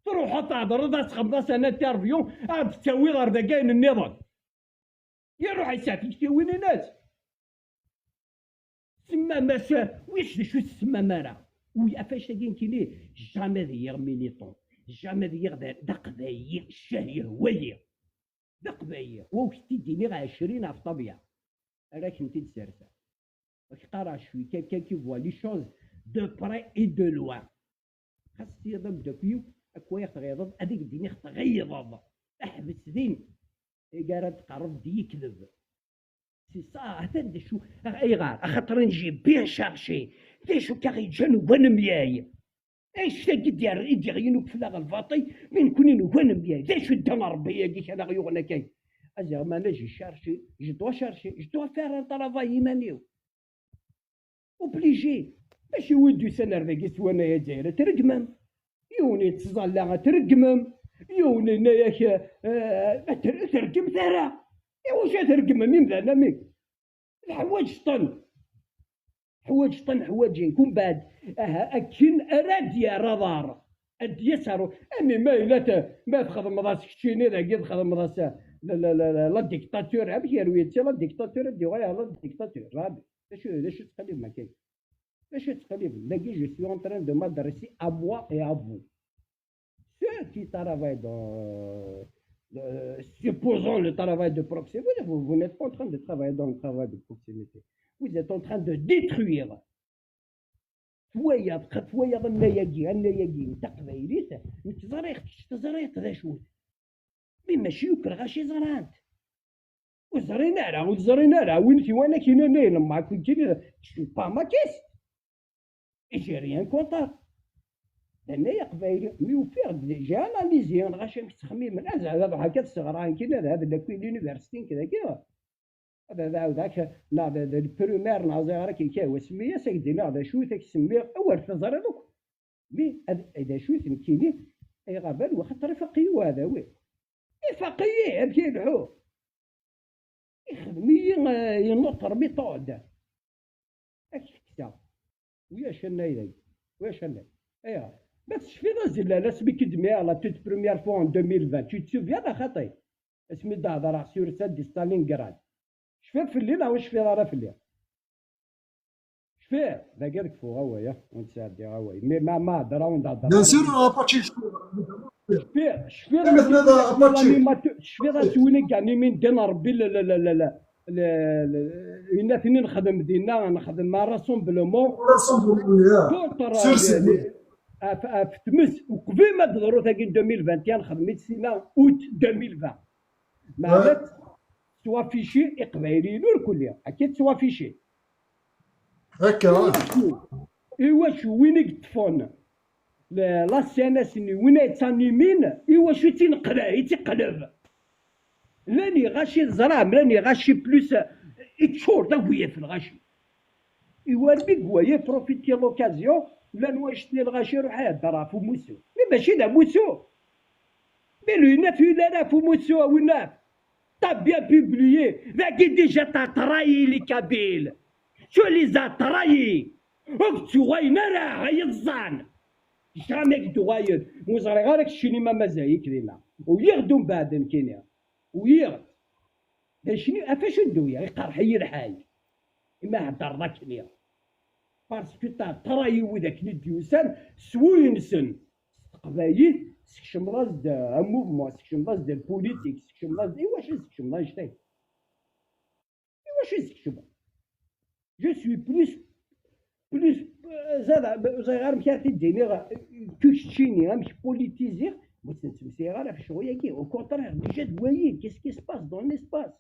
Truḥeḍ ad tehdereḍ, ad txedmeḍ-as un interview, ad d-tawiḍ ɣer dagi ayen nniḍen. Iruḥ yesɛef tiktiwin-ines. Semmam-as, wiyac d acu tessemmam ara? Wi, ɣef annect-agi nekkini, jamais ad iliɣ militant, jamais ad iliɣ d, d aqbayli, ccah yehwa-yi. D aqbayli, wa ur k-t-id-iniɣ ɛecrin ɣef ṭṭabya. Ara k-tent-id-serseɣ. Ad k-qqareɣ cwi kan, kan qui voit les choses de près et de loin. Xas tiyaḍ ameddakel-iw, ad k-wayeɣ tɣiḍeḍ, ad ak-d-iniɣ tɣiḍeḍ. Ḥbes din, agi ara d-tqerrbeḍ d yikdeb. C'est ça, atan d acu, ayɣer? Axaṭer j'ai bien cherché. D acu akka i ɣ-yeǧǧan ugar nemyay? Annect-agi i d-yerr-, i d-yeɣlin akk fell-aɣ lbaṭel, mi nekkni nugar nemyay. D acu ddan Ṛebbi-agi kan aɣ-yuɣen akka? Aziɣ mana j'ai cherché, je dois chercher, je dois faire un travail iman-iw. Obligé. Mačči wid d-yusan ar dagi s wanay Azzayri, tregmem. Yiwen yettẓalla, ad tregmem. Yiwen yenna-yak, eh, ad tre-, ur treggmet ara. Iwacu ad tregmem imdanen am wi? Leḥwaǧ ṭṭen. Ḥwaǧ ṭṭen, ḥwaǧ-ik. Umbeɛd, aha, akken ara d-yerr aḍar. Ad d-yas ar u-, ami ma yella t-, ma txedmeḍ-as keččini dagi, txedmeḍ-as la, la, la, la, la dictature. Amek yerwi-tt la dictature, ad d-yuɣal ɣer la dictature. Rabi, d acu, d acu tettqellibem akka? D acu tettqellibem? Dagi, je suis en train de m'adresser à moi et à vous. Ceux qui travaillent dans, euh, supposons le travail de proximité, vous, vous n'êtes pas en train de travailler dans le travail de proximité. Vous êtes en train de détruire. Twayaḍ, twayaḍ annay-agi, annay-agi n taqbaylit, nekk ẓriɣ-t, kečč teẓriḍ-t d acu-t. Mi mačči yuker ɣaci ẓran-t. Ur ẓrin ara, ur ẓrin ara. Win t-iwan akin-nni, le Maroc, je suis pas maquis. Et j'ai rien contre. Llan ay aqbayli, mi ufiɣ-d, j'ai analysé, ɣac amek ttxemmimen, ad, ad, ad ḥakat sɣrayen kan, ad, ad lakwi l'université nekk dagi, ad, ad ɛawdeɣ-ak, neɣ d, d le primaire, neɣ ẓriɣ ara k-, k-, wasmi-as ak-d-iniɣ d acu i t-ak-semmiɣ, awer teẓriḍ akk. Mi ad, d acu i t-nekkini, ay ɣaban, waxaṭer ifaq-iyi uɛdaw-iw. Ifaq-iyi, amek i ileḥḥu? Ixdem-iyi, euh, une autre méthode. Ad k-kkseɣ. Ulac annay dagi. Ulac annay. Ayɣer? Ma tecfiḍ azellal asmi k-id-mliɣ la toute première fois en deux mille vingt, tu te souviens, a xaṭi? Asmi d-hedreɣ sur ça di Stalingrad. Cfiḍ fell-i neɣ ur tecfiḍ ara fell-i? Cfiɣ, dagi ad kfuɣ awal, ah, ur n-sɛeddiɣ awal. Mi ma, ma hedreɣ, ur n-hedreɣ Bien sûr, ara. Apache, cfiɣ, cfiɣ, cfiɣ, Amek asmi tella d Apache? L'animateur, cfiɣ asmi i yanimin din Rebbi, la, la, la, la, la, la, la, inna-ten-i nexdem dinna, nexdem un rassemblement. Rassemblement, yeah. Contre, sur, euh, site, les, oui. Af, af tmes, uqbel ma d-teḍru tagi n deux mille vingt et un, nexdem-itt sina août deux mille vingt. Meɛna, ouais, ttwaffici iqbayliyen ur kulli, akka ttwaffici. Akka. Iwacu, iwacu win i yeṭṭfen la, la C N S-nni, win ay yettanimin, iwacu i tt-ineqla-, i tt-iqleb? Llan iɣaci teẓram, llan iɣaci plus, eh, iččur d aguyyaf lɣaci. Iwa Rebbi deg waya, profiter l'occasion, llan wannect-nni lɣaci, iruḥ ihedder ɣef umussu. Mi mačči d amussu! Mais lui neuf, il est là, Fumutsu, a winna. T'as bien publié. Dagi déjà t'as trahi les Kabyles. Tu les as trahis. Ur k-ttuɣayen ara, ay iẓẓan. Jamais k-d-uɣayen. Ur ẓriɣ ara keččini ma mazal-ik dinna. Uyiɣ-d umbeɛd nekkini. Uyiɣ-d. D acni, ɣef acu d-uyiɣ? Iqerḥ-iyi lḥal. Imi heddreḍ akken-i. Parce que t'as trahi wid akken i d-yusan s wul-nsen. S teqbaylit, teskecmeḍ-as-d un mouvement, teskecmeḍ-as-d la politique, teskecmeḍ-as-d, iwacu teskecmeḍ annect-agi? Iwacu teskecmeḍ? Je suis plus, plus, euh, zad, ur ẓriɣ ara amek ara t-id-iniɣ, euh, que keččini, amek politiziɣ, ur ttmeslayeɣ ara ɣef ccɣel-agi. Au contraire, déjà d wayi, qu'est-ce qui se passe dans l'espace?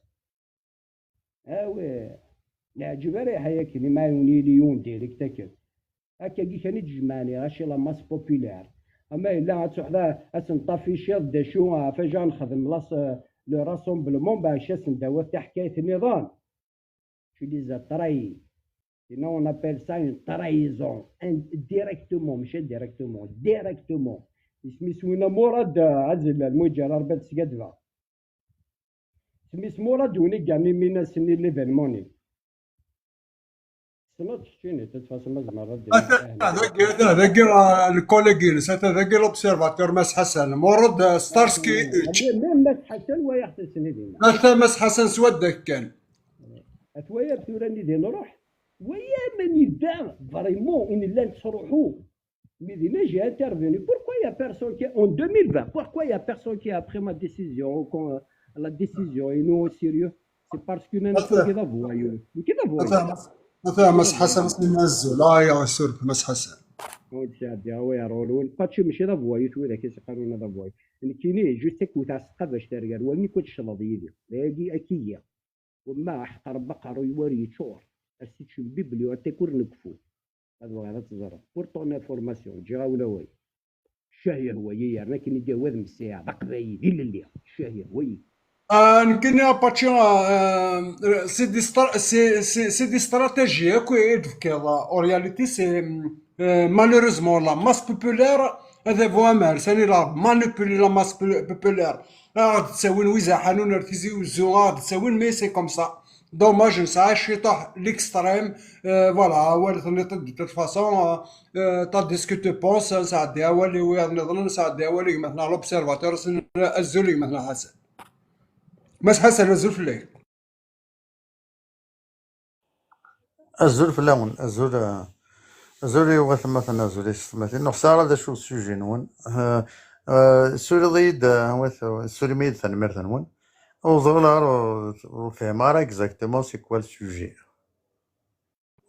Awi, neɛǧeb ara iḥa yakken, ma ur nili un direct akken. Akkagi kan i d-jemɛen iɣaci la masse populaire. Ama yella ad truḥeḍ a-, ad sen-tafficiḍ d acu, ɣef acu ara nexdem las-, le rassemblement, bac ad sen-d-tawiḍ taḥkayt nniḍen. Tu les as trahis. Sinon, on appelle ça une trahison. In-, directement, mačči indirectement, directement. Isem-is winna Murad, euh, Azellal, Muǧer, Rebbi ad skaddbeɣ. Isem-is Murad, win i yanimin ass-nni l'événement-nni. Tessneḍ keččini, de toute façon, ma zemreɣ ad d-iniɣ. Ata dagi, ata dagi, ah, le collègue-ines, ata dagi l'observateur Mass Ḥasan. Murad, ah, Starsky, ah, Uch. Même Mass Ḥasan, wayeɣ-t ass-nni dinna. Ata Mass Ḥasan s waddek kan. At wayeɣ tura-nni din ruḥ. Wayeɣ mani da, vraiment, i nella nettruḥu. Mais dinna, j'ai intervenu. Pourquoi il y a personne qui, en deux mille vingt, pourquoi il y a personne qui a pris ma décision, ou quand, la décision, et nous, au sérieux? C'est parce que nnan-as nekki d avoyou. Nekki d avoyou. Ata, ata Mass Ḥasan, s-, azul. Ah, ya, suref, Mass Ḥasan. Ur ttɛeddiɣ, a wer ɣur-wen. Pačči mačči d avoyou, tura, k-as-qqaren d avoyou. Nekkini, juste akked tɛesqabact ar gar wallen-ik, ur tecleḍ yid-i. Dagi, akk-iyi. Wamma aḥeqq Rebbi aqerruy-iw ur yeččur, as-iččem bibliotèque ur nekfu. Ad bɣiɣ ad teẓreḍ. Pour ton information, ǧǧiɣ-awen awal. Ccah yehwa-yi, yerna akken i d-yewwa ad messiɛeɣ d aqbayli d ilelli. Ccah yehwa-yi. Ah, nekkini, Apache, ah, c'est des stra-, c'est, c'est, c'est des stratégies akk i d-tefkiḍ. En réalité, c'est, euh, malheureusement, la masse populaire, ad avu amar, sani la manipuler la masse pu-, populaire. Ad ɣ-d-ttawin wid iḥanun ar Tizi Uzzu, ad ɣ-d-ttawin, mais c'est comme ça. Dommage, nesɛa ciṭuḥ l'extrême. Euh, voilà, awal tenniḍ-t-id de toute façon, euh, euh, t'as dit ce que tu penses, nesɛeddi awal i wiyaḍ nniḍen, nesɛeddi awal i gma-tneɣ l'observateur, azul i gma-tneɣ Ḥasan. Mass Ḥasan, azul fell-ak. Azul fell-awen, azul, eh, azul i watmaten, azul i tsetmatin. Ur ɣseɣ ara d acu d sujet-nwen. Eh, eh, tessuliḍ-iyi-d, eh, wat-, tessulim-iyi-d tanemmirt-nwen. Ur ẓriɣ ara, ur, ur fhimeɣ ara exactement c'est quoi le sujet.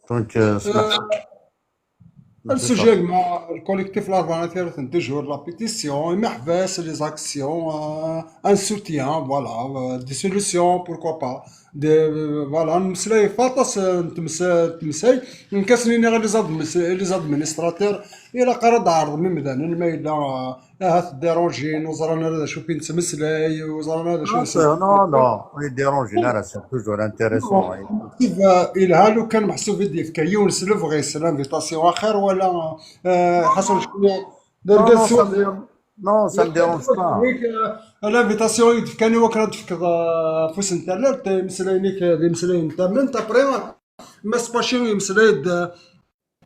Donc, eh, smaḥ. Eh, Le sujet, le collectif L'Arbre Nature, toujours la pétition, imeḥbas, les actions, euh, un soutien, voilà, euh, des solutions, pourquoi pas. Des, euh, voilà, nmeslay ɣef aṭas, euh, n tmes-, n temsay, nekk ad sen-iniɣ i les admis-, les administrateurs, ilaq ara d-ɛerḍem imdanen, ma yella, euh, ahat dérangi, ur ẓran ara d acu i nettmeslay, ur ẓran ara d acu. Non, non, non, ur dérangi ara, c'est toujours intéressant. Yelha lukan meḥsub i d-yefka yiwen s lebɣi-s l'invitation, axir wala, euh, ḥaṣel cwiya d argaz. Non, ça me dérange pas. L'invitation i d-fkan i wakken ad d-tefkeḍ, euh, afus n tallalt, imeslayen-ik d imeslayen n tament, après, Mass Pachi imeslay-d, euh,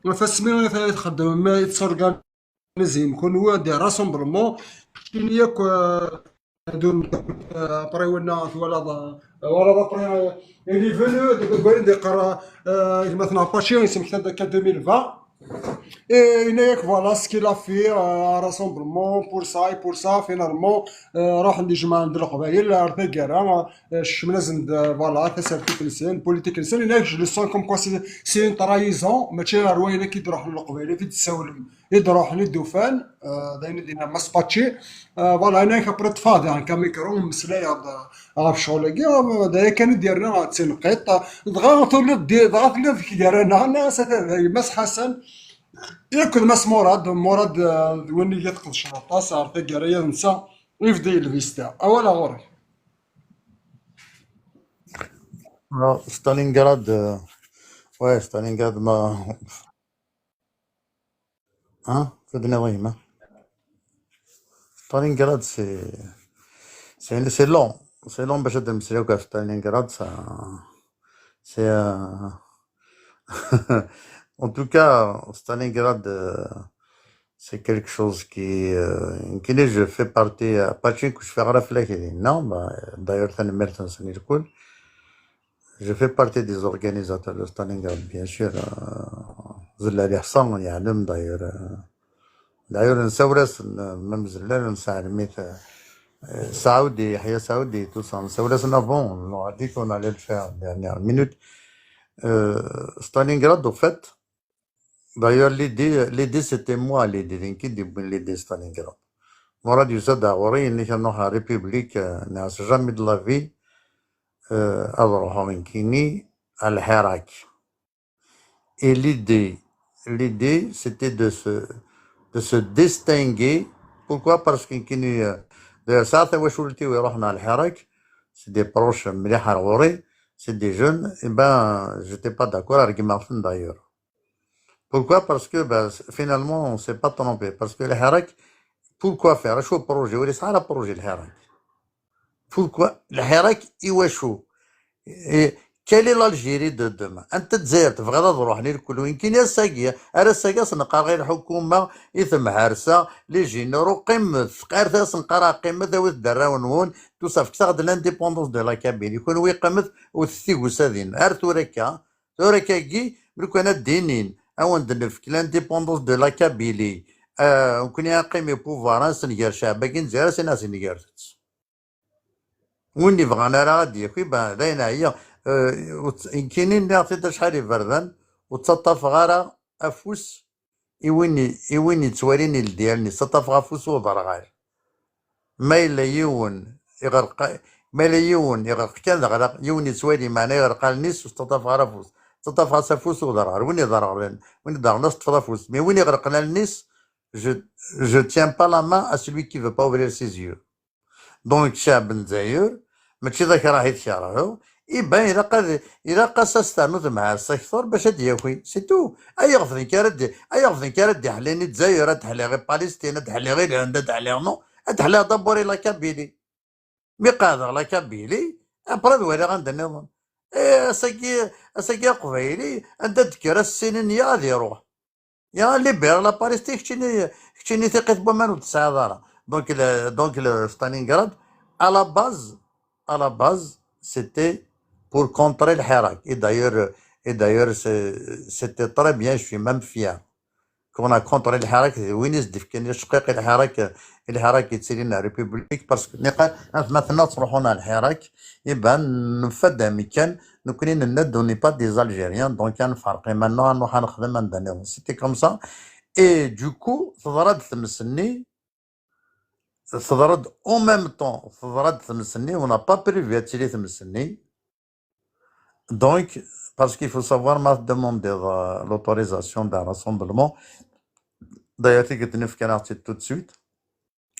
ɣef asmi i txeddmem, i tettsorganizim, kunwi des rassemblements, keččini yakk, euh, après winna twalaḍ, euh, twalaḍ après, euh, il est venu, deg wayen d-yeqqar, euh, gma-tneɣ Pachi, yesmekta-d akka deux mille vingt. Et yenna-yak, voilà ce qu'il a fait, euh, un rassemblement pour ça et pour ça, finalement, euh, ruḥen-d ijemɛen-d Leqbayel ar taggara, euh, kecmen-asen-d, euh, voilà, tasertit-nsen, politique-nsen, yenna-yak, je le sens comme quoi c'est, c'est une trahison, mačči ar wayen akka i d-ruḥen Leqbayel, i d-ssawlen, i d-ruḥen, i d-ufan, euh, d ayen i d-yenna Mass Pachi. Euh, voilà, yenna-yak après ṭṭfeɣ daɣen kamikru, mmeslayeɣ-d ɣef ccɣel-agi, euh, d aya kan i d-yerna d tinqiḍt. Dɣa tuliḍ di-, dɣa telliḍ deg gar-aneɣ, nniɣ-as ata d gma-s Ḥasan, akked Mass Murad. Murad, euh, d win i tqedceḍ aṭas ar taggara-ya d netta i bda yelbista. Awal ɣur-k. Alors, Stalingrad, euh, ouais, Stalingrad, ma, hein, c'est de Stalingrad, c'est, c'est, c'est long. C'est long, باش تمسك في Stalingrad, ça, c'est, euh, en tout cas, Stalingrad, euh, c'est quelque chose qui, euh, qui je fais partie, euh, pas que je fais rafler, non, bah, d'ailleurs, ça ne m'étonne pas. Je fais partie des organisateurs de Stalingrad, bien sûr. Euh, Zella Lihsan, il y a un homme d'ailleurs. Euh, d'ailleurs, une Saouras, même Zella, une Saharmit, euh, Saoudi, Yahya Saoudi, tout ça. Une Saouras, avant, on a dit qu'on allait le faire en dernière minute. Euh, Stalingrad, au fait, d'ailleurs, l'idée, l'idée, c'était moi, l'idée, d nekk i d-yewwin l'idée Stalingrad. Murad yusa-d ɣur-i, yenna-k ad nruḥ ɣer République, euh, nniɣ-as jamais de la vie, euh, ad ruḥeɣ nekkini ɣer Lḥirak. Et l'idée, l'idée, c'était de se, de se distinguer. Pourquoi ? Parce que nekkini, euh, d'ailleurs, sɛiɣ tawacult-iw iruḥen ɣer Lḥirak, c'est des proches mliḥ ar ɣur-i, c'est des jeunes, eh ben, j'étais pas d'accord, rregmeɣ-ten d'ailleurs. Pourquoi ? Parce que, ben, finalement, on s'est pas trompé. Parce que Lḥirak, pourquoi faire ? Acu projet ? Ur yesɛi ara projet Lḥirak. Pourquoi Lḥirak, iwacu ? Et quelle est l'Algérie de demain ? Anta Lezzayer tebɣiḍ ad ruḥen i lekul? Win kan ass-agi, ar ass-agi as-neqqar i lḥukuma, i temharsa, les généraux, qqimet, ar asen qqareɣ qqimet, awit-d arraw-nwen, tout ça, fket-aɣ-d l'indépendance de la Kabylie. Kunwi qqimet, wtet tigussadin. Ar tura akka, tura akkagi, lukan ad d-inin, ad wen-d-nefk l'indépendance de la Kabylie, euh, nekkni ad qqim i pouvoir, ad nsenger cceɛb-agi n Lezzayer, ad sen-, ad sen-nger-tt. Win ibɣan ara ad d-yaki, ben, d ayen ɛyiɣ. Euh, ur tt-, nekkini nniɣ-t-id acḥal iberdan, ur ttaṭṭafeɣ ara afus i win i, i win yettwalin iledyalen-is, ttaṭṭafeɣ afus uderɣal. Ma yella yiwen iɣreq, ma yella yiwen iɣreq kan, daɣ la, yiwen yettwali, meɛna iɣreq allen-is, ur ttaṭṭafeɣ ara afus. Ttaṭṭafeɣ-as afus uderɣal. Win iderɣlen, win iderɣlen, ad s-ṭṭfeḍ afus. Mais win iɣreqen allen-is, je, je tiens pas la main à celui qui veut pas ouvrir ses yeux. Donc, ccɛeb n Lezzayer, mačči d akrah i tkerheḍ, iban ilaq ad, ilaq-as ad s-ternu temharsa akter bac ad d-yaki, c'est tout. Ayɣef d nekk ara d-, ayɣef d nekk ara d-iḥlin i Lezzayer, ad d-ḥliɣ i Palestine, ad d-ḥliɣ i Lhend, ad d-ḥliɣ, non, ad d-ḥliɣ d'abord i la Kabylie. Mi qeɛdeɣ la Kabylie, après ad waliɣ anda nniḍen. Eh, ass-agi, ass-agi aqbayli, anda d-tekker ass-nni ad iruḥ. Ya, libérer la Palestine, keččini, keččini tiqqit n waman ur tesɛiḍ ara. Donc, le, donc le Stalingrad, à la base, à la base, c'était pour contrer Lḥirak. Et d'ailleurs, et d'ailleurs, c'est, c'était très bien, je suis même fier qu'on a contre lḥirak, d win i s-d-ifkan acqiq i lḥirak, i lḥirak yettilin la République, parce que niqal atmaten-a ttruḥun ɣer lḥirak, iban nefad amek kan, nekkni nenna-d on n'est pas des Algériens, donc ad nferq iman-nneɣ, ad nruḥ ad nexdem anda nniḍen. C'était comme ça. Et du coup, teḍra-d tmes-nni, teḍra-d en même temps, teḍra-d tmes-nni, on n'a pas prévu ad tili tmes-nni. Donc, parce qu'il faut savoir, ma tdemandeḍ l'autorisation d'un rassemblement, d'ailleurs, tiget-nni fkan-aɣ-tt-id tout de suite,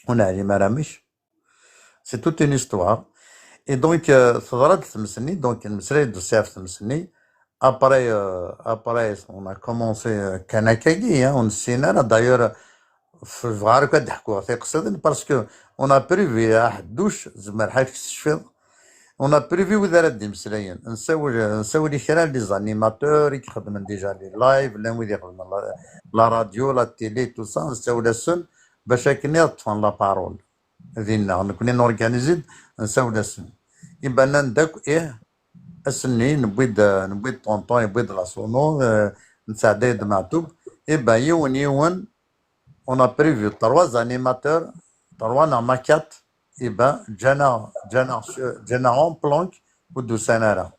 ur neɛlim ara amek. C'est toute une histoire. Et donc, euh, teḍra-d tmes-nni, donc, nmeslay-d ɣef tmes-nni. Après, euh, après, on a commencé, euh, kan akkagi, hein, ur nessin ara. D'ailleurs, f-, bɣiɣ ara ad d-ḥkuɣ tiqsiḍin, parce que on a prévu aḥedduc, zemreɣ ad k-tecfiḍ. On a prévu wid ara d-imeslayen. Nessawel, nessawel i kra n les animateurs i ixeddmen déjà les lives, llan wid ixeddmen la, la radio, la télé, tout ça, nessawel-asen bac akken ad ṭṭfen la parole. Dinna, nekkni norganizi-d, nessawel-asen. Iban-aɣ-d akk, ih, ass-nni, newwi-d, newwi-d tonton, yewwi-d la sono, eh, nesɛedday-d Meɛtub. Iban yiwen, yiwen, on a prévu trois animateurs, trois neɣ ma quatre, iban, ǧǧan-aɣ, ǧǧan-aɣ, ǧǧan-aɣ en planque, ur d-usan ara.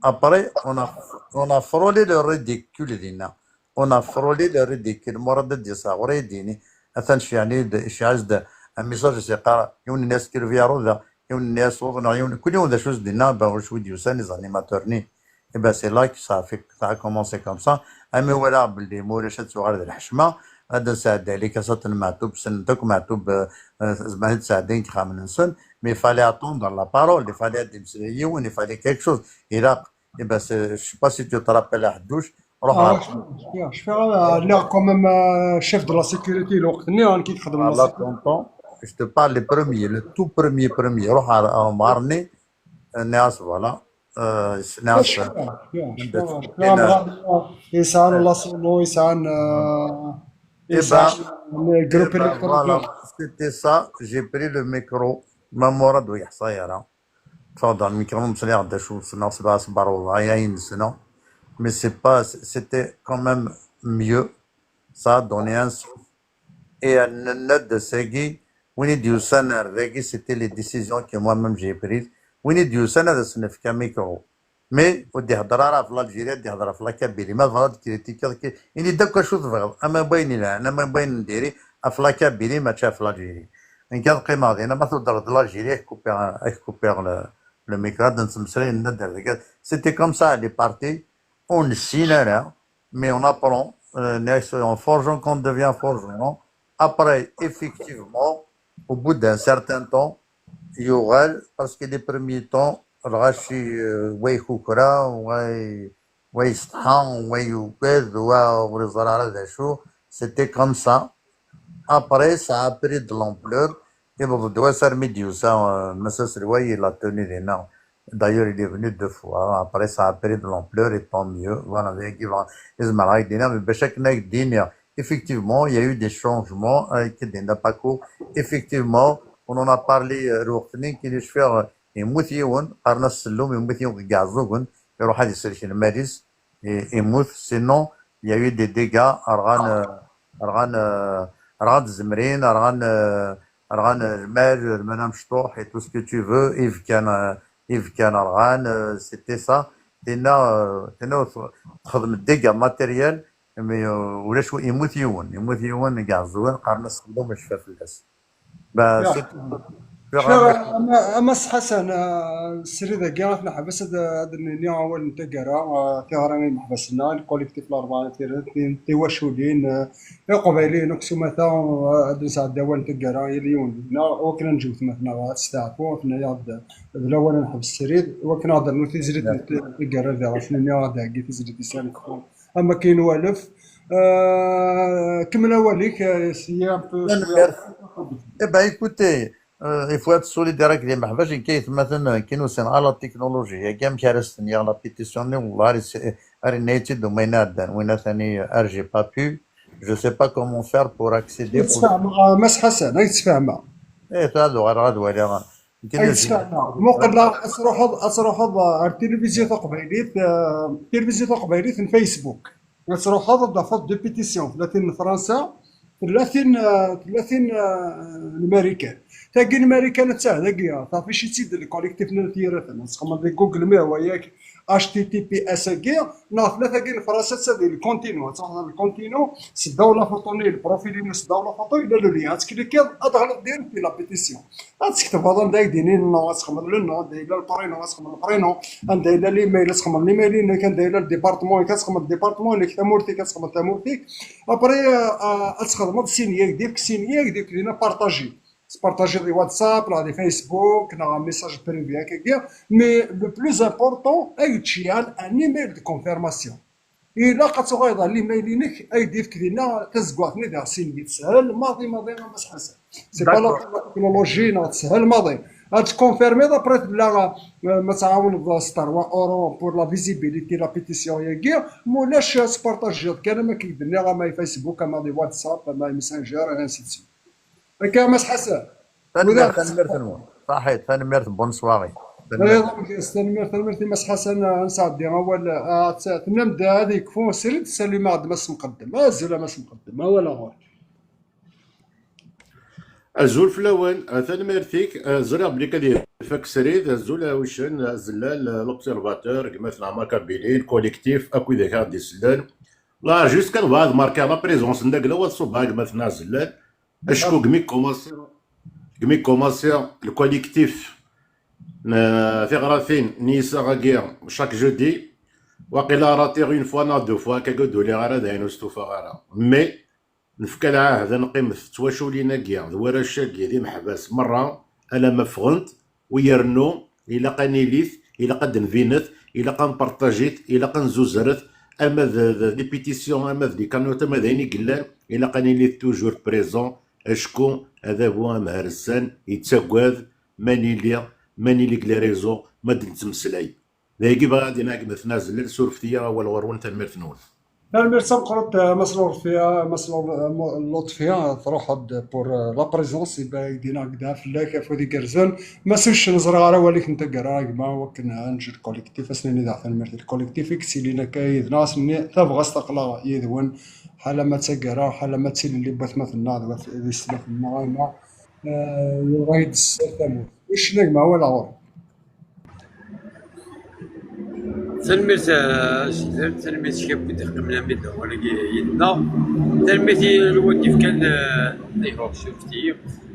Après, on a, on a frôlé le ridicule dinna. On a frôlé le ridicule. Murad ad d-yas ɣur-i ad d-yini, atan ceyɛen-d, iceyɛ-as-d un message, as-yeqqar, yiwen-nni as-kirvi aruda, yiwen-nni as-uḍneɣ, yiwen, kul yiwen d acu s-d-yenna, ben, ur cwi d-yusan, les animateurs-nni. Et ben, c'est là que ça a fait, ça a commencé comme ça. Ami walaɣ belli ma ulac ad tuɣal d lḥecma, ad nesɛeddi les cassettes n Meɛtub, ssnen-t akk Meɛtub, euh, euh, zemren ad sɛeddin deg yexxamen-nsen, mais il fallait attendre la parole, il fallait ad d-yemmeslay yiwen, il fallait quelque chose. Ilaq, et ben, c'est, je sais pas si tu te rappelles, aḥedduc, ruḥ Ah, ɣer cfiɣ, cfiɣ, cfiɣ, ah, lliɣ quand même, ah, chef de la sécurité lweqt-nni, nekk i ixedmen la Voilà, sécurité. Tonton, je te parle le premier, le tout premier, premier. Ruḥ ɣer, ɣer umɣar-nni, nniɣ-as, voilà. Euh, nniɣ-as, Cfiɣ, cfiɣ, anda cfiɣ, cfiɣ, ttfekkun, amɣar-nni, yesɛan la sono, yesɛan, ah, eh yesɛan ben, le groupe eh ben, électronique. Voilà, c'était ça, j'ai pris le micro, ma Murad ur yeḥṣa ara. Ṭṭfeɣ-d ɣer lmikru, meslayeɣ-d acu ssneɣ, sebɛa sebɛa, wallahi ayen ssneɣ. Mais c'est pas, c'était quand même mieux. Ça a donné un souffle. Et, euh, nenna-d ass-agi, win i d-yusan ar dagi, c'était les décisions que moi-même j'ai prises. Win i d-yusan ad as-nefk amikru. Mais ur d-ihedder ara ɣef l'Algérie, ad d-ihedder ɣef la Kabylie. Ma tebɣiḍ ad kritikiḍ, ki-, ini-d akk acu tebɣiḍ. Ama n wayen ilhan, ama n wayen n diri, ɣef la Kabylie, mačči ɣef l'Algérie. Nekk ad qqimeɣ dinna, ma tuddreḍ l'Algérie, ad k-kupiɣ, ad k-kupiɣ le, le micro, ad nettmeslay, nenna-d ar dagi. C'était comme ça, elle est partie. Ur nessin ara, mais on apprend, euh, en forgeant qu'on devient forgeron. Après, effectivement, au bout d'un certain temps, yuɣal, parce que les premiers temps, lɣaci, euh, wa ikukra, wa, wa yessetḥa, wa yugad, wa ur yeẓri ara d acu. C'était comme ça. Après, ça a pris de l'ampleur. Iwweḍ-d wass armi d-yusa, euh, Mass Aselway, il a tenu dinna. D'ailleurs, il est venu deux fois. Après, ça a pris de l'ampleur et tant mieux. Voilà, dagi, voilà. Izmer ad ak-d-iniɣ, mais bac akken ad ak-d-iniɣ, effectivement, il y a eu des changements, euh, avec Dina Paco. Effectivement, on en a parlé, euh, lweqt-nni, kini cfiɣ, euh, yemmut yiwen, qqaren-as Sellum, yemmut yiwen deg Iɛeẓẓugen, iruḥ ad isellek lmal-is, i-, yemmut, sinon, il y a eu des dégâts, rɣan, euh, rɣan, euh, rɣan tzemrin, rɣan, euh, rɣan, euh, lmal, lmal amecṭuḥ, et tout ce que tu veux, ibkan, euh, ibkan rɣan, euh, c'était ça. Tinna, euh, tinna texdem dégâts matériels, mais, euh, ulac wa-, yemmut yiwen, yemmut yiwen deg Iɛeẓẓugen, qqaren-as Sellum, yecfa fell-as. Bah, Ya. C'est, Cfiɣ, ama, ama Mass Ḥasan, ah, srid-agi ad t-neḥbes, ad, ad d-nini awal n taggara, ah, tiɣri n yimeḥbas-nneɣ, le collectif Larebɛa n Tiret, ti-, tiwaculin, ah, Iqbayliyen akk s umata, ah, ad nesɛeddi awal n taggara, yal yiwen deg-neɣ, wakken ad neǧǧ weltma-tneɣ ad testeɛfu, tenna-yaɣ-d d lawan ad neḥbes srid, wakken ad d-rnu tizlit n taggara diɣ, ad t-nini ad d-heggi tizlit-is ad nekfu. Am akken walef, euh, kemmel awal-ik, euh, essayer un peu. Tanemmirt. Eh ben, écoutez, euh, il faut être solidaire avec les meḥbac, nekk aytmaten, euh, qui nous sont à la technologie. Agi amek ara s-tiniɣ la pétition-nni, wallah, ar, ar yenna-yi-tt-id umayen iɛeddan, win atani, euh, ar j'ai pas pu, je sais pas comment faire pour accéder, pour Ad tfehmeɣ, euh, Mass Ḥasan, ad tfehmeɣ. Eh, tura ad uɣaleɣ ad waliɣ. Nekk Ay, ad tfehmeɣ. Muqel, ad truḥeḍ, ad truḥeḍ, euh, ar tilivizyu taqbaylit, euh, tilivizyu taqbaylit n Facebook. ad truḥeḍ ad d-tafeḍ deux pétitions, tella tin n Fransa, tella tin, eh, tella tin, eh, n Marikan. Tagi n Marikan atta dagi, tafici-tt-id le collectif n At Yiraten, ad txedmeḍ di Google mi hwa yak H T T P S agi, neɣ tella tagi n Fransa atta di le continu, ad truḥeḍ le continu, seddaw la photo-nni, le profil-inu seddaw la photo, yella le lien, ad tklikiḍ, ad d-teɣliḍ direct di la pétition. Ad tkettbeḍ anda i d-inin non, ad txedmeḍ le nom, anda yella le prénom, ad txedmeḍ le prénom, anda yella l'email, ad txedmeḍ l'email-inek, anda yella le département-ik, ad txedmeḍ le département-inek, tamurt-ik, ad txedmeḍ tamurt-ik. Après, euh, euh, ad txedmeḍ signer, ad k-d-yefk signer, ad k-d-yefk dinna partager. Tpartagiḍ di WhatsApp, neɣ di Facebook, neɣ message privé akkagi. Mais le plus important, ad yečč yan un email de confirmation. Ilaq ad tuɣaleḍ ɣer l'email-inek, ad k-d-yefk dinna tazeggaɣt-nni diɣ signer. Teshel maḍi, maḍi, a Mass Ḥasan. C'est pas la, d'accord, technologie, neɣ teshel maḍi. Ad tkonfirmiḍ, après tella, euh, ma tɛawneḍ s trois euros pour la visibilité, la pétition-agi, ma ulac ad tpartagiḍ kan, am akken i k-d-nniɣ, ama i Facebook, ama di WhatsApp, ama i Messenger, et ainsi de suite. Akka, a Mass Ḥasan. Tanemmirt, tanemmirt-nwen. Ṣaḥit, tanemmirt, bonne soirée. Tanemmirt. Tanemmirt, tanemmirt i Mass Ḥasan, ad nesɛeddi awal, ah, t-, tennam-d ad yekfu srid, tsalim-aɣ-d Mass Mqeddem. Azul a Mass Mqeddem, awal ɣur-k. Azul fell-awen, ah, tanemmirt-ik, ah, ẓriɣ belli kan ad ifak srid, azul a Ucen, azellal, ah, l'observateur, gma-tneɣ Makabili, le collectif, akk widak ara d-isellen. Là, juste kan bɣiɣ ad markiɣ la présence n dagla, wa tṣubbeɣ gma-tneɣ azellal. Acku deg mi commencé, deg mi commencé le collectif n tiɣratin n yiseɣ-agi chaque jeudi, waqila ratiɣ une fois neɣ deux fois, akka ur d-uliɣ ara, d ayen ur stufaɣ ara. Mais nefka lɛahd ad neqqimet d twaculin-agi, d warrac-agi, d imeḥbas merra, alamma ffɣent, u yernu ilaq ad nilit, ilaq ad d-nbinet, ilaq ad npartajit, ilaq ad nzuzret, ama d, d, des pétitions, ama d les cagnottes, ama d ayen i yellan, ilaq ad nilit toujours présent, acku adabu amharsan yettagad ma nili, ma nili deg les réseaux, ma d-nettmeslay. D ayagi bɣiɣ ad d-iniɣ, gma-tneɣ azellal, surfet-iyi awal ɣur-wen, tanemmirt-nwen. Tanemmirt tameqqrant, eh, Mass Lutfi, eh, Mass Lu-, eh, Mo-, Lutfi, eh, truḥeḍ pour, eh, la présence, iba-, i d-iniɣ gda fell-ak, afud igerrzen. Mass Uccen, ẓriɣ ara awal-ik n taggara, a gma, wakken ad neǧǧ le collectif, ad s-nini daɣ tanemmirt i le collectif, i yettilin akka yid-neɣ, ad s-nini tabɣest aql-aɣ yid-wen, ḥala ma d taggara, ḥala ma d tilelli n watmaten-nneɣ d wat-, d yessetma-nneɣ, a gma, eh, yuɣal-d sser tamurt. Uccen, a gma, awal ɣur-k. Tanemmirt, eh, a Jilal, tanemmirt i wid iqqimen armi d awal-agi yid-neɣ. Tanemmirt i lwin d-ifkan, eh, ayhuh, surfet-iyi.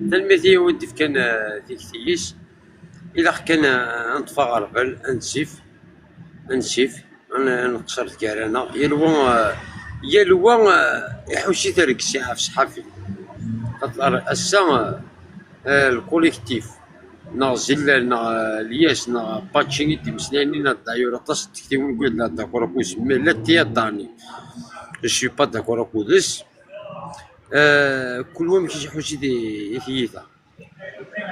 Tanemmirt i win d-ifkan, eh, tikti-is. Ilaq kan, eh, ad neṭṭef aɣerbal, ad nsif, ad nsif, ad n-, ad nqeṣṣer deg gar-aneɣ. Yal wa, eh, yal wa, eh, iḥuss-it rregsi ɣef ṣṣḥafi. Xaṭer ass-a, eh, eh, le collectif, neɣ Zillal, neɣ, eh, Lyas, neɣ Patchy i d-imeslayen, neɣ d'ailleurs aṭas n tektiwin n wid la d'accord akked-s, mais la tiyaṭ-nni, je suis pas d'accord akked-s. Eh, kul wa amek i s-iḥuss i ti-, i tiyita.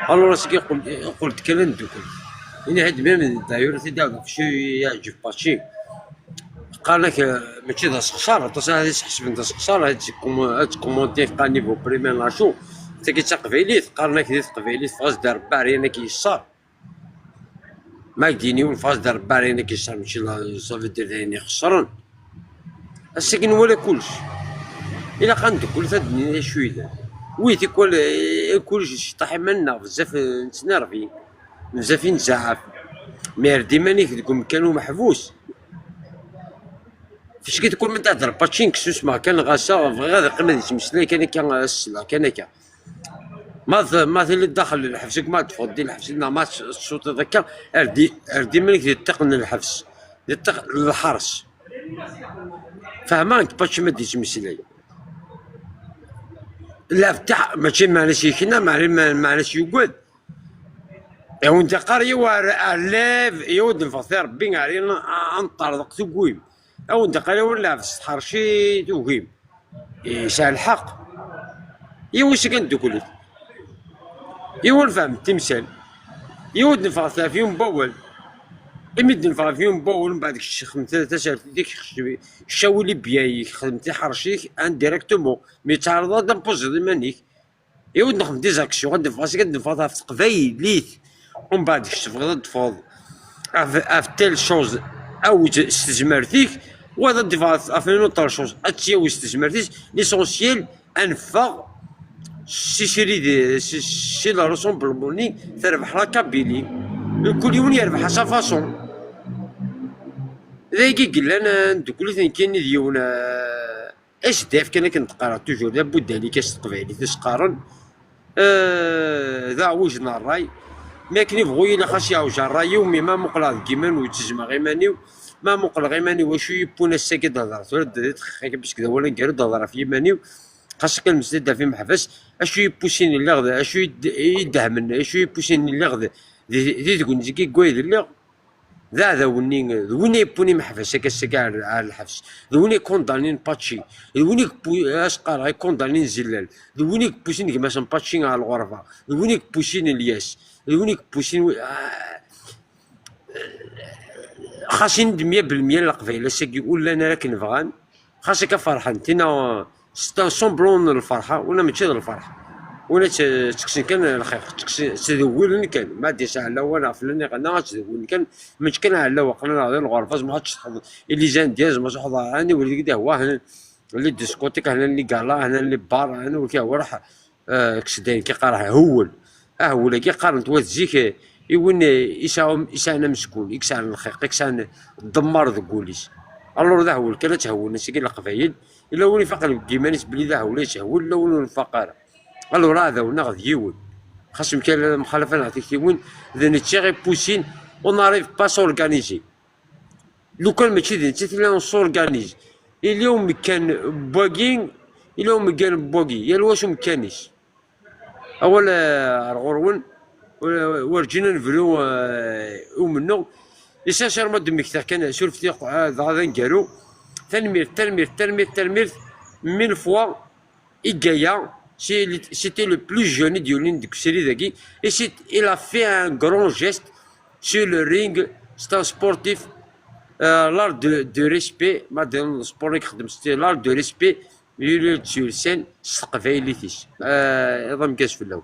Alors, ass-agi yeqqel-, yeqqel-d kan ad neddukel. Ini-d même d'ailleurs, ad t-id-aɣeɣ ɣef acu i yeɛǧeb Patchy. Qqaren-ak, eh, mačči d asexṣar, aṭas ara t-isḥesben d asexṣar, ad tkum-, ad tkumunti qqaren niveau primaire lacu. Tagi d taqbaylit, qqaren-ak di teqbaylit, ffeɣ-as-d ar Rebbi ɛeryan ad k-yesser. Ma ak-d-yini yiwen ffeɣ-as-d ar Rebbi ɛeryan ad k-yesser, mačči la, ça veut dire d ayen ixeṣren. Ass-agi nwala kullec. Ilaq ad neddukel, ad d-nini acu yellan. Wi tikwal, eh, kullec yecṭeḥ iman-nneɣ, bezzaf, eh, nettnervi, bezzaf i nzeɛɛef. Mi err-d iman-ik deg umkan umeḥbus, ticki tikwal ma d-tehder Patchy, susmeɣ kan, ɣas bɣiɣ ad iqqim ad yettmeslay kan akka, ad s-sleɣ kan akka. Ma t-, ma tiliḍ daxel n lḥebs, ma teffɣeḍ di lḥebs, neɣ ma tsuṭiḍ akka, err-d i-, err-d iman-ik di ṭṭiq n lḥebs, di ṭṭiq n lḥers. Fehmeɣ-k, Patchy ma d-yettmeslay. Laftaḥ, mačči meɛna-s yekna, meɛna, meɛna-s yugad. Awen-d-iqqar yiw ar, ar live, yiw d-neffeɣ ti Rebbi, ar yan a, a neṭṭerḍeq tugim. Awen-d-iqqar yiw lɛebs tḥerci tugim. Yesɛa lḥeqq. Yiw s-kan ddukklet. Yiw nfehmet timsal. Yiw d-neffeɣ ɣef yiwen n wawal. Imi d-neffeɣ ɣef yiwen n wawal, mbeɛd kečč xdem ta-, tasertit-ik, kečč, kečč awi les biens-ik, xdem tiḥerci-k, indirectement. Mi yettɛaraḍ ad impoziḍ iman-ik. Yiw ad nexdem des actions, ad neffeɣ, ad neffeɣ ɣef teqbaylit. Umbeɛd kečč tebɣiḍ ad teffɣeḍ ɣef, ɣef telle chose, awi-tt s tezmert-ik, Wa d ad d-iffeɣ ɣef une autre chose, ad tt-yawi s tezmert-is. L'essentiel, ad neffeɣ si srid, si, si le rassemblement-nni, terbeḥ la Kabylie. Mkul yiwen yerbeḥ à sa façon. D ayagi i yellan, eh, neddukkel-it nekkini d yiwen, eh, S D F kan akken d-qqareɣ toujours, d abuddali kan s teqbaylit i s-qqaren. Eh, d aɛwij n ṛṛay. Mi akken ibɣu yili xas yeɛwej ṛṛay-iw, mi ma muqleɣ deg iman-iw, ttezmeɣ iman-iw. Ma muqleɣ iman-iw, acu yewwin ass-agi ad d-hedreɣ tura d, d, d, parce que d awal aneggaru d-hedreɣ ɣef yiman-iw. Xas akka lmeslad ɣef imeḥbas, acu yewwin lliɣ d, acu i d-, i d-, acu yewwin lliɣ d, di, di tegnit-agi deg wayed lliɣ. D aɛdaw-nni, d win i yewwin imeḥbas akka ass-agi ar, ar lḥebs, d win i ikundanin Patchy, d win i yewwi-, as-qqareɣ, ikundanin Zillal, d win i yewwin gma-s n Patchy ɣer lɣerba, d win i yewwin Lyas, d win i yewwin wi-, ah, xas ini-d mya belmya n Leqbayel ass-agi ur llan ara akken bɣan, xas akka ferḥen, tina c'est un semblant n lferḥa, wina mačči d lferḥ. Wina tt-, ttekksen kan lxiq, ttekksen, ttdewwilen kan. Ma d-yesɛa lawan ɣef llan iɣenna, ad ttdewwilen kan. Mačči kan ɛella waqila neɣ di lɣerba, zemreɣ ad tsetḥeḍ i les Indiens, zemreɣ ad tsetḥeḍ ɛni ur deg dehwa, hnan les discothèques, hnan les galas, hnan les bars, hnan ur k-ihwa ruḥ, eh, kkes-d ayen k-iqerḥen, hewwel. Ahewwel-agi qqaren-t wat zik, eh, i win, eh, isɛum-, isɛan amezgun, i yesɛan lxiq, i yesɛan ddemmar deg wul-is. Alors d ahewwel kan ad thewwen ass-agi Leqbayel, yella win ifaqen deg yiman-is belli d ahewwel ad yeshewwel, yella win ur nfaq ara. Alors aɛdaw-nneɣ d yiwen. Xas mkal lemxalafa neɣ tiktiwin, d netta i ɣ-ippusin, on n'arrive pas à s'organiser. Lukan mačči d nettat, yella on s'organise. Yella umekkan n wagi, yella umekkan n wagi, yal wa s umekkan-is. Awal, eh, ar ɣur-wen, ur-, werǧin ad nebru, eh, i umennuɣ. Sincèrement ad d-mmektiɣ kan, surfet-iyi, eh, dɣa d aneggaru. Tanemmirt, tanemmirt, tanemmirt, tanemmirt, mille fois i Gaya, c'est le, c'était le plus jeune i d-yulin deg usrid-agi. Et c'est, il a fait un grand geste sur le ring. C'est un sportif, euh, l'art de, de respect. Ma d sport i ixeddem, c'était l'art de respect. Yuli-d s yulsan s teqbaylit-is. Eh, iḍ ameggaz fell-awen.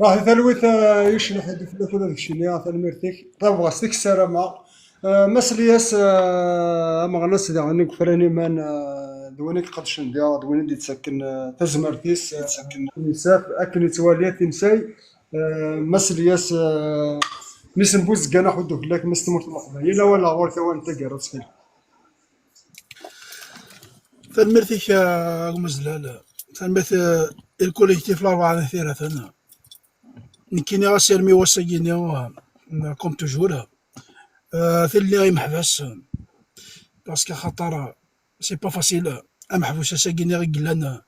Ruḥ di talwit, eh, yucen ḥedd fell-ak ula d keččini, tanemmirt-ik. Tabɣest-ik ssarameɣ. Eh, Mass Lyas, eh, ameɣnas daɣen i yefran iman, eh, d win i iqedcen diɣ, d win i d-yettaken, eh, tazmert-is, eh, akken yettwali tinsay. Eh, Mass Lyas, eh, mmi-s n Buzeggan, aḥuddu fell-ak, mmi-s n tmurt n Leqbayel, awal ɣur-k, awal n taggara, ttxil. Tanemmirt-ik, a, a Umazlal. Tanemmirt, eh, i lkolektif Larebɛa n At Yiraten. Nekkini asirem i wass-agi-nni, eh, comme toujours, eh, tilelli imeḥbas, parce que axaṭer, eh, c'est pas facile, eh, ameḥbus ass-agi-nni i yellan, eh,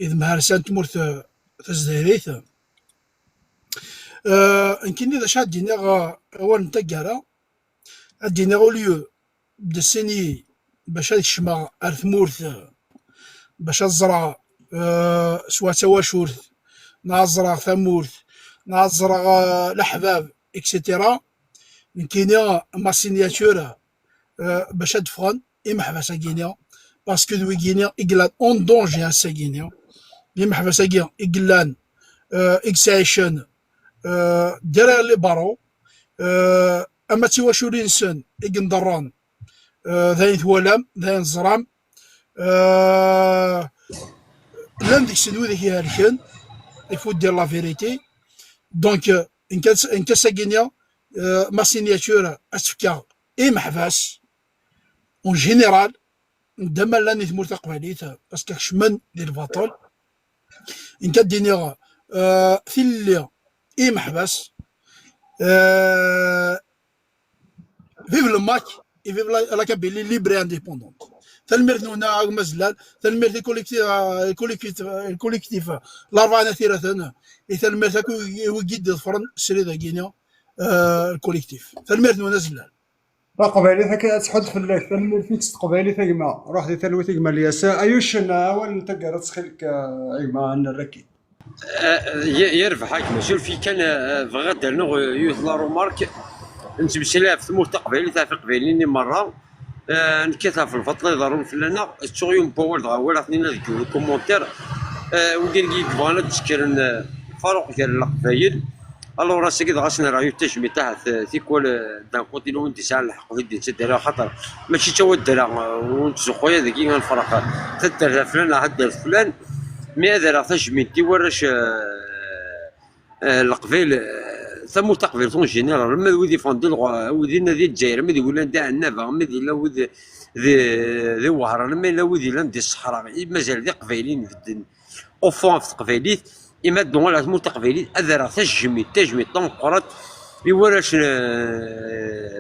i d mharsa n tmurt, eh, tazdayrit. Eh, nekkini d acu ad d-iniɣ, eh, awal n taggara, ad d-iniɣ au lieu de signer bac ad kecmeɣ ar tmurt, bac ad ẓreɣ, eh, swa tawacult, neɣ ad ẓreɣ tamurt, neɣ ad ẓreɣ, eh, leḥbab, et cetera. Nekkini ma signature, eh, bac ad d-ffɣen imeḥbas-agi-ni, parce que d wigini i yellan en danger ass-agi-ni. D imeḥbas-agi i yellan, eh, i yettɛicen, eh, derrière les barreaux, eh, ama d tiwaculin-nsen i yenḍerren, eh, d ayen twalam, d ayen teẓram, eh, llan deg-sen wid i ihelken, il faut dire la vérité. Donc, eh, nekk ass-, nekk ass-agi-ni, eh, ma signature ad tt-fkeɣ i imeḥbas, en général, d amallan i tmurt taqbaylit, parce que kecmen di lbaṭel. Nekk ad d-iniɣ, euh, tilelli i imeḥbas, euh, vive le MAK et vive la, la Kabylie libre et indépendante. Tanemmirt-nwen a gma Zellal, tanemmirt i collectif, euh, collectif, euh, collectif, euh, Larebɛa n At Yiraten, et tanemmirt akk i, i wigi d-iḍefren srid-agi-ni, euh, le collectif. Tanemmirt-nwen a Zellal. Taqbaylit akka ad tḥudd fell-ak. Tanemmirt-ik s teqbaylit a gma. Ruḥ di talwit a gma Lyas. Ayucen, awal n taggara ttxil-k, a gma, ad nerr akkin. Eh, ye-, yerbeḥ a gma. Suref-iyi kan, eh, bɣiɣ ad d-rnuɣ, eh, yiwet la remarque. Nettmeslay ɣef tmurt taqbaylit, ɣef iqbayliyen-nni merra. Eh, nekkat ɣef lbaṭel iḍerrun fell-aneɣ. Ttuɣ yiwen n wawal dɣa walaɣ-ten-in deg commentaire. Eh, wigin i yebɣan ad d-sekren, eh, Faruq gar Leqbayel. Alors, ass-agi dɣa ad s-nerr yiwet tajmilt ahat, eh, tikwal, eh, d'un côté ur d-yesɛi lḥeqq ur d-yettadder, axaṭer mačči d tawaddra, eh, ur nettzuxxu ara deg yiwen lferq, eh, taddart flan neɣ taddart flan, mi ad rreɣ tajmilt i warrac, eh, eh, Leqbayel, eh, tamurt taqbaylit en général, ma d wid iffɣen di lɣ-, wid inna di Lezzayer, ma d wid yellan di Ɛennaba, ma d yella wid di, di Wehran, ma yella wid yellan di ṣṣeḥra, i mazal d iqbayliyen bedden, au fond ɣef teqbaylit, imi ad nuɣal ɣer tmurt taqbaylit, ad rreɣ tajmilt, tajmilt tameqqrant i warrac n,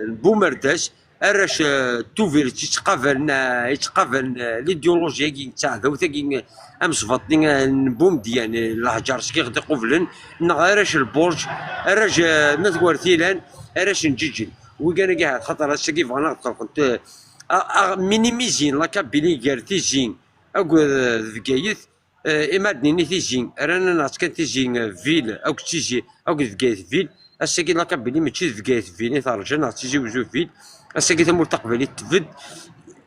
n Bumerdas, arrac, eh, n Tubiret yettqabalen, eh, yettqabalen, eh, l'idéologie-agi d taɛdawt-agi, eh, amesbaṭli, eh, n Bumedyan, eh, Leḥǧer seg iɣ-d-iqublen, neɣ arrac n Lburǧ, arrac, eh, n At Wertilan, arrac n Ǧiǧel. Wigan-agi ahat xaṭer ass-agi bɣan ad ɣ-d-qelqent, eh, a, a, minimiser la Kabylie gar Tizi akked, eh, d Bgayet, eh, imi ad d-nini Tizi, rran-aneɣ-tt kan Tizi, eh, ville, akked Tizi, akked Bgayet ville. Ass-agi la Kabylie mačči d Bgayet ville i terǧa, neɣ d Tizi Wezzu ville. Ass-agi tamurt taqbaylit tbedd.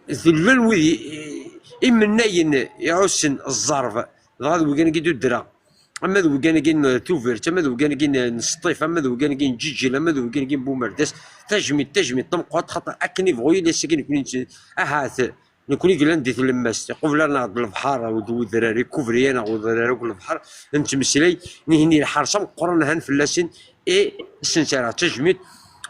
Llan wid i, i, imennayen iɛussen ẓẓerb, dɣa d wigan-agi d udra. Ama d wigan-agi n Tubiret, ama d wigan-agi n, n Sṭif, ama d wigan-agi n Ǧiǧel, ama d wigan-agi n Bumerdas. Tajmilt, tajmilt tameqqrant, xaṭer akken ibɣu yili ass-agi nekni nett-, ahat, nekni yellan di tlemmast, iqubel-aneɣ-d lebḥer d wedrar, ikubri-aneɣ wedrar akked lebḥer, nettmeslay, nihni lḥers ameqqran han fell-asen, i sen-ttarraɣ tajmilt,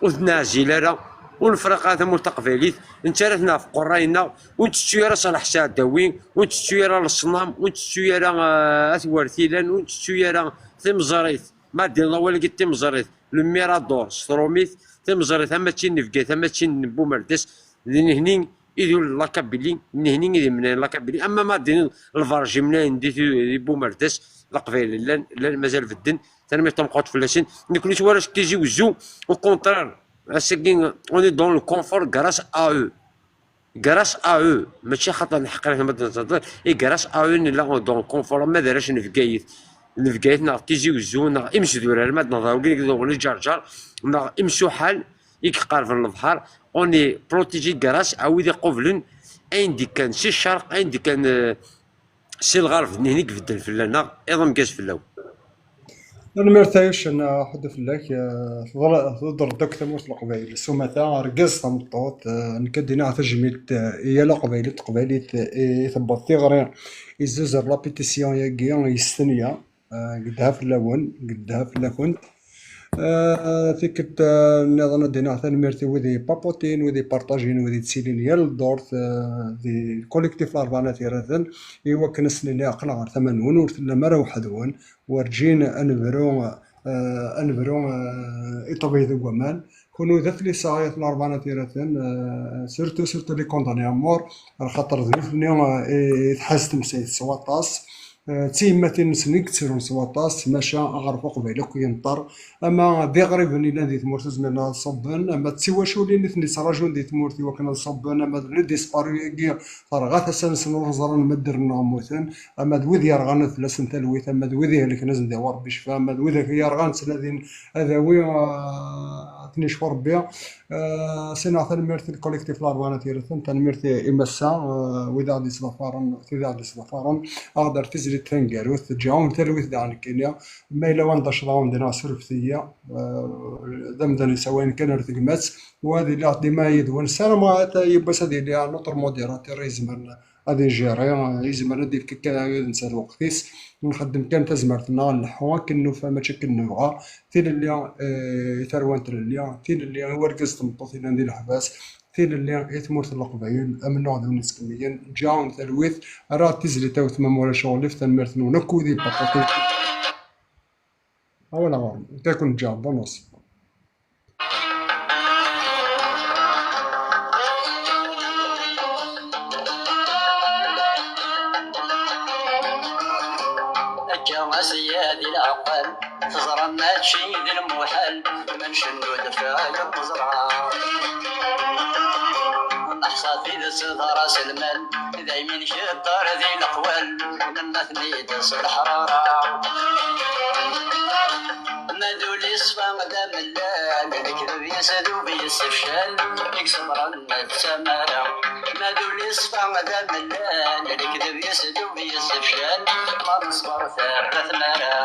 ur ten-neɛzil ara, ur nefraq ara tamurt taqbaylit, nettarra-ten ɣef qerray-nneɣ, ur ntettu ara Ṣaleḥ Saɛdawi, ur ntettu ara Leṣnam, ur ntettu ara, eh, At Wertilan, ur ntettu ara timeẓrit, ma d-yenna awal-agi d timeẓrit, le Mirador s trumit, timeẓrit ama d tin n Bgayet, ama d tin n Bumerdas, d nehni i d ul n la Kabylie, nehni i d imnayen n la Kabylie. Ama ma d-tiniḍ lberj imnayen di, di Bumerdas, Leqbayel llan, llan mazal bedden, tanemmirt tameqqrant fell-asen. Nekni nettwarrac Tizi Wezzu, au contraire, ass-agi, on est dans le confort grâce à eux. Grâce à eux, mačči xaṭer neḥqir ma d-nettaḍer, et grâce à eux nella dans le confort, ma d arrac n Bgayet, n Bgayet neɣ Tizi Wezzu, neɣ imezdurar, ma d-nehḍer wigi i d-uɣen i Ǧerǧer, neɣ imsuḥal i iqerben lebḥer, on est protégé grâce à wid iqublen ayen d-ikkan si ccerq, ayen d-ikkan, eh, si lɣerb, d nehni i ibedden fell-aneɣ, iḍ ameggaz fell-awen. Tanemmirt ay uccen, ḥuddu fell-ak, eh, teḍra-, teḍra-d akk tamurt n Leqbayel. S umata, argaz, tameṭṭut, eh, nekk ad d-iniɣ tajmilt, eh, i yal Aqbayli d Teqbaylit, eh, i tewweḍ tiɣri, izzuzer la pétition-yagi, yestenya, eh, gedha fell-awen, gedha fell-akent. Eh, tikkelt, eh, nniḍen ad d-iniɣ tanemmirt i wid yepaputin, wid yepartajin, wid yettilin yal ddurt, eh, di collectif Larebɛa n At Yiraten, i wakken ad s-nini aql-aɣ ɣer tama-nwen, ur tellam ara weḥd-wen, werǧin ad nebru, eh, ad nebru, eh, i ṭṭbib deg waman. Kunwi d at lisaɣ i At Larebɛa n At Yiraten, eh, surtout, surtout les condamnés à mort, axaṭer d nutni, eh, i, i tḥaz temsayt s waṭas. Eh, d tiyemmatin-nsen i yettrun s waṭas, maca aɣref aqbayli akk yenṭer. Ama d iɣriben yellan di tmurt ur zmiren ad ṣubben, ama d tiwaculin i ten-yettrajun di tmurt i wakken ad ṣubben, ama d les disparus-agi terɣa tasa-nsen ur ẓran ma ddren neɣ mmuten, ama d wid yerɣan ad fell-asen talwit, ama d wid ihelken ad sen-yawi Rebbi ccfa, ama d wid yerɣan ttnadin adawi, ah, ad ten-yecfu Rebbi. Ah, sinaɣ tanemmirt i lkolektif Larebɛa n At Yiraten, tanemmirt i, i massa, ah, wid aɣ-d-yettḍafaren, tid aɣ-d-yettḍafaren, aɣ-d ar tizlit taneggarut, teǧǧa-awen talwit daɣen nekkini, ma yella wanda ccḍeɣ-awen dinna surfet-iyi, ah, d amdan yessawayen kan ar tegmat, wa ad iliɣ dima yid-wen, ssarameɣ yiwwas ad yili notre modérateur izemren ad igérer, yezmer ad d-yefk kan ayen netta lweqt-is, nxeddem kan tazmert-nneɣ, nleḥḥu akken nufa, mačči akken nebɣa. Tilelli, eh, i tarwa n tlelli, tilelli i wargaz d tmeṭṭut yellan di leḥbas, tilelli i tmurt n Leqbayel, amennuɣ d win yettkemmilen, ǧǧan talwit, ara tizlit a wetma ma ulac aɣilif, tanemmirt-nwen akk wid yeṭṭafaten. Awal ɣur-m, nekk ad ken-ǧǧeɣ, bonus. Akka a s-yadi leɛqel, teẓram mačči d lmuḥal, ma ncennu lefɛal n teẓra. Neḥṣa tidet d ras lmal, daymi nkeddar di leqwal, nenna-ten-id s leḥrara. Ma d ul iṣfa d amellal, lekdeb yesdub yessefcal, i iṣebren d tamara. Ma d ul iṣfa d amellal, lekdeb yesdub yessefcal, ma neṣber terra tmara.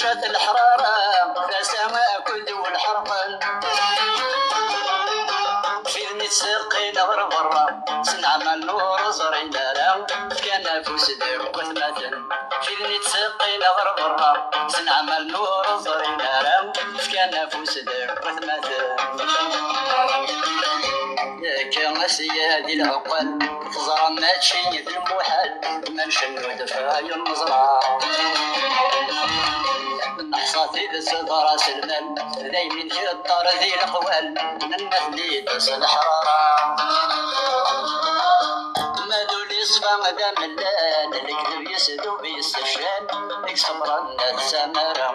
Ččat leḥrara, tasa akked wul ḥerqen. Fidni ttseqqin ɣer berra, s nneɛma n ur ẓrin ara, fkan afus deg watmaten. Fidni ttseqqin ɣer berra, s nneɛma n ur ẓrin ara, fkan afus deg watmaten. Akka asya di lɛuqqal, teẓra mačči d lmuḥal, ma ncennu deffay n umeẓra. Neḥṣa tidet d ras lmal, daymi nkeṭṭer di leqwal, nenna-ten-id s leḥrara. Ma d ul iṣfa d amellal, lekdeb yesdub yessefcal, i iṣebren ad samara.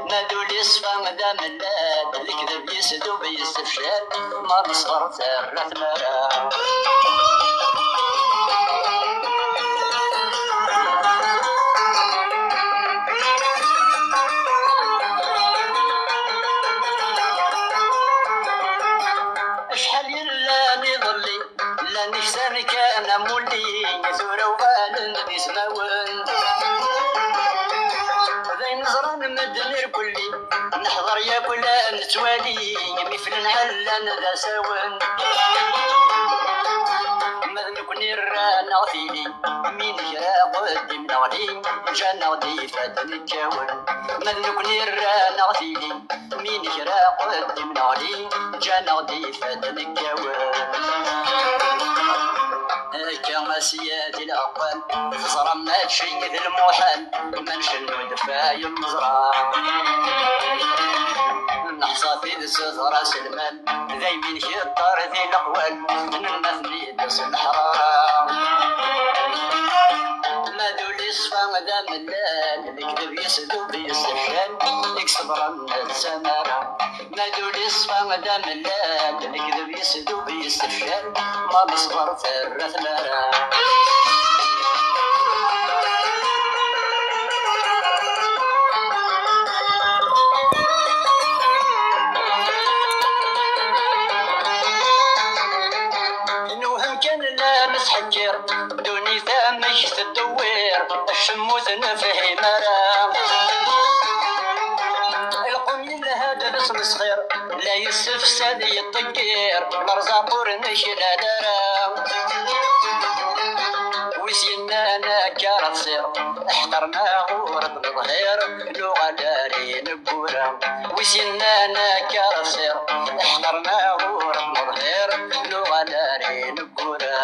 Ma d ul iṣfa d amellal, lekdeb yesdub yessefcal, ma neṣber terra tmara. Acḥal yellan iḍelli, llan ksan kan amulli, tura uɣalen d ismawen. D ayen ẓran medden irkelli, neḥḍer yakk la nettwali, mi flen ɛellan d asawen. Ma d nekkni rran-aɣ tili, mi nekraq ddin neɣli, ǧǧan-aɣ-d ifadden kkawen. Ma d nekkni rran-aɣ tili, mi nekraq ddin neɣli, ǧǧan-aɣ-d ifadden kkawen. Akka asya di lɛuqqal, teẓram mačči d lmuḥal, ma ncennu deffay n umeẓra. Neḥṣa tidet d ras lmal, daymi nkeṭṭer di leqwal, nenna-ten-id s leḥrara. Ma d ul iṣfa d amellal, lekdeb yesdub yessefcal, i iṣebren ad samara. Ma d ul iṣfa d amellal, lekdeb yesdub yessefcal, ma neṣber terra tmara. Newhem kan la nesḥekkir, ddunit amek teddewwir, acemma ur t-nefhim ara. Lqum yelha-d d smesxir, la yessefsad yeṭṭeggir, lerẓaq ur neklal ara. Wis yennan akka ara tsiḍ, ḥeqren-aɣ ur d-neḍhir, nuɣal ar ineggura. Wis yennan akka ara tsiḍ, ḥeqren-aɣ ur d-neḍhir, nuɣal ar ineggura.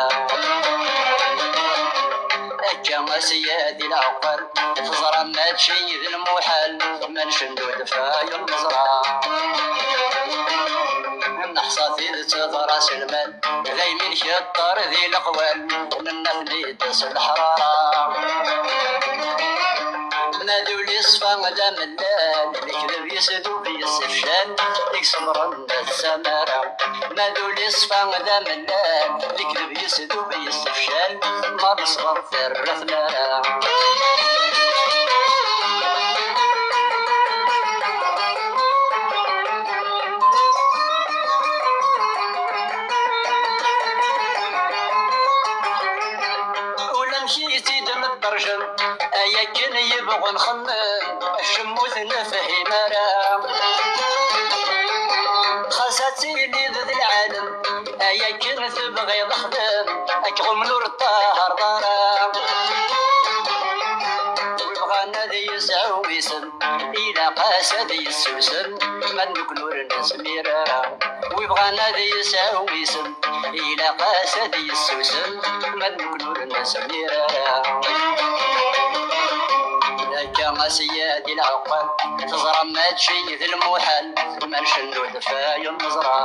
Akka asya di lɛuqqal, teẓram mačči d lmuḥal, ma ncennu deffay n umeẓra. Neḥṣa tidet d ras lmal, daymi nkeṭṭer di leqwal, nenna-ten-id s leḥrara. Ma d ul iṣfa d amellal, lekdeb yesdub yessefcal, i iṣebren ad samara. Ma d ul iṣfa d amellal, lekdeb yesdub yessefcal, ma neṣber terra tmara. Ulamek i tt-id-neṭṭerjem, ay akken yebɣu nxemmem, acemma ur t-nefhim ara. Xas ad tiliḍ d lɛalem, ay akken tebɣiḍ xdem, ad k-ɣummen ur ṭṭahareḍ ara. Wi bɣan ad yesɛu isem, ilaq-as ad yessusem, ma d nekkni ur nezmir ara. Wi bɣan ad yesɛu isem, ilaq-as ad yessusem, ma d nekkni ur nezmir ara. Akka asya di lɛuqqal, teẓram mačči d lmuḥal, ma ncennu deffay n umeẓra.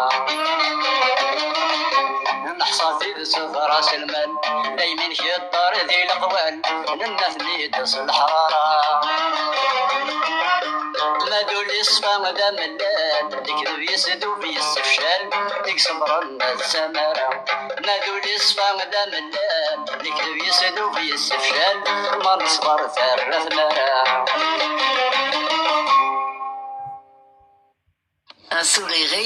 Neḥṣa tidet d ras lmal, daymi nkeṭṭer di leqwal, nenna-ten-id s leḥrara. Ma d ul iṣfa d amellal, lekdeb yesdub yessefcal, i iṣebren ad samara. Ma d ul iṣfa d amellal, lekdeb yesdub yessefcal, ma neṣber terra tmara. Un sourire.